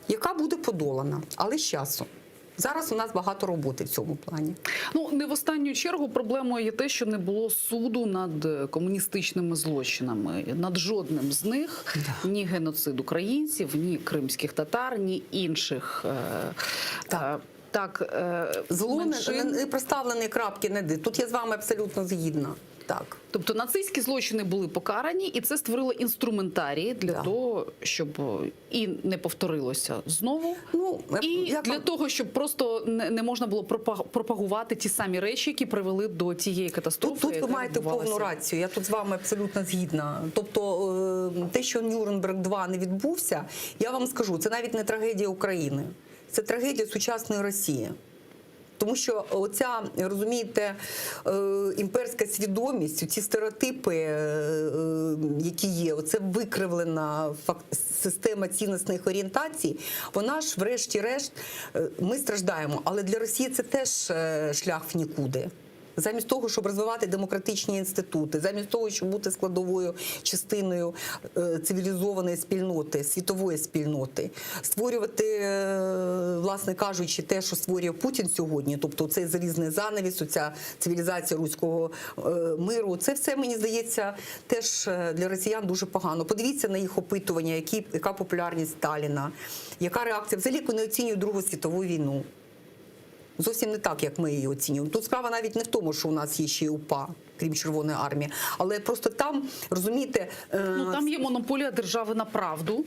яка буде подолана, але з часом. Зараз у нас багато роботи в цьому плані. Ну не в останню чергу проблемою є те, що не було суду над е, комуністичними злочинами, над жодним з них ні геноцид українців, ні кримських татар, ні інших. е, Так, так е, Зло не, меншин. не, не проставлені крапки не де. Тут я з вами абсолютно згідна. Так. Тобто нацистські злочини були покарані, і це створило інструментарії для того, щоб е, і не повторилося знову, ну, і для того, щоб просто не, не можна було пропаг- пропагувати ті самі речі, які привели до тієї катастрофи. Тут, тут ви яка маєте повну відбувалася. рацію. Я тут з вами абсолютно згідна. Тобто, е, те, що Нюрнберг 2 не відбувся, я вам скажу, це навіть не трагедія України, це трагедія сучасної Росії. Тому що оця, розумієте, е, імперська свідомість, ці стереотипи, е, е, які є, оце викривлена фак- система цінностних орієнтацій, вона ж, врешті-решт, е, ми страждаємо. Але для Росії це теж е, шлях в нікуди. Замість того, щоб розвивати демократичні інститути, замість того, щоб бути складовою частиною е, цивілізованої спільноти, світової спільноти, створювати, е, власне кажучи, те, що створює Путін сьогодні, тобто цей залізний занавіс, оця цивілізація руського е, миру, це все мені здається теж е, для росіян дуже погано. Подивіться на їх опитування, які, яка популярність Сталіна, яка реакція взагалі як вони оцінюють Другу світову війну. Зовсім не так, як ми її оцінюємо. Тут справа навіть не в тому, що у нас є ще й УПА, крім Червоної армії, але просто там, розумієте, е, Ну там є монополія держави на правду.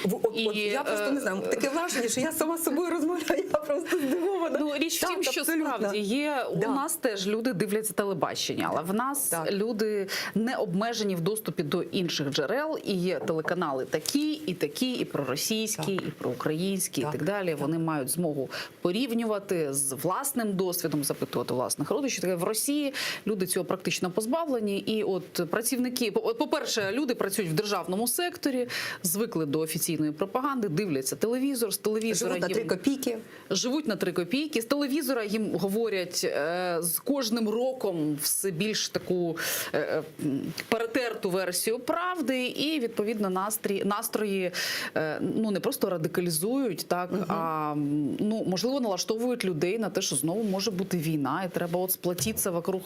От, от, я просто не знаю, таке враження, що я сама з собою розмовляю, я просто здивована. Ну, річ в тім, Так, що абсолютно. справді є Да. у нас теж люди дивляться телебачення, але в нас люди не обмежені в доступі до інших джерел, і є телеканали такі, і такі, і проросійські, і проукраїнські, і так далі. Вони мають змогу порівнювати з власним досвідом, запитувати власних родичів. Таке в Росії люди цього практично позбавлені. І от працівники, по- по-перше, люди працюють в державному секторі, звикли до офіційної пропаганди, дивляться телевізор, з телевізора Живуть на їм- три копійки. Живуть на три копійки. З телевізора їм говорять е, з кожним роком все більш таку е, е, м, перетерту версію правди, і відповідно настрій, настрої е, ну не просто радикалізують, так а м, ну можливо налаштовують людей на те, що знову може бути війна, і треба от сплотитися вокруг.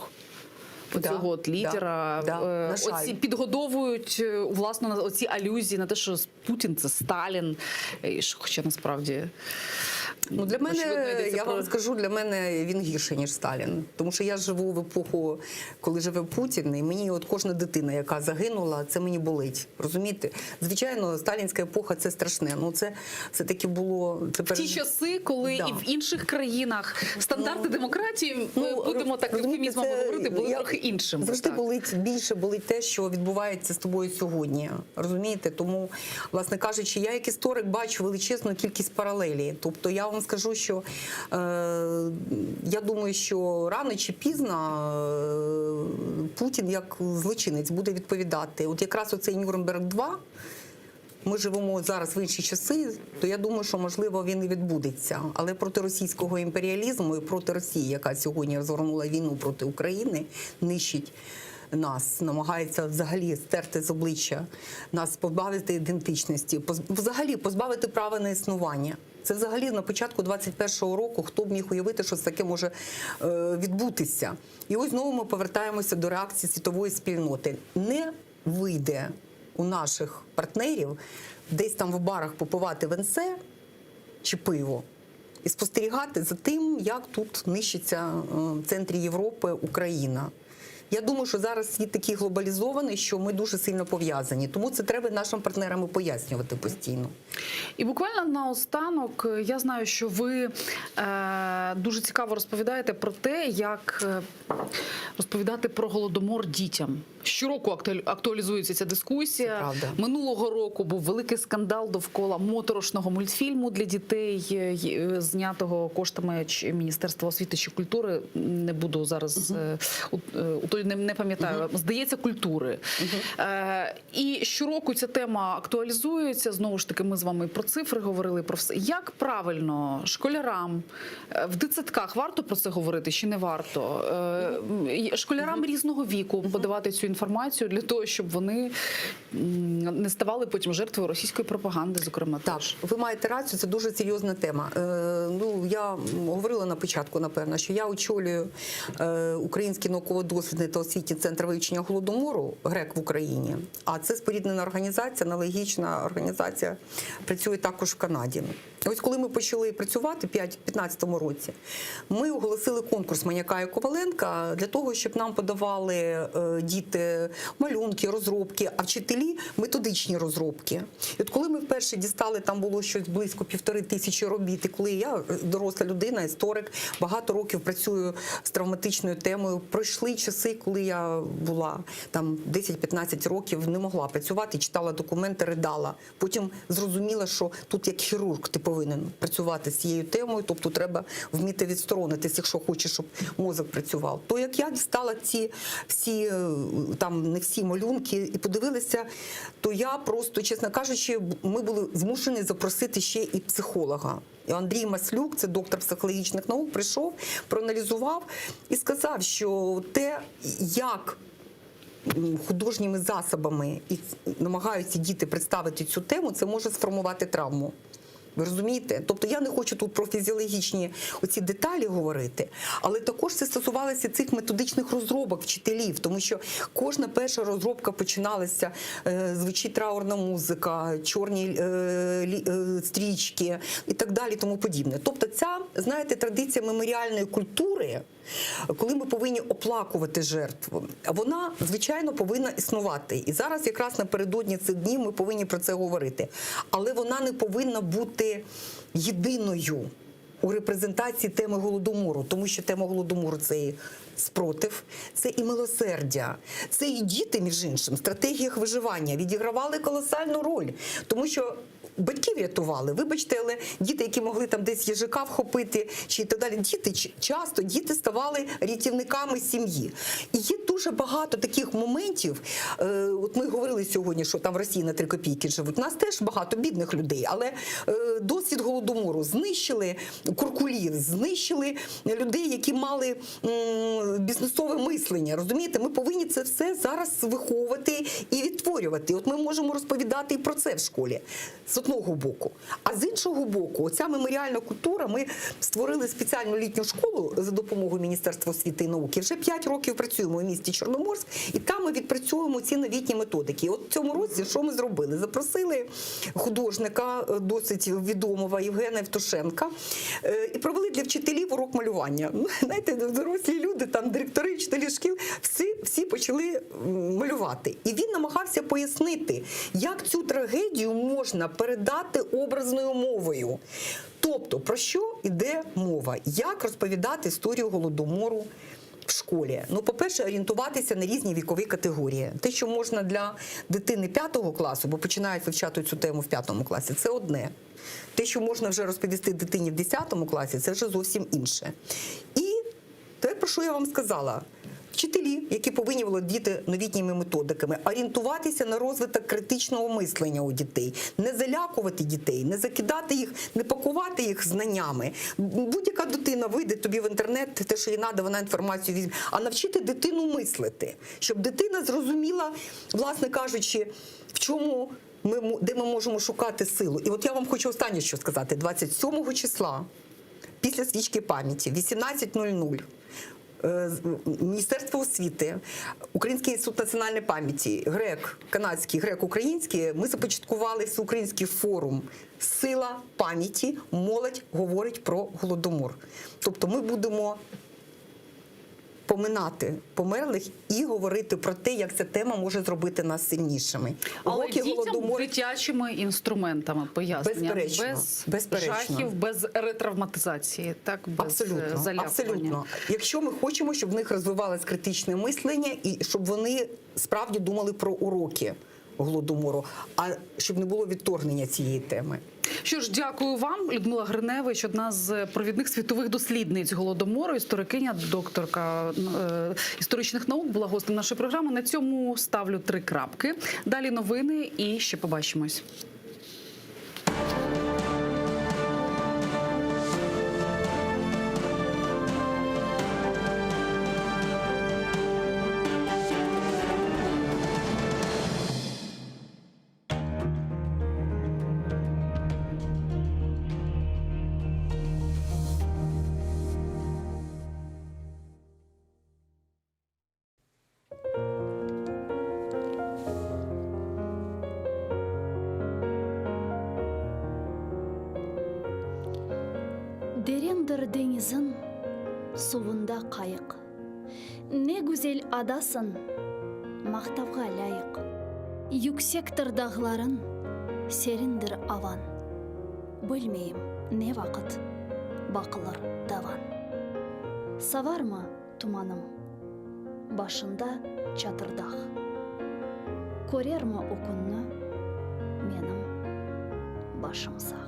Да, Оцього от лідера, да, да, Е, на жаль. оці підгодовують е, власне на оці алюзії на те, що Путін це Сталін, і що, хоча насправді Ну, для очевидно, мене, йдеться я про- вам скажу, для мене він гірший, ніж Сталін. Тому що я живу в епоху, коли живе Путін, і мені от кожна дитина, яка загинула, це мені болить. Розумієте? Звичайно, сталінська епоха це страшне. Ну це все-таки було це в ті переж- часи, коли Да. і в інших країнах стандарти демократії, ми будемо так розумієте, ефемізмами це говорити, були я- трохи іншими. Завжди так. болить більше болить те, що відбувається з тобою сьогодні. Розумієте? Тому, власне кажучи, я як історик бачу величезну кількість паралелі. Тобто я вам скажу, що е, я думаю, що рано чи пізно е, Путін як злочинець буде відповідати. От якраз оцей Нюрнберг 2 ми живемо зараз в інші часи, то я думаю, що можливо він і відбудеться. Але проти російського імперіалізму і проти Росії, яка сьогодні розгорнула війну проти України, нищить нас, намагається взагалі стерти з обличчя нас, позбавити ідентичності, поз- взагалі позбавити права на існування. Це взагалі на початку 21-го року хто б міг уявити, що таке може е, відбутися. І ось знову ми повертаємося до реакції світової спільноти. Не вийде у наших партнерів десь там в барах попивати венце чи пиво і спостерігати за тим, як тут нищиться е, в центрі Європи Україна. Я думаю, що зараз світ такий глобалізований, що ми дуже сильно пов'язані. Тому це треба нашим партнерам і пояснювати постійно. І буквально наостанок, е, я знаю, що ви е, дуже цікаво розповідаєте про те, як е, розповідати про голодомор дітям. Щороку актуаль- актуалізується ця дискусія. Минулого року був великий скандал довкола моторошного мультфільму для дітей, е, й- е, знятого коштами чи Міністерства освіти чи культури. Не буду зараз е, у- е, у той не, не пам'ятаю. Здається, культури. Е, і щороку ця тема актуалізується. Знову ж таки, ми з вами і про цифри говорили, про все. Як правильно школярам е, в дитсадках варто про це говорити чи не варто? Е, м, Школярам різного віку подавати цю інформацію для того, щоб вони м, не ставали потім жертвою російської пропаганди, зокрема. Так, ви маєте рацію, це дуже серйозна тема. Е, ну, я м, говорила на початку, напевно, що я очолюю е, Український науково-дослідний та освітній центр вивчення голодомору ГРЕК в Україні. А це споріднена організація, аналогічна організація працює також в Канаді. Ось коли ми почали працювати в 2015 році, ми оголосили конкурс Маняка і Коваленка для того, щоб нам подавали е, діти малюнки, розробки, а вчителі методичні розробки. І от коли ми вперше дістали, там було щось близько 1500 робіт. І коли я е, доросла людина, історик, багато років працюю з травматичною темою. Пройшли часи, коли я була там 10-15 років, не могла працювати, читала документи, ридала. Потім зрозуміла, що тут як хірург ти повинен працювати з цією темою, тобто треба вміти відсторонитись, якщо хочеш, щоб мозок працював. То як я дістала ці всі е, там не всі малюнки і подивилася, то я просто, чесно кажучи, ми були змушені запросити ще і психолога. І Андрій Маслюк, це доктор психологічних наук, прийшов, проаналізував і сказав, що те, як м, художніми засобами і намагаються діти представити цю тему, це може сформувати травму. Ви розумієте? Тобто я не хочу тут про фізіологічні оці деталі говорити, але також це стосувалося цих методичних розробок вчителів, тому що кожна перша розробка починалася, е, звучить траурна музика, чорні е, лі- е, стрічки і так далі, тому подібне. Тобто ця, знаєте, традиція меморіальної культури, коли ми повинні оплакувати жертву, вона, звичайно, повинна існувати. І зараз якраз напередодні цих днів ми повинні про це говорити. Але вона не повинна бути єдиною у репрезентації теми голодомору, тому що тема голодомору це і спротив, це і милосердя, це і діти, між іншим, в стратегіях виживання відігравали колосальну роль, тому що. Батьків рятували, вибачте, але діти, які могли там десь їжака вхопити чи так далі, діти ч- часто діти ставали рятівниками сім'ї. І є дуже багато таких моментів. Е, от ми говорили сьогодні, що там в Росії на три копійки живуть. У нас теж багато бідних людей, але е, досвід голодомору знищили куркулів, знищили людей, які мали м, бізнесове мислення. Розумієте, ми повинні це все зараз виховувати і відтворювати. От ми можемо розповідати і про це в школі з одного боку. А з іншого боку, оця меморіальна культура, ми створили спеціальну літню школу за допомогою Міністерства освіти і науки. Вже 5 років працюємо у місті Чорноморськ, і там ми відпрацьовуємо ці новітні методики. І от в цьому році що ми зробили? Запросили художника е, досить відомого Євгена Євтушенка е, і провели для вчителів урок малювання. Ну, Знаєте, дорослі люди, там директори, вчителі шкіл, всі, всі почали м, малювати. І він намагався пояснити, як цю трагедію можна передати образною мовою. Тобто, про що йде мова? Як розповідати історію голодомору? В школі, ну, по-перше, орієнтуватися на різні вікові категорії. Те, що можна для дитини п'ятого класу, бо починають вивчати цю тему в п'ятому класі, це одне. Те, що можна вже розповісти дитині в 10 класі, це вже зовсім інше. І те, про що я вам сказала. Вчителі, які повинні володіти новітніми методиками, орієнтуватися на розвиток критичного мислення у дітей, не залякувати дітей, не закидати їх, не пакувати їх знаннями. Будь-яка дитина вийде тобі в інтернет, те, що їй треба, вона інформацію візьме. А навчити дитину мислити, щоб дитина зрозуміла, власне кажучи, в чому ми мо- де ми можемо шукати силу. І от я вам хочу останнє що сказати: 27 числа, після свічки пам'яті, 18.00. е, з- Міністерство освіти, Український інститут національної пам'яті, грек, канадський, грек, український. Ми започаткували всеукраїнський форум Сила пам'яті. Молодь говорить про голодомор. Тобто, ми будемо поминати померлих і говорити про те, як ця тема може зробити нас сильнішими. Але Уроки дітям голодомору дитячими інструментами пояснення. Безперечно, без безперечно. жахів, без ретравматизації, так без е, Абсолютно, залякування. абсолютно. Якщо ми хочемо, щоб в них розвивалось критичне мислення і щоб вони справді думали про уроки голодомору, а щоб не було відторгнення цієї теми. Що ж, дякую вам, Людмила Гриневич, одна з провідних світових дослідниць голодомору, історикиня, докторка е, історичних наук, була гостем нашої програми. На цьому ставлю три крапки. Далі новини і ще побачимось. Derendir deñiziñ, suvunda qayıq. Ne güzel adasıñ, maqtavğa lâyıq. Yüksektir dağlarıñ, serindir avañ. Bilmeyim, ne vaqıt baqılır davan. Savarmı tumanım, başında Çatırdağ. Körermi o künni menim başım sağ.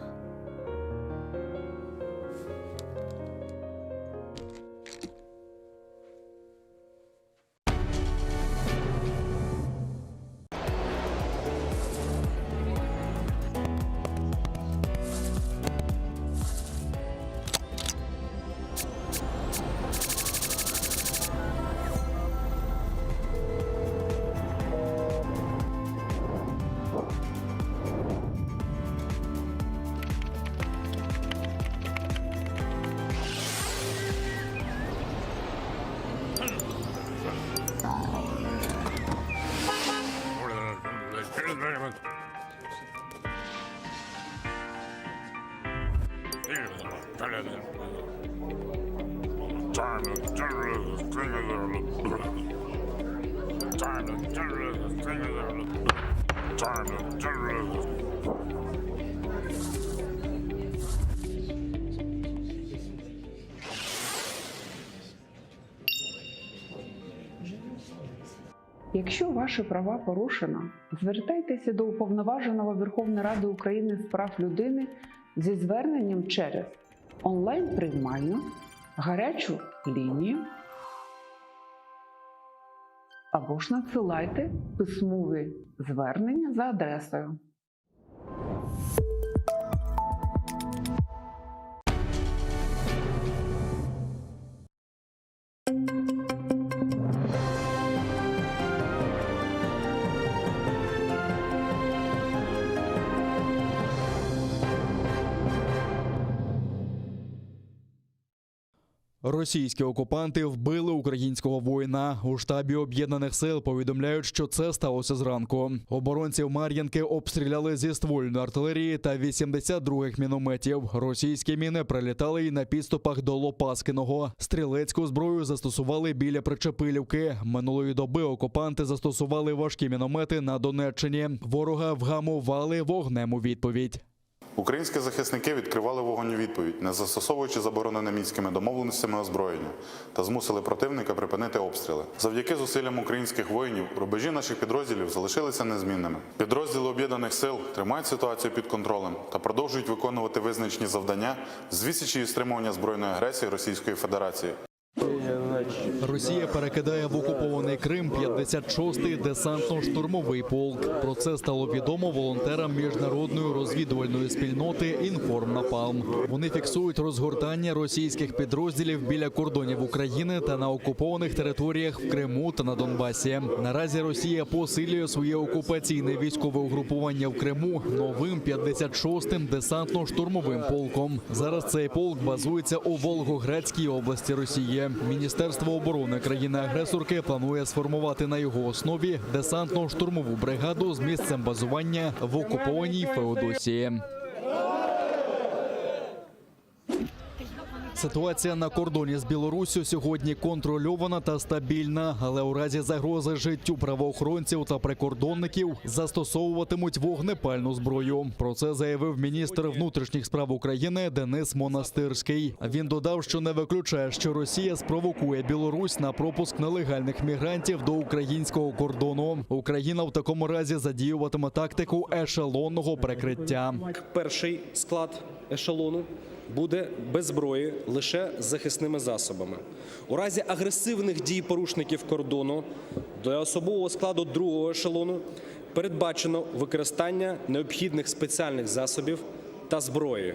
Якщо ваші права порушено, звертайтеся до Уповноваженого Верховної Ради України з прав людини зі зверненням через онлайн-приймальну, гарячу лінію або ж надсилайте письмові звернення за адресою. Російські окупанти вбили українського воїна. У штабі об'єднаних сил повідомляють, що це сталося зранку. Оборонців Мар'їнки обстріляли зі ствольної артилерії та 82-х мінометів. Російські міни прилітали і на підступах до Лопаскиного. Стрілецьку зброю застосували біля Причепилівки. Минулої доби окупанти застосували важкі міномети на Донеччині. Ворога вгамували вогнем у відповідь. Українські захисники відкривали вогонь у відповідь, не застосовуючи заборонене мінськими домовленостями озброєння, та змусили противника припинити обстріли. Завдяки зусиллям українських воїнів рубежі наших підрозділів залишилися незмінними. Підрозділи об'єднаних сил тримають ситуацію під контролем та продовжують виконувати визначені завдання з відсічі і стримування збройної агресії Російської Федерації. Росія перекидає в окупований Крим 56-й десантно-штурмовий полк. Про це стало відомо волонтерам міжнародної розвідувальної спільноти «Інформнапалм». Вони фіксують розгортання російських підрозділів біля кордонів України та на окупованих територіях в Криму та на Донбасі. Наразі Росія посилює своє окупаційне військове угрупування в Криму новим 56-м десантно-штурмовим полком. Зараз цей полк базується у Волгоградській області Росії. Міністерство оборони країни-агресорки планує сформувати на його основі десантно-штурмову бригаду з місцем базування в окупованій Феодосії. Ситуація на кордоні з Білоруссю сьогодні контрольована та стабільна, але у разі загрози життю правоохоронців та прикордонників застосовуватимуть вогнепальну зброю. Про це заявив міністр внутрішніх справ України Денис Монастирський. Він додав, що не виключає, що Росія спровокує Білорусь на пропуск нелегальних мігрантів до українського кордону. Україна в такому разі задіюватиме тактику ешелонного прикриття. Перший склад ешелону буде без зброї, лише з захисними засобами. У разі агресивних дій порушників кордону для особового складу другого ешелону передбачено використання необхідних спеціальних засобів та зброї.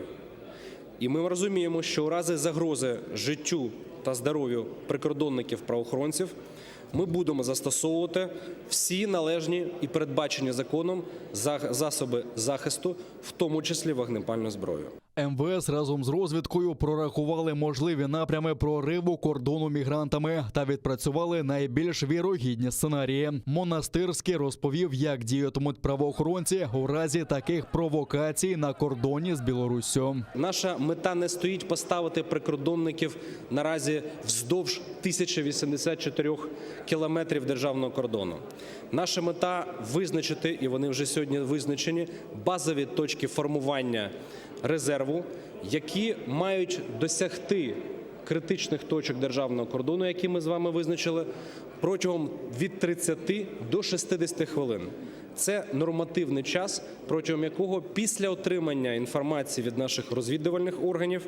І ми розуміємо, що у разі загрози життю та здоров'ю прикордонників правоохоронців ми будемо застосовувати всі належні і передбачені законом засоби захисту, в тому числі вогнепальну зброю. МВС разом з розвідкою прорахували можливі напрями прориву кордону мігрантами та відпрацювали найбільш вірогідні сценарії. Монастирський розповів, як діятимуть правоохоронці у разі таких провокацій на кордоні з Білоруссю. Наша мета не стоїть поставити прикордонників наразі вздовж 1084 кілометрів державного кордону. Наша мета визначити, і вони вже сьогодні визначені, базові точки формування резерву, які мають досягти критичних точок державного кордону, які ми з вами визначили, протягом від 30 до 60 хвилин. Це нормативний час, протягом якого після отримання інформації від наших розвідувальних органів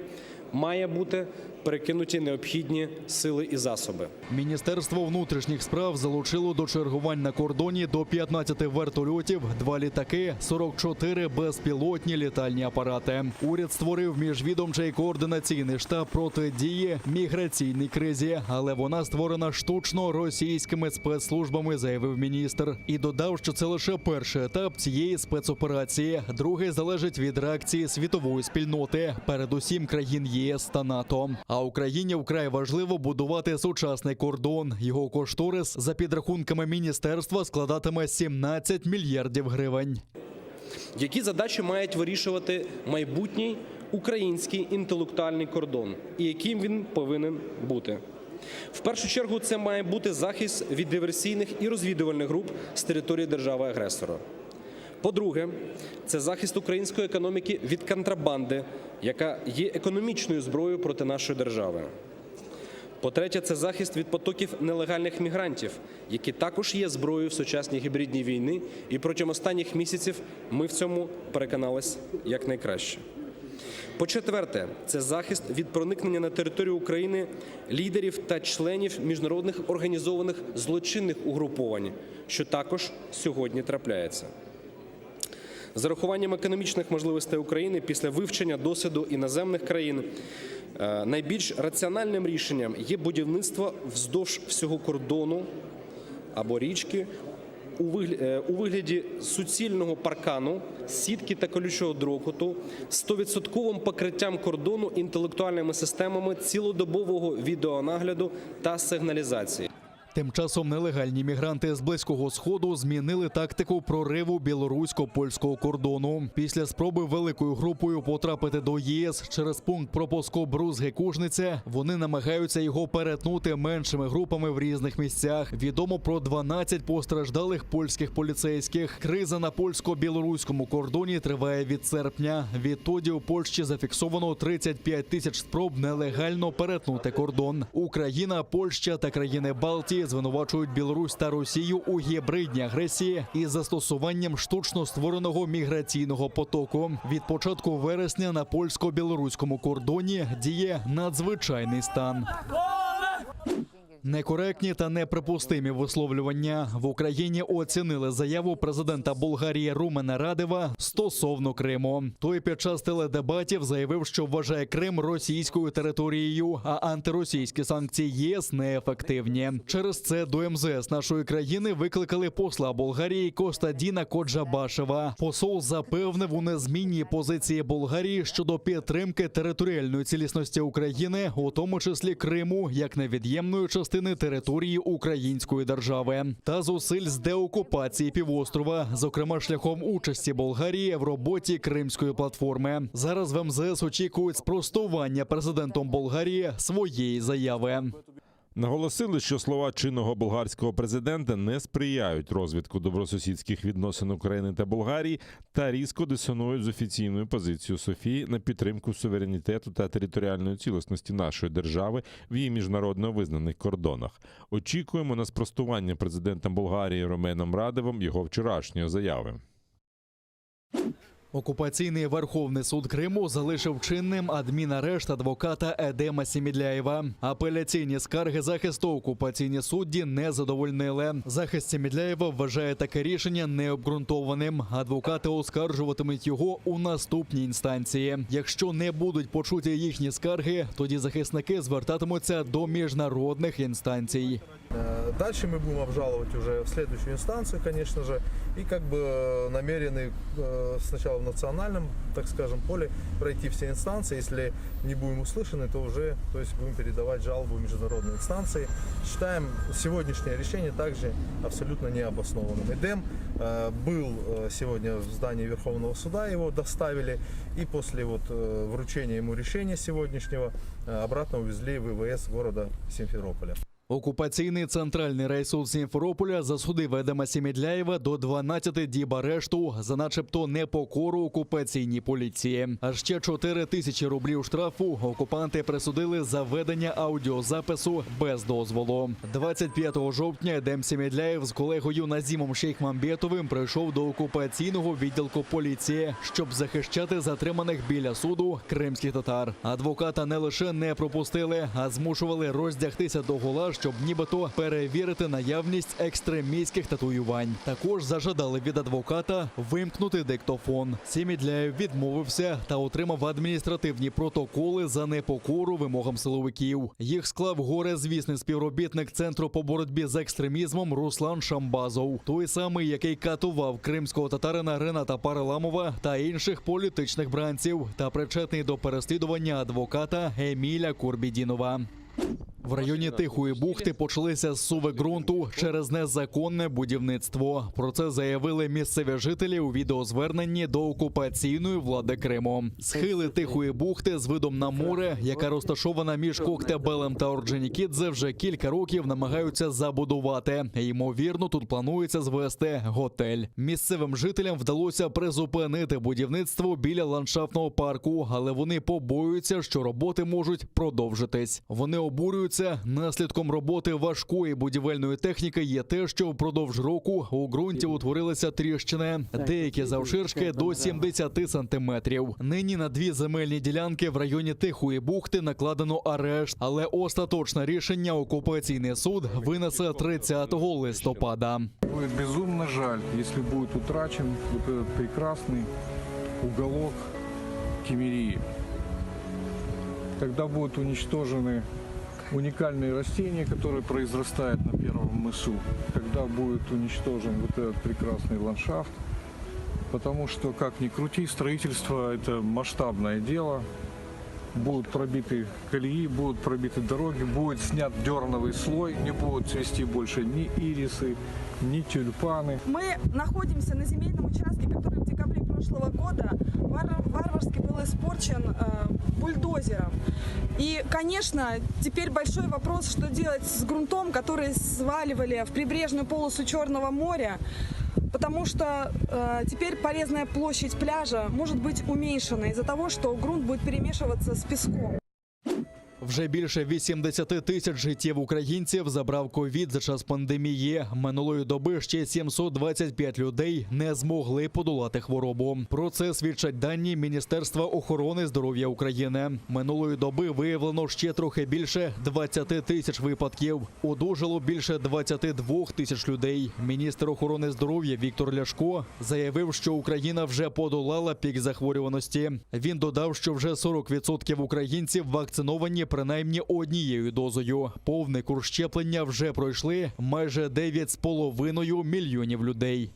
має бути перекинуті необхідні сили і засоби. Міністерство внутрішніх справ залучило до чергувань на кордоні до 15 вертольотів, 2 літаки, 44 безпілотні літальні апарати. Уряд створив міжвідомчий координаційний штаб протидії міграційній кризі, але вона створена штучно російськими спецслужбами, заявив міністр. І додав, що це лише перший етап цієї спецоперації. Другий залежить від реакції світової спільноти, передусім країн ЄС та НАТО. А Україні вкрай важливо будувати сучасний кордон. Його кошторис за підрахунками міністерства складатиме 17 мільярдів гривень. Які задачі мають вирішувати майбутній український інтелектуальний кордон і яким він повинен бути? В першу чергу це має бути захист від диверсійних і розвідувальних груп з території держави-агресора. По-друге, це захист української економіки від контрабанди, яка є економічною зброєю проти нашої держави. По-третє, це захист від потоків нелегальних мігрантів, які також є зброєю в сучасній гібридній війни, і протягом останніх місяців ми в цьому переконались якнайкраще. По-четверте, це захист від проникнення на територію України лідерів та членів міжнародних організованих злочинних угруповань, що також сьогодні трапляється. З урахуванням економічних можливостей України після вивчення досвіду іноземних країн е, найбільш раціональним рішенням є будівництво вздовж всього кордону або річки е, у вигляді суцільного паркану, сітки та колючого дроту з 100% покриттям кордону інтелектуальними системами цілодобового відеонагляду та сигналізації. Тим часом нелегальні мігранти з близького сходу змінили тактику прориву білорусько-польського кордону. Після спроби великою групою потрапити до ЄС через пункт пропуску Брузги-Кужниця, вони намагаються його перетнути меншими групами в різних місцях. Відомо про 12 постраждалих польських поліцейських. Криза на польсько-білоруському кордоні триває від серпня. Відтоді у Польщі зафіксовано 35 тисяч спроб нелегально перетнути кордон. Україна, Польща та країни Балтії звинувачують Білорусь та Росію у гібридній агресії із застосуванням штучно створеного міграційного потоку. Від початку вересня на польсько-білоруському кордоні діє надзвичайний стан. Некоректні та неприпустимі висловлювання в Україні оцінили заяву президента Болгарії Румена Радева стосовно Криму. Той під час теледебатів заявив, що вважає Крим російською територією, а антиросійські санкції ЄС неефективні. Через це до МЗС нашої країни викликали посла Болгарії Костадіна Коджабашева. Посол запевнив у незмінній позиції Болгарії щодо підтримки територіальної цілісності України, у тому числі Криму, як невід'ємної частини території української держави, та зусиль з деокупації півострова, зокрема шляхом участі Болгарії в роботі Кримської платформи. Зараз в МЗС очікують спростування президентом Болгарії своєї заяви. Наголосили, що слова чинного болгарського президента не сприяють розвитку добросусідських відносин України та Болгарії та різко дисонують з офіційною позицією Софії на підтримку суверенітету та територіальної цілісності нашої держави в її міжнародно визнаних кордонах. Очікуємо на спростування президентом Болгарії Роменом Радевом його вчорашньої заяви. Окупаційний Верховний суд Криму залишив чинним адмінарешт адвоката Едема Сімідляєва. Апеляційні скарги захисту окупаційні судді не задовольнили. Захист Сімідляєва вважає таке рішення необґрунтованим. Адвокати оскаржуватимуть його у наступній інстанції. Якщо не будуть почуті їхні скарги, тоді захисники звертатимуться до міжнародних інстанцій. Э, Дальше мы будем обжаловать уже в следующую инстанцию, конечно же, и как бы э, намерены э, сначала в национальном, так скажем, поле пройти все инстанции. Если не будем услышаны, то уже то есть будем передавать жалобу в международные инстанции. Считаем сегодняшнее решение также абсолютно необоснованным. Эдем э, был э, сегодня в здании Верховного суда, его доставили, и после вот э, вручения ему решения сегодняшнего э, обратно увезли в ИВС города Симферополя. Окупаційний центральний райсуд Сімферополя засудив Едема Сімідляєва до 12 діб арешту за начебто непокору окупаційній поліції. А ще 4 тисячі рублів штрафу окупанти присудили за ведення аудіозапису без дозволу. 25 жовтня Едем Сімідляєв з колегою Назімом Шейхмамбетовим прийшов до окупаційного відділку поліції, щоб захищати затриманих біля суду кримських татар. Адвоката не лише не пропустили, а змушували роздягтися до гола, щоб нібито перевірити наявність екстремістських татуювань. Також зажадали від адвоката вимкнути диктофон. Сімідляєв відмовився та отримав адміністративні протоколи за непокору вимогам силовиків. Їх склав горезвісний співробітник центру по боротьбі з екстремізмом Руслан Шамбазов, той самий, який катував кримського татарина Рената Параламова та інших політичних бранців, та причетний до переслідування адвоката Еміля Курбідінова. В районі Тихої бухти почалися зсуви ґрунту через незаконне будівництво. Про це заявили місцеві жителі у відеозверненні до окупаційної влади Криму. Схили Тихої бухти з видом на море, яка розташована між Коктебелем та Орджонікідзе, вже кілька років намагаються забудувати. Ймовірно, тут планується звести готель. Місцевим жителям вдалося призупинити будівництво біля ландшафтного парку, але вони побоюються, що роботи можуть продовжитись. Вони обурюються. Наслідком роботи важкої будівельної техніки є те, що впродовж року у ґрунті утворилися тріщини, деякі завширшки до 70 сантиметрів. Нині на дві земельні ділянки в районі Тихої бухти накладено арешт, але остаточне рішення окупаційний суд винесе 30 листопада. Будет безумно жаль, если будет утрачен вот этот прекрасный уголок Киммерии. Тогда будут уничтожены уникальные растения, которые произрастают на первом мысу. Тогда будет уничтожен вот этот прекрасный ландшафт. Потому что, как ни крути, строительство – это масштабное дело. Будут пробиты колеи, будут пробиты дороги, будет снят дерновый слой, не будут цвести больше ни ирисы, ни тюльпаны. Мы находимся на земельном участке, который в декабре прошлого года вар- варварски был испорчен э, бульдозером. И, конечно, теперь большой вопрос, что делать с грунтом, который сваливали в прибрежную полосу Черного моря, потому что э, теперь полезная площадь пляжа может быть уменьшена из-за того, что грунт будет перемешиваться с песком. Вже більше 80 тисяч життів українців забрав ковід за час пандемії. Минулої доби ще 725 людей не змогли подолати хворобу. Про це свідчать дані Міністерства охорони здоров'я України. Минулої доби виявлено ще трохи більше 20 тисяч випадків. Одужало більше 22 тисяч людей. Міністр охорони здоров'я Віктор Ляшко заявив, що Україна вже подолала пік захворюваності. Він додав, що вже 40% українців вакциновані принаймні однією дозою. Повний курс щеплення вже пройшли майже 9,5 мільйонів людей.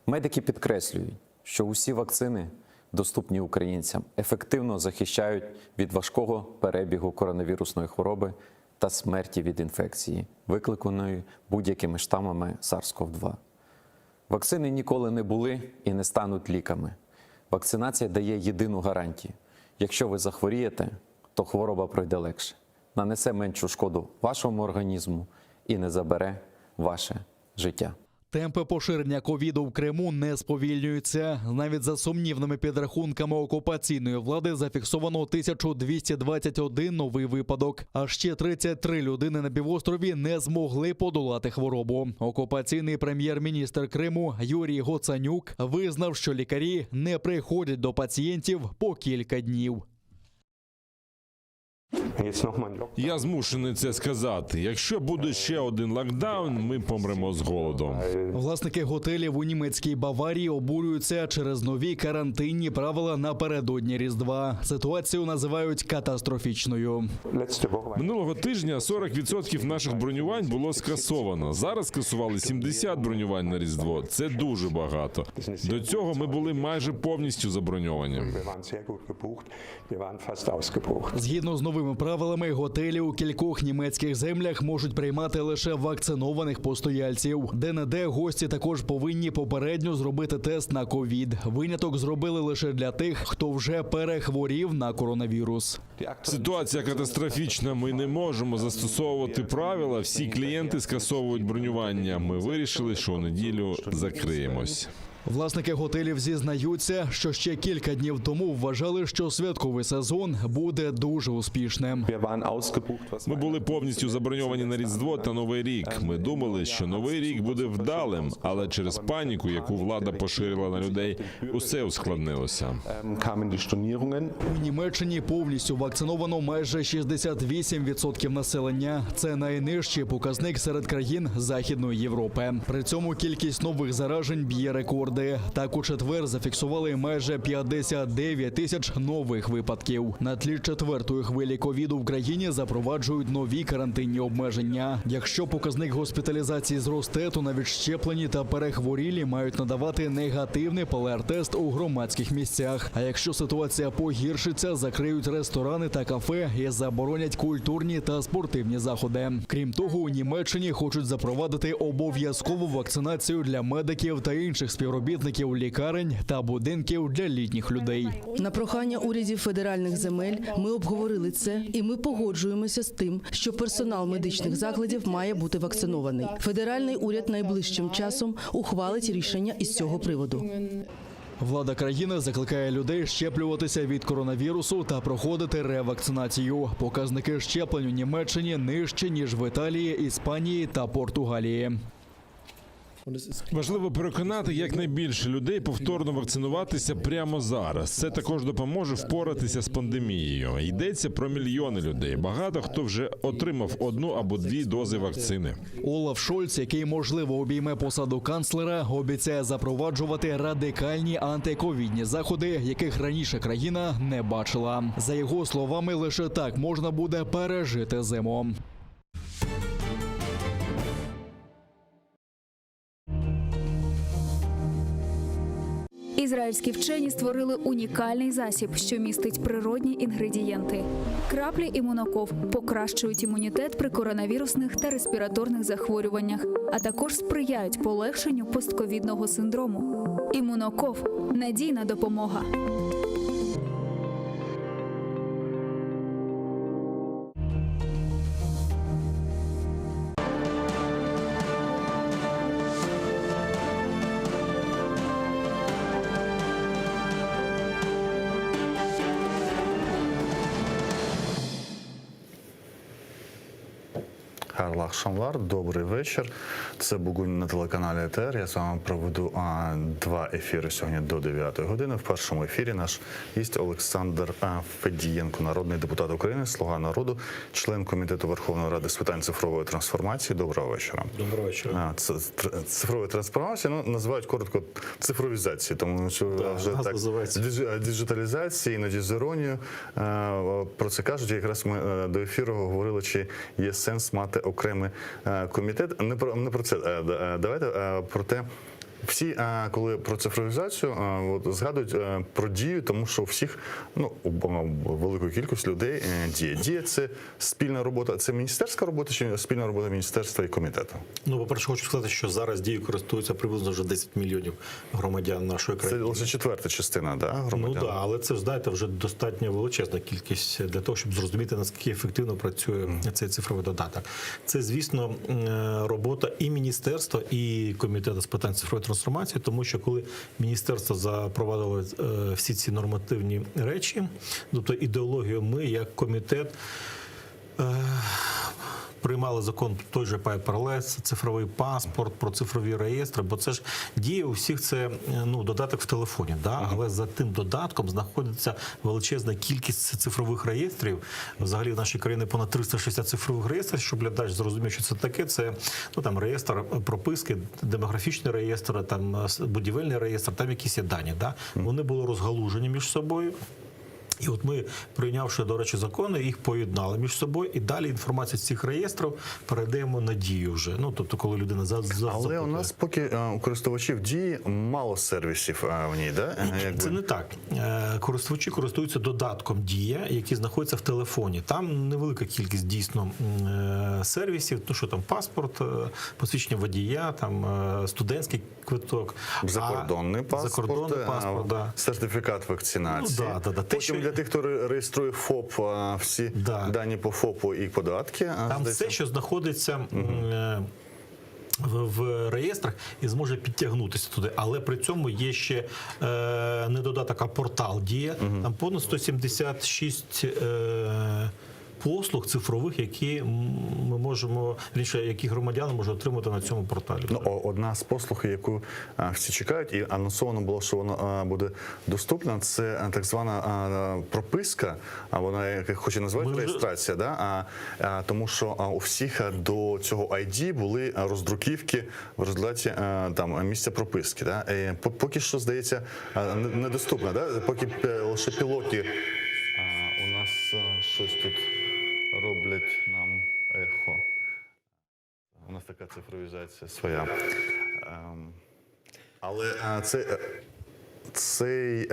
Медики підкреслюють, що усі вакцини, доступні українцям, ефективно захищають від важкого перебігу коронавірусної хвороби та смерті від інфекції, викликаної будь-якими штамами SARS-CoV-2. Вакцини ніколи не були і не стануть ліками. Вакцинація дає єдину гарантію: якщо ви захворієте, то хвороба пройде легше, нанесе меншу шкоду вашому організму і не забере ваше життя. Темпи поширення ковіду в Криму не сповільнюються. Навіть за сумнівними підрахунками окупаційної влади зафіксовано 1221 новий випадок. А ще 33 людини на півострові не змогли подолати хворобу. Окупаційний прем'єр-міністр Криму Юрій Гоцанюк визнав, що лікарі не приходять до пацієнтів по кілька днів. Я змушений це сказати. Якщо буде ще один локдаун, ми помремо з голоду. Власники готелів у німецькій Баварії обурюються через нові карантинні правила напередодні Різдва. Ситуацію називають катастрофічною. Минулого тижня 40% наших бронювань було скасовано. Зараз скасували 70 бронювань на Різдво. Це дуже багато. До цього ми були майже повністю заброньовані. Згідно з новими правилами, готелі у кількох німецьких землях можуть приймати лише вакцинованих постояльців. Де-не-де гості також повинні попередньо зробити тест на ковід. Виняток зробили лише для тих, хто вже перехворів на коронавірус. Ситуація катастрофічна. Ми не можемо застосовувати правила. Всі клієнти скасовують бронювання. Ми вирішили, що у неділю закриємось. Власники готелів зізнаються, що ще кілька днів тому вважали, що святковий сезон буде дуже успішним. Ми були повністю заброньовані на Різдво та Новий рік. Ми думали, що Новий рік буде вдалим, але через паніку, яку влада поширила на людей, усе ускладнилося. У Німеччині повністю вакциновано майже 68% населення. Це найнижчий показник серед країн Західної Європи. При цьому кількість нових заражень б'є рекорди. рекорди. Так у четвер зафіксували майже 59 тисяч нових випадків. На тлі четвертої хвилі ковіду в країні запроваджують нові карантинні обмеження. Якщо показник госпіталізації зросте, то навіть щеплені та перехворілі мають надавати негативний ПЛР-тест у громадських місцях. А якщо ситуація погіршиться, закриють ресторани та кафе і заборонять культурні та спортивні заходи. Крім того, у Німеччині хочуть запровадити обов'язкову вакцинацію для медиків та інших співробітників лікарень та будинків для літніх людей. На прохання урядів федеральних земель ми обговорили це, і ми погоджуємося з тим, що персонал медичних закладів має бути вакцинований. Федеральний уряд найближчим часом ухвалить рішення із цього приводу. Влада країни закликає людей щеплюватися від коронавірусу та проходити ревакцинацію. Показники щеплень у Німеччині нижчі ніж в Італії, Іспанії та Португалії. Важливо переконати якнайбільше людей повторно вакцинуватися прямо зараз. Це також допоможе впоратися з пандемією. Йдеться про мільйони людей. Багато хто вже отримав одну або дві дози вакцини. Олаф Шольц, який можливо обійме посаду канцлера, обіцяє запроваджувати радикальні антиковідні заходи, яких раніше країна не бачила. За його словами, лише так можна буде пережити зиму. Ізраїльські вчені створили унікальний засіб, що містить природні інгредієнти. Краплі імуноков покращують імунітет при коронавірусних та респіраторних захворюваннях, а також сприяють полегшенню постковідного синдрому. Імуноков надійна допомога. Hayırlı aqşamlar, добрий вечір. Це Бугунь на телеканалі АТР. Я з вами проведу а, два ефіри сьогодні до 9 години. В першому ефірі наш гість Олександр а, Федієнко, народний депутат України, слуга народу, член комітету Верховної Ради з питань цифрової трансформації. Доброго вечора. Доброго вечора. А, це, тр- цифрової трансформації ну, називають коротко цифровізації, тому що вже нас так діджи- діджиталізації, іноді з іронією е, про це кажуть. Якраз ми е, до ефіру говорили, чи є сенс мати окремий е, комітет. Не про не про це. е, д- е, Давайте е, про те. Всі, е, коли про цифровізацію, е, от, згадують е, про дію, тому що у всіх, ну, у б- велику кількість людей е, діє. Дія це спільна робота, це міністерська робота чи спільна робота міністерства і комітету? Ну, по-перше, хочу сказати, що зараз дією користуються приблизно вже 10 мільйонів громадян нашої Це країни. лише четверта частина, да, громадян? Ну так, але це ж знаєте, вже достатньо величезна кількість для того, щоб зрозуміти, наскільки ефективно працює цей цифровий додаток. Це, звісно, е, робота і міністерства, і комітету з питань цифрової трансформації, тому що коли міністерство запровадило е, всі ці нормативні речі, тобто ідеологію, ми як комітет. е, Приймали закон той же Paperless, цифровий паспорт, про цифрові реєстри, бо це ж діє у всіх це е, ну, додаток в телефоні, да? але за тим додатком знаходиться величезна кількість цифрових реєстрів. Взагалі в нашій країні понад 360 цифрових реєстрів, щоб глядач зрозумів, що це таке. Це ну, там, реєстр прописки, демографічний реєстр, там, е, будівельний реєстр, там якісь є дані. Да? Вони були розгалужені між собою. І от ми, прийнявши, до речі, закони, їх поєднали між собою, і далі інформацію з цих реєстрів передаємо на дію вже. Ну тобто, коли людина за, за Але у запитує. нас поки е, у користувачів дії мало сервісів е, в ній, да? Е, Якби. Це не так. Е, Користувачі користуються додатком Дія, який знаходиться в телефоні. Там невелика кількість дійсно м, е, сервісів. Ну що там, паспорт, е, посвідчення водія, там е, студентський квиток, Закордонний А, паспорт, закордонний е, паспорт, да. сертифікат вакцинації. Ну, да, да, да. Те, Потім що- для тих, хто ре- реєструє ФОП, е, всі дані по ФОПу і податки. е, Там здається. все, що знаходиться. м, е, В, в реєстрах і зможе підтягнутися туди, але при цьому є ще е, не додаток, а портал дія. Там понад 176 е, пунктів. послуг цифрових, які ми можемо, вірніше, які громадяни можуть отримати на цьому порталі. Ну, о- одна з послуг, яку е, всі чекають, і анонсовано було, що вона е, буде доступна, це е, так звана е, прописка, а вона як хоче назвати Ми вже- реєстрація, да? а, а, тому що а, у всіх е, до цього ID були е, роздруківки в результаті е, там місця прописки. Да? Е, по- Поки що, здається, е, не- недоступна, да? поки е, лише пілотні. А, у нас е, щось тут роблять нам ехо. У нас така цифровізація своя. Ем, Але е, це, е, цей, е,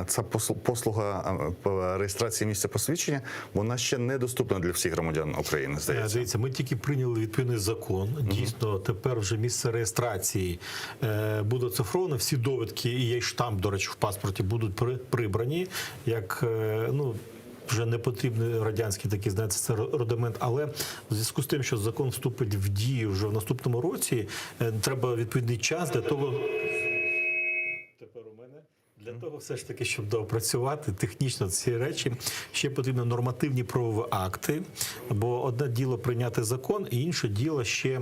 ця послу- послуга е, по- реєстрації місця посвідчення, вона ще недоступна для всіх громадян України, Е, здається. Дивіться, ми тільки прийняли відповідний закон. Дійсно, тепер вже місце реєстрації е, буде оцифровано. Всі довідки і є штамп, до речі, в паспорті будуть при- прибрані, як е, ну. Вже не потрібний радянський такий, знаєте, це рудимент. Але в зв'язку з тим, що закон вступить в дію вже в наступному році, е, треба відповідний час для того. Тепер у мене для того, все ж таки, щоб доопрацювати технічно ці речі, ще потрібні нормативні правові акти. Бо одне діло прийняти закон, і інше діло ще е,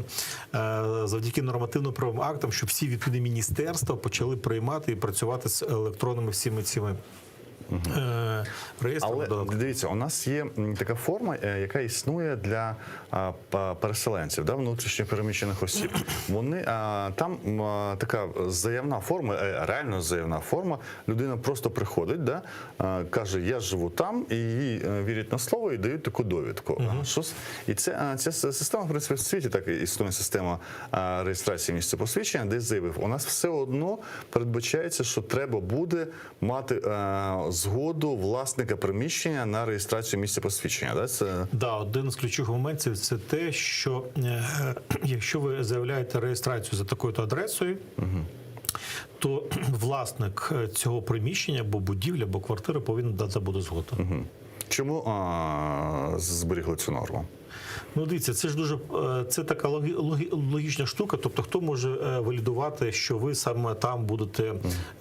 завдяки нормативно-правовим актам, щоб всі відповідні міністерства почали приймати і працювати з електронними всіми цими. е, Реєстрами Але дивіться, у нас є м, така форма, е, яка існує для а, па- переселенців, да, внутрішньо переміщених осіб. Вони а, там м, а, така заявна форма, е, реально заявна форма. Людина просто приходить, да, а, каже, я живу там, і їй е, вірять на слово і дають таку довідку. А, Що з- і це а, ця с- система, в принципі, в світі так і існує система а, реєстрації місця посвідчення, де заявив, у нас все одно передбачається, що треба буде мати е, згоду власника приміщення на реєстрацію місця посвідчення. Да? Це Да, один з ключових моментів це те, що е, якщо ви заявляєте реєстрацію за такою-то адресою, то власник е, цього приміщення або будівлі, або квартири повинен дати буде згоду. Чому а, зберігли цю норму? Ну, дивіться, це ж дуже е, це така логі, логі- логічна штука. Тобто, хто може е, валідувати, що ви саме там будете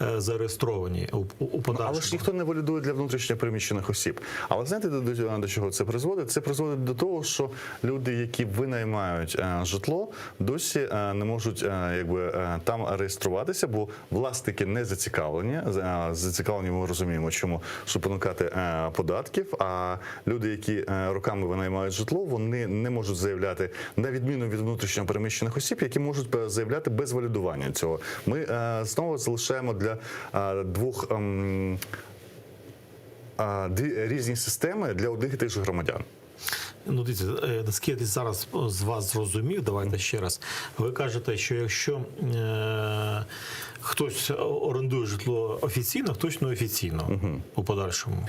е, зареєстровані у, у, у подальшому? Але ж ніхто не валідує для внутрішньо переміщених осіб. Але знаєте, до, до, до чого це призводить? Це призводить до того, що люди, які винаймають е, житло, досі е, не можуть е, якби, е, там реєструватися, бо власники не зацікавлені. З- е, Зацікавлені, ми розуміємо, чому, щоб уникати е, податків. А люди, які е, роками винаймають житло, вони не можуть заявляти, на відміну від внутрішньо переміщених осіб, які можуть е, заявляти без валідування цього. Ми е, знову залишаємо для е, двох. ем, а, дві різні системи для одних і тих же громадян. Ну, дивіться, е, наскільки я зараз з вас зрозумів, давайте ще раз. Ви кажете, що якщо е, хтось орендує житло офіційно, хтось неофіційно у подальшому.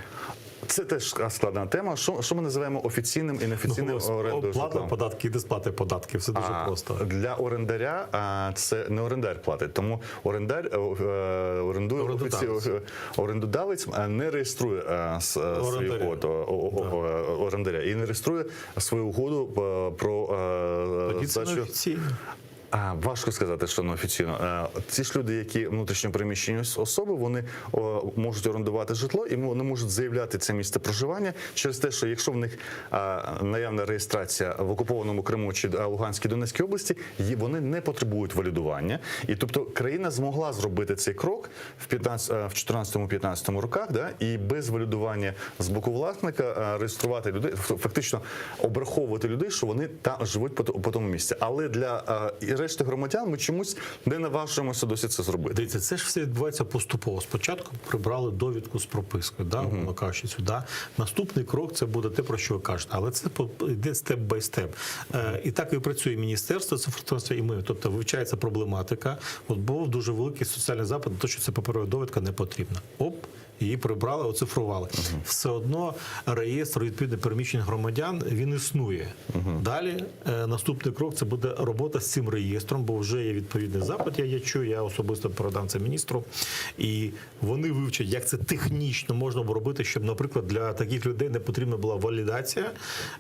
Це теж складна тема. Що, що ми називаємо офіційним і неофіційним Ну, орендою Оплата житла? податків, не сплати податків, все дуже А, просто. Для орендаря а, це не орендар платить, тому орендар е, е, орендує Орендодавець. офіці- е, орендодавець е, не реєструє е, с- е, свою Орендаря. угоду о- о- о- орендаря і не реєструє свою угоду е, про е, Тоді це здачу. неофіційно. А, важко сказати, що неофіційно. Е, Ці ж люди, які внутрішньо переміщені ос- особи, вони о, можуть орендувати житло і вони можуть заявляти це місце проживання через те, що якщо в них е, наявна реєстрація в окупованому Криму чи е, Луганській Донецькій області, є- вони не потребують валідування. І тобто країна змогла зробити цей крок в 15, е, в 14-15 роках, да, і без валідування з боку власника е, реєструвати людей, ф- фактично обраховувати людей, що вони там живуть по, по тому місці. Але для е, і решти громадян ми чомусь не наважуємося досі це зробити. Дивіться, це ж все відбувається поступово. Спочатку прибрали довідку з пропискою, да, умовно кажучи, сюди. Наступний крок це буде те, про що ви кажете, але це по- йде step by step. Е, і так і працює міністерство цифрового і ми. Тобто вивчається проблематика. От був дуже великий соціальний запит на те, що це паперова довідка не потрібна. Оп. Її прибрали, оцифрували. Все одно реєстр відповідно переміщень громадян він існує. Далі е, наступний крок це буде робота з цим реєстром, бо вже є відповідний запит. Я, я чую, я особисто передам це міністру. І вони вивчать, як це технічно можна було робити, щоб, наприклад, для таких людей не потрібна була валідація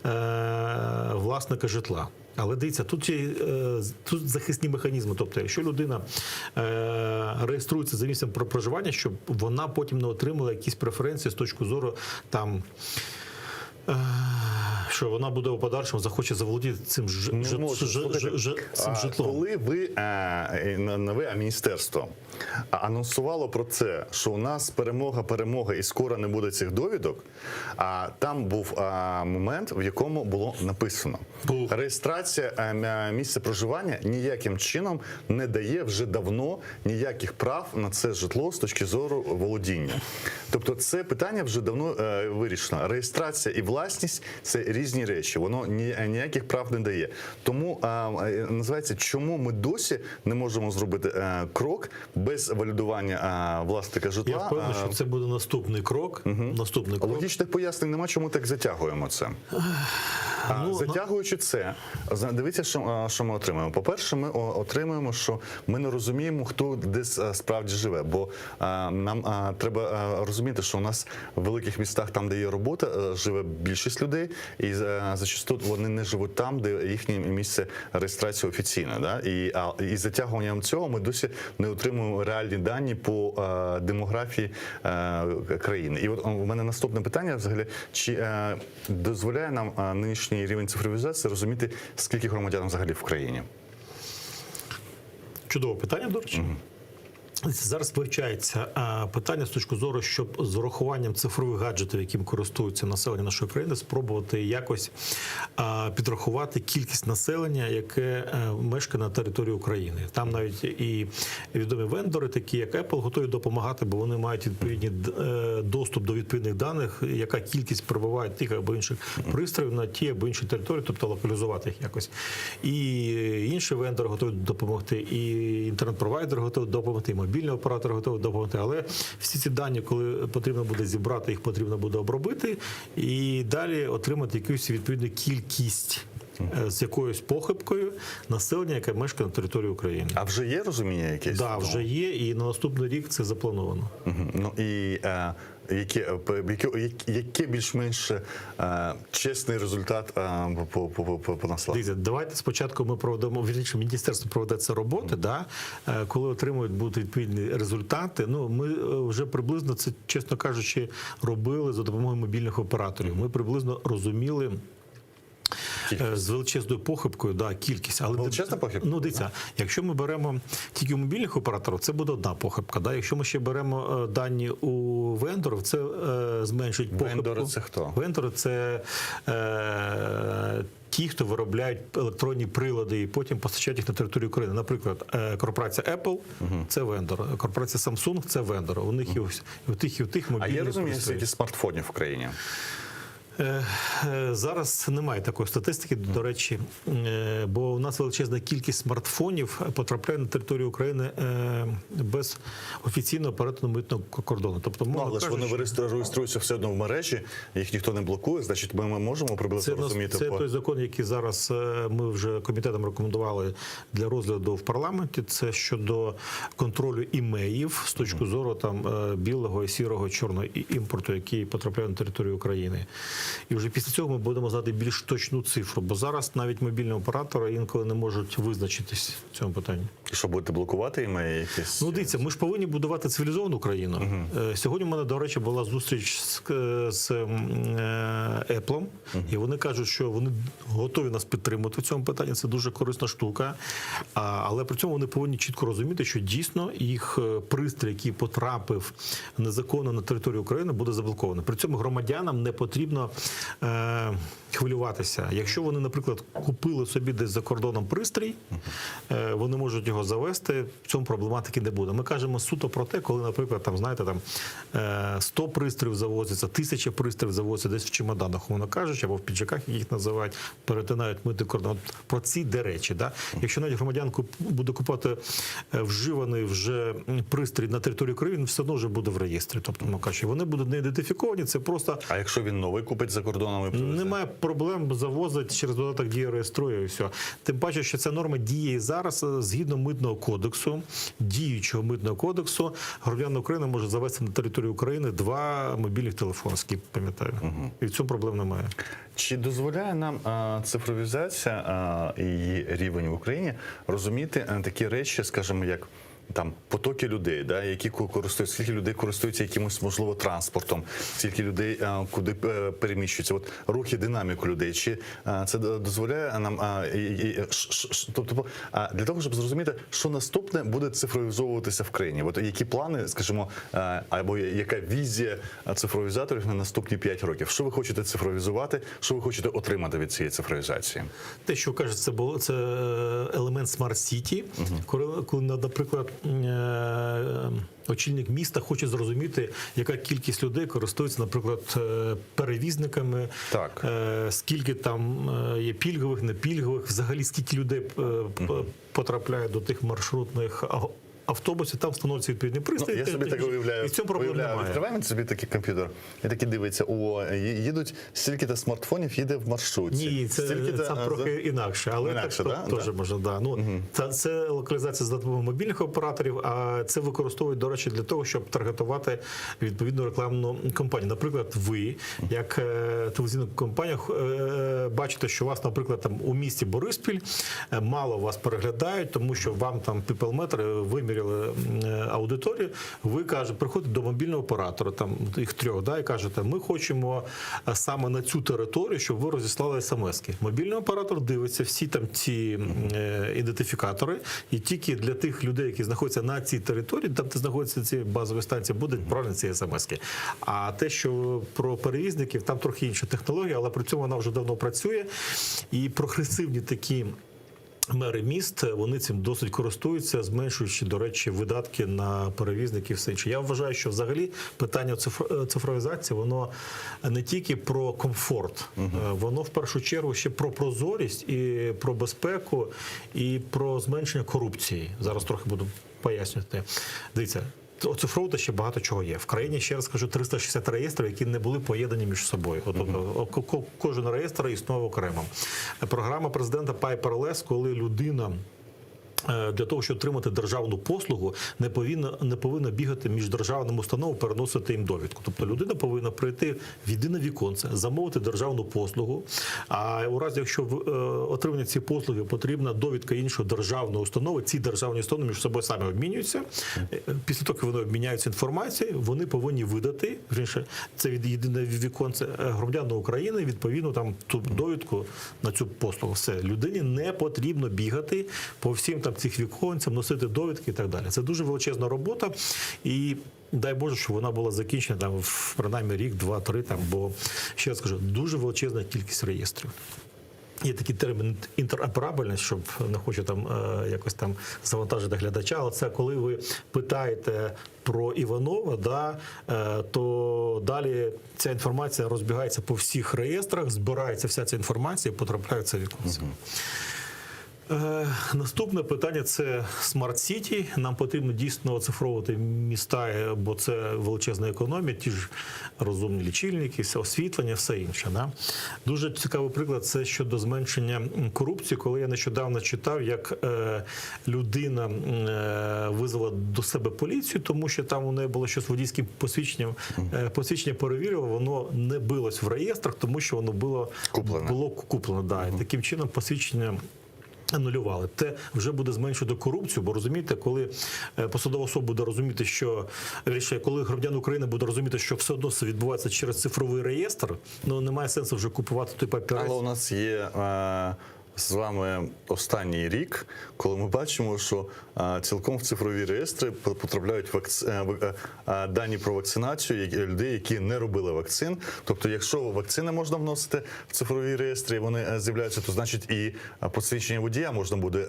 е, власника житла. Але дивіться, тут є е, тут захисні механізми. Тобто, якщо людина е, реєструється за місцем про- проживання, щоб вона потім не отримала якісь преференції з точки зору там. Що вона буде у подальшому захоче заволодіти цим ж, Не ж- може. ж- Слухайте, ж- ж- цим а, житлом. Коли ви е, не не ви, а міністерство анонсувало про це, що у нас перемога, перемога і скоро не буде цих довідок. А там був а, момент, в якому було написано: реєстрація е, м- місця проживання ніяким чином не дає вже давно ніяких прав на це житло з точки зору володіння. Тобто, це питання вже давно е, вирішено. Реєстрація і власність це різні речі. Воно ні, ніяких прав не дає. Тому е, е, називається, чому ми досі не можемо зробити е, крок без валідування е, власника житла. Я впевнений, що Е, це буде наступний крок. Наступний крок. Логічних пояснень нема, чому так затягуємо це. А, Ну, Затягуючи це, зна- дивіться, що, а, що ми отримаємо. По-перше, ми о, отримуємо, що ми не розуміємо, хто десь а, справді живе. Бо а, нам а, треба а, розуміти, що у нас в великих містах, там, де є робота, е, живе більшість людей, і е, зачасту вони не живуть там, де їхнє місце реєстрації офіційне. Да? І, а, і затягуванням цього ми досі не отримуємо реальні дані по е, демографії е, країни. І от у мене наступне питання взагалі: чи е, дозволяє нам е, нинішній рівень цифровізації розуміти, скільки громадян взагалі в країні? Чудове питання, до речі. Зараз вивчається е, питання з точки зору, щоб з урахуванням цифрових гаджетів, яким користується населення нашої країни, спробувати якось е, підрахувати кількість населення, яке е, мешкає на території України. Там навіть і відомі вендори, такі як Apple, готові допомагати, бо вони мають відповідні е, доступ до відповідних даних, яка кількість перебуває тих або інших пристроїв на ті або інші території, тобто локалізувати їх якось. І інші вендори готові допомогти, і інтернет-провайдери готові допомогти, і мобільні оператори готові допомогти. Але всі ці дані, коли потрібно буде зібрати, їх потрібно буде обробити і далі отримати якусь відповідну кількість. е, З якоюсь похибкою населення, яке мешкає на території України, А вже є розуміння якесь? Да, вже є, і на наступний рік це заплановано. Мгм. Ну і е, яке, е, п- яке, яке, яке більш-менш е, чесний результат е, по, по, по, по, по населенню? Дивіться, давайте спочатку ми проведемо, вірніше, міністерство проведе це роботи, да, е, коли отримують будуть відповідні результати. Ну, ми е, вже приблизно це, чесно кажучи, робили за допомогою мобільних операторів. Ми приблизно розуміли. е, З величезною похибкою, да, кількість. Але Величезна похибка? Ну, дивіться, якщо ми беремо тільки у мобільних операторів, це буде одна похибка. Да? Якщо ми ще беремо е, дані у вендорів, це е, зменшить похибку. Вендори це хто? Вендори це е, ті, хто виробляють електронні прилади і потім постачають їх на територію України. Наприклад, е, корпорація Apple це вендор, корпорація Samsung це вендор. У них і у, і у тих, і у тих А мобільні є розуміння, пристрої. скільки смартфонів в країні? Е, е, Зараз немає такої статистики, до речі, е, бо у нас величезна кількість смартфонів потрапляє на територію України е, без офіційного перетину митного кордону. Тобто, Ну, мовно але ж вони кажучи, реєстру- реєструються все одно в мережі, їх ніхто не блокує, значить ми, ми можемо приблизно Це, нас- розуміти. це по- той закон, який зараз е, ми вже комітетом рекомендували для розгляду в парламенті. Це щодо контролю імеїв з точки зору там е, білого і сірого чорного і- імпорту, який потрапляє на територію України. І вже після цього ми будемо знати більш точну цифру, бо зараз навіть мобільні оператори інколи не можуть визначитись в цьому питанні. І Що будете блокувати імеї якісь? Ну, дивіться, ми ж повинні будувати цивілізовану країну. Е, Сьогодні у мене, до речі, була зустріч з, е, з м, е, Apple, і вони кажуть, що вони готові нас підтримати в цьому питанні. Це дуже корисна штука. А, але при цьому вони повинні чітко розуміти, що дійсно їх е, пристрій, який потрапив незаконно на територію України, буде заблокований. При цьому громадянам не потрібно е, хвилюватися. Якщо вони, наприклад, купили собі десь за кордоном пристрій, е, вони можуть його завести. В цьому проблематики не буде. Ми кажемо суто про те, коли, наприклад, там знаєте, там е, 100 пристроїв завозиться, 1000 пристроїв завозиться десь в чемоданах, умовно кажучи, або в піджаках, як їх називають, перетинають митний кордон. От Про ці де речі. Да? Якщо навіть громадян куп- буде купувати е, вживаний вже м, пристрій на території України, він все одно вже буде в реєстрі. Тобто, умовно кажучи, вони будуть не ідентифіковані, це просто А якщо він новий купить за кордоном і привезе? немає проблем завозить через додаток дія реєструє і все. Тим паче, що ця норма діє і зараз е, згідно митного кодексу, діючого митного кодексу, громадян України може завести на територію України два мобільних телефони, скільки пам'ятаю. І в цьому проблем немає. Чи дозволяє нам е, цифровізація е, і її рівень в Україні розуміти е, такі речі, скажімо, як. Там потоки людей, да, які користуються, скільки людей користуються якимось можливо транспортом, скільки людей е, куди е, переміщуються, от рухи, динаміку людей. Чи е, це дозволяє нам тобто для того, щоб зрозуміти, що наступне буде цифровізовуватися в країні? От які плани, скажімо, або яка візія цифровізаторів на наступні 5 років? Що ви хочете цифровізувати? Що ви хочете отримати від цієї цифровізації? Те, що кажуть, це було це елемент Smart City, коли, коли, наприклад, очільник міста хоче зрозуміти, яка кількість людей користується, наприклад, е, перевізниками, так. скільки там е, є пільгових, непільгових, взагалі скільки людей е, потрапляє до тих маршрутних автобусів, там встановлюється відповідний пристрій. Ну, я собі так уявляю. І в цьому проблем уявляю, немає. Відкриваємо собі такий комп'ютер, і такий дивиться, о, їдуть стільки-то смартфонів їде в маршрутці. Ні, це, Стільки-то, це трохи інакше, але Інакше, так да? теж Да. можна. Да. Ну, це, це локалізація за допомогою мобільних операторів, а це використовують, до речі, для того, щоб таргетувати відповідну рекламну кампанію. Наприклад, ви, як е, телевізійна компанія, е, бачите, що вас, наприклад, там у місті Бориспіль е, мало вас переглядають, тому що вам там піпелметри виміряли е, аудиторію. Ви кажете, приходите до мобільного оператора, там їх трьох, да, і кажете, ми хочемо е, саме на цю територію, щоб ви розіслали смски. Мобільний оператор дивиться всі там ці е, ідентифікатори, і тільки для тих людей, які знаходяться на цій території, там де знаходяться ці базові станції, будуть відправлені ці смски. А те, що про перевізників, там трохи інша технологія, але при цьому вона вже давно працює. І прогресивні такі. Мери міст вони цим досить користуються, зменшуючи, до речі, видатки на перевізників і все інше. Я вважаю, що взагалі питання цифровізації воно не тільки про комфорт, е, воно в першу чергу ще про прозорість і про безпеку, і про зменшення корупції. Зараз трохи буду пояснювати. Дивіться. Оцифровувати ще багато чого є. В країні, ще раз кажу, 360 реєстрів, які не були поєднані між собою. От, Тобто кожен реєстр існував окремо. Програма президента Paperless, коли людина. Е, Для того, щоб отримати державну послугу, не повинна, не повинна бігати між державними установами, переносити їм довідку. Тобто людина повинна прийти в єдине віконце, замовити державну послугу. А у разі, якщо в е, отримання цієї послуги потрібна довідка іншої державної установи, ці державні установи між собою самі обмінюються. Е, Після того, як вони обміняються інформацією, вони повинні видати вірніше, це від єдине віконце громадянину України відповідно там ту довідку на цю послугу. Все людині не потрібно бігати по всім там цих віконцям, носити довідки і так далі. Це дуже величезна робота, і дай Боже, щоб вона була закінчена там в принаймні рік, два, три там, бо ще раз кажу, дуже величезна кількість реєстрів. Є такий термін інтероперабельність, щоб не хочу там е, якось там завантажити глядача, але це коли ви питаєте про Іванова, да, е, то далі ця інформація розбігається по всіх реєстрах, збирається вся ця інформація і потрапляє в це віконце. Е, Наступне питання це Smart City. Нам потрібно дійсно оцифровувати міста, е, бо це величезна економія, ті ж розумні лічильники, все освітлення, все інше. Да? Дуже цікавий приклад це щодо зменшення корупції, коли я нещодавно читав, як е, людина визвала до себе поліцію, тому що там у неї було щось з водійським посвідченням. Посвідчення перевірило, воно не билось в реєстрах, тому що воно було куплене. Було куплено. Да. І таким чином посвідчення анулювали. Те вже буде зменшувати корупцію, бо розумієте, коли е, посадова особа буде розуміти, що вірніше, коли громадян України буде розуміти, що все одно все відбувається через цифровий реєстр, ну немає сенсу вже купувати той папірець. Але у нас є е, з вами останній рік, коли ми бачимо, що е, цілком в цифрові реєстри потрапляють вакци... е, е, дані про вакцинацію людей, які не робили вакцин. Тобто, якщо вакцини можна вносити в цифрові реєстри, і вони з'являються, то значить і посвідчення водія можна буде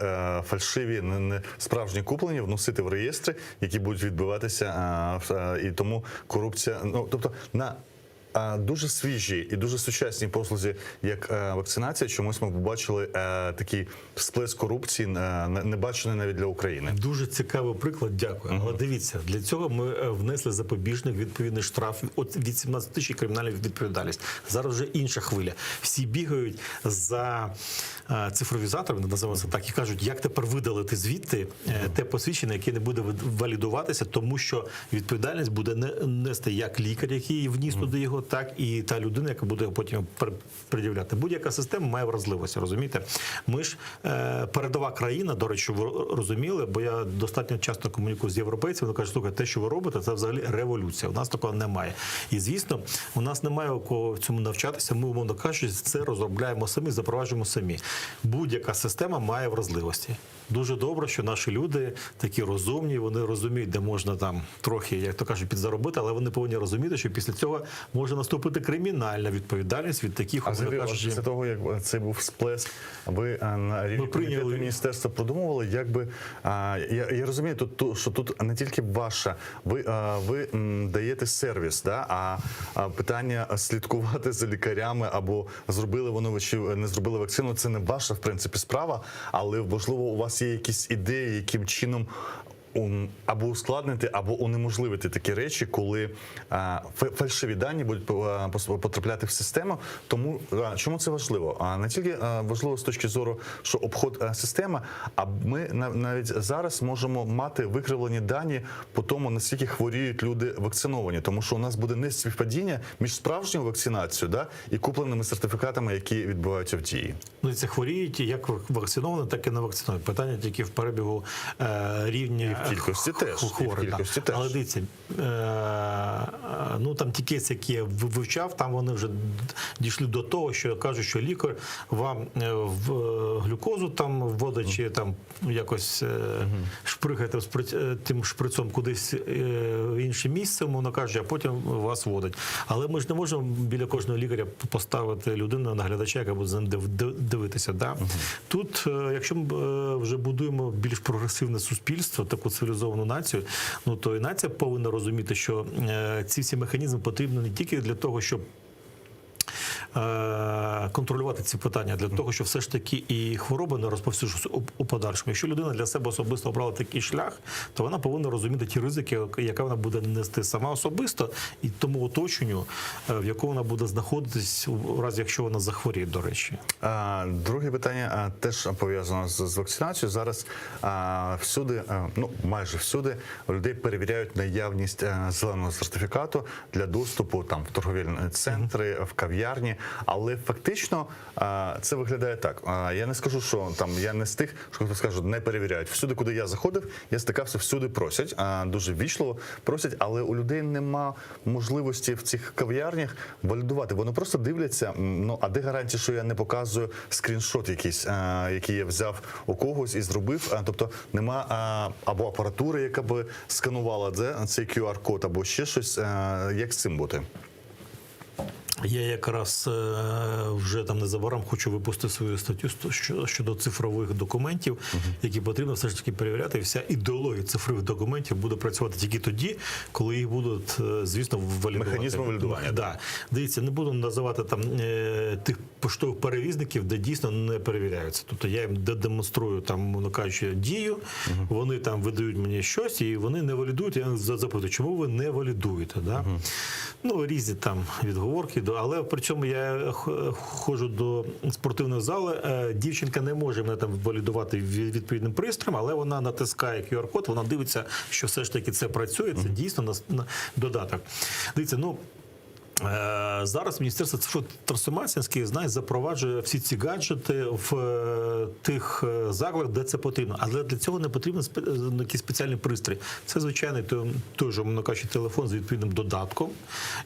фальшиві, не, справжні куплені вносити в реєстри, які будуть відбиватися, і тому корупція. Ну тобто на дуже свіжі і дуже сучасні послузі, як е, вакцинація, чомусь ми побачили е, такий сплеск корупції, е, не бачений навіть для України. Дуже цікавий приклад, дякую. Але дивіться, для цього ми внесли запобіжник, відповідний штраф от від 17 тисяч і кримінальна відповідальність. Зараз вже інша хвиля. Всі бігають за цифровізаторами, називаємо це так, і кажуть, як тепер видалити звідти те посвідчення, яке не буде валідуватися, тому що відповідальність буде не нести як лікар, який вніс туди його. так і та людина, яка буде потім пред'являти. Будь-яка система має вразливості, розумієте? Ми ж е, передова країна, до речі, ви розуміли, бо я достатньо часто комунікую з європейцями, вони кажуть, слухай, те, що ви робите, це взагалі революція. У нас такого немає. І звісно, у нас немає у кого в цьому навчатися. Ми, умовно кажучи, це розробляємо самі, запроваджуємо самі. Будь-яка система має вразливості. Дуже добре, що наші люди такі розумні, вони розуміють, де можна там трохи, як то кажуть, підзаробити, але вони повинні розуміти, що після цього може наступити кримінальна відповідальність від таких, А умовно взагалі, от кажучи, після того, як це був сплеск, ви е, на рівні прийняли- комітету міністерства продумували, як би а, я, я розумію, тут ту- що тут не тільки ваша, ви, а, ви м, даєте сервіс, да? а, а питання слідкувати за лікарями або зробили воно чи не зробили вакцину, це не ваша в принципі справа, але можливо у вас є якісь ідеї, яким чином. ум, Або ускладнити, або унеможливити такі речі, коли а, фа- фальшиві дані будуть а, пос- потрапляти в систему. Тому а, чому це важливо? А не тільки а, важливо з точки зору, що обход а, системи, а ми нав- навіть зараз можемо мати викривлені дані по тому, наскільки хворіють люди вакциновані, тому що у нас буде неспівпадіння між справжньою вакцинацією да, і купленими сертифікатами, які відбуваються в дії. Ну, це хворіють як вакциновані, так і не вакциновані. Питання тільки в перебігу е, рівня І в кількості х- теж, і в хворих. да. кількості теж. Але дивіться, е, ну там ті кейси, які я в- вивчав, там вони вже дійшли до того, що кажуть, що лікар вам е, в е, глюкозу там вводить чи там якось е, шпригає там сприць- е, тим шприцом кудись е, в інше місце, умовно кажучи, а потім вас водить. Але ми ж не можемо біля кожного лікаря поставити людину наглядача, яка буде за ним див- див- дивитися. Да? Тут, е, якщо ми е, вже будуємо більш прогресивне суспільство, таку цивілізовану націю, ну то і нація повинна розуміти, що е, ці всі механізми потрібні не тільки для того, щоб е, контролювати ці питання для того, щоб все ж таки і хвороби не розповсюджувалися у, у подальшому. Якщо людина для себе особисто обрала такий шлях, то вона повинна розуміти ті ризики, яка вона буде нести сама особисто, і тому оточенню, е, в якому вона буде знаходитись у разі, якщо вона захворіє, до речі. А, Друге питання а, теж пов'язано з, з вакцинацією. Зараз а, всюди, а, ну майже всюди, людей перевіряють наявність а, зеленого сертифікату для доступу там в торговельні центри, в кав'ярні. Але фактично а, це виглядає так. А, Я не скажу, що там я не з тих, що хто скаже, не перевіряють. Всюди, куди я заходив, я стикався, всюди просять, а, дуже ввічливо просять, але у людей нема можливості в цих кав'ярнях валідувати. Вони просто дивляться. м, Ну а де гарантія, що я не показую скріншот якийсь, а, який я взяв у когось і зробив. А, тобто нема а, або апаратури, яка би сканувала де, цей QR-код, або ще щось. А, як з цим бути? Я якраз е, вже там незабаром хочу випустити свою статтю сто- що- щодо цифрових документів, які потрібно все ж таки перевіряти. І вся ідеологія цифрових документів буде працювати тільки тоді, коли їх будуть, е, звісно, валідувати. Механізми валідування, Да. Дивіться, не буду називати там е, тих поштових перевізників, де дійсно не перевіряються. Тобто я їм де- демонструю там, умовно кажучи, дію, вони там видають мені щось, і вони не валідують. Я за- запитую, чому ви не валідуєте? Да? Ну, різні там відговорки, до- але при цьому я х- ходжу до спортивної зали. е, Дівчинка не може мене там валідувати ві- відповідним пристроєм, але вона натискає QR-код, вона дивиться, що все ж таки це працює, це дійсно нас- на- додаток. Дивіться, ну. Е, Зараз Міністерство цифрової трансформації, наскільки я знаю, запроваджує всі ці гаджети в е, тих е, закладах, де це потрібно. Але для цього не потрібен спе- е, якийсь спеціальний пристрій. Це звичайний той, той же, умовно кажучи, телефон з відповідним додатком.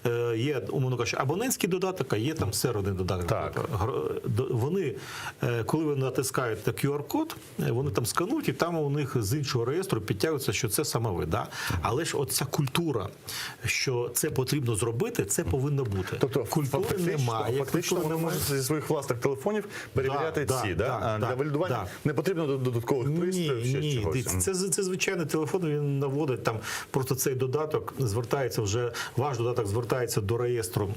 Е, Є, умовно кажучи, абонентський додаток, а є там серверний додаток. Так. Тобто, гр- до- Вони, е, коли ви натискаєте QR-код, е, вони там сканують, і там у них з іншого реєстру підтягується, що це саме ви. Да? Але ж оця культура, що це потрібно зробити, це повинно бути. Тобто культури фактично, немає. Фактично культури вони немає. можуть зі своїх власних телефонів перевіряти Да, ці. да, Да, да, А, Для да, валідування да. не потрібно додаткових пристроїв. Ні, ще ні, чогось. дивіться, це, це звичайний телефон, він наводить там просто цей додаток звертається вже, ваш додаток звертається до реєстру.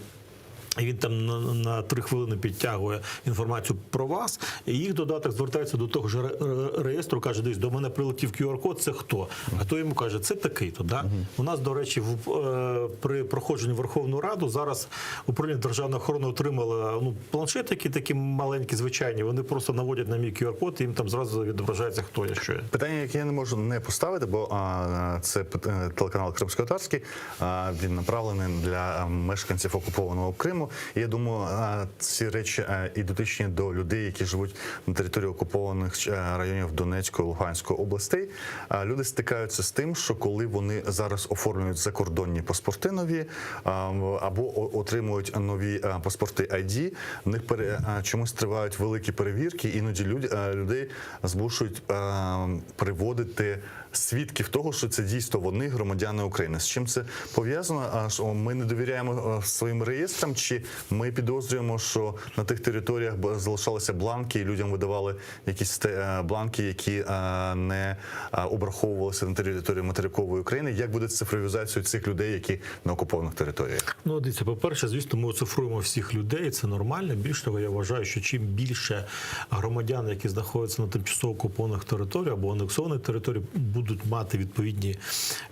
І він там на, на 3 хвилини підтягує інформацію про вас. І їх додаток звертається до того ж ре- реєстру, каже, десь до мене прилетів QR-код, це хто? А той йому каже, це такий-то. Да? У нас, до речі, в, е, при проходженні в Верховну Раду зараз управління державної охорони отримало ну, планшетики такі маленькі, звичайні, вони просто наводять на мій QR-код, і їм там зразу відображається, хто я, що я. Питання, яке я не можу не поставити, бо а, це пит- е, телеканал Кримсько-Татарський, а, він направлений для е, мешканців окупованого Криму. І я думаю, а, ці речі е, і дотичні до людей, які живуть на території окупованих е, районів Донецької, Луганської областей. А, Люди стикаються з тим, що коли вони зараз оформлюють закордонні паспорти нові а, м, або о- отримують нові е, паспорти ID, в них пере- е, чомусь тривають великі перевірки, іноді люд, е, людей змушують е, приводити свідків того, що це дійсно вони громадяни України. З чим це пов'язано? А що ми не довіряємо е, своїм реєстрам, чи ми підозрюємо, що на тих територіях б- залишалися бланки, і людям видавали якісь те- е, бланки, які е, не е, обраховувалися на території материкової України. Як буде з цифровізацією цих людей, які на окупованих територіях? Ну, дивіться, по-перше, звісно, ми оцифруємо всіх людей, це нормально. Більш того, я вважаю, що чим більше громадян, які знаходяться на тимчасово окупованих територіях або анексованих територіях, будуть мати відповідні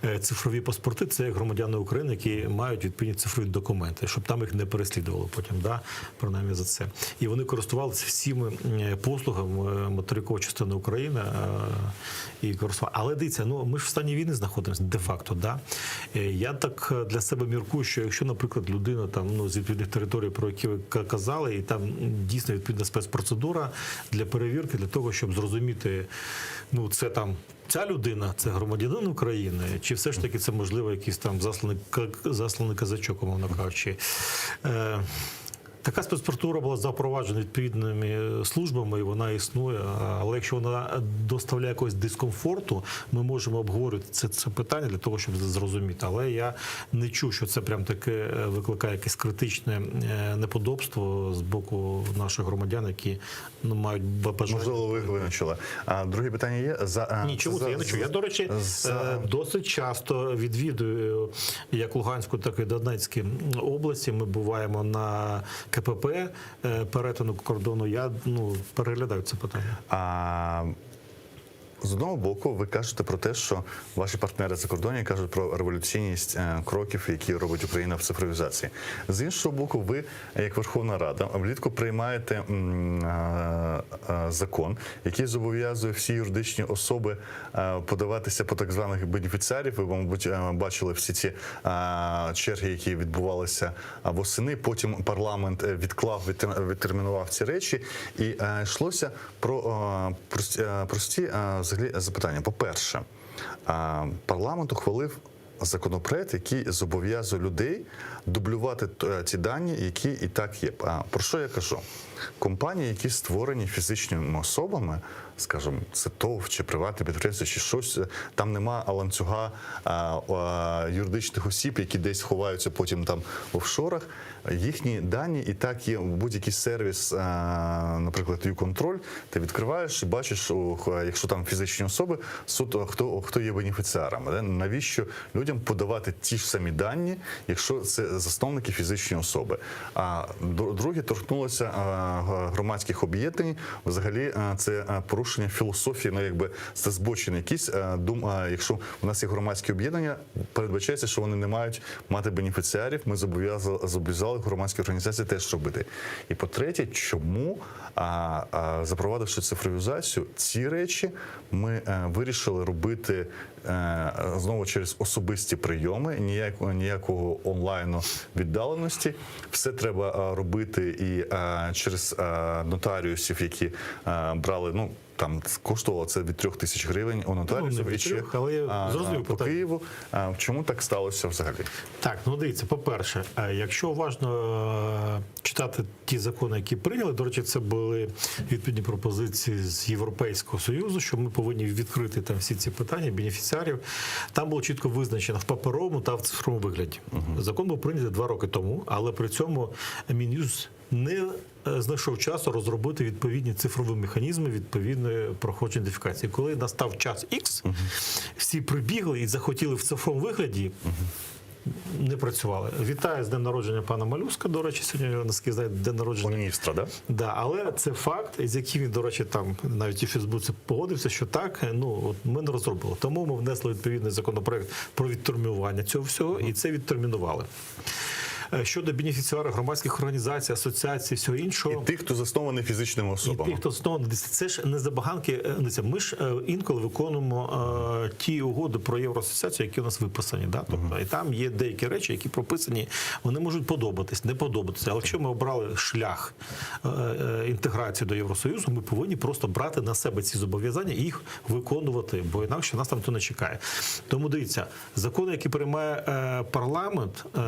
е, цифрові паспорти, це як громадяни України, які мають відповідні цифрові документи, щоб там їх не переслідували потім, да? принаймні за це. І вони користувалися всіми е, послугами материкової частини України е, і користували. Але дивіться, ну ми ж в стані війни знаходимося де-факто. Да? Е, Я так е, для себе міркую, що якщо, наприклад, людина там ну з відповідних територій, про які ви ка- казали, і там м, дійсно відповідна спецпроцедура для перевірки, для того, щоб зрозуміти, ну це там. Ця людина це громадянин України, чи все ж таки це можливо якийсь там засланий к- засланий казачок, умовно кажучи. Е, Така спецпроцедура була запроваджена відповідними е, службами, і вона існує. Але якщо вона доставляє якогось дискомфорту, ми можемо обговорювати це, це питання для того, щоб зрозуміти. Але я не чув, що це прям таке е, викликає якесь критичне е, неподобство з боку наших громадян, які ну, мають бажання. Можливо, ви вивчили. А друге питання є за е, Ні, чому за- це я не чую. Я, до речі, за- е, досить часто відвідую як Луганську, так і Донецькі області. Ми буваємо на КПП е, перетину кордону. Я ну переглядаю це питання. А, з одного боку, ви кажете про те, що ваші партнери за кордоні кажуть про революційність е, кроків, які робить Україна в цифровізації. З іншого боку, ви, як Верховна Рада, влітку приймаєте м, е, е, закон, який зобов'язує всі юридичні особи е, подаватися по так званих бенефіціарів. Ви, мабуть, е, бачили всі ці е, черги, які відбувалися е, восени. Потім парламент е, відклав, відтер- відтермінував ці речі, і е, йшлося про е, прості, е, прості е, взагалі запитання. По-перше, е, парламент ухвалив законопроект, який зобов'язує людей дублювати е, ті дані, які і так є. А Про що я кажу? Компанії, які створені фізичними особами, скажімо, це ТОВ чи приватне підприємство, чи щось, е, там нема ланцюга а, а, юридичних осіб, які десь ховаються потім там в офшорах. Їхні дані і так є будь-який сервіс, а, наприклад, YouControl, ти відкриваєш і бачиш, о, х- якщо там фізичні особи, суто хто, хто є бенефіціарами. Да? Навіщо людям подавати ті ж самі дані, якщо це засновники фізичні особи? А дру- друге торкнулося а, г- громадських об'єднань. Взагалі, а, це а, порушення філософії, ну якби це збочення якісь. а, Дум, а, якщо у нас є громадські об'єднання, передбачається, що вони не мають мати бенефіціарів. Ми зобов'язали зобов'язали громадські організації теж робити. І по-третє, чому а, а, запровадивши цифровізацію, ці речі ми е, вирішили робити е, знову через особисті прийоми, ніякого ніякого онлайну віддаленості. Все треба е, робити і е, через е, нотаріусів, які е, брали ну. Там коштувало це від трьох тисяч гривень у нотаріусів Ну, не від і ще трьох, але я а, зрозумів а, по питання. Києву. А, чому так сталося взагалі? Так, ну дивіться, по-перше, е, якщо уважно е, читати ті закони, які прийняли, до речі, це були відповідні пропозиції з Європейського Союзу, що ми повинні відкрити там всі ці питання бенефіціарів. Там було чітко визначено в паперовому та в цифровому вигляді. Закон був прийнятий два роки тому, але при цьому Мін'юст не е, знайшов часу розробити відповідні цифрові механізми відповідної проходження ідентифікації. Коли настав час X, всі прибігли і захотіли в цифровому вигляді. не працювали. Вітаю з днем народження пана Малюска. До речі, сьогодні наскільки знаю, день народження. Міністра, да? Да, але це факт, з яким він, до речі, там навіть і в Фейсбуці погодився, що так, ну от ми не розробили. Тому ми внесли відповідний законопроект про відтермінування цього всього, і це відтермінували. Е, Щодо бенефіціарів громадських організацій, асоціацій, всього іншого. І тих, хто заснований фізичними особами. І тих, хто заснований, це ж не забаганки. е, дивіться, Ми ж е, інколи виконуємо е, ті угоди про євроасоціацію, які у нас виписані. Да? Тобто, і там є деякі речі, які прописані, вони можуть подобатись, не подобатися. Але якщо ми обрали шлях е, е, інтеграції до Євросоюзу, ми повинні просто брати на себе ці зобов'язання і їх виконувати, бо інакше нас там то не чекає. Тому дивіться, закони, які приймає е, парламент, е,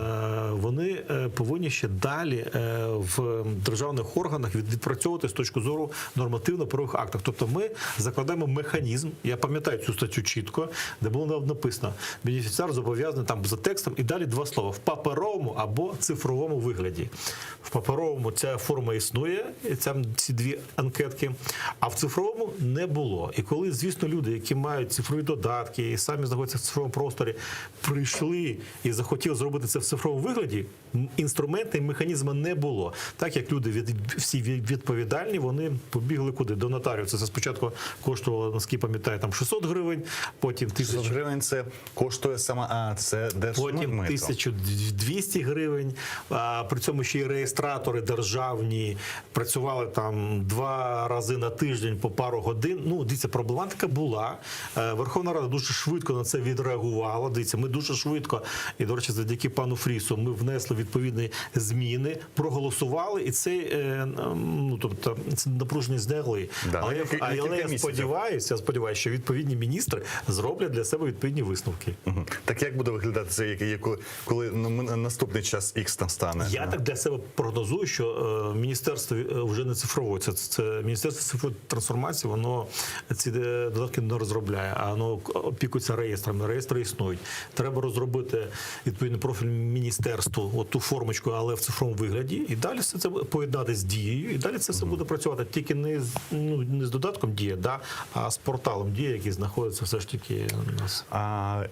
вони е, повинні ще далі е, в державних органах від- відпрацьовувати з точки зору нормативно-правових актів. Тобто ми закладаємо механізм, я пам'ятаю цю статтю чітко, де було написано, бенефіціар зобов'язаний там за текстом і далі два слова в паперовому або цифровому вигляді. В паперовому ця форма існує, і там ці дві анкетки, а в цифровому не було. І коли, звісно, люди, які мають цифрові додатки і самі знаходяться в цифровому просторі, прийшли і захотіли зробити це в цифровому вигляді, м, інструменти і механізму не було. Так як люди від, всі від- відповідальні, вони побігли куди? До нотаріуса. Це спочатку коштувало, наскільки пам'ятаю, там 600 гривень, потім 600 1000 гривень це коштує саме, а це Потім держмито. 1200 гривень. А при цьому ще й реєстратори державні працювали там два рази на тиждень по пару годин. Ну, дивіться, проблематика була. Е, Верховна Рада дуже швидко на це відреагувала. Дивіться, ми дуже швидко, і, до речі, завдяки пану Фрісу, ми внесли відповідні зміни, проголосували, і це, е, ну, тобто, це напруження зняли. Да, але на я, кілька- на але кілька я місяців. сподіваюся, я сподіваюся, що відповідні міністри зроблять для себе відповідні висновки. Мгм. Так як буде виглядати це, як, як, коли ну, ми- наступний час X настане? Я так для себе прогнозую, що е, міністерство е, вже не цифрове. Це, це міністерство цифрової трансформації, воно ці е, додатки не розробляє, а воно опікується реєстрами. Реєстри існують. Треба розробити відповідний профіль міністерству, от ту формочку, але в цифровому вигляді. І далі все це поєднати з дією, і далі це все буде працювати тільки не з ну не з додатком дія, да, а з порталом дія, який знаходиться все ж таки у нас. А,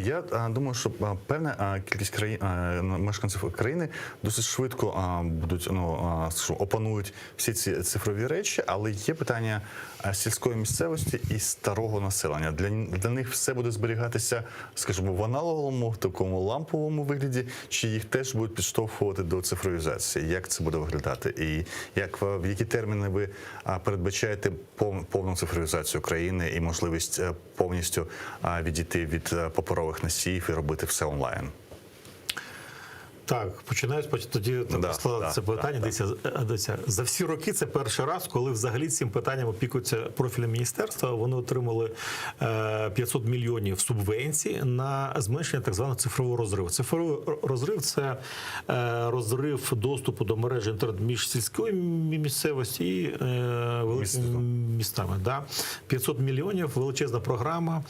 я а, думаю, що а, певна а, кількість країн а, ну, мешканців країни досить швидко а, будуть ну а, скажу, опанують всі ці цифрові речі, але є питання а, сільської місцевості і старого населення. Для, для них все буде зберігатися, скажімо, в аналоговому такому ламповому вигляді, чи їх теж будуть підштовхувати до цифровізації? Як це буде виглядати? І як в які терміни ви а, передбачаєте пов- повну цифровізацію країни і можливість е, повністю а, відійти від е, паперових носіїв і робити все онлайн? Так, починаю спочатку тоді там Да, складати да, це питання. да, Дивіться, е, дивіться, за всі роки це перший раз, коли взагалі цим питанням опікується профільне міністерство. Вони отримали е, 500 мільйонів субвенцій на зменшення так званого цифрового розриву. Цифровий розрив це е, розрив доступу до мережі інтернет між сільською місцевості і е, великими містами. Да? 500 мільйонів, величезна програма.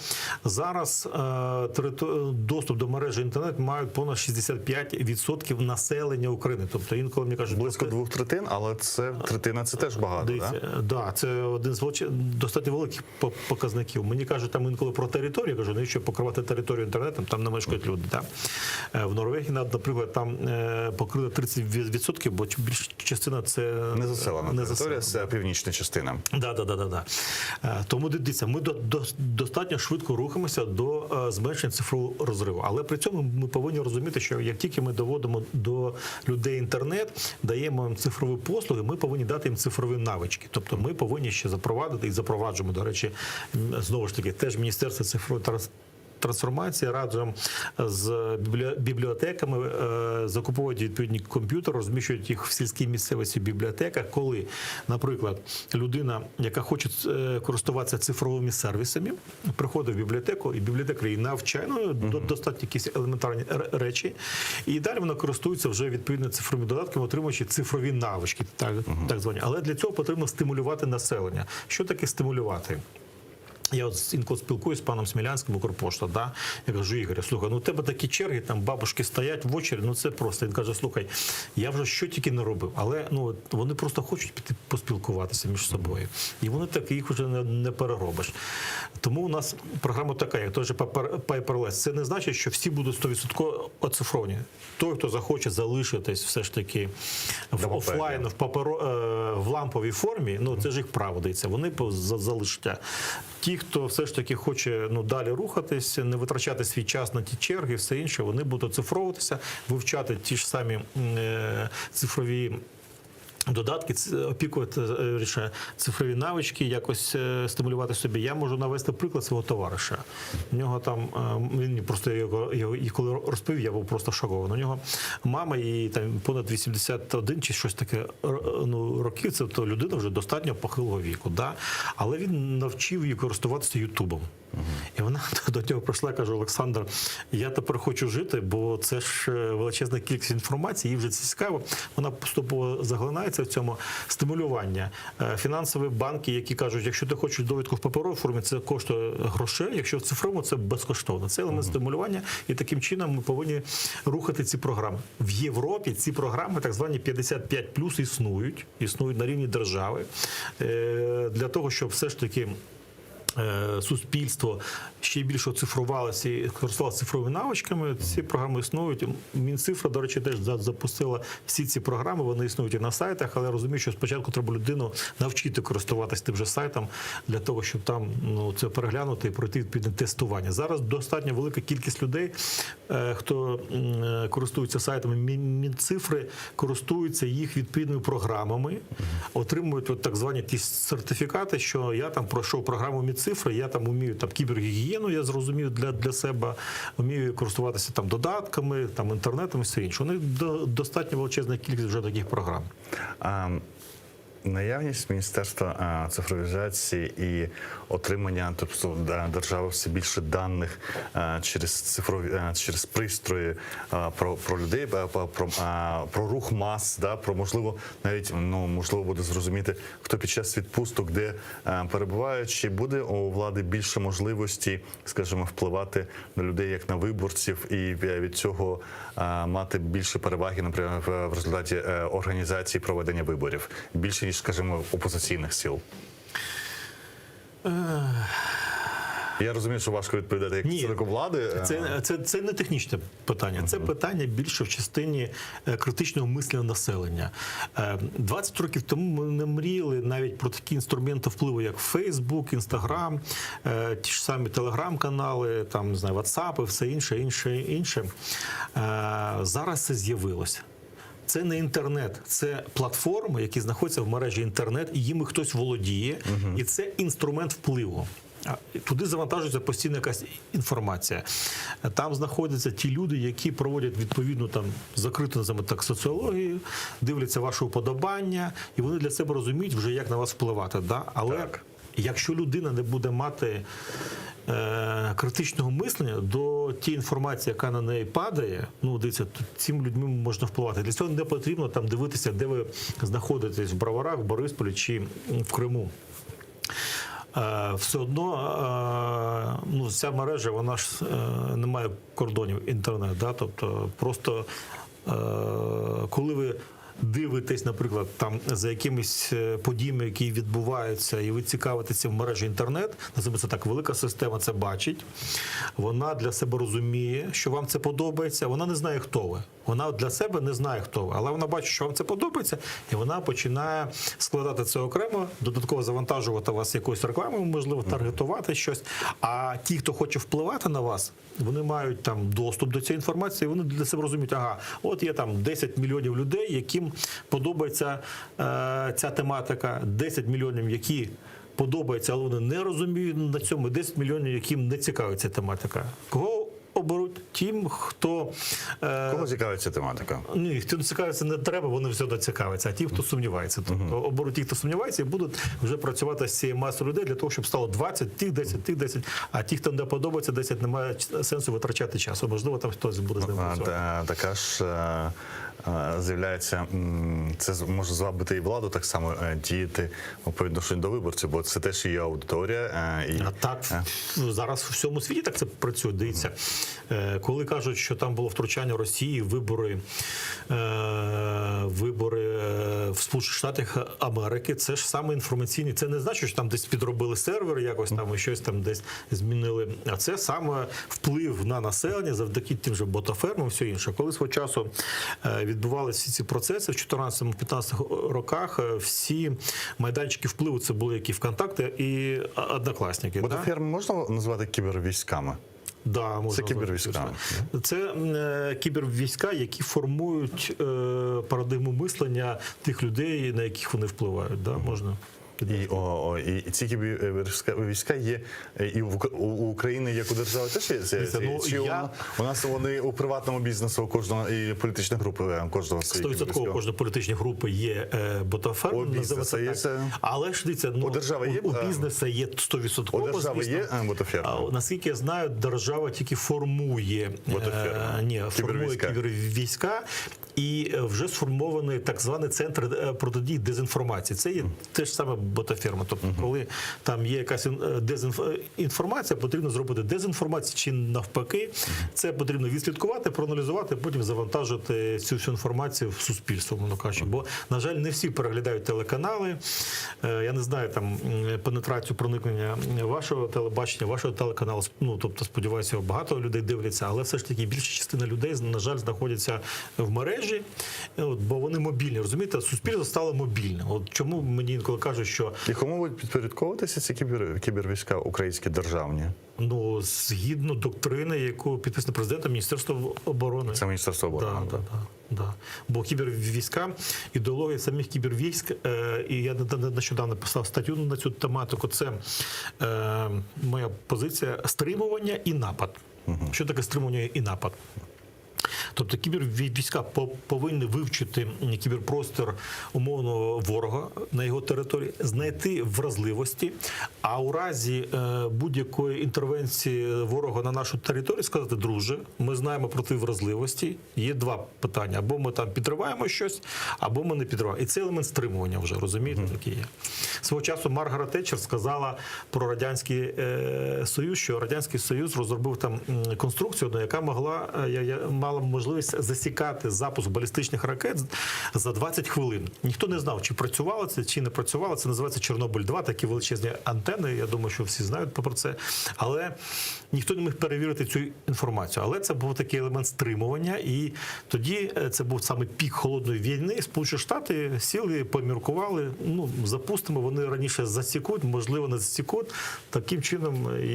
Зараз е, територ- доступ до мережі інтернет мають понад 65% населення України. Тобто інколи мені кажуть, Близько двох третин, але це третина це теж багато. Дивіться, да? да, це один з велич... достатньо великих по- показників. Мені кажуть там інколи про територію, я кажу, навіщо покривати територію інтернетом, там не мешкають люди. Да? Е, В Норвегії, наприклад, там е, покрили 30%, бо більша частина це Не заселена не територія, це північна частина. Да, да, да, да, да. Е, Тому дивіться, ми до, до, достатньо швидко рухаємося до е, зменшення цифрового розриву. Але при цьому ми повинні розуміти, що як тільки ми доводимо до людей інтернет, даємо їм цифрові послуги, ми повинні дати їм цифрові навички. Тобто ми повинні ще запровадити і запроваджуємо, до речі, м, знову ж таки, теж Міністерство цифрової транс- трансформації разом з біблі- бібліотеками е, закуповують відповідні комп'ютери, розміщують їх в сільській місцевості в бібліотеках, коли, наприклад, людина, яка хоче е, користуватися цифровими сервісами, приходить в бібліотеку, і бібліотекар її навчає, ну, до- достатньо якісь елементарні р- речі, і далі вона користується вже відповідно цифровими додатками, отримуючи цифрові навички, так, так звані. Але для цього потрібно стимулювати населення. Що таке стимулювати? Я от інколи спілкуюсь з паном Смілянським, Укрпошта, да? я кажу, Ігорю, слухай, ну у тебе такі черги, там бабушки стоять в очереді, ну це просто. Він каже, слухай, я вже що тільки не робив, але ну, от вони просто хочуть піти поспілкуватися між собою. І вони так їх вже не, не переробиш. Тому у нас програма така, як той же paperless. Це не значить, що всі будуть 100% оцифровані. Той, хто захоче залишитись все ж таки в офлайн, в паперо, е, в ламповій формі, ну це ж їх право дається. Вони залишаться. Ті, хто все ж таки хоче ну, далі рухатись, не витрачати свій час на ті черги, все інше, вони будуть оцифровуватися, вивчати ті ж самі е, цифрові. Додатки опікувати е, цифрові навички, якось е, стимулювати собі. Я можу навести приклад свого товариша. У нього там е, він просто його, його і коли розповів, я був просто шокований. У нього мама їй там понад 81 чи щось таке ну, років. Це то людина вже достатньо похилого віку. Да? Але він навчив її користуватися Ютубом. І вона до нього прийшла і каже: Олександр, я тепер хочу жити, бо це ж е, величезна кількість інформації, їй вже це цікаво. Вона поступово заглинається в цьому стимулювання. Е, Фінансові банки, які кажуть, якщо ти хочеш довідку в паперовій формі, це коштує грошей, якщо в цифровому, це безкоштовно. Це елемент стимулювання, і таким чином ми повинні рухати ці програми. В Європі ці програми, так звані 55+, існують, існують на рівні держави е, для того, щоб все ж таки. Е, Суспільство ще більше оцифрувалося і користувалося цифровими навичками. Ці програми існують. Мінцифра, до речі, теж запустила всі ці програми. Вони існують і на сайтах, але я розумію, що спочатку треба людину навчити користуватися тим же сайтом для того, щоб там ну, це переглянути і пройти відповідне тестування. Зараз достатньо велика кількість людей, е, хто е, користується сайтами Мінцифри, користуються їх відповідними програмами, отримують от так звані ті сертифікати, що я там пройшов програму Мінцифри, я там умію там кібергігієну, я зрозумів для, для себе, вмію користуватися там додатками, там інтернетом і все інше. У них достатньо величезна кількість вже таких програм. А, Наявність Міністерства цифровізації і отримання тобто, держави все більше даних через цифрові через пристрої про, про людей, про, про, про рух мас, да, про можливо навіть ну можливо буде зрозуміти, хто під час відпусток де перебуває, чи буде у влади більше можливості, скажімо, впливати на людей як на виборців, і від цього мати більше переваги, наприклад, в результаті е, організації проведення виборів, більше ніж, скажімо, опозиційних сил. Я розумію, що важко відповідати як представнику влади. Це, це, це не технічне питання, це питання більше в частині е, критичного мислення населення. Е, 20 років тому ми не мріяли навіть про такі інструменти впливу, як Facebook, Instagram, е, ті ж самі телеграм-канали, там, не знаю, WhatsApp і все інше, інше, інше. Е, Зараз це з'явилося. Це не інтернет, це платформи, які знаходяться в мережі інтернет, і їми хтось володіє, і це інструмент впливу. Туди завантажується постійно якась інформація. Там знаходяться ті люди, які проводять відповідну там закриту називаємо так соціологію, дивляться ваше уподобання, і вони для себе розуміють вже, як на вас впливати. Да? Але якщо людина не буде мати е, критичного мислення до тієї інформації, яка на неї падає, ну дивіться, тут цим людьми можна впливати. Для цього не потрібно там дивитися, де ви знаходитесь в Броварах, в Борисполі чи в Криму. Е, Все одно е, ну, ця мережа вона ж е, не має кордонів інтернет. Да? Тобто просто коли ви дивитесь, наприклад, там за якимись е, подіями, які відбуваються, і ви цікавитеся в мережі інтернет, називаємо це так, велика система це бачить. Вона для себе розуміє, що вам це подобається. Вона не знає, хто ви. Вона для себе не знає, хто ви, але вона бачить, що вам це подобається, і вона починає складати це окремо, додатково завантажувати вас якоюсь рекламою, можливо, таргетувати щось. А ті, хто хоче впливати на вас, вони мають там доступ до цієї інформації, і вони для себе розуміють, ага, от є там 10 мільйонів людей, яким подобається е, ця тематика, 10 мільйонів, які подобається, але вони не розуміють на цьому, 10 мільйонів, яким не цікавиться ця тематика. Кого оберуть? Тим, хто е, Кого цікавить ця тематика? ні, хто не цікавиться, не треба, вони все одно цікавляться. А ті, хто сумнівається. Тобто оберуть ті, хто сумнівається, і будуть вже працювати з цією масою людей для того, щоб стало 20, тих 10, тих 10, а ті, хто не подобається, 10, немає сенсу витрачати часу. Можливо, там хтось буде з ними працювати. та- Така ж е, е, з'являється, це може звабити і владу так само діяти по відношенню до виборців, бо це теж є аудиторія. І, А так зараз у всьому світі так це працює. Дивіться. Е, Коли кажуть, що там було втручання Росії, вибори, е, вибори е, в Сполучених Штатах Америки, це ж саме інформаційні. Це не значить, що там десь підробили сервер, якось там і щось там десь змінили. А це саме вплив на населення завдяки тим же ботафермам, все інше. Коли свого часу е, відбувалися всі ці процеси в 14-15 роках, е, всі майданчики впливу це були які ВКонтакти і Однокласники. да? Ботаферми можна назвати кібервійськами? Да, можна Це кібервійська. Це е, кібервійська, які формують е, парадигму мислення тих людей, на яких вони впливають. Да, можна. І, о, о, і, і ці кібервійська війська є е, і в Ук- у, у України, як у держави, теж є. Це, Дивіться, ну, чи я- у, у нас вони у приватному бізнесу у кожного і політичних груп е, кожного свої 100% у кібервійська? кожної політичної групи є е, ботаферм, У бізнесу називається є так. це? Але ж дивіться, ну, У держави є, у, у е, бізнесу є 100%. У держави звісно. є е, ботаферми? А, наскільки я знаю, держава тільки формує, Ботаферми. е, ні, формує Кібервійська. кібервійська і е, вже сформований так званий центр е, протидії дезінформації. Це є те ж саме ботаферма. Тобто, коли там є якась ін- е, дезінформація, потрібно зробити дезінформацію чи навпаки. Це потрібно відслідкувати, проаналізувати, потім завантажити цю всю інформацію в суспільство, мовно кажучи. Бо, на жаль, не всі переглядають телеканали. Е, Я не знаю там м, пенетрацію проникнення вашого телебачення, вашого телеканалу. Ну тобто, сподіваюся, багато людей дивляться, але все ж таки більша частина людей, на жаль, знаходяться в мережі, е, от, бо вони мобільні. Розумієте, суспільство стало мобільним. От чому мені інколи кажуть, що І кому будуть підпорядковуватися ці кібер, кібервійська українські державні? ну згідно доктрини, яку підписано президентом Міністерство оборони. Це Міністерство оборони. Да, да, да, да. Бо кібервійська, ідеологія самих кібервійськ, е, і я не- не- нещодавно писав статтю на цю тематику. Це е, моя позиція стримування і напад. Що таке стримування і напад? Тобто кібервійська по- повинні вивчити кіберпростір умовного ворога на його території, знайти вразливості, а у разі е, будь-якої інтервенції ворога на нашу територію сказати, друже, ми знаємо про ті вразливості. Є два питання: або ми там підриваємо щось, або ми не підриваємо. І це елемент стримування вже, розумієте, такий є. Свого часу Маргарет Тетчер сказала про Радянський е, Союз, що Радянський Союз розробив там м, конструкцію, одну, яка могла е, я- я- мала можливість засікати запуск балістичних ракет за 20 хвилин. Ніхто не знав, чи працювало це, чи не працювало. Це називається Чорнобиль 2 такі величезні антени. Я думаю, що всі знають про це. Але ніхто не міг перевірити цю інформацію. Але це був такий елемент стримування, і тоді е, це був саме пік холодної війни. Сполучені Штати сіли, поміркували. Ну запустимо. Вони раніше засікуть, можливо, не засікуть. Таким чином і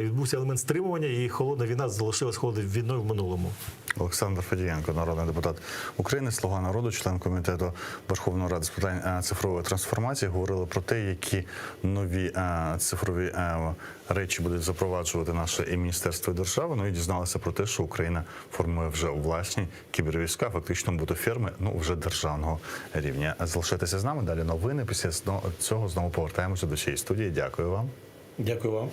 відбувся елемент стримування, і холодна війна залишилась холодною війною в минулому. Олександр Федієнко, народний депутат України, слуга народу, член комітету Верховної Ради з питань е, цифрової трансформації, говорили про те, які нові е, цифрові е, речі будуть запроваджувати наше і міністерство і держава. Ну і дізналися про те, що Україна формує вже власні кібервійська, фактично ботоферми, ну вже державного рівня. Залишайтеся з нами. Далі новини. Після цього знову повертаємося до цієї студії. Дякую вам. Дякую вам.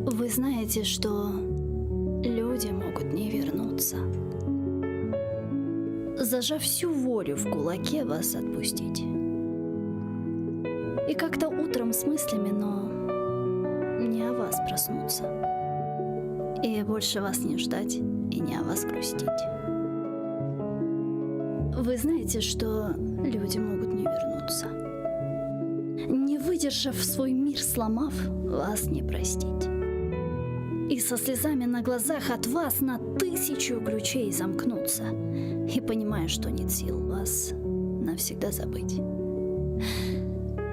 Вы знаете, что люди могут не вернуться. Зажав всю волю в кулаке, вас отпустить. И как-то утром с мыслями, но не о вас проснуться. И больше вас не ждать и не о вас грустить. Вы знаете, что люди могут не вернуться. Не выдержав свой мир, сломав, вас не простить. И со слезами на глазах от вас на тысячу ключей замкнуться. И понимая, что нет сил вас навсегда забыть.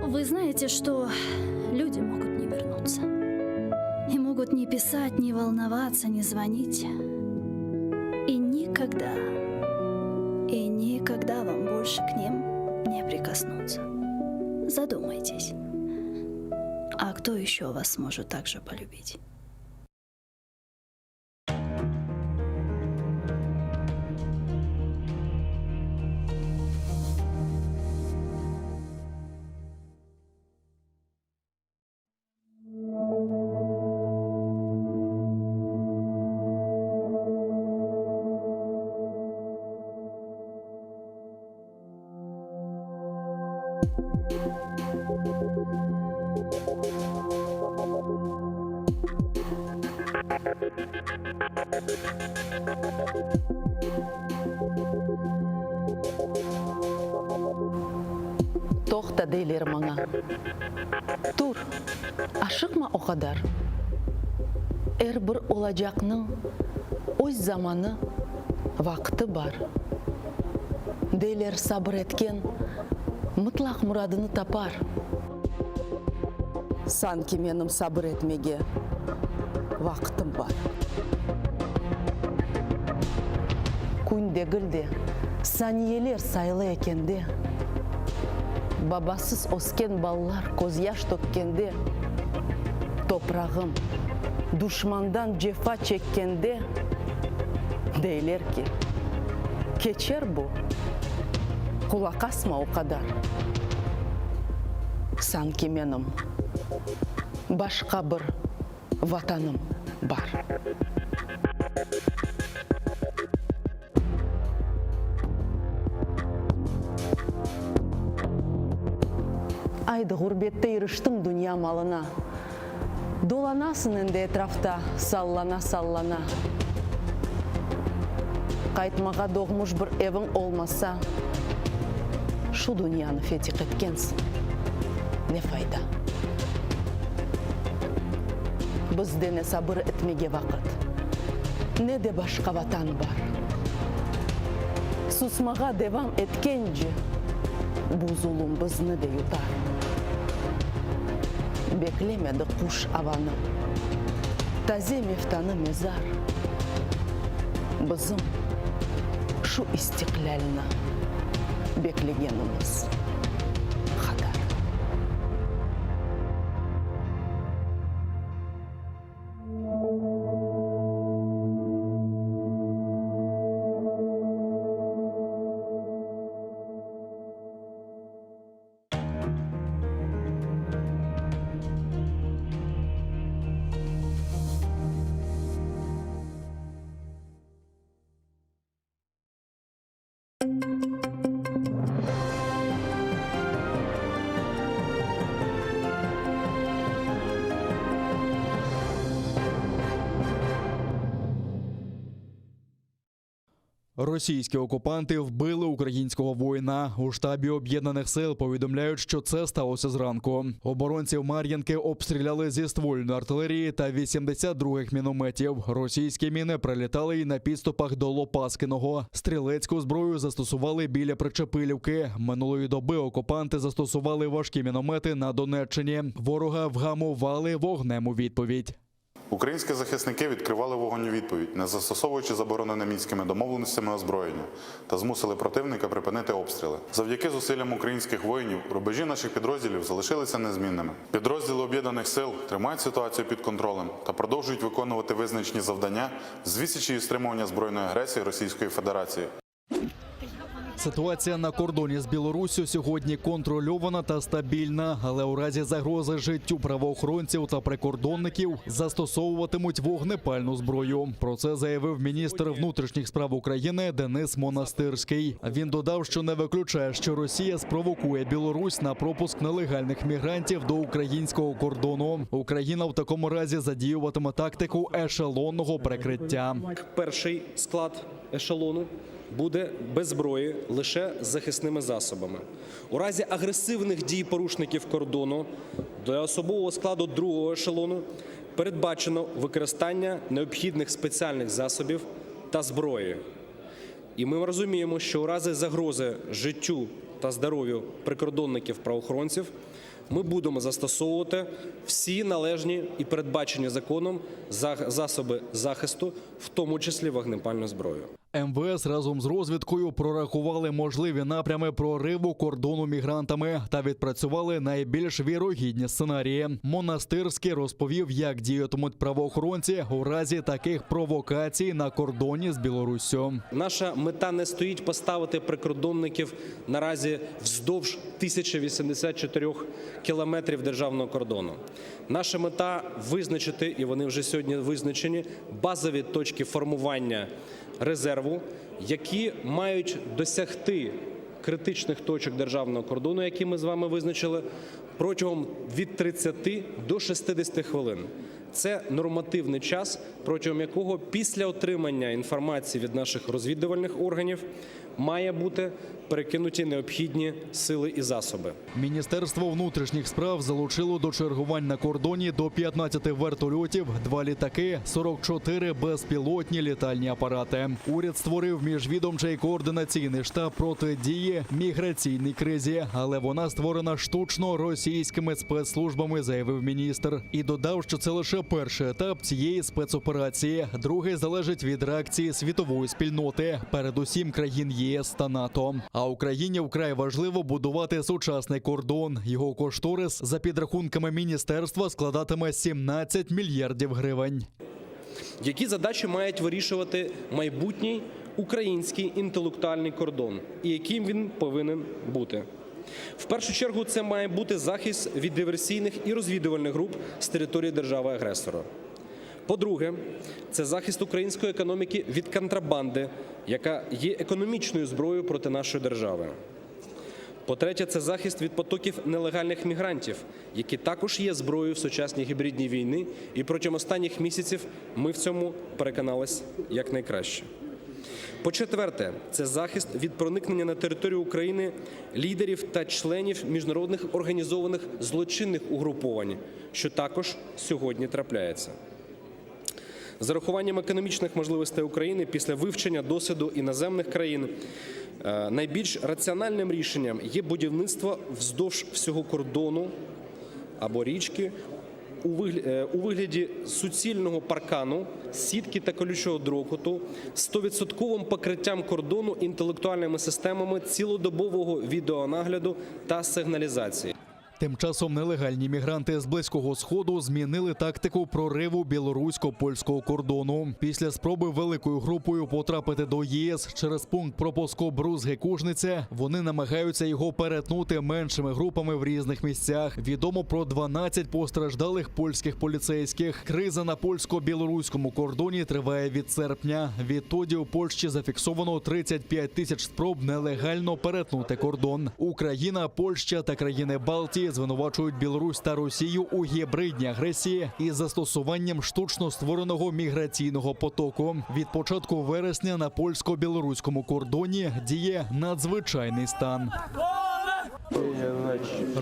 Вы знаете, что люди могут не вернуться. И могут не писать, не волноваться, не звонить. И никогда, и никогда вам больше к ним не прикоснуться. коснуться. Задумайтесь. А кто еще вас сможет так же полюбить? Toqta, deyler maña. Tur, aşıqma o qadar. Er bir olacaqnıñ öz zamanı, vaqtı bar. Deyler, sabır etken mıtlaq muradını tapar. Sanki menim sabır etmege vaqtım bar. Kün degil de, saniyeler sayılı ekende, babasız ösken balalar közyaş tökkende, toprağım duşmandan cefa çekkende, deyler ki, keçer bu, qulaq asma o qadar. Sanki menim başqa bir Vatanım bar. Aydı, ğurbette iriştiñ dünya malına, Dolanasıñ endi etrafta sallana-sallana. Qaytmağa doğmuş bir eviñ olmasa, Şu dünyanı fetih etkensiñ, ne fayda? Bizde ne sabır etmege vaqıt, ne de başqa vatan bar. Susmağa devam etkence, bu zulum bizni de yutar. Beklemedi quş avanı, taze meftanı mezar. Bizim şu istiqlâlni beklegenimiz qadar. Російські окупанти вбили українського воїна. У штабі об'єднаних сил повідомляють, що це сталося зранку. Оборонців Мар'їнки обстріляли зі ствольної артилерії та 82-х мінометів. Російські міни прилітали й на підступах до Лопаскиного. Стрілецьку зброю застосували біля Причепилівки. Минулої доби окупанти застосували важкі міномети на Донеччині. Ворога вгамували вогнем у відповідь. Українські захисники відкривали вогонь у відповідь, не застосовуючи заборонене мінськими домовленостями озброєння, та змусили противника припинити обстріли. Завдяки зусиллям українських воїнів рубежі наших підрозділів залишилися незмінними. Підрозділи об'єднаних сил тримають ситуацію під контролем та продовжують виконувати визначені завдання з відсічі і стримування збройної агресії Російської Федерації. Ситуація на кордоні з Білоруссю сьогодні контрольована та стабільна, але у разі загрози життю правоохоронців та прикордонників застосовуватимуть вогнепальну зброю. Про це заявив міністр внутрішніх справ України Денис Монастирський. Він додав, що не виключає, що Росія спровокує Білорусь на пропуск нелегальних мігрантів до українського кордону. Україна в такому разі задіюватиме тактику ешелонного прикриття. Перший склад ешелону буде без зброї, лише з захисними засобами. У разі агресивних дій порушників кордону для особового складу другого ешелону передбачено використання необхідних спеціальних засобів та зброї. І ми розуміємо, що у разі загрози життю та здоров'ю прикордонників правоохоронців ми будемо застосовувати всі належні і передбачені законом засоби захисту, в тому числі вогнепальну зброю. МВС разом з розвідкою прорахували можливі напрями прориву кордону мігрантами та відпрацювали найбільш вірогідні сценарії. Монастирський розповів, як діятимуть правоохоронці у разі таких провокацій на кордоні з Білоруссю. Наша мета не стоїть поставити прикордонників наразі вздовж 1084 кілометрів державного кордону. Наша мета визначити, і вони вже сьогодні визначені, базові точки формування резерву, які мають досягти критичних точок державного кордону, які ми з вами визначили, протягом від 30 до 60 хвилин. Це нормативний час, протягом якого після отримання інформації від наших розвідувальних органів має бути перекинуті необхідні сили і засоби. Міністерство внутрішніх справ залучило до чергувань на кордоні до 15 вертольотів, два літаки, 44 безпілотні літальні апарати. Уряд створив міжвідомчий координаційний штаб протидії міграційній кризі, але вона створена штучно російськими спецслужбами, заявив міністр. І додав, що це лише перший етап цієї спецоперації. Другий залежить від реакції світової спільноти, передусім країн ЄС та НАТО. А Україні вкрай важливо будувати сучасний кордон. Його кошторис за підрахунками міністерства складатиме 17 мільярдів гривень. Які задачі мають вирішувати майбутній український інтелектуальний кордон і яким він повинен бути? В першу чергу це має бути захист від диверсійних і розвідувальних груп з території держави-агресора. По-друге, це захист української економіки від контрабанди, яка є економічною зброєю проти нашої держави. По-третє, це захист від потоків нелегальних мігрантів, які також є зброєю в сучасній гібридній війни, і протягом останніх місяців ми в цьому переконались якнайкраще. По-четверте, це захист від проникнення на територію України лідерів та членів міжнародних організованих злочинних угруповань, що також сьогодні трапляється. З урахуванням економічних можливостей України після вивчення досвіду іноземних країн е, найбільш раціональним рішенням є будівництво вздовж всього кордону або річки у вигляді суцільного паркану, сітки та колючого дроту, 100% покриттям кордону інтелектуальними системами цілодобового відеонагляду та сигналізації. Тим часом нелегальні мігранти з близького сходу змінили тактику прориву білорусько-польського кордону. Після спроби великою групою потрапити до ЄС через пункт пропуску Брузги-Кужниця, вони намагаються його перетнути меншими групами в різних місцях. Відомо про 12 постраждалих польських поліцейських. Криза на польсько-білоруському кордоні триває від серпня. Відтоді у Польщі зафіксовано 35 тисяч спроб нелегально перетнути кордон. Україна, Польща та країни Балтії звинувачують Білорусь та Росію у гібридній агресії із застосуванням штучно створеного міграційного потоку. Від початку вересня на польсько-білоруському кордоні діє надзвичайний стан.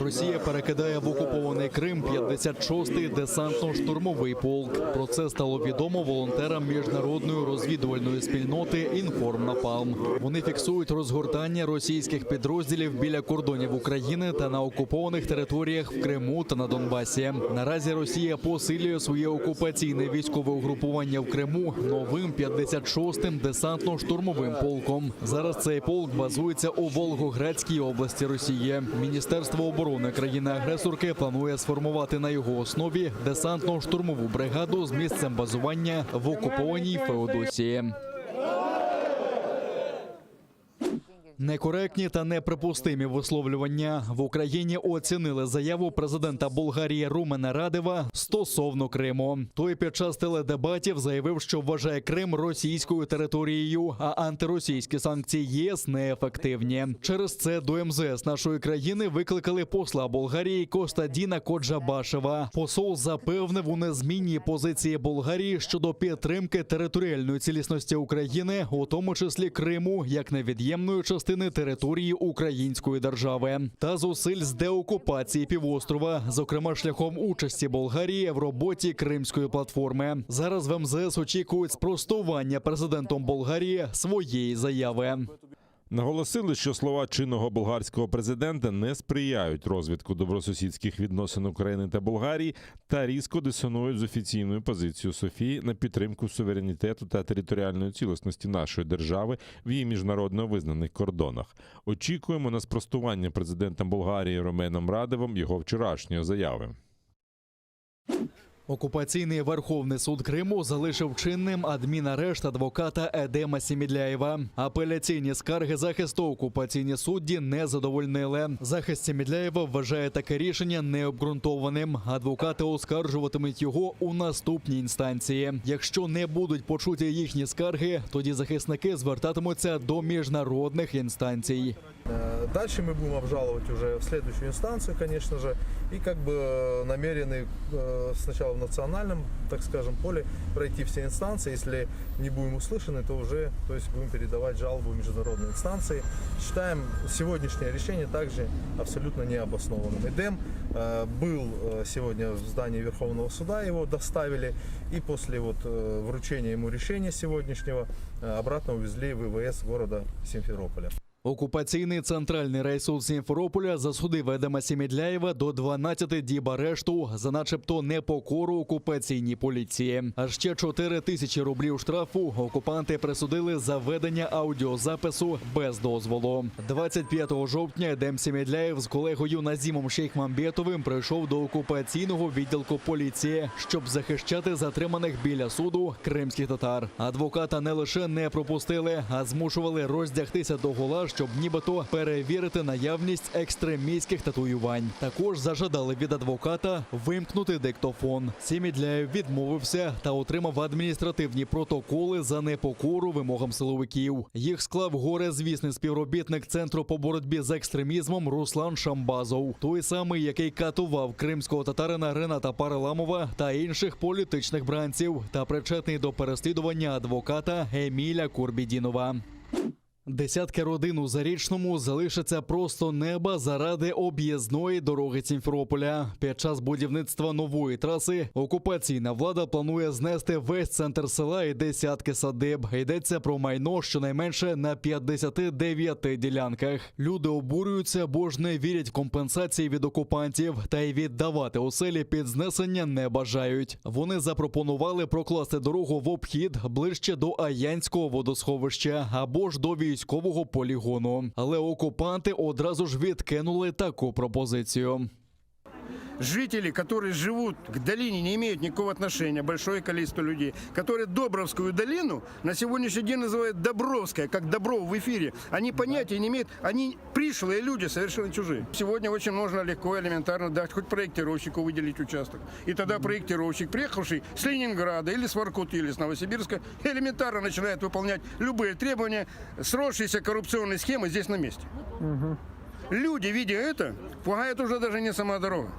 Росія перекидає в окупований Крим 56-й десантно-штурмовий полк. Про це стало відомо волонтерам міжнародної розвідувальної спільноти «Інформнапалм». Вони фіксують розгортання російських підрозділів біля кордонів України та на окупованих територіях в Криму та на Донбасі. Наразі Росія посилює своє окупаційне військове угрупування в Криму новим 56-м десантно-штурмовим полком. Зараз цей полк базується у Волгоградській області Росії. Міністерство оборони країни-агресорки планує сформувати на його основі десантно-штурмову бригаду з місцем базування в окупованій Феодосії. Некоректні та неприпустимі висловлювання в Україні оцінили заяву президента Болгарії Румена Радева стосовно Криму. Той під час теледебатів заявив, що вважає Крим російською територією, а антиросійські санкції ЄС неефективні. Через це до МЗС нашої країни викликали посла Болгарії Костадіна Коджабашева. Посол запевнив у незмінній позиції Болгарії щодо підтримки територіальної цілісності України, у тому числі Криму, як невід'ємної частини території української держави, та зусиль з деокупації півострова, зокрема шляхом участі Болгарії в роботі Кримської платформи. Зараз в МЗС очікують спростування президентом Болгарії своєї заяви. Наголосили, що слова чинного болгарського президента не сприяють розвитку добросусідських відносин України та Болгарії та різко дисонують з офіційною позицією Софії на підтримку суверенітету та територіальної цілісності нашої держави в її міжнародно визнаних кордонах. Очікуємо на спростування президентом Болгарії Руменом Радевим його вчорашньої заяви. Окупаційний Верховний суд Криму залишив чинним адмінарешт адвоката Едема Сімідляєва. Апеляційні скарги захисту окупаційні судді не задовольнили. Захист Сімідляєва вважає таке рішення необґрунтованим. Адвокати оскаржуватимуть його у наступній інстанції. Якщо не будуть почуті їхні скарги, тоді захисники звертатимуться до міжнародних інстанцій. Э, Дальше мы будем обжаловать уже в следующую инстанцию, конечно же, и как бы э, намерены э, сначала в национальном, так скажем, поле пройти все инстанции. Если не будем услышаны, то уже то есть будем передавать жалобу в международные инстанции. Считаем сегодняшнее решение также абсолютно необоснованным. Эдем э, был э, сегодня в здании Верховного суда, его доставили, и после вот э, вручения ему решения сегодняшнего э, обратно увезли в ИВС города Симферополя. Окупаційний центральний райсуд Сімферополя засудив Едема Сімідляєва до 12 діб арешту за начебто непокору окупаційній поліції. А ще 4 тисячі рублів штрафу окупанти присудили за ведення аудіозапису без дозволу. 25 жовтня Едем Сімідляєв з колегою Назімом Шейхмамбетовим прийшов до окупаційного відділку поліції, щоб захищати затриманих біля суду кримських татар. Адвоката не лише не пропустили, а змушували роздягтися до гола, щоб нібито перевірити наявність екстремістських татуювань. Також зажадали від адвоката вимкнути диктофон. Сімідляєв відмовився та отримав адміністративні протоколи за непокору вимогам силовиків. Їх склав горезвісний співробітник центру по боротьбі з екстремізмом Руслан Шамбазов, той самий, який катував кримського татарина Рената Параламова та інших політичних бранців, та причетний до переслідування адвоката Еміля Курбідінова. Десятки родин у Зарічному залишаться просто неба заради об'їзної дороги Сімферополя. Під час будівництва нової траси окупаційна влада планує знести весь центр села і десятки садиб. Йдеться про майно щонайменше на 59 ділянках. Люди обурюються, бо ж не вірять в компенсації від окупантів та й віддавати оселі під знесення не бажають. Вони запропонували прокласти дорогу в обхід ближче до Аянського водосховища або ж до військового полігону. Але окупанти одразу ж відкинули таку пропозицію. Жители, которые живут к долине, не имеют никакого отношения, большое количество людей, которые Добровскую долину на сегодняшний день называют Добровская, как Добров в эфире. Они понятия не имеют, они пришлые люди, совершенно чужие. Сегодня очень можно легко, элементарно дать хоть проектировщику выделить участок. И тогда проектировщик, приехавший с Ленинграда или с Воркуты, или с Новосибирска, элементарно начинает выполнять любые требования, сросшиеся коррупционные схемы здесь на месте. Люди, видя это, пугает уже даже не сама дорога,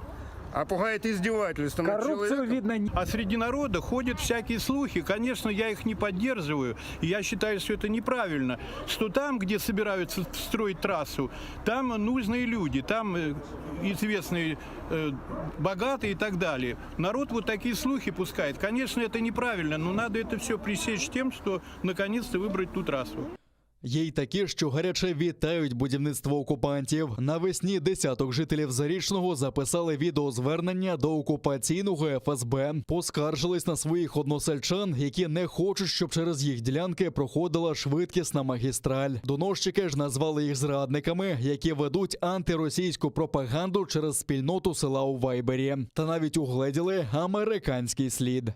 а пугает издевательство над человеком. видно. А среди народа ходят всякие слухи. Конечно, я их не поддерживаю. И я считаю, что это неправильно. Что там, где собираются строить трассу, там нужные люди, там э, известные э, богатые и так далее. Народ вот такие слухи пускает. Конечно, это неправильно, но надо это все пресечь тем, что наконец-то выбрать ту трассу. Є й такі, що гаряче вітають будівництво окупантів. Навесні десяток жителів Зарічного записали відеозвернення до окупаційного ФСБ. Поскаржились на своїх односельчан, які не хочуть, щоб через їх ділянки проходила швидкісна магістраль. Доносчики ж назвали їх зрадниками, які ведуть антиросійську пропаганду через спільноту села у Вайбері. Та навіть угледіли американський слід.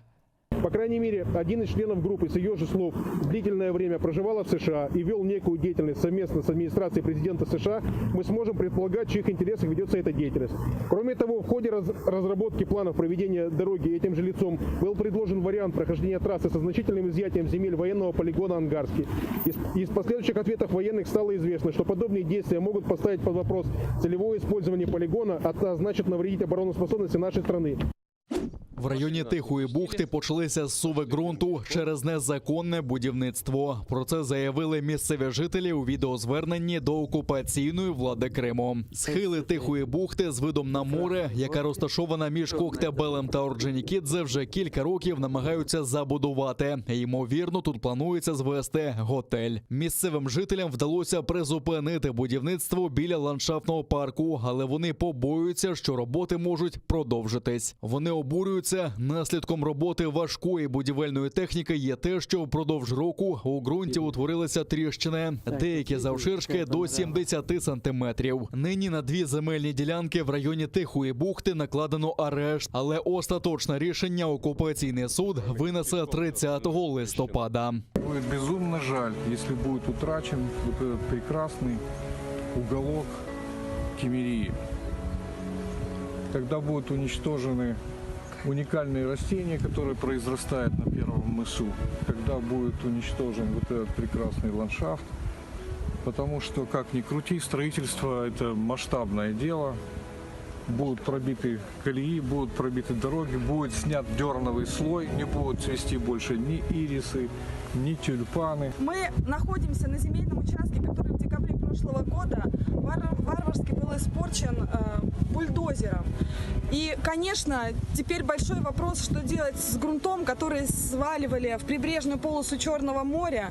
По крайней мере, один из членов группы, с ее же слов, длительное время проживала в США и вел некую деятельность совместно с администрацией президента США, мы сможем предполагать, в чьих интересах ведется эта деятельность. Кроме того, в ходе раз- разработки планов проведения дороги этим же лицом был предложен вариант прохождения трассы со значительным изъятием земель военного полигона Ангарский. Из, из последующих ответов военных стало известно, что подобные действия могут поставить под вопрос целевое использование полигона, а значит навредить обороноспособности нашей страны. В районі Тихої бухти почалися зсуви ґрунту через незаконне будівництво. Про це заявили місцеві жителі у відеозверненні до окупаційної влади Криму. Схили Тихої бухти з видом на море, яка розташована між Коктебелем та Орджонікідзе, вже кілька років намагаються забудувати. Ймовірно, тут планується звести готель. Місцевим жителям вдалося призупинити будівництво біля ландшафтного парку, але вони побоюються, що роботи можуть продовжитись. Вони обурюються. Наслідком роботи важкої будівельної техніки є те, що впродовж року у ґрунті утворилися тріщини, деякі завширшки до 70 сантиметрів. Нині на дві земельні ділянки в районі Тихої бухти накладено арешт, але остаточне рішення окупаційний суд винесе 30 листопада. Будет безумно жаль, если будет утрачен вот этот прекрасный уголок Киммерии. Когда будут уничтожены уникальные растения, которые произрастают на первом мысу, когда будет уничтожен вот этот прекрасный ландшафт, потому что, как ни крути, строительство – это масштабное дело. Будут пробиты колеи, будут пробиты дороги, будет снят дерновый слой, не будут цвести больше ни ирисы, ни тюльпаны. Мы находимся на земельном участке, который в декабре прошлого года вар- варварски был испорчен э, бульдозером. И, конечно, теперь большой вопрос, что делать с грунтом, который сваливали в прибрежную полосу Черного моря,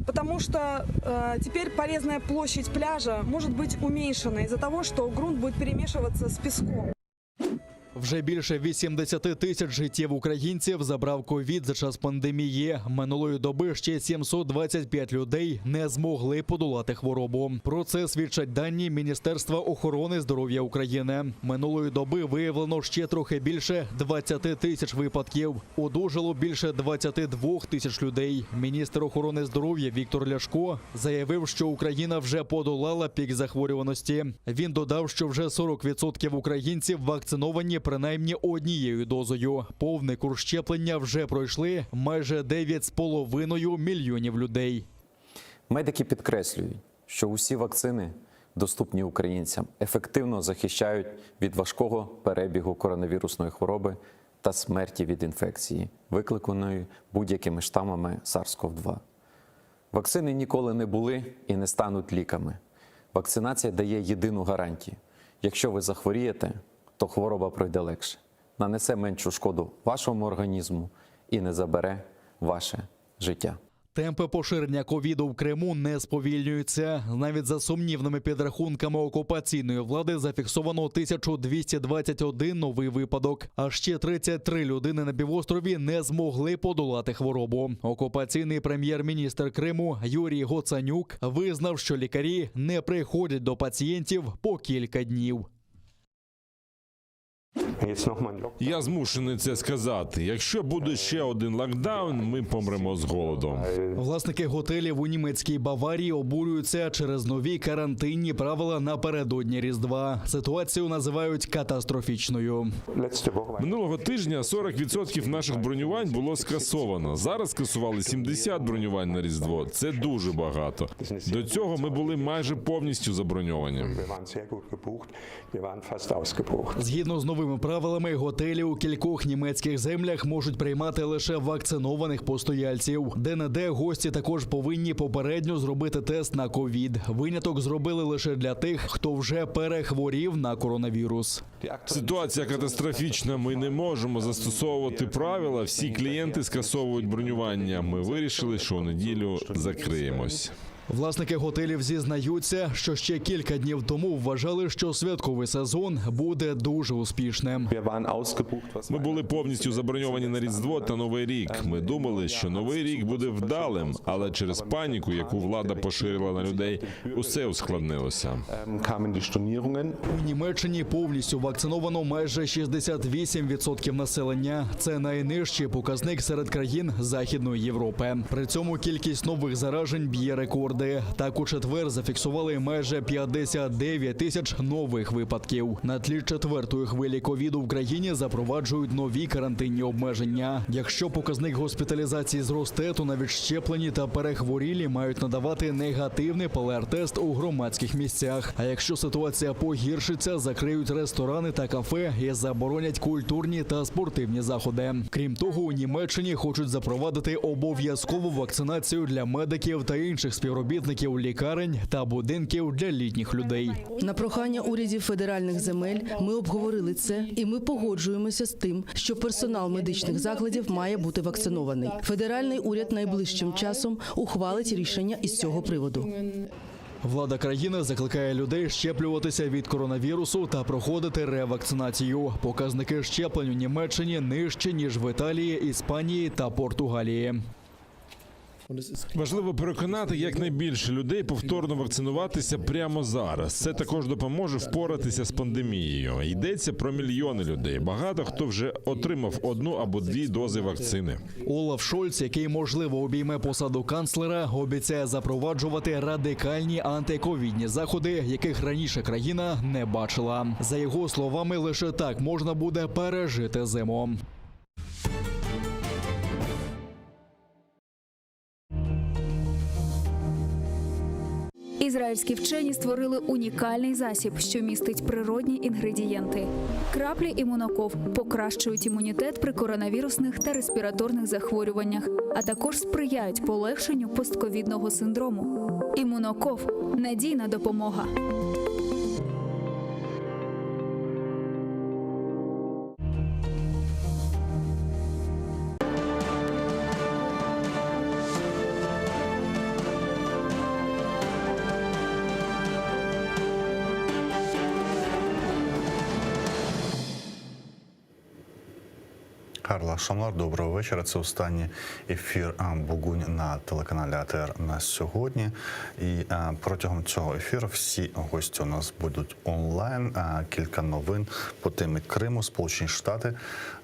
потому что э, теперь полезная площадь пляжа может быть уменьшена из-за того, что грунт будет перемешиваться с песком. Вже більше 80 тисяч життів українців забрав ковід за час пандемії. Минулої доби ще 725 людей не змогли подолати хворобу. Про це свідчать дані Міністерства охорони здоров'я України. Минулої доби виявлено ще трохи більше 20 тисяч випадків. Одужало більше 22 тисяч людей. Міністр охорони здоров'я Віктор Ляшко заявив, що Україна вже подолала пік захворюваності. Він додав, що вже 40% українців вакциновані принаймні однією дозою. Повний курс щеплення вже пройшли майже 9,5 мільйонів людей. Медики підкреслюють, що усі вакцини, доступні українцям, ефективно захищають від важкого перебігу коронавірусної хвороби та смерті від інфекції, викликаної будь-якими штамами SARS-CoV-2. Вакцини ніколи не були і не стануть ліками. Вакцинація дає єдину гарантію: якщо ви захворієте, то хвороба пройде легше, нанесе меншу шкоду вашому організму і не забере ваше життя. Темпи поширення ковіду в Криму не сповільнюються. Навіть за сумнівними підрахунками окупаційної влади зафіксовано 1221 новий випадок. А ще 33 людини на півострові не змогли подолати хворобу. Окупаційний прем'єр-міністр Криму Юрій Гоцанюк визнав, що лікарі не приходять до пацієнтів по кілька днів. Я змушений це сказати. Якщо буде ще один локдаун, ми помремо з голоду. Власники готелів у німецькій Баварії обурюються через нові карантинні правила напередодні Різдва. Ситуацію називають катастрофічною. Минулого тижня 40% наших бронювань було скасовано. Зараз скасували 70 бронювань на Різдво. Це дуже багато. До цього ми були майже повністю заброньовані. Згідно з новими правилами, готелі у кількох німецьких землях можуть приймати лише вакцинованих постояльців. Де-не-де гості також повинні попередньо зробити тест на ковід. Виняток зробили лише для тих, хто вже перехворів на коронавірус. Ситуація катастрофічна. Ми не можемо застосовувати правила. Всі клієнти скасовують бронювання. Ми вирішили, що у неділю закриємось. Власники готелів зізнаються, що ще кілька днів тому вважали, що святковий сезон буде дуже успішним. Ми були повністю заброньовані на Різдво та Новий рік. Ми думали, що Новий рік буде вдалим, але через паніку, яку влада поширила на людей, усе ускладнилося. У Німеччині повністю вакциновано майже 68% населення. Це найнижчий показник серед країн Західної Європи. При цьому кількість нових заражень б'є рекорди. влади. Так у четвер зафіксували майже 59 тисяч нових випадків. На тлі четвертої хвилі ковіду в країні запроваджують нові карантинні обмеження. Якщо показник госпіталізації зросте, то навіть щеплені та перехворілі мають надавати негативний ПЛР-тест у громадських місцях. А якщо ситуація погіршиться, закриють ресторани та кафе і заборонять культурні та спортивні заходи. Крім того, у Німеччині хочуть запровадити обов'язкову вакцинацію для медиків та інших співробітників лікарень та будинків для літніх людей. На прохання урядів федеральних земель ми обговорили це, і ми погоджуємося з тим, що персонал медичних закладів має бути вакцинований. Федеральний уряд найближчим часом ухвалить рішення із цього приводу. Влада країни закликає людей щеплюватися від коронавірусу та проходити ревакцинацію. Показники щеплень у Німеччині нижчі ніж в Італії, Іспанії та Португалії. Важливо переконати якнайбільше людей повторно вакцинуватися прямо зараз. Це також допоможе впоратися з пандемією. Йдеться про мільйони людей. Багато хто вже отримав одну або дві дози вакцини. Олаф Шольц, який можливо обійме посаду канцлера, обіцяє запроваджувати радикальні антиковідні заходи, яких раніше країна не бачила. За його словами, лише так можна буде пережити зиму. Ізраїльські вчені створили унікальний засіб, що містить природні інгредієнти. Краплі імуноков покращують імунітет при коронавірусних та респіраторних захворюваннях, а також сприяють полегшенню постковідного синдрому. Імуноков надійна допомога. Карла Шамлар, доброго вечора. Це останній ефір а, Бугунь на телеканалі АТР на сьогодні. І а, протягом цього ефіру всі гості у нас будуть онлайн. А, Кілька новин по темі Криму. Сполучені Штати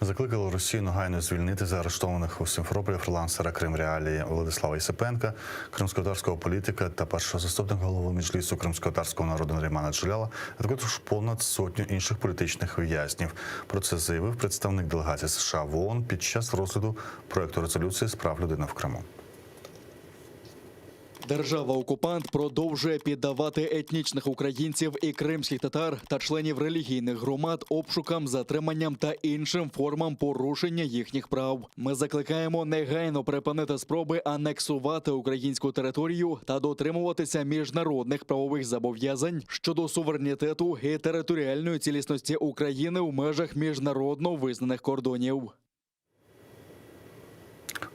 закликали Росію негайно звільнити заарештованих у Сімферополі фрилансера Крим Реалії Владислава Ісипенка, кримськотатарського політика та першого заступника голови Меджлісу кримськотатарського народу Нарімана Джеляла, а також понад сотню інших політичних в'язнів. Про це заявив представник делегації США в ООН під час розгляду проекту резолюції з прав людини в Криму. Держава-окупант продовжує піддавати етнічних українців і кримських татар та членів релігійних громад обшукам, затриманням та іншим формам порушення їхніх прав. Ми закликаємо негайно припинити спроби анексувати українську територію та дотримуватися міжнародних правових зобов'язань щодо суверенітету і територіальної цілісності України в межах міжнародно визнаних кордонів.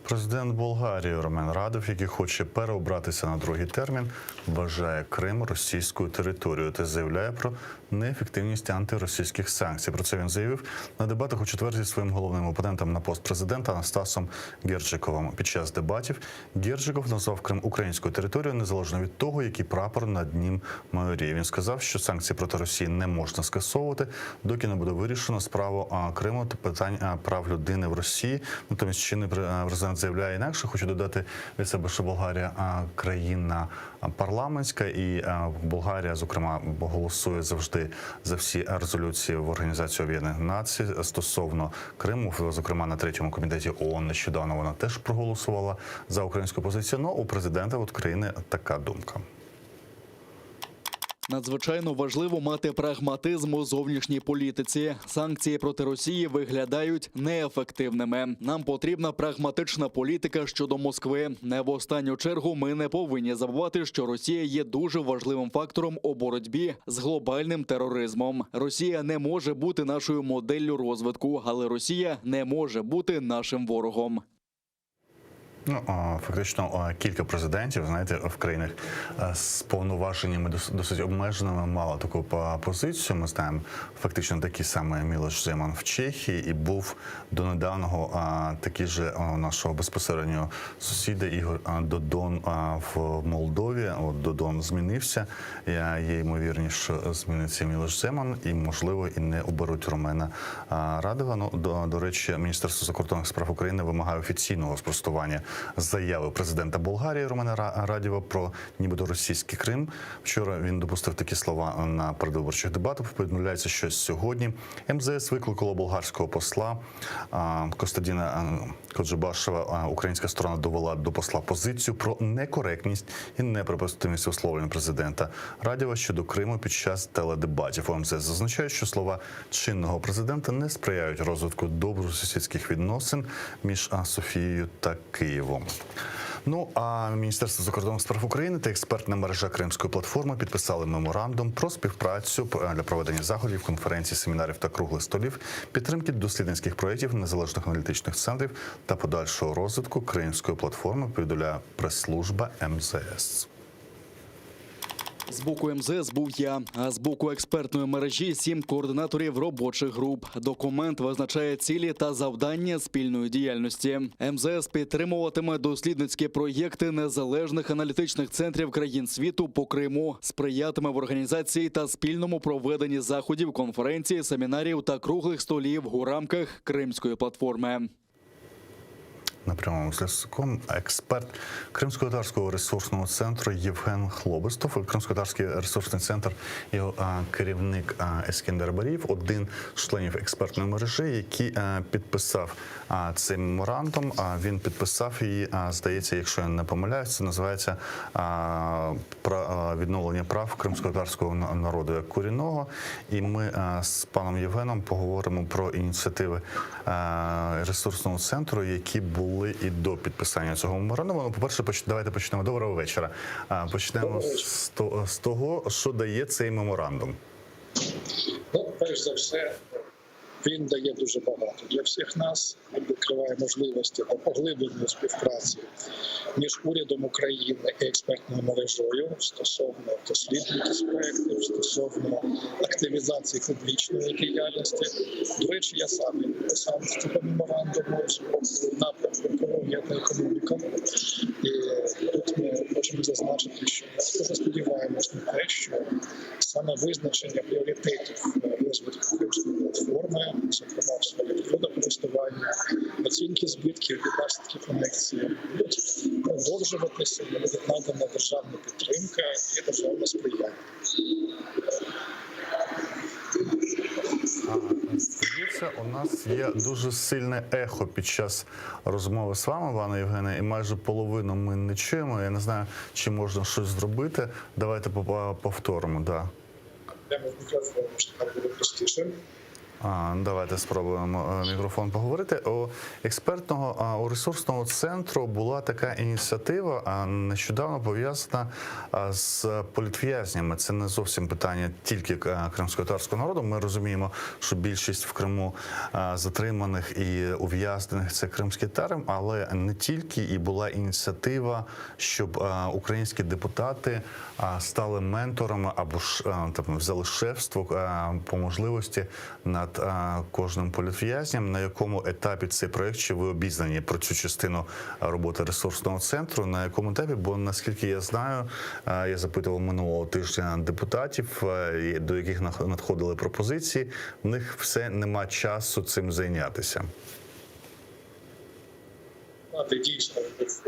Президент Болгарії Ромен Радев, який хоче переобратися на другий термін, вважає Крим російською територією та заявляє про неефективність антиросійських санкцій. Про це він заявив на дебатах у четвер зі своїм головним опонентом на пост президента Анастасом Герджиковим. Під час дебатів Герджиков назвав Крим українською територією незалежно від того, який прапор над ним майоріє. Він сказав, що санкції проти Росії не можна скасовувати, доки не буде вирішено справу а, Криму та питань а, прав людини в Росії. Натомість чинний пре- президент заявляє інакше. Хочу додати від себе, що Болгарія а, країна парламентська, і а, Болгарія, зокрема, голосує завжди за всі резолюції в Організації Об'єднаних Націй стосовно Криму. Зокрема, на третьому комітеті ООН нещодавно вона теж проголосувала за українську позицію. Ну у президента України така думка. Надзвичайно важливо мати прагматизм у зовнішній політиці. Санкції проти Росії виглядають неефективними. Нам потрібна прагматична політика щодо Москви. Не в останню чергу ми не повинні забувати, що Росія є дуже важливим фактором у боротьбі з глобальним тероризмом. Росія не може бути нашою моделлю розвитку, але Росія не може бути нашим ворогом. Ну, а, фактично, а, кілька президентів, знаєте, в країнах е, з повноваженнями дос- досить обмеженими мали таку па- позицію. Ми знаємо, фактично такий самий Мілош Земан в Чехії і був до недавнього а, такий же а, нашого безпосереднього сусіда Ігор а, Додон а, в Молдові. От Додон змінився. Я- Є ймовірність, що зміниться Мілош Земан, і можливо і не оберуть Ромена а, Радева. Ну до, до речі, Міністерство закордонних справ України вимагає офіційного спростування. заяви президента Болгарії Романа Радєва про нібито російський Крим. Вчора він допустив такі слова на передвиборчих дебатах. Повідомляється, що сьогодні МЗС викликало болгарського посла Костадіна Коджибашева. Українська сторона довела до посла позицію про некоректність і неприпустимість висловлювань президента Радєва щодо Криму під час теледебатів. У МЗС зазначає, що слова чинного президента не сприяють розвитку добросусідських відносин між Софією та Києвом. Ну а Міністерство закордонних справ України та експертна мережа Кримської платформи підписали меморандум про співпрацю для проведення заходів, конференцій, семінарів та круглих столів, підтримки дослідницьких проєктів, незалежних аналітичних центрів та подальшого розвитку Кримської платформи. Повідомляє прес-служба МЗС. З боку МЗС був я, а з боку експертної мережі сім координаторів робочих груп. Документ визначає цілі та завдання спільної діяльності. МЗС підтримуватиме дослідницькі проєкти незалежних аналітичних центрів країн світу по Криму, сприятиме в організації та спільному проведенні заходів, конференцій, семінарів та круглих столів у рамках Кримської платформи. На прямому зв'язку експерт Кримсько-татарського ресурсного центру Євген Хлобистов. Кримсько-татарський ресурсний центр, його керівник Ескендер Барієв, один з членів експертної мережі, який підписав цей меморандум. Він підписав її, здається, якщо я не помиляюсь, це називається відновлення прав кримсько-татарського народу як корінного. І ми з паном Євгеном поговоримо про ініціативи ресурсного центру, які були і до підписання цього меморандуму. Ну, по-перше, давайте почнемо. Доброго вечора. Почнемо з того, що дає цей меморандум. Ну, перш за все, він дає дуже багато для всіх нас. Він відкриває можливості для поглибленої співпраці між урядом України і експертною мережею стосовно дослідницьких проєктів, стосовно активізації публічної діяльності. До речі, я сам підписав цього меморандуму з боку напрямку екологія та економіка. І тут ми хочемо зазначити, що ми дуже сподіваємось на те, що саме визначення пріоритетів розвитку Кримської платформи, зокрема в сфері природокористування, оцінки збитків від наслідків анексії, будуть продовжуватися, і буде надана державна підтримка і державне сприяння. Здається, у нас є дуже сильне ехо під час розмови з вами, пане Євгене, і майже половину ми не чуємо. Я не знаю, чи можна щось зробити. Давайте повторимо. Да. Прямо в мікрофон, що так буде простіше. Давайте спробуємо е, мікрофон поговорити. У експертного у ресурсного центру була така ініціатива, нещодавно пов'язана з політв'язнями. Це не зовсім питання тільки е, кримсько-татарського народу. Ми розуміємо, що більшість в Криму затриманих і ув'язнених це кримські татари, але не тільки. І була ініціатива, щоб українські депутати стали менторами або ж там взяли шефство по можливості над кожним політв'язням. На якому етапі цей проект? Чи ви обізнані про цю частину роботи ресурсного центру? На якому етапі? Бо наскільки я знаю, я запитував минулого тижня депутатів, до яких надходили пропозиції, в них все нема часу цим зайнятися. Дійсно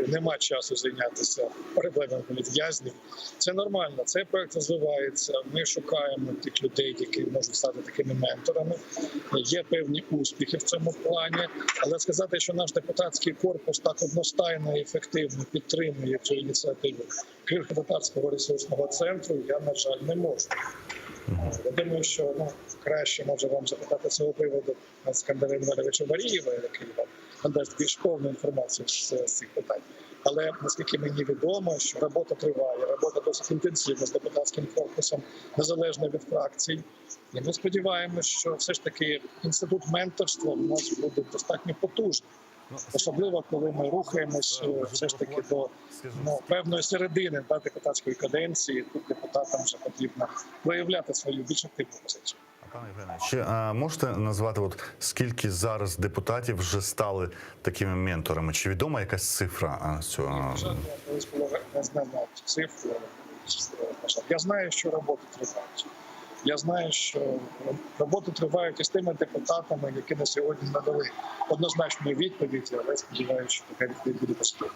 нема часу зайнятися проблемами політв'язнів. Це нормально. Цей проект розвивається. Ми шукаємо тих людей, які можуть стати такими менторами. Є певні успіхи в цьому плані, але сказати, що наш депутатський корпус так одностайно і ефективно підтримує цю ініціативу Кримсько-татарського ресурсного центру, я на жаль не можу. Я думаю, що ну краще може вам запитати з цього приводу Скандера Енверовича Барієва, який вам надасть більш повну інформацію з, з цих питань. Але наскільки мені відомо, що робота триває, робота досить інтенсивна з депутатським корпусом, незалежно від фракцій. І ми сподіваємося, що все ж таки інститут менторства у нас буде достатньо потужний. Особливо коли ми рухаємось е, все ж таки до ну, певної середини да, депутатської каденції. Тут депутатам вже потрібно проявляти свою більш активну позицію. Пане Євгене, чи а, можете назвати, от скільки зараз депутатів вже стали такими менторами? Чи відома якась цифра а, цього? Колись було не знаю цифру. На жаль. Я знаю, що роботи тривають. Я знаю, що роботи тривають і з тими депутатами, які на сьогодні надали однозначної відповіді, але сподіваюся, що така відповідь буде позитивна.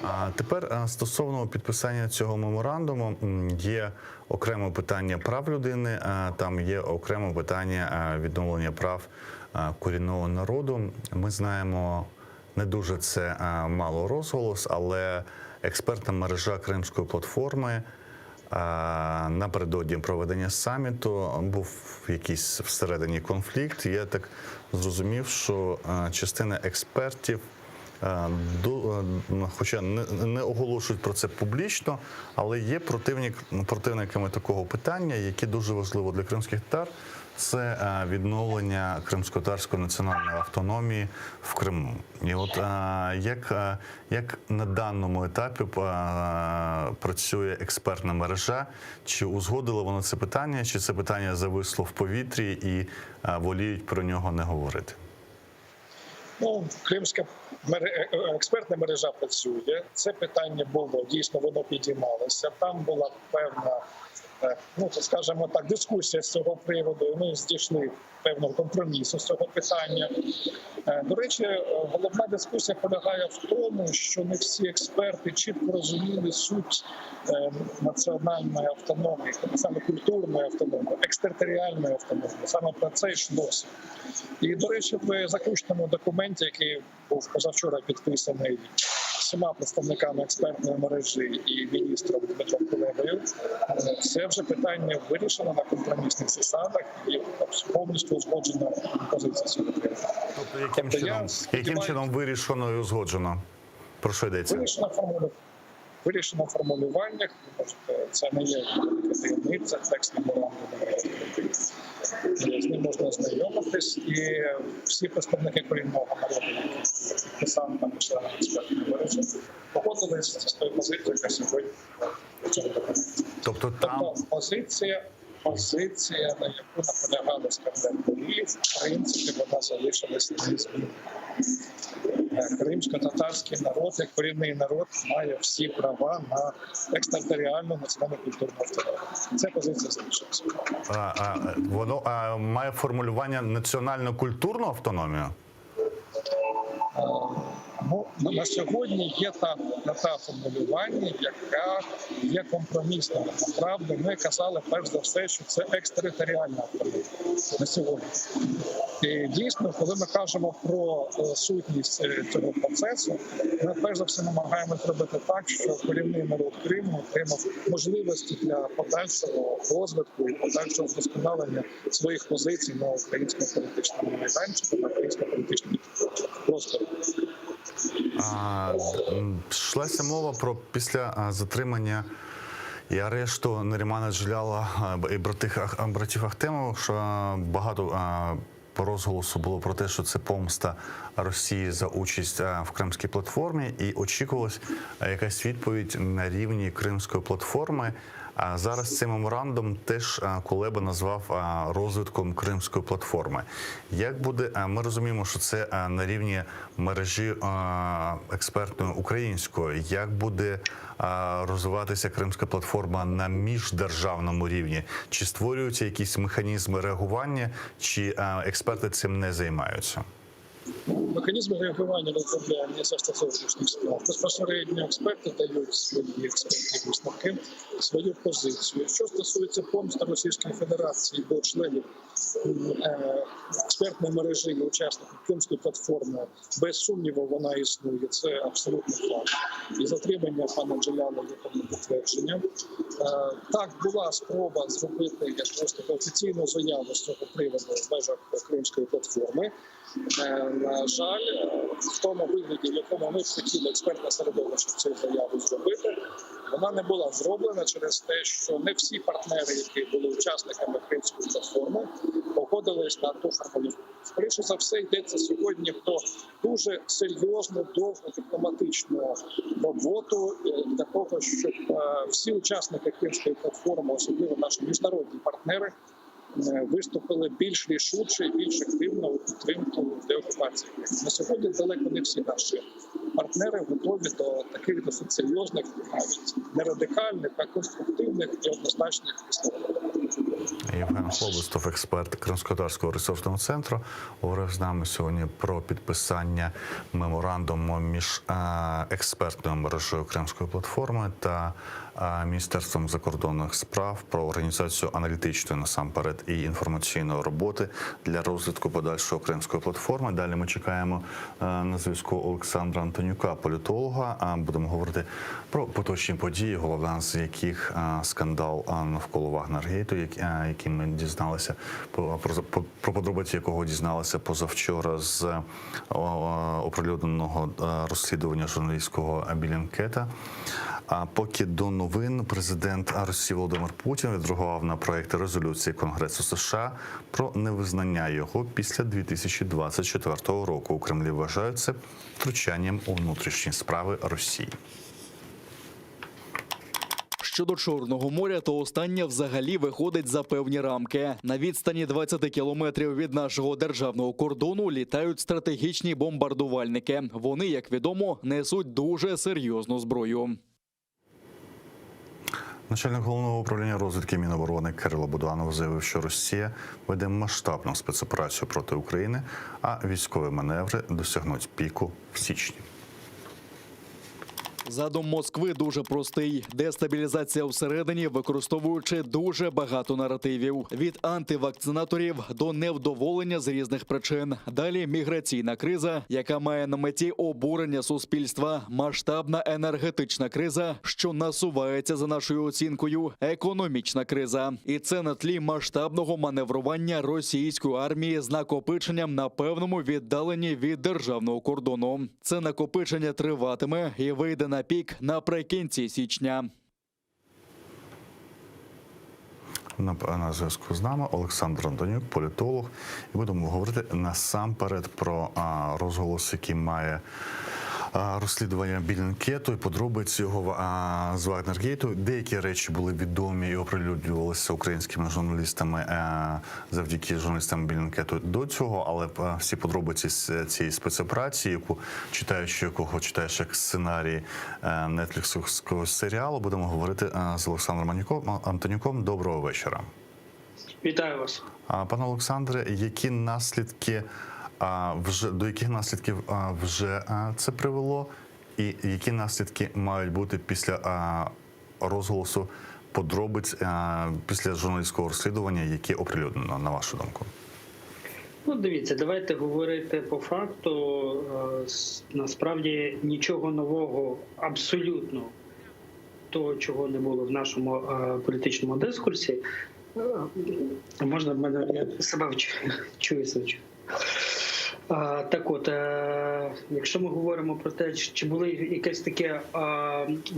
А тепер е, стосовно підписання цього меморандуму, м, є окреме питання прав людини, е, там є окреме питання е, відновлення прав е, корінного народу. Ми знаємо, не дуже це е, мало розголос, але експертна мережа Кримської платформи. е, Напередодні проведення саміту був якийсь всередині конфлікт. Я так зрозумів, що е, частина експертів Е, до- е, ну, хоча не, не оголошують про це публічно, але є противник, противниками такого питання, яке дуже важливо для кримських татар, це е, відновлення кримсько-татарської національної автономії в Криму. І от е, як, е, як на даному етапі е, працює експертна мережа, чи узгодила вона це питання, чи це питання зависло в повітрі і е, воліють про нього не говорити? Ну, кримська мере- е, експертна мережа працює. Це питання було дійсно, воно підіймалося. Там була певна, е, ну скажімо так, дискусія з цього приводу. І Ми дійшли певного компромісу з цього питання. Е, До речі, е, головна дискусія полягає в тому, що не всі експерти чітко розуміли суть е, національної автономії, саме культурної автономії, екстериторіальної автономії. Саме про це йшлося. І, до речі, в заключному документі, який був позавчора підписаний всіма представниками експертної мережі і міністром Дмитром Кулебою, е, це вже питання вирішено на компромісних засадах і повністю узгоджена позиція цього приводу. Тобто, яким Тобто я чином, яким сподіваюся- чином вирішено і узгоджено? Про що йдеться? Вирішено формулю... вирішено в формулюваннях. Ви можете, це не є велика таємниця, текст меморандуму відкритий. З ним можна ознайомитись, і всі представники корінного народу, які були підписантами, членами експертної мережі, погодились з тою позицією, яка сьогодні в цьому документі. Тобто там Тобто позиція, позиція, на яку наполягали Скандер Кулієв, в принципі, вона залишилась незмінною. Е, Кримсько-татарський народ, як корінний народ, має всі права на екстериторіальну національну культурну автономію. Ця позиція залишилася. а, а, воно а, має формулювання національно-культурну автономію? Е, Ну, на- на сьогодні є та, та формулювання, яка є компромісною. Направду, ми казали перш за все, що це екстериторіальна автономія на сьогодні. І дійсно, коли ми кажемо про е, сутність е, цього процесу, ми перш за все намагаємось зробити так, що корінний народ Криму отримав можливості для подальшого розвитку і подальшого вдосконалення своїх позицій на українському політичному майданчику, на українському політичному просторі. А, м, Йшлася мова про після а, затримання і арешту Нарімана Джеляла а, і братих, Ах- братів Ахтемових, що а, багато а, по розголосу було про те, що це помста Росії за участь а, в Кримській платформі, і очікувалась а, якась відповідь на рівні Кримської платформи. А зараз цей меморандум теж а, Кулеба назвав а, розвитком Кримської платформи. Як буде, а, ми розуміємо, що це а, на рівні мережі а, експертної української. Як буде а, розвиватися Кримська платформа на міждержавному рівні? Чи створюються якісь механізми реагування, чи а, експерти цим не займаються? Механізми реагування розробляє Міністерство зовнішніх справ. Безпосередньо експерти дають свої експертні висновки, свою позицію. Що стосується помсти Російської Федерації до членів м, е, експертної мережі і учасників Кримської платформи, без сумніву, вона існує. Це абсолютно факт. І затримання пана Джеляла є тому підтвердженням. Е, Так, була спроба зробити якусь таку офіційну заяву з цього приводу в межах Кримської платформи. Е, На жаль, е, в тому вигляді, в якому ми б хотіли експертне середовище цю заяву зробити, вона не була зроблена через те, що не всі партнери, які були учасниками Кримської платформи, погодились на ту формулювання. Скоріше за все, йдеться сьогодні про дуже серйозну, довгу дипломатичну роботу е, для того, щоб е, всі учасники Кримської платформи, особливо наші міжнародні партнери, е, виступили більш рішуче і більш активно у підтримку деокупації. Криму. На сьогодні далеко не всі наші партнери готові до таких досить серйозних, навіть не радикальних, а конструктивних і однозначних висновків. Євген Хлобистов, експерт Кримськотатарського ресурсного центру, говорив з нами сьогодні про підписання меморандуму між е, експертною мережею Кримської платформи та е, Міністерством закордонних справ про організацію аналітичної насамперед і інформаційної роботи для розвитку подальшої кримської платформи. Далі ми чекаємо е, на зв'язку Олександра Антонюка, політолога. А Будемо говорити про поточні події, головна з яких е, скандал е, навколо Вагнергейту, як- е, який ми дізналися про, про, про подробиці якого дізналися позавчора з е, о, оприлюдненого е, розслідування журналістського Білінкета. А поки до новин президент Росії Володимир Путін відреагував на проекти резолюції Конгресу США про невизнання його після 2024 року. У Кремлі вважають це втручанням у внутрішні справи Росії. Щодо Чорного моря, то останнє взагалі виходить за певні рамки. На відстані 20 кілометрів від нашого державного кордону літають стратегічні бомбардувальники. Вони, як відомо, несуть дуже серйозну зброю. Начальник головного управління розвідки Міноборони Кирило Буданов заявив, що Росія веде масштабну спецоперацію проти України, а військові маневри досягнуть піку в січні. Задум Москви дуже простий: дестабілізація всередині, використовуючи дуже багато наративів від антивакцинаторів до невдоволення з різних причин. Далі міграційна криза, яка має на меті обурення суспільства, масштабна енергетична криза, що насувається за нашою оцінкою, економічна криза, і це на тлі масштабного маневрування російської армії з накопиченням на певному віддаленні від державного кордону. Це накопичення триватиме і вийде на пік наприкінці січня. На, на зв'язку з нами Олександр Антонюк, політолог, і будемо говорити насамперед про а, розголос, який має а, розслідування Білінкету і подробиці його а, з Вагнергейту. Деякі речі були відомі і оприлюднювалися українськими журналістами е, завдяки журналістам Білінкету до цього, але е, всі подробиці з цієї спецоперації, яку читаючи якого читаєш як сценарій е, нетфліксовського серіалу, будемо говорити е, з Олександром Анюком- Антонюком. Доброго вечора. Вітаю вас. А, Пане Олександре, які наслідки а, вже до яких наслідків а, вже а, це привело, і які наслідки мають бути після а, розголосу подробиць а, після журналістського розслідування, яке оприлюднено, на вашу думку? Ну, дивіться, давайте говорити по факту. Е, с- Насправді нічого нового абсолютно того, чого не було в нашому е, політичному дискурсі. Е, Можна в мене я себе вчу- чую себе чую. А, Так от, е, якщо ми говоримо про те, чи були якесь таке е,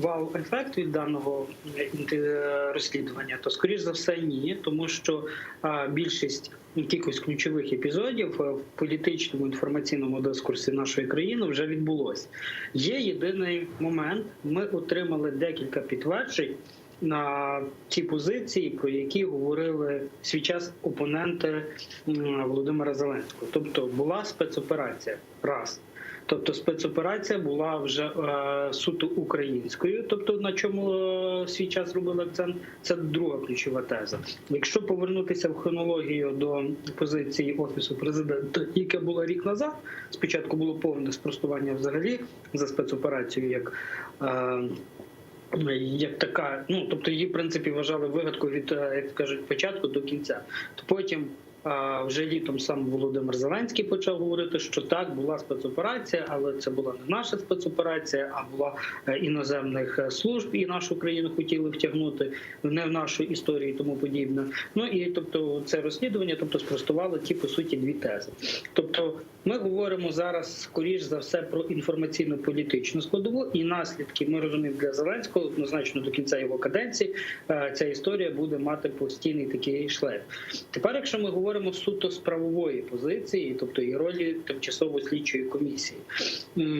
вау-ефект від даного е, інте- е, розслідування, то скоріш за все ні, тому що е, більшість якихось ключових епізодів е, в політичному інформаційному дискурсі нашої країни вже відбулось. Є єдиний момент, ми отримали декілька підтверджень на ті позиції, про які говорили в свій час опоненти м, Володимира Зеленського. Тобто була спецоперація раз. Тобто спецоперація була вже е, суто українською, тобто на чому е, свій час робили акцент, це друга ключова теза. Якщо повернутися в хронологію до позиції офісу президента, яка була рік назад, спочатку було повне спростування взагалі за спецоперацію як. Е, як така, ну тобто її в принципі вважали вигадкою від, е, як кажуть, початку до кінця. То потім е, вже літом сам Володимир Зеленський почав говорити, що так була спецоперація, але це була не наша спецоперація, а була е, іноземних е, служб, і нашу країну хотіли втягнути не в нашу історію і тому подібне. Ну і тобто це розслідування, тобто спростувало ті по суті дві тези. Тобто, ми говоримо зараз скоріш за все про інформаційно-політичну складову і наслідки. Ми розуміємо для Зеленського однозначно до кінця його каденції е, ця історія буде мати постійний такий шлейф. Тепер, якщо ми говоримо. говоримо суто з правової позиції, тобто і ролі тимчасової слідчої комісії,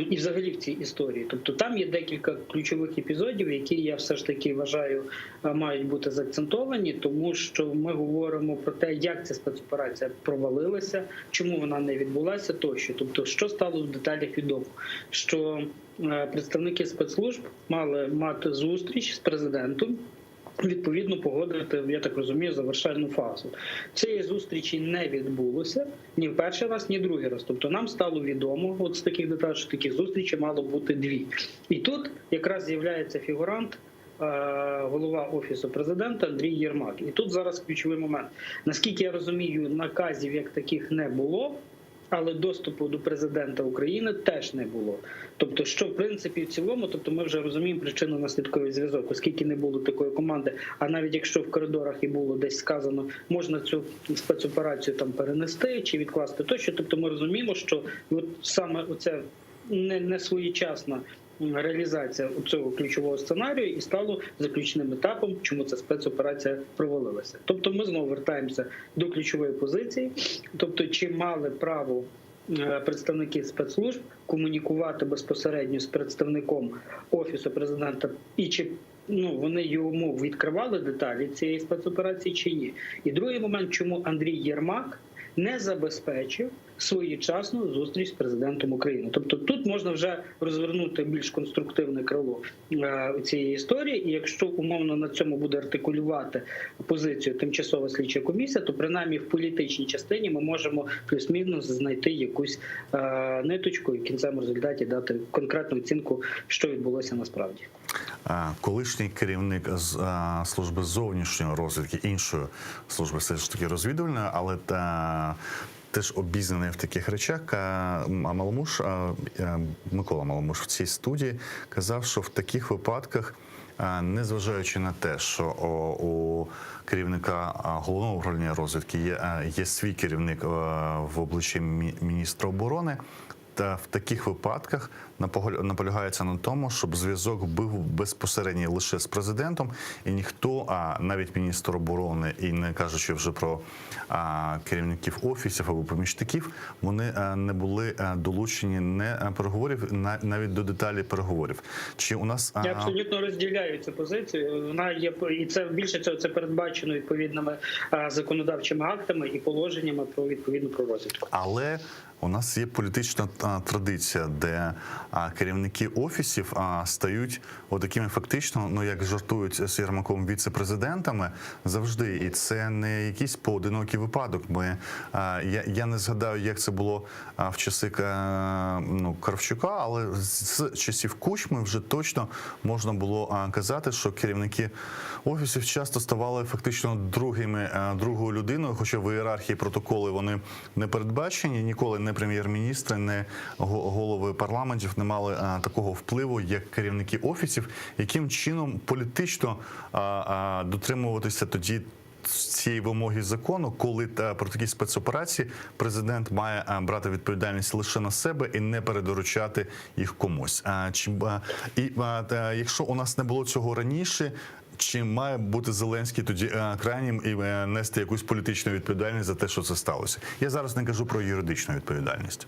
і взагалі в цій історії. Тобто там є декілька ключових епізодів, які я все ж таки вважаю е, мають бути заакцентовані, тому що ми говоримо про те, як ця спецоперація провалилася, чому вона не відбулася, тощо. Тобто, що стало в деталях відомо, що е, представники спецслужб мали мати зустріч з президентом. Відповідно, погодити, я так розумію, завершальну фазу. Цієї зустрічі не відбулося ні в перший раз, ні другий раз. Тобто нам стало відомо, от з таких деталей, що таких зустрічей мало бути дві. І тут якраз з'являється фігурант, е, голова офісу президента Андрій Єрмак. І тут зараз ключовий момент. Наскільки я розумію, наказів як таких не було. Але доступу до президента України теж не було. Тобто, що в принципі в цілому, тобто ми вже розуміємо причинно-наслідковий зв'язок, оскільки не було такої команди. А навіть якщо в коридорах і було десь сказано, можна цю спецоперацію там перенести чи відкласти тощо. Тобто, ми розуміємо, що от саме оця не, не своєчасна реалізація цього ключового сценарію і стало заключним етапом, чому ця спецоперація провалилася. Тобто, ми знову вертаємося до ключової позиції, тобто, чи мали право е, представники спецслужб комунікувати безпосередньо з представником офісу президента, і чи ну вони йому відкривали деталі цієї спецоперації чи ні? І другий момент, чому Андрій Єрмак не забезпечив своєчасну зустріч з президентом України. Тобто тут можна вже розвернути більш конструктивне крило е, цієї історії, і якщо умовно на цьому буде артикулювати позицію тимчасова слідча комісія, то принаймні в політичній частині ми можемо плюс-мінус знайти якусь е, ниточку і в кінцевому результаті дати конкретну оцінку, що відбулося насправді. Е, Колишній керівник з служби зовнішньої розвідки, іншої служби все ж таки розвідувальної, але та теж обізнаний в таких речах. А Маломуш, е, Микола Маломуш в цій студії казав, що в таких випадках, незважаючи на те, що у керівника головного управління розвідки є, е, є свій керівник е, в обличчі міністра оборони. Та в таких випадках наполягається на тому, щоб зв'язок був безпосередній лише з президентом, і ніхто, а навіть міністр оборони, і не кажучи вже про а, керівників офісів або помічників, вони е, не були е, долучені не е, переговорів, на- навіть до деталі переговорів. Чи у нас Я абсолютно розділяю цю позицію. Вона є і це більше цього це передбачено відповідними законодавчими актами і положеннями про відповідну про розвідку. Але у нас є політична традиція, де керівники офісів стають отакими фактично, ну як жартують з Єрмаком, віце-президентами завжди. І це не якийсь поодинокий випадок. Ми, я, я не згадаю, як це було в часи ну, Кравчука, але з часів Кучми вже точно можна було казати, що керівники офісів часто ставали фактично другими, другою людиною, хоча в ієрархії протоколи вони не передбачені. Ніколи не прем'єр-міністри, не голови парламентів не мали такого впливу, як керівники офісів, яким чином політично дотримуватися тоді. Цієї вимоги закону, коли та про такі спецоперації президент має брати відповідальність лише на себе і не передоручати їх комусь. А, чи і та, якщо у нас не було цього раніше, чи має бути Зеленський тоді е, крайнім і е, нести якусь політичну відповідальність за те, що це сталося? Я зараз не кажу про юридичну відповідальність.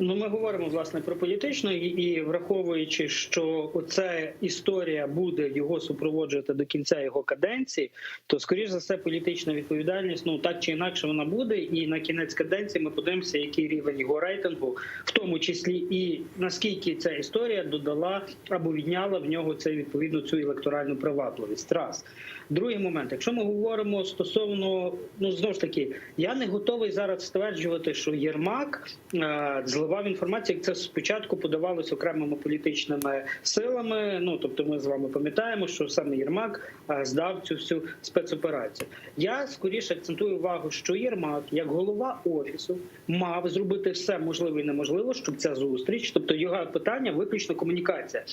Ну, ми говоримо власне про політичну, і, і враховуючи, що оця історія буде його супроводжувати до кінця його каденції, то скоріш за все політична відповідальність, ну так чи інакше, вона буде. І на кінець каденції ми подивимося, який рівень його рейтингу, в тому числі і наскільки ця історія додала або відняла в нього це відповідно цю електоральну привабливість. Раз. Другий момент, якщо ми говоримо стосовно, ну знову ж таки, я не готовий зараз стверджувати, що Єрмак е, зливав інформацію, як це спочатку подавалось окремими політичними силами. Ну тобто, ми з вами пам'ятаємо, що саме Єрмак е, здав цю всю спецоперацію. Я скоріше акцентую увагу, що Єрмак, як голова офісу, мав зробити все можливе і неможливе, щоб ця зустріч, тобто його питання виключно комунікація,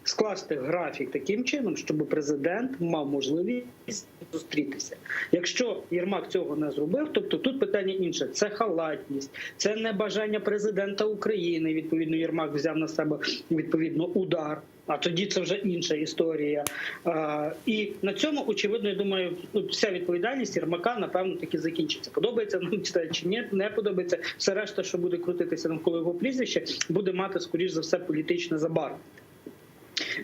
скласти графік таким чином, щоб президент мав можливість зустрітися. Якщо Єрмак цього не зробив, тобто тут питання інше: це халатність, це небажання президента України. Відповідно, Єрмак взяв на себе відповідно удар. А тоді це вже інша історія. Е, І на цьому, очевидно, я думаю, ну, вся відповідальність Єрмака, напевно, таки закінчиться. Подобається нам це чи ні, не подобається. Все решта, що буде крутитися навколо його прізвища, буде мати, скоріш за все, політичне забарвлення.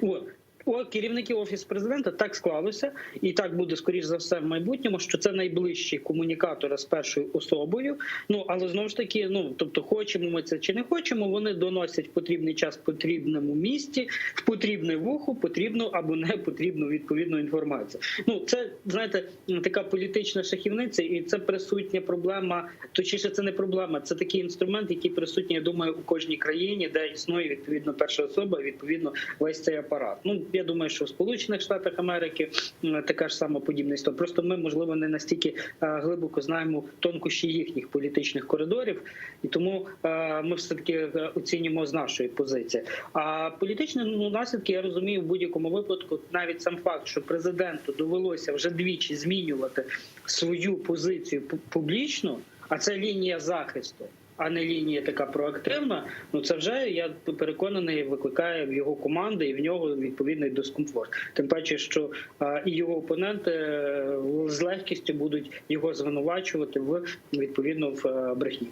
От. О, керівники офісу президента так склалося, і так буде скоріш за все в майбутньому, що це найближчі комунікатори з першою особою. Ну але знову ж таки, ну тобто, хочемо ми це чи не хочемо, вони доносять в потрібний час в потрібному місці, в потрібне вухо, потрібну або не потрібну відповідну інформацію. Ну це знаєте, така політична шахівниця, і це присутня проблема. Точніше, це не проблема, це такий інструмент, який присутній, я думаю, у кожній країні, де існує відповідно перша особа, і, відповідно весь цей апарат. Ну я думаю, що в Сполучених Штатах Америки м, така ж сама подібна історія. Просто ми, можливо, не настільки е, глибоко знаємо тонкощі їхніх політичних коридорів, і тому е, ми все таки оцінюємо з нашої позиції. А політичні ну, наслідки я розумію в будь-якому випадку, навіть сам факт, що президенту довелося вже двічі змінювати свою позицію пу- публічно, а це лінія захисту. А не лінія така проактивна, ну це вже я переконаний, викликає в його команди і в нього відповідний дискомфорт. Тим паче, що е, і його опоненти е, з легкістю будуть його звинувачувати в відповідно в е, брехні.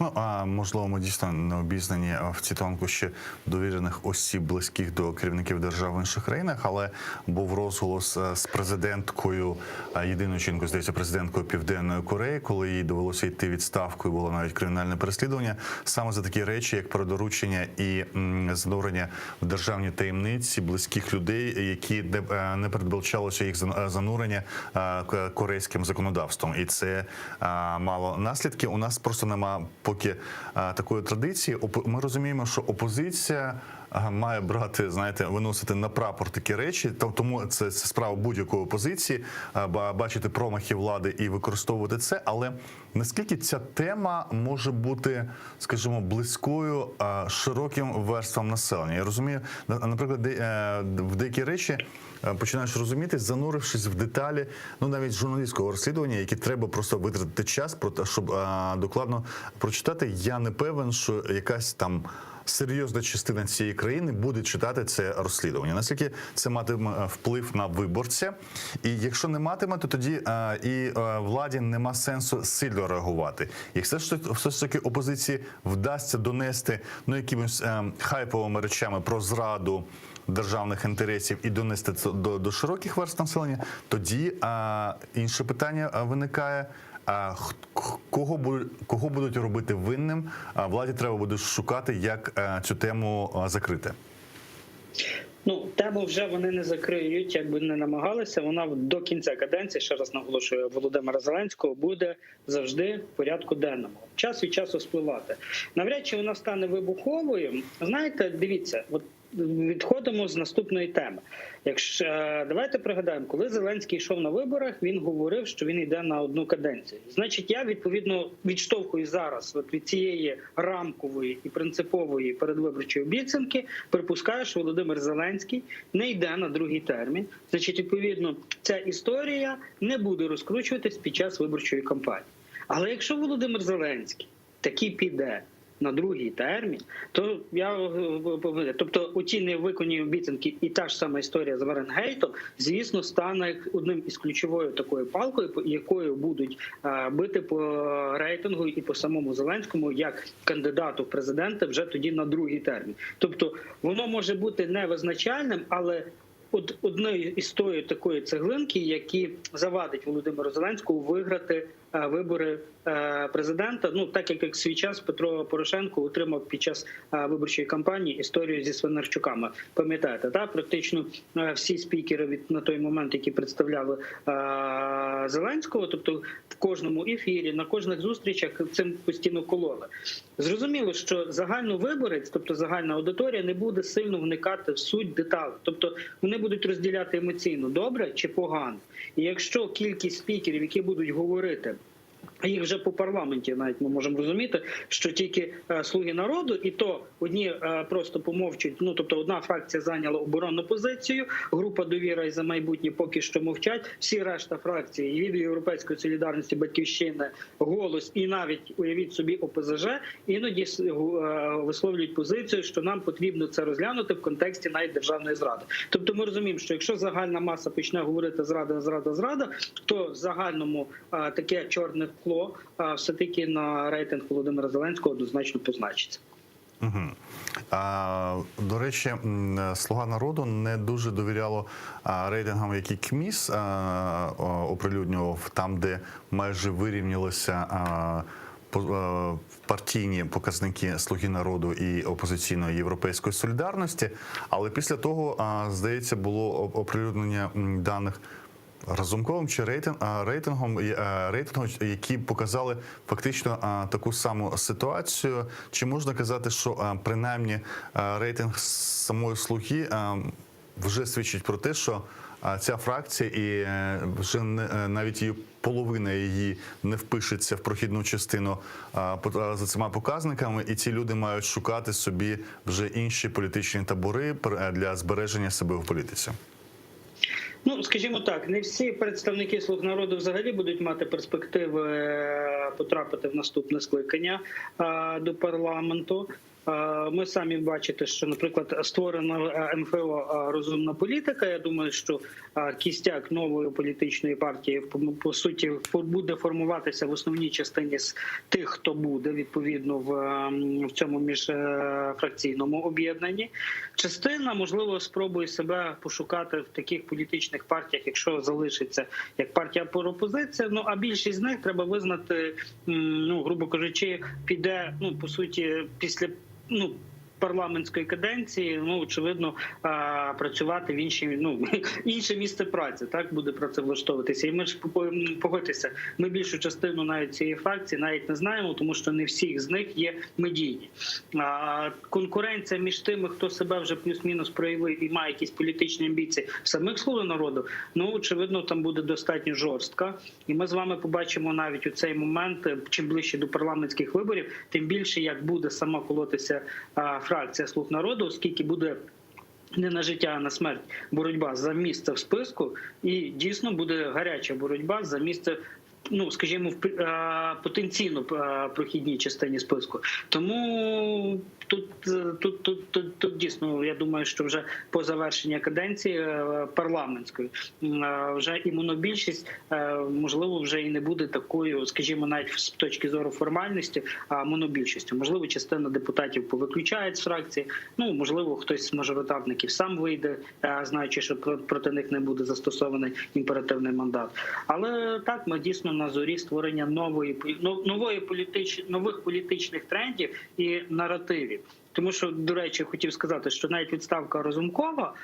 Ну а можливо, ми дійсно не обізнані в ці тонкощі довірених осіб, близьких до керівників держав в інших країнах, але був розголос е, з президенткою, е, єдиною жінкою, здається, президенткою Південної Кореї, коли їй довелося йти відставку, і було навіть кримінальне переслідування саме за такі речі, як передоручення і м, занурення в державні таємниці близьких людей, які де е, не передбачалося їх зан- е, занурення е, к- корейським законодавством, і це е, мало наслідки. У нас просто нема поки е, такої традиції. Опо- Ми розуміємо, що опозиція е, має брати, знаєте, виносити на прапор такі речі. Та- Тому це, це справа будь-якої опозиції е, ба- бачити промахи влади і використовувати це. Але наскільки ця тема може бути, скажімо, близькою е, широким верствам населення? Я розумію, на- наприклад, де- е, в деякі речі е, починаєш розуміти, занурившись в деталі, ну навіть журналістського розслідування, які треба просто витратити час, про те, щоб е, докладно прочитати. Я не певен, що якась там. Серйозна частина цієї країни буде читати це розслідування. Наскільки це матиме е, вплив на виборця? І якщо не матиме, то тоді е, і е, владі нема сенсу сильно реагувати. І все ж таки- все ж таки опозиції вдасться донести ну якимось е, хайповими речами про зраду державних інтересів і донести це до, до широких верств населення, тоді е, інше питання е, виникає. А х- х- кого будуть кого будуть робити винним? А владі треба буде шукати, як е, цю тему е, закрити. Ну, тему вже вони не закриють, якби не намагалися. Вона до кінця каденції, ще раз наголошую, Володимира Зеленського буде завжди в порядку денному. Час від часу спливати. Навряд чи вона стане вибуховою. Знаєте, дивіться, от відходимо з наступної теми. Якщо е, давайте пригадаємо, коли Зеленський йшов на виборах, він говорив, що він йде на одну каденцію. Значить, я відповідно відштовхую зараз, от від цієї рамкової і принципової передвиборчої обіцянки, припускаю, що Володимир Зеленський не йде на другий термін. Значить, відповідно, ця історія не буде розкручуватись під час виборчої кампанії. Але якщо Володимир Зеленський таки піде на другий термін, то я е, тобто оті невиконані обіцянки і та ж сама історія з Варенгейтом, звісно, стане одним із ключовою такою палкою, по- якою будуть е, бити по рейтингу і по самому Зеленському як кандидату в президенти вже тоді на другий термін. Тобто воно може бути невизначальним, але от одною із тої такої цеглинки, які завадить Володимиру Зеленському виграти е, вибори е, президента. Ну так як, як свій час Петро Порошенко отримав під час е, виборчої кампанії історію зі Свинарчуками. Пам'ятаєте, та практично е, всі спікери від на той момент, які представляли е, Зеленського, тобто в кожному ефірі, на кожних зустрічах цим постійно кололи. Зрозуміло, що загальновиборець, тобто загальна аудиторія, не буде сильно вникати в суть деталей. Тобто вони будуть розділяти емоційно добре чи погано. І якщо кількість спікерів, які будуть говорити. Їх вже по парламенті навіть ми можемо розуміти, що тільки е, слуги народу, і то одні е, просто помовчуть. Ну тобто, одна фракція зайняла оборонну позицію, група довіра і за майбутнє поки що мовчать. Всі решта фракцій і від Європейської солідарності, батьківщини, голос і навіть уявіть собі ОПЗЖ іноді е, висловлюють позицію, що нам потрібно це розглянути в контексті навіть державної зради. Тобто, ми розуміємо, що якщо загальна маса почне говорити зрада, зрада, зрада, то в загальному таке чорне тло все таки на рейтинг Володимира Зеленського однозначно позначиться. Угу. А, до речі, Слуга народу не дуже довіряло рейтингам, які КМІС а, оприлюднював, там, де майже вирівнялися а, партійні показники Слуги народу і опозиційної європейської солідарності. Але після того, здається, було оприлюднення даних. Разумковим чи рейтинг, рейтингом, е, рейтингом, які показали фактично таку саму ситуацію. Чи можна казати, що принаймні рейтинг самої слуги вже свідчить про те, що ця фракція і е, вже не, навіть її половина її не впишеться в прохідну частину за цими показниками, і ці люди мають шукати собі вже інші політичні табори для збереження себе в політиці. Ну, скажімо так, не всі представники слуг народу взагалі будуть мати перспективи е, потрапити в наступне скликання е, до парламенту. Е, Ми самі бачите, що, наприклад, створена е, МФО е, Розумна політика. Я думаю, що кістяк нової політичної партії по, суті буде формуватися в основній частині з тих, хто буде відповідно в, в цьому міжфракційному об'єднанні. Частина можливо спробує себе пошукати в таких політичних партіях, якщо залишиться як партія опозиція. Ну а більшість з них треба визнати, ну грубо кажучи, піде ну по суті після ну. Парламентської каденції, ну очевидно, працювати в іншій, ну інше місце праці, так буде працевлаштовуватися. І ми ж погодьтеся, ми більшу частину навіть цієї фракції навіть не знаємо, тому що не всіх з них є медійні. А конкуренція між тими, хто себе вже плюс-мінус проявив і має якісь політичні амбіції в самих «Слуги народу, ну очевидно, там буде достатньо жорстка. І ми з вами побачимо навіть у цей момент, е, чим ближче до парламентських виборів, тим більше як буде сама колотися фракція «Слуг народу, оскільки буде. Не на життя, а на смерть боротьба за місце в списку, і дійсно буде гаряча боротьба за місце, ну скажімо, в е, потенційно е, прохідній частині списку. Тому тут, е, тут, тут, тут, тут дійсно я думаю, що вже по завершенні каденції парламентської вже і монобільшість можливо вже і не буде такою, скажімо, навіть з точки зору формальності, а монобільшістю. Можливо, частина депутатів повиключають з фракції. Ну можливо, хтось з мажоритарників сам вийде, знаючи, що проти них не буде застосований імперативний мандат. Але так, ми дійсно на зорі створення нової нової політич, нових політичних трендів і наративів. Тому що, до речі, хотів сказати, що навіть відставка Разумкова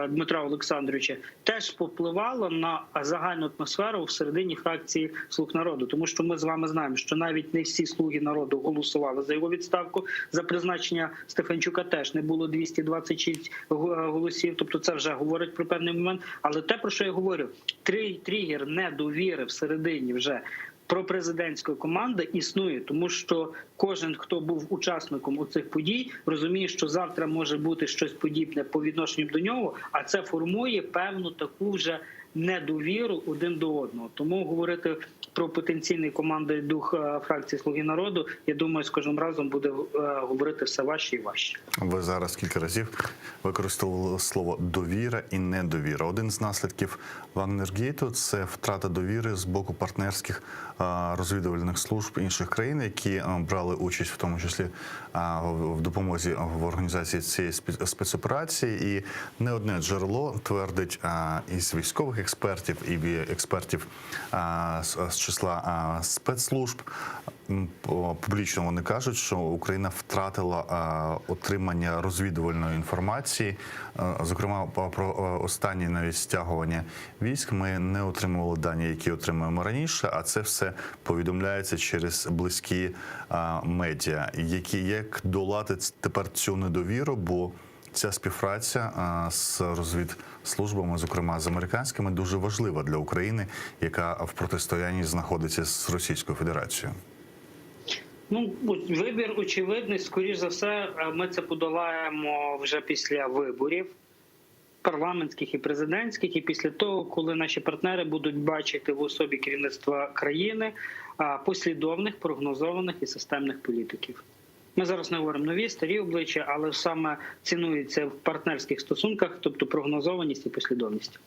Дмитра Олександровича теж попливала на загальну атмосферу всередині фракції Слуг народу, тому що ми з вами знаємо, що навіть не всі слуги народу голосували за його відставку. За призначення Стефанчука теж не було 226 голосів. Тобто, це вже говорить про певний момент. Але те, про що я говорю, тригер недовіри всередині вже пропрезидентської команди існує, тому що кожен, хто був учасником у цих подій, розуміє, що завтра може бути щось подібне по відношенню до нього, а це формує певну таку вже недовіру один до одного. Тому говорити про потенційний командний дух е, фракції Слуги народу, я думаю, з кожним разом буде е, говорити все важче і важче. Ви зараз кілька разів використовували слово довіра і недовіра. Один з наслідків Вагнергейту – це втрата довіри з боку партнерських е, розвідувальних служб інших країн, які брали участь в тому числі в допомозі в організації цієї спецоперації. І не одне джерело твердить із військових експертів і експертів з числа спецслужб. Публічно вони кажуть, що Україна втратила отримання розвідувальної інформації, зокрема про останні навіть стягування військ. Ми не отримували дані, які отримуємо раніше, а це все повідомляється через близькі медіа, які як долати тепер цю недовіру, бо. Ця співпраця з розвідслужбами, зокрема з американськими, дуже важлива для України, яка в протистоянні знаходиться з Російською Федерацією. Ну, вибір очевидний. Скоріш за все, ми це подолаємо вже після виборів парламентських і президентських, і після того, коли наші партнери будуть бачити в особі керівництва країни послідовних, прогнозованих і системних політиків. Ми зараз не говоримо нові, старі обличчя, але саме цінується в партнерських стосунках, тобто прогнозованість і послідовність.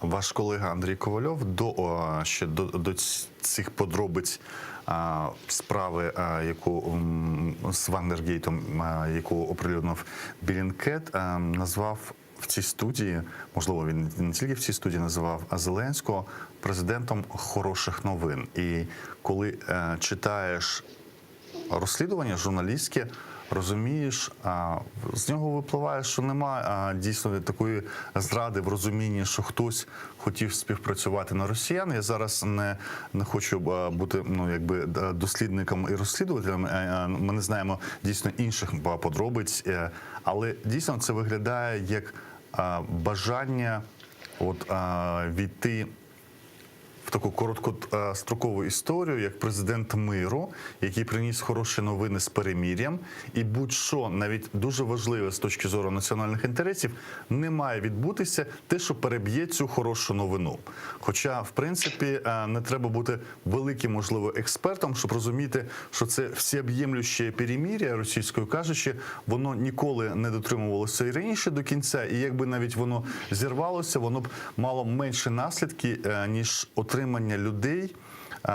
Ваш колега Андрій Ковальов до ще до, до цих подробиць справи, яку з Вагнергейтом, яку оприлюднив Білінкет, назвав в цій студії, можливо, він не тільки в цій студії називав Зеленського президентом хороших новин. І коли е, читаєш розслідування журналістське, розумієш, з нього випливає, що нема дійсно такої зради в розумінні, що хтось хотів співпрацювати на росіян. Я зараз не, не хочу бути ну, якби дослідником і розслідувателем. Е, е, Ми не знаємо дійсно інших подробиць, е, але дійсно це виглядає як бажання от, війти в таку короткострокову історію, як президент миру, який приніс хороші новини з перемір'ям, і будь-що навіть дуже важливе з точки зору національних інтересів, не має відбутися те, що переб'є цю хорошу новину. Хоча, в принципі, е, не треба бути великим, можливо, експертом, щоб розуміти, що це всеоб'ємлюще перемір'я, російською кажучи, воно ніколи не дотримувалося і раніше до кінця, і якби навіть воно зірвалося, воно б мало менше наслідки, е, ніж отримання людей, е,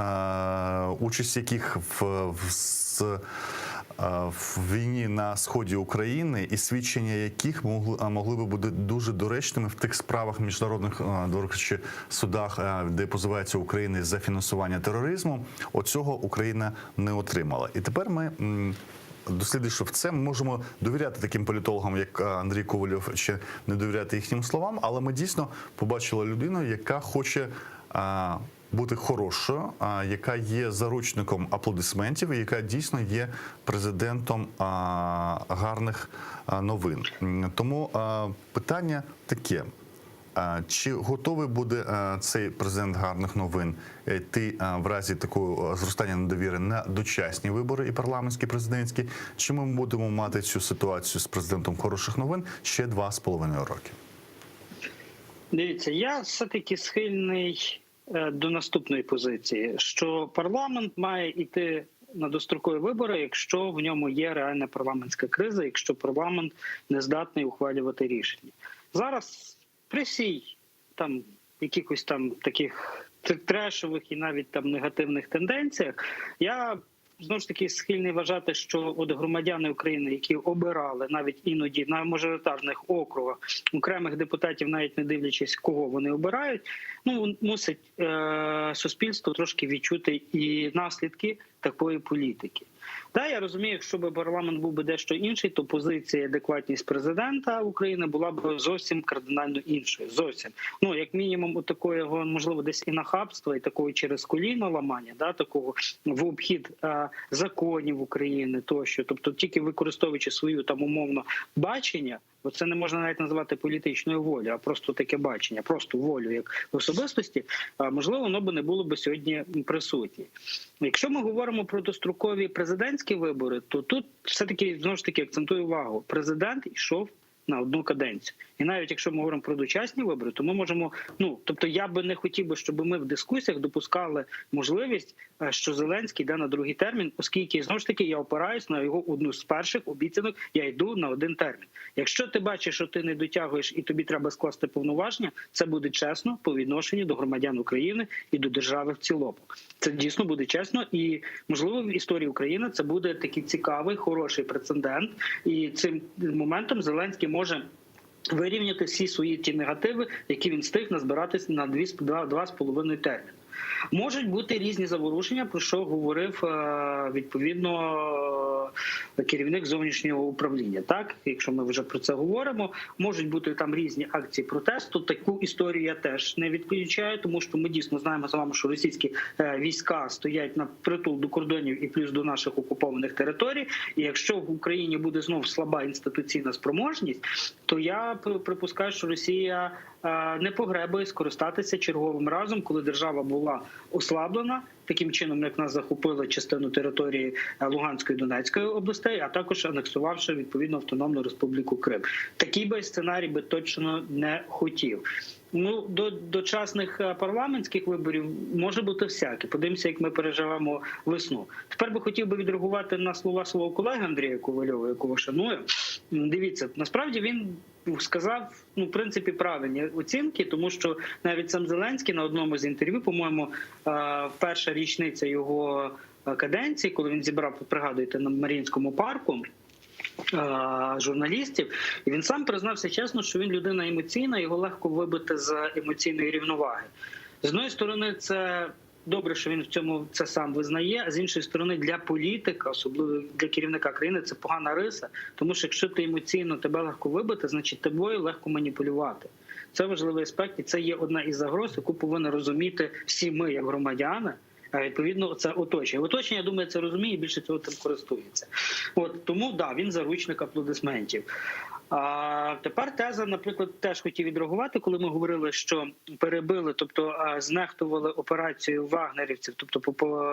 е, участь яких в, в, з, е, в війні на сході України і свідчення яких могли, могли би бути дуже доречними в тих справах міжнародних до речі, судах, де позивається Україна за фінансування тероризму. Оцього Україна не отримала. І тепер ми. Дослідивши в це, ми можемо довіряти таким політологам, як Андрій Ковальов, чи не довіряти їхнім словам, але ми дійсно побачили людину, яка хоче бути хорошою, яка є заручником аплодисментів, і яка дійсно є президентом гарних новин. Тому питання таке. Чи готовий буде цей президент гарних новин йти в разі такого зростання недовіри на дочасні вибори і парламентські, і президентські? Чи ми будемо мати цю ситуацію з президентом хороших новин ще 2,5 роки? Дивіться, я все-таки схильний е, до наступної позиції, що парламент має йти на дострокові вибори, якщо в ньому є реальна парламентська криза, якщо парламент не здатний ухвалювати рішення. Зараз при всій там якихось там таких трешових і навіть там негативних тенденціях, я знову ж таки схильний вважати, що от громадяни України, які обирали навіть іноді на мажоритарних округах окремих депутатів, навіть не дивлячись, кого вони обирають, ну мусить е, суспільство трошки відчути і наслідки такої політики. Да, я розумію, якщо б парламент був би дещо інший, то позиція і адекватність президента України була б зовсім кардинально іншою. Зовсім ну як мінімум, у такого можливо десь і нахабства, і такого через коліно ламання, да такого в обхід е, законів України тощо, тобто тільки використовуючи свою там умовно бачення. Бо це не можна навіть назвати політичною волею, а просто таке бачення, просто волю як особистості, можливо, воно би не було би сьогодні присутнє. Якщо ми говоримо про дострокові президентські вибори, то тут все таки знову ж таки акцентую увагу: президент йшов на одну каденцію. І навіть якщо ми говоримо про дочасні вибори, то ми можемо. Ну тобто, я би не хотів би, щоб ми в дискусіях допускали можливість, е, що Зеленський йде на другий термін, оскільки знову ж таки я опираюсь на його одну з перших обіцянок. Я йду на один термін. Якщо ти бачиш, що ти не дотягуєш і тобі треба скласти повноваження, це буде чесно по відношенню до громадян України і до держави в цілому. Це дійсно буде чесно, і можливо в історії України це буде такий цікавий, хороший прецедент. І цим моментом Зеленський може. Вирівняти всі свої ті негативи, які він встиг назбирати на два з половиною терміни. Можуть бути різні заворушення, про що говорив е, відповідно керівник зовнішнього управління. Так, якщо ми вже про це говоримо, можуть бути там різні акції протесту. Таку історію я теж не відключаю, тому що ми дійсно знаємо з вами, що російські е, війська стоять на притул до кордонів і плюс до наших окупованих територій. І якщо в Україні буде знов слаба інституційна спроможність, то я припускаю, що Росія е, не погребує скористатися черговим разом, коли держава була ослаблена таким чином, як нас захопили частину території е, Луганської і Донецької областей, а також анексувавши відповідно Автономну Республіку Крим. Такий би сценарій би точно не хотів. Ну до дочасних е, парламентських виборів може бути всяке. Подивимося, як ми переживемо весну. Тепер би хотів би відреагувати на слова свого колеги Андрія Ковальова, якого шаную. Дивіться, насправді він сказав ну, в принципі, правильні оцінки, тому що навіть сам Зеленський на одному з інтерв'ю, по-моєму, е, перша річниця його е, каденції, коли він зібрав, пригадуєте, на Маріїнському парку. Е, Журналістів, і він сам признався чесно, що він людина емоційна, його легко вибити з емоційної рівноваги. З одної сторони, це добре, що він в цьому це сам визнає. А з іншої сторони, для політика, особливо для керівника країни, це погана риса, тому що якщо ти емоційно тебе легко вибити, значить тобою легко маніпулювати. Це важливий аспект, і це є одна із загроз, яку повинні розуміти всі ми, як громадяни. А відповідно, це оточення. Оточення, я думаю, це розуміє і більше цього тим користується. От тому да, він заручник аплодисментів. А тепер теза, наприклад, теж хотів відреагувати, коли ми говорили, що перебили, тобто знехтували операцію вагнерівців, тобто по, по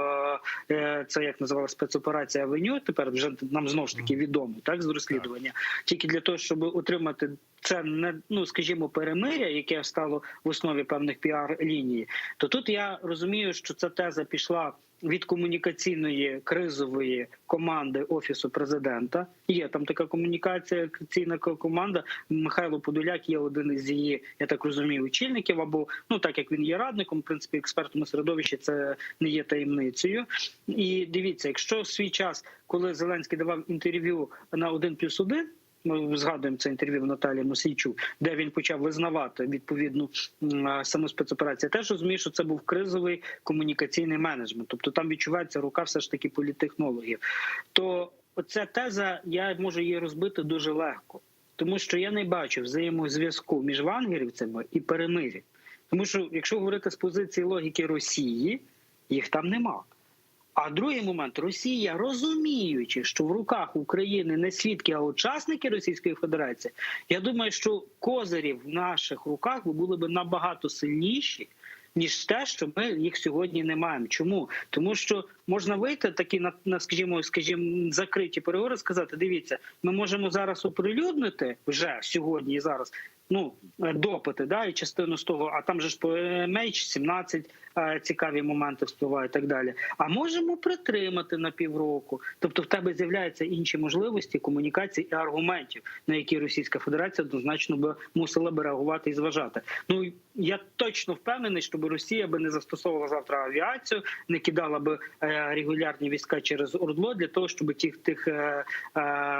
е, це як називала спецоперація Авеню. Тепер вже нам знову ж таки відомо, так з розслідування, тільки для того, щоб отримати це не ну, скажімо, перемиря, яке стало в основі певних піар-ліній, то тут я розумію, що ця теза пішла від комунікаційної кризової команди офісу президента. Є там така комунікація, комунікаційна команда. Михайло Подоляк є один із її, я так розумію, очільників, або ну так як він є радником, в принципі, експертом у середовищі це не є таємницею. І дивіться, якщо в свій час, коли Зеленський давав інтерв'ю на 1+,1, ми згадуємо це інтерв'ю Наталії Мосійчук, де він почав визнавати відповідну саму спецоперацію. Я теж розумію, що це був кризовий комунікаційний менеджмент, тобто там відчувається рука все ж таки політтехнологів. То оця теза я можу її розбити дуже легко, тому що я не бачу взаємозв'язку між вангерівцями і перемир'ям. Тому що, якщо говорити з позиції логіки Росії, їх там нема. А другий момент Росія, розуміючи, що в руках України не свідки, а учасники Російської Федерації, я думаю, що козирі в наших руках були б набагато сильніші, ніж те, що ми їх сьогодні не маємо. Чому? Тому що можна вийти такі на, на скажімо, скажімо, закриті переговори, сказати: дивіться, ми можемо зараз оприлюднити вже сьогодні і зараз. Ну, допити, да, і частину з того, а там же ж по MH17 е, цікаві моменти вспливають і так далі. А можемо притримати на півроку. Тобто в тебе з'являються інші можливості комунікації і аргументів, на які Російська Федерація однозначно би мусила би реагувати і зважати. Ну я точно впевнений, щоб Росія би не застосовувала завтра авіацію, не кидала би е, регулярні війська через Ордло для того, щоб тих тих е, е,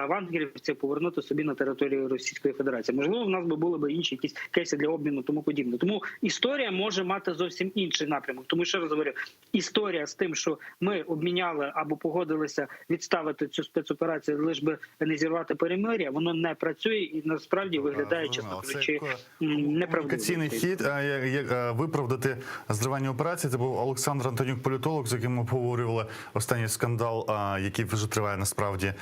вангерівців повернути собі на територію Російської Федерації. Можливо, в нас би були б інші якісь кейси для обміну, тому подібне. Тому історія може мати зовсім інший напрямок. Тому ще раз говорю, історія з тим, що ми обміняли або погодилися відставити цю спецоперацію, лиш би не зірвати перемир'я, воно не працює і насправді виглядає, чесно кажучи, неправдиво. Комунікаційний хід, як виправдати зривання операції. Це був Олександр Антонюк, політолог, з яким ми обговорювали останній скандал, який вже триває насправді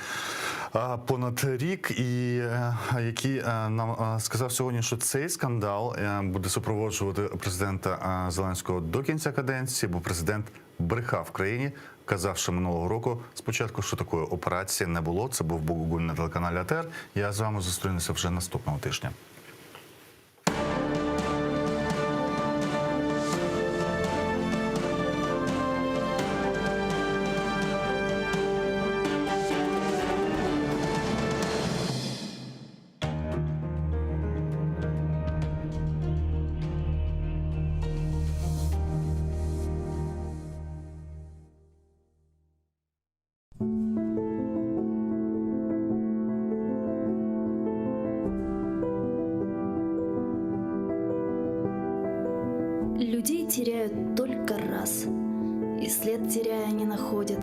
понад рік, і е, який е, нам сказав сьогодні, що цей скандал е, буде супроводжувати президента Зеленського до кінця каденції, бо президент брехав країні, казавши минулого року спочатку, що такої операції не було. Це був Богугуль на телеканалі АТР. Я з вами зустрінуся вже наступного тижня. Людей теряют только раз, и след теряя не находят.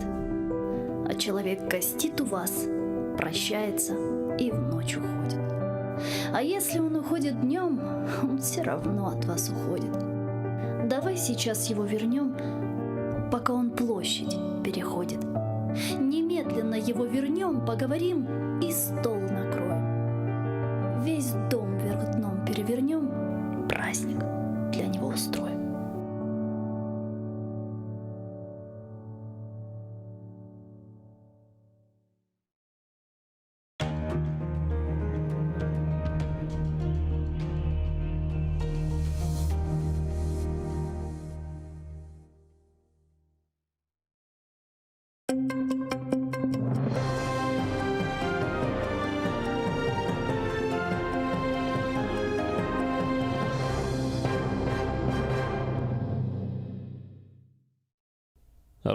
А человек гостит у вас. прощается и в ночь уходит. А если он уходит днем, он все равно от вас уходит. Давай сейчас его вернем, пока он площадь переходит. Немедленно его вернем, поговорим и стол накроем. Весь дом вверх дном перевернем, праздник для него устроим.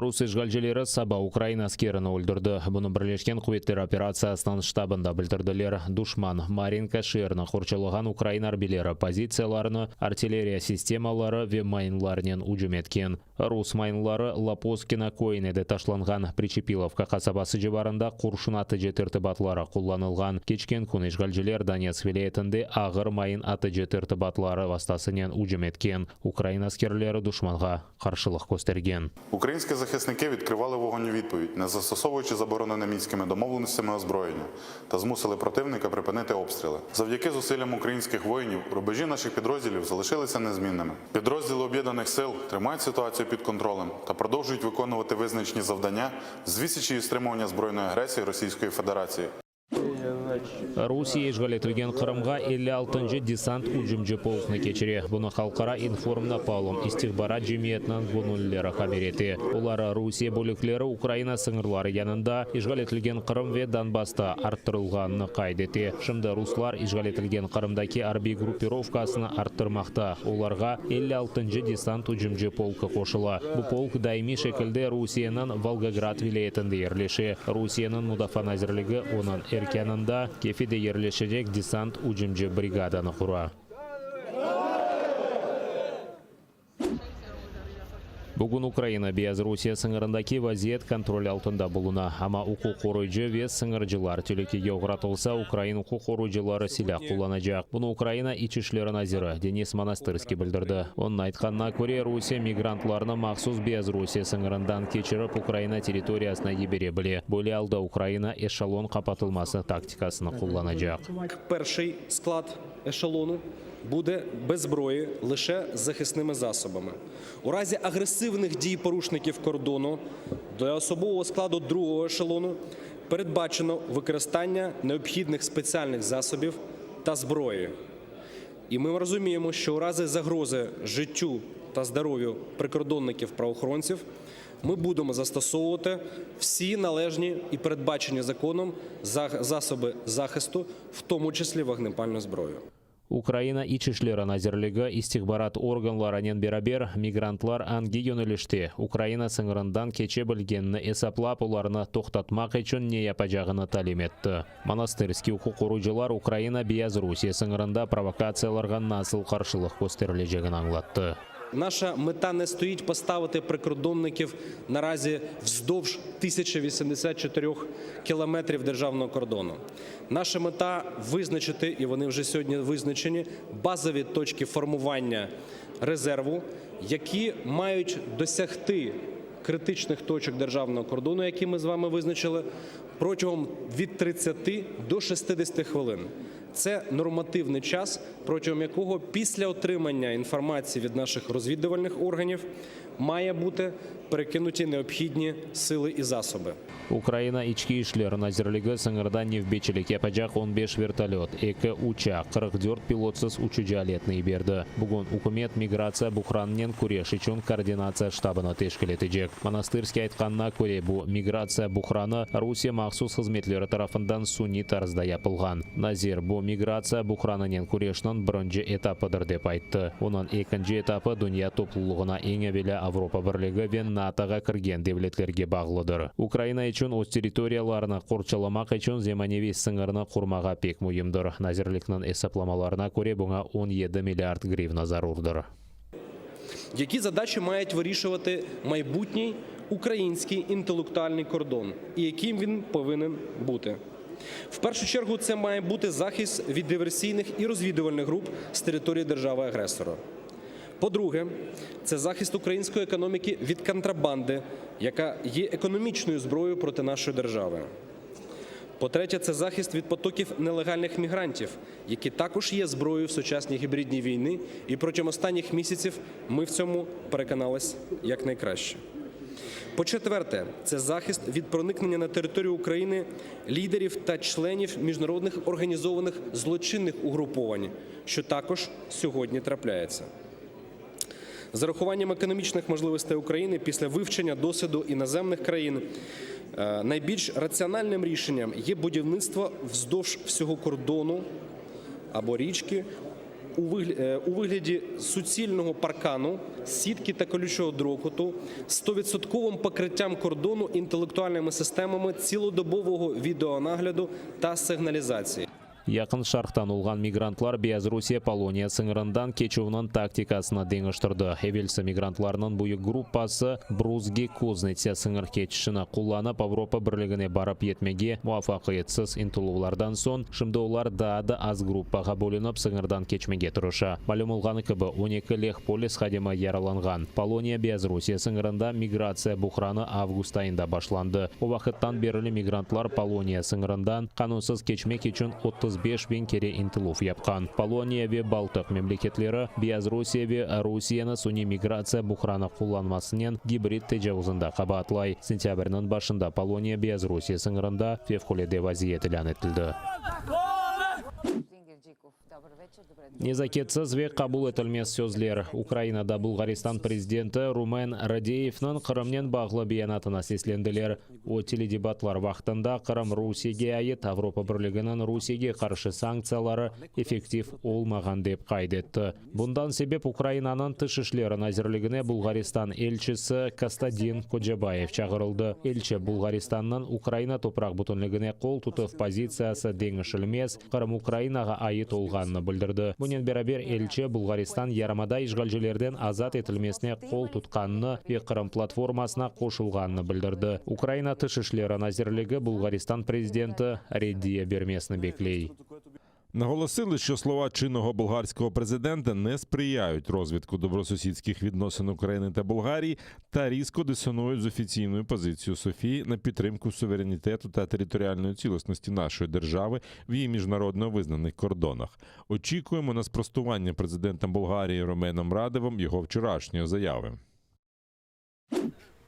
Rus işğalcileri saba ukrain askerini öldürdi. Bunı Birleşken quvetler operatsiyasınıñ ştabında bildirdiler. Duşman, Marinka şeerini qorçalağan ukrain arbiyleri pozitsiyalarını artilleriya sistemaları ve mayınlarnen ücüm etken. Rus mayınları Loposkino köyüne de taşlanğan, Priçepilovka qasabası civarında qurşun atıcı tertibatları qullanılğan. Keçken kün işğalciler Donetsk vilâyetinde ağır mayın atıcı tertibatları vastasınen ücüm etken. Ukrain askerleri duşmanğa qarşılıq köstergen. Ukrainski захисники відкривали вогонь у відповідь, не застосовуючи заборонене мінськими домовленостями озброєння, та змусили противника припинити обстріли. Завдяки зусиллям українських воїнів рубежі наших підрозділів залишилися незмінними. Підрозділи об'єднаних сил тримають ситуацію під контролем та продовжують виконувати визначені завдання з відсічі і стримування збройної агресії Російської Федерації. Rusiye işğal etilgen Qırımğa 56-ncı desant ücümci polknı keçire. Bunı halqara İnformnapalm istihbarat cemiyetiniñ göñüllileri haber ete. Olar, Rusiye bölükleri Ukraina sıñırları yanında, işğal etilgen Qırım ve Donbassta arttırılğanını qayd ete. Şimdi ruslar işğal etilgen Qırımdaki arbiy gruppirovkasını arttırmaqta, olarğa 56-ncı desant ücümci polkı qoşula. Bu polk daimiy şekilde Rusiyeniñ Volgograd vilâyetinde yerleşe. Rusiyeniñ Mudafaa nazirligi onıñ erkânında Kefede yerleşecek desant ücümci brigadanı qura. Bugün Ukraina-Beyazrusiye sıñırındaki vaziyet kontrol altında buluna, amma uquq qoruyıcı ve sıñırcılar telükege oğratılsa, ukrain uquq qoruyıcıları silâ qullanacaq. Bunı Ukraina İç işleri naziri Denis Monastırskiy bildirdi. Onıñ aytqanına köre, Rusiye migrantlarnı mahsus Beyazrusiye sıñırından keçirip Ukraina territoriyasına yibere bile. Böyle alda Ukraina eşelon qapatılması taktikasını qullanacaq. Perşiy sklad eşelonu bude bez zbroyi, lışe zahısnımi zasobami. U razі agresivnih dій porушників кордону для особового складу другого ешелону передбачено використання необхідних спеціальних засобів та зброї. І ми розуміємо, що у разі загрози життю та здоров'ю прикордонників правоохоронців ми будемо застосовувати всі належні і передбачені законом засоби захисту, в тому числі вогнепальну зброю. Ukraina İç işleri nazirligi istihbarat organlarınen beraber migrantlar angi yönelişte Ukraina sıñırından keçe bilgenini esaplap, olarnı toqtatmaq içün ne yapacağını talim etti. Monastırskiy uquq qoruyıcılar Ukraina-Beyazrusiye sıñırında provokatsiyalarğa nasıl qarşılıq kösterilecegini añlattı. Наша мета не стоїть поставити прикордонників наразі вздовж 1084 кілометрів державного кордону. Наша мета визначити, і вони вже сьогодні визначені, базові точки формування резерву, які мають досягти критичних точок державного кордону, які ми з вами визначили, протягом від 30 до 60 хвилин. Це нормативний час, протягом якого після отримання інформації від наших розвідувальних органів має бути перекинуті необхідні сили і засоби. Ukraina İçki işler nazirligi sıñırda nevbetçilik yapacaq on beş vertolöt, eki uçaq, 44 pilotsız uçucı aletni yiberdi. Bugün ükümet migratsiya buhranınen küreş içün koordinatsiya ştabını teşkil etecek. Monastırskiy aytqanına köre, bu migratsiya buhranı Rusiye mahsus hızmetleri tarafından suniy tarzda yapılğan. Nazir, bu migratsiya buhranınen küreşniñ birinci etapıdır, dep ayttı. Onıñ ekinci etapı dünya toplulığına, eñ evelâ Avropa Birligi ve NATOğa kirgen devletlerge bağlıdır. Ukraina içün öz territoriyalarını qorçalamaq içün zemaneviy sıñırnı qurmağa pek müimdir. Nazirlikniñ esaplamalarına köre, buña 17 milliard grivna zarurdır. Які задачі мають вирішувати майбутній український інтелектуальний кордон і яким він повинен бути? В першу чергу це має бути захист від диверсійних і розвідувальних груп з території держави-агресора. По-друге, це захист української економіки від контрабанди, яка є економічною зброєю проти нашої держави. По-третє, це захист від потоків нелегальних мігрантів, які також є зброєю в сучасній гібридній війни, і протягом останніх місяців ми в цьому переконались якнайкраще. По-четверте, це захист від проникнення на територію України лідерів та членів міжнародних організованих злочинних угруповань, що також сьогодні трапляється. З урахуванням економічних можливостей України після вивчення досвіду іноземних країн е, найбільш раціональним рішенням є будівництво вздовж всього кордону або річки у вигляді суцільного паркану, сітки та колючого дроту з 100% покриттям кордону інтелектуальними системами цілодобового відеонагляду та сигналізації. Yaqın Şarqtan olğan migrantlar Beyazrusiye-Poloniya sıñırından keçüvniñ taktikasını deñiştirdi. Evelsi migrantlarnıñ büyük gruppası Bruzgi-Kuznıtsâ sıñır keçişini qullanıp Avropa Birligine barıp yetmege muvafaqiyetsiz ıntıluvlardan soñ, şimdi olar daa da az gruppağa bölünip sıñırdan keçmege tırışa. Malüm olğanı kibi, 12 leh polis hadimi yaralanğan. Poloniya-Beyazrusiye sıñırında migratsiya buhranı avgust ayında başlandı. O vaqıttan berli migrantlar Poloniya sıñırından qanunsız keçmek içün 35 biñ kere ıntıluv yapqan. Poloniya ve Baltıq memleketleri Beyazrusiye ve Rusiyeni suniy migratsiya buhranı qullanmasınen gibrid tecavuzında qabaatlay. Sentâbrniñ başında Poloniya Beyazrusiye sıñırında fevqulâde vaziyet ilân etildi. Nezaketsiz ve qabul etilmez sözler. Ukrainada Bulğaristan prezidenti Rumen Radevniñ Qırımnen bağlı beyanatına seslendiler. O, teledebatlar vaqtında Qırım Rusiyege ait Avropa Birliginiñ Rusiyege qarşı sanktsiyaları effektiv olmağan dep qayd etti. Bundan sebep Ukrainanıñ Tış işleri nazirligine Bulğaristan elçisi Kostadin Kocabayev çağırıldı. Elçi Bulğaristannıñ Ukraina topraq bütünligine qol tutuv pozitsiyası deñişilmez, Qırım Ukrainağa ait olğanını bildirdi. Bunen beraber elçi Bulğaristan yarımada işğalcilerden azat etilmesine qol tutqanını ve Qırım platformasına qoşulğanını bildirdi. Ukraina Tış işleri nazirligi Bulğaristan prezidenti reddiye bermesini bekley. Наголосили, що слова чинного болгарського президента не сприяють розвитку добросусідських відносин України та Болгарії та різко дисонують з офіційною позицією Софії на підтримку суверенітету та територіальної цілісності нашої держави в її міжнародно визнаних кордонах. Очікуємо на спростування президентом Болгарії Руменом Радевим його вчорашньої заяви.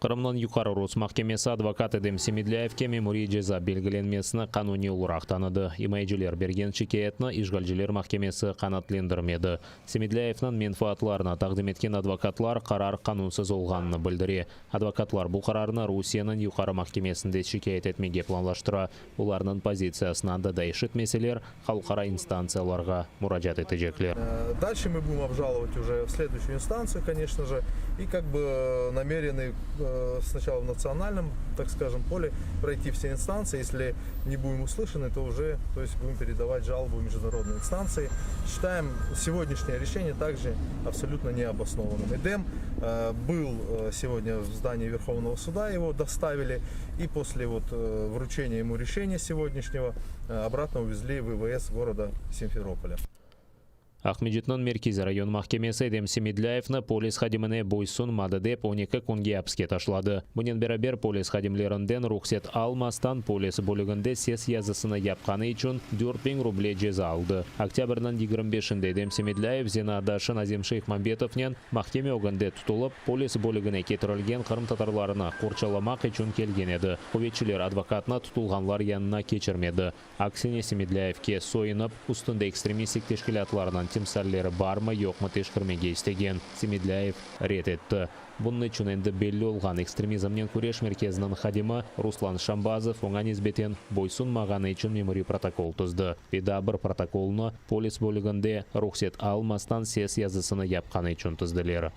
Qırımnıñ Yuqarı Rus mahkemesi advokat Edem Semedlâyevke memuriy ceza belgilenmesini qanuniy olaraq tanıdı. İmayeciler bergen şikâyetni işğalciler mahkemesi qanaatlendirmedi. Semedlâyevniñ menfaatlarını taqdim etken advokatlar qarar qanunsız olğanını bildire. Advokatlar bu qararnı Rusiyeniñ Yuqarı mahkemesinde şikâyet etmege planlaştıra. Olarnıñ pozitsiyasını anda da eşitmeseler, halqara instantsiyalarğa muracaat etecekler. Э, Дальше мы будем обжаловать уже в следующую инстанцию, конечно же, и как бы намерены э, сначала в национальном, так скажем, поле пройти все инстанции. Если не будем услышаны, то уже, то есть будем передавать жалобу в международные инстанции. Считаем сегодняшнее решение также абсолютно необоснованным. Эдем э, был э, сегодня в здании Верховного суда, его доставили, и после вот э, вручения ему решения сегодняшнего э, обратно увезли в ИВС города Симферополя. Aqmescitniñ Merkeziy rayon mahkemesi Edem Semedlâyevni polis hadimine boysunmadı dep 12 künge apiske taşladı. Bunen beraber polis hadimlerinden ruhset almastan polis bölüginde ses yazısını yapqanı içün 4000 ruble ceza aldı. Oktâbrniñ 25-inde Edem Semedlâyev zenaatdaşı Nazim Şeyhmambetovnen mahkeme ögünde tutulıp, polis bölügine ketirilgen qırımtatarlarını qorçalamaq içün kelgen edi. Quvetçiler advokatnı tutulğanlar yanına keçirmedi. Aksine Semedlâyevke soyunıp, üstünde ekstremistik teşkilâtlarınıñ timsalleri barmı yoqmı teşkermege istegen. Semedlâyev red etti. Bunıñ içün endi belli olğan ekstremizmnen küreş merkeziniñ hadimi Ruslan Şambazov oña nisbeten boysunmağanı içün memuriy protokol tizdi. Ve daa bir protokolnı polis bölüginde ruhset almastan ses yazısını yapqanı içün tizdiler.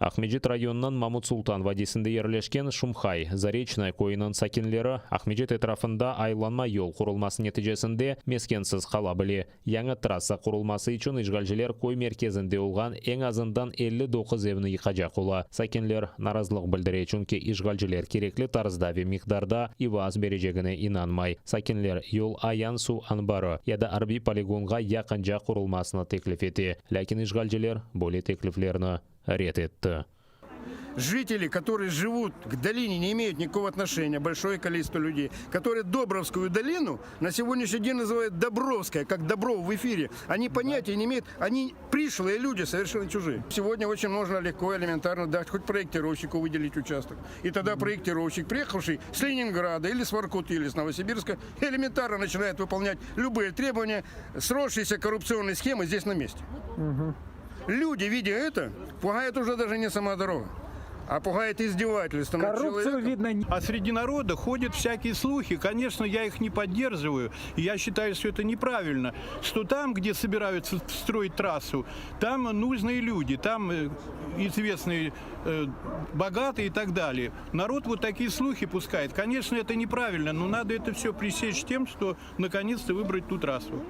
Aqmescit rayonınıñ Mamut Sultan vadiysinde yerleşken Şumhay, Zareçnoye, köyüniñ sakinleri Aqmescit etrafında aylanma yol qurulması neticesinde meskensiz qala bile. Yañı trassa qurulması içün işğalciler köy merkezinde olğan eñ azından 59 evni yıqacaq ola. Sakinler narazılıq bildire, çünki işğalciler kerekli tarzda ve miqdarda ivaz berecegine inanmay. Sakinler yol Ayan suv anbarı ya da arbiy poligonğa yaqınca qurulmasını teklif ete, lâkin işğalciler böyle tekliflerni red etti. Жители, которые живут к долине, не имеют никакого отношения, большое количество людей, которые Добровскую долину на сегодняшний день называют Добровская, как Добров в эфире. Они понятия не имеют, они пришлые люди, совершенно чужие. Сегодня очень можно легко, элементарно дать хоть проектировщику выделить участок. И тогда проектировщик, приехавший с Ленинграда или с Воркуты, или с Новосибирска, элементарно начинает выполнять любые требования, сросшиеся коррупционной схемы здесь на месте. Люди, видя это, пугает уже даже не сама дорога, а пугает издевательство над человеком. видно. А среди народа ходят всякие слухи. Конечно, я их не поддерживаю. И я считаю, что это неправильно. Что там, где собираются строить трассу, там нужные люди, там э, известные э, богатые и так далее. Народ вот такие слухи пускает. Конечно, это неправильно, но надо это все пресечь тем, что наконец-то выбрать ту трассу.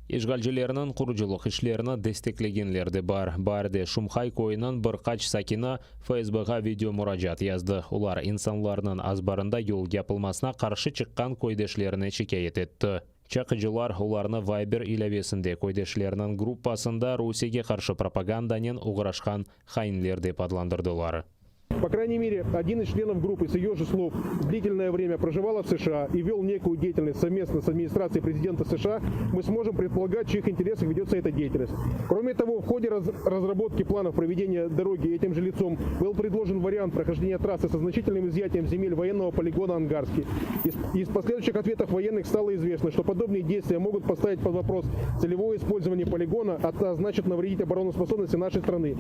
İşğalcilerniñ qurucılıq işlerini desteklegenler de bar. Baarde Şumhay köyüniñ bir qaç sakini FSBğa video muracaat yazdı. Olar insanlarnıñ azbarında yol yapılmasına qarşı çıqqan köydeşlerine şikâyet etti. Çaqıcılar olarnı Viber ilâvesinde köydeşleriniñ gruppasında Rusiyege qarşı propagandanen oğraşqan hainler dep adlandırdılar. По крайней мере, один из членов группы, с ее же слов, длительное время проживала в США и вел некую деятельность совместно с администрацией президента США, мы сможем предполагать, в чьих интересах ведется эта деятельность. Кроме того, в ходе раз разработки планов проведения дороги этим же лицом был предложен вариант прохождения трассы со значительным изъятием земель военного полигона Ангарский. Из, из последующих ответов военных стало известно, что подобные действия могут поставить под вопрос целевое использование полигона, а значит навредить обороноспособности нашей страны.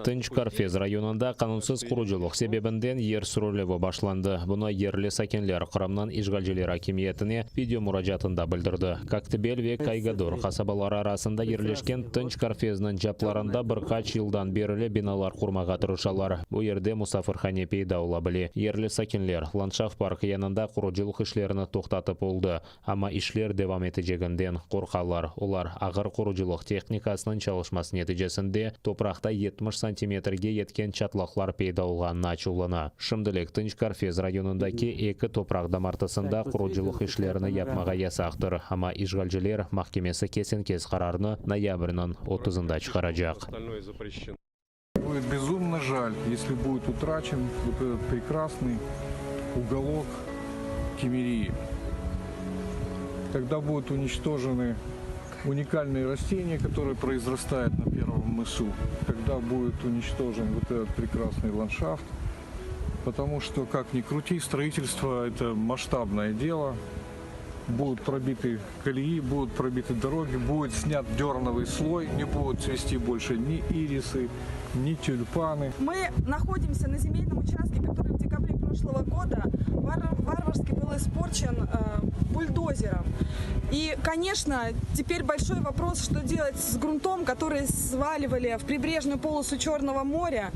Tınç Körfez rayonında qanunsız qurucılıq sebebinden yer sürülüvi başlandı. Bunı yerli sakinler Qırımnıñ işğalciler akimiyetine video muracaatında bildirdi. Koktebel ve Kaygador qasabaları arasında yerleşken Tınç Körfezniñ caplarında bir qaç yıldan berli binalar qurmağa tırışalar. Bu yerde musafirhane peyda ola bile. Yerli sakinler landşaft parkı yanında qurucılıq işlerini toqtatıp oldı. Amma işler devam eteceginden qorqalar. Olar, ağır qurucılıq tehnikasınıñ çalışması neticesinde topraqta 70 santimetrge yetken çatlaqlar peyda olğanına açuvlana. Şimdilik Tınç Körfez rayonındaki eki topraq damartısında qurucılıq işlerini yapmağa yasaqtır, amma işğalciler mahkemesi kesen-kes qararnı noyabrniñ otuzında çıqaracaq. Будет безумно жаль, если будет утрачен вот этот прекрасный уголок Киммерии. Тогда будут уничтожены уникальные растения, которые произрастают на первом мысу. Когда будет уничтожен вот этот прекрасный ландшафт. Потому что, как ни крути, строительство – это масштабное дело. Будут пробиты колеи, будут пробиты дороги, будет снят дерновый слой, не будут цвести больше ни ирисы, ни тюльпаны. Мы находимся на земельном участке, который в декабре прошлого года варварски был испорчен э, бульдозером. И, конечно, теперь большой вопрос, что делать с грунтом, который сваливали в прибрежную полосу Черного моря,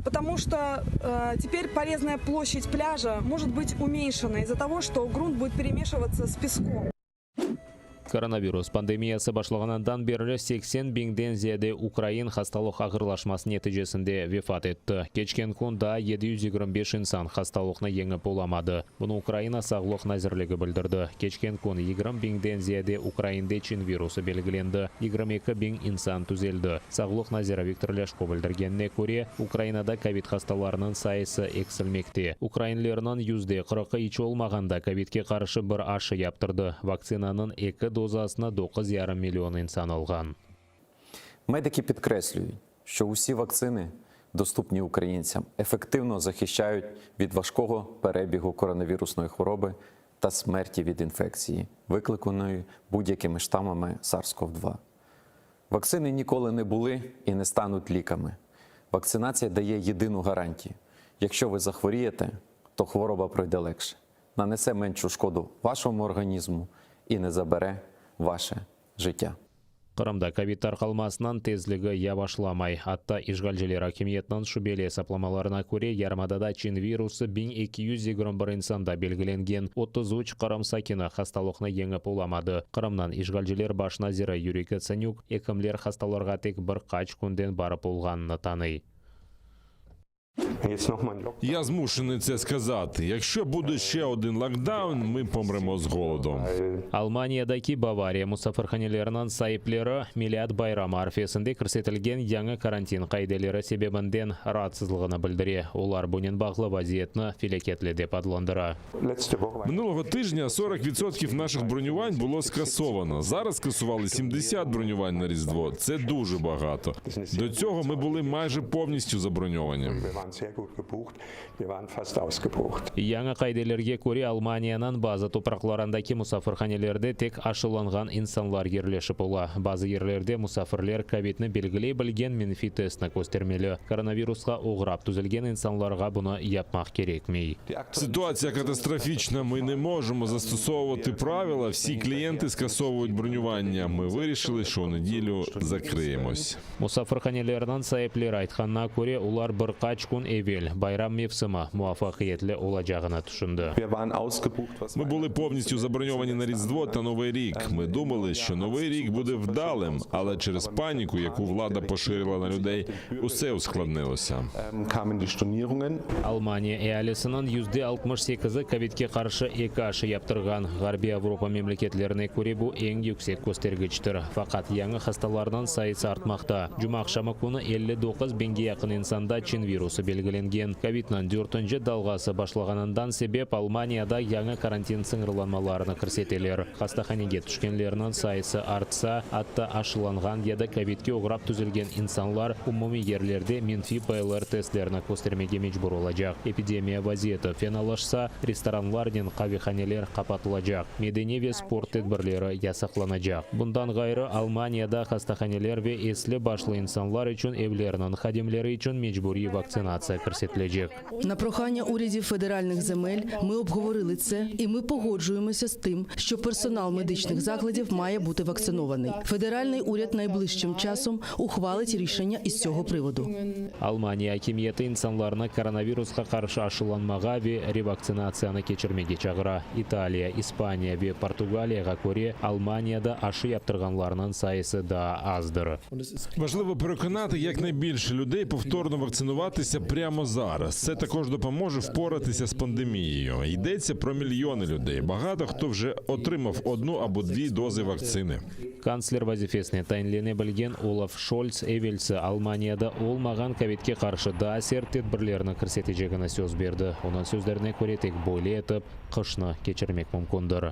потому что э, теперь полезная площадь пляжа может быть уменьшена из-за того, что грунт будет перемешиваться с песком. Koronavirus pandemiyası başlağanından berli 80 biñden ziyade ukrain hastalıq ağırlaşması neticesinde vefat etti. Keçken kün daa 725 insan hastalıqnı yeñip olamadı. Bunı Ukraina Sağlıq nazirligi bildirdi. Keçken kün 20 biñden ziyade ukrainde çin virusı belgilendi, 22 biñ insan tüzeldi. Sağlıq naziri Viktor Lâşko bildirgenine köre, Ukrainada kovid hastalarınıñ sayısı eksilmekte. Ukrainlerniñ 40%-ı iç olmağanda kovidke qarşı bir aşı yaptırdı. Vaktsinanıñ eki dozasını 9,5 million insan alğan. Медики підкреслюють, що усі вакцини, доступні українцям, ефективно захищають від важкого перебігу коронавірусної хвороби та смерті від інфекції, викликаної будь-якими штамами SARS-CoV-2. Вакцини ніколи не були і не стануть ліками. Вакцинація дає єдину гарантію: якщо ви захворієте, то хвороба пройде легше, нанесе меншу шкоду вашому організму і не забере ваше життя. Qırımda kovid tarqalmasınıñ tezligi yavaşlamay. Atta işğalciler akimiyetiniñ şübeli esaplamalarına köre, yarımadada çin virusı 1221 insanda belgilengen, 33 Qırım sakini hastalıqnı yeñip olamadı. Qırımnıñ işğalciler baş naziri Yuriy Gotsanük, ekimler hastalarğa tek bir qaç künden barıp olğanını tanıy. Я змушений це сказати. Якщо буде ще один локдаун, ми помремо з голоду. Almaniyadaki Bavariya musafirhaneleriniñ saipleri Milât bayramı arfesinde kirsetilgen yañı karantin qaideleri sebebinden raatsızlığını bildire. Olar bunen bağlı vaziyetni felâketli dep adlandıra. Минулого тижня 40% наших бронювань було скасовано. Зараз скасували 70 бронювань на Різдво. Це дуже багато. До цього ми були майже повністю заброньовані. Yañı qaidelerge köre, Almaniyanıñ bazı topraqlarındaki musafirhanelerde tek aşılanğan insanlar yerleşip ola. Bazı yerlerde musafirler kovidni belgiley bilgen menfiy testni köstermeli. Koronavirusqa oğrap tüzelgen insanlarğa bunı yapmaq kerekmey. Ситуація катастрофічна. Ми не можемо застосовувати правила. Всі клієнти скасовують бронювання. Ми вирішили, що у неділю закриємось. Musafirhanelerniñ saipleri aytqanına köre, olar bir qaç kün evel bayram mevsimi muvafaqiyetli olacağını tüşündi. Ми були повністю заброньовані на Різдво та Новий рік. Ми думали, що Новий рік буде вдалим, але через паніку, яку влада поширила на людей, усе ускладнилося. Almaniya ealisiniñ yüzde 68-i kovidke qarşı eki aşı yaptırğan. Ğarbiy Avropa memleketlerine köre bu eñ yüksek köstergiçtir. Faqat yañı hastalarnıñ sayısı artmaqta. Cumaaqşamı künü 59 biñge yaqın insanda çin virusı belgilengen. Kovidniñ dörtünci dalğası başlağanından sebep Almaniyada yañı karantin sıñırlanmalarını kirseteler. Hastahanege tüşkenlerniñ sayısı artsa, atta aşılanğan ya da kovidke oğrap tüzelgen insanlar umumiy yerlerde menfiy PCR testlerini köstermege mecbur olacaq. Epidemiya vaziyeti fenalaşsa, restoranlarnen qavehaneler qapatılacaq, medeniy ve sport tedbirleri yasaqlanacaq. Bundan ğayrı, Almaniyada hastahaneler ve esli-başlı insanlar içün evlerniñ hadimleri içün mecburiy vaktsinatsiya kirsetilecek. На прохання урядів федеральних земель ми обговорили це, і ми погоджуємося з тим, що персонал медичних закладів має бути вакцинований. Федеральний уряд найближчим часом ухвалить рішення із цього приводу. Almaniya akimiyeti insanlarnı koronavirusqa qarşı aşılanmağa ve revaktsinatsiyanı keçirmege çağıra. İtaliya, İspaniya ve Portugaliyağa köre, Almaniyada aşı yaptırğanlarnıñ sayısı daa azdır. Важливо переконати якнайбільше людей повторно вакцинуватися прямо зараз. Це також допоможе впоратися з пандемією. Йдеться про мільйони людей. Багато хто вже отримав одну або дві дози вакцини. Kantsler vazifesine tayinlene bilgen Olaf Şolts evelsi Almaniyada olmağan kovidke qarşı daa sert tedbirlerni kirsetecegini söz berdi. Onıñ sözlerine köre, tek böyle etip qışnı keçirmek mümkündir.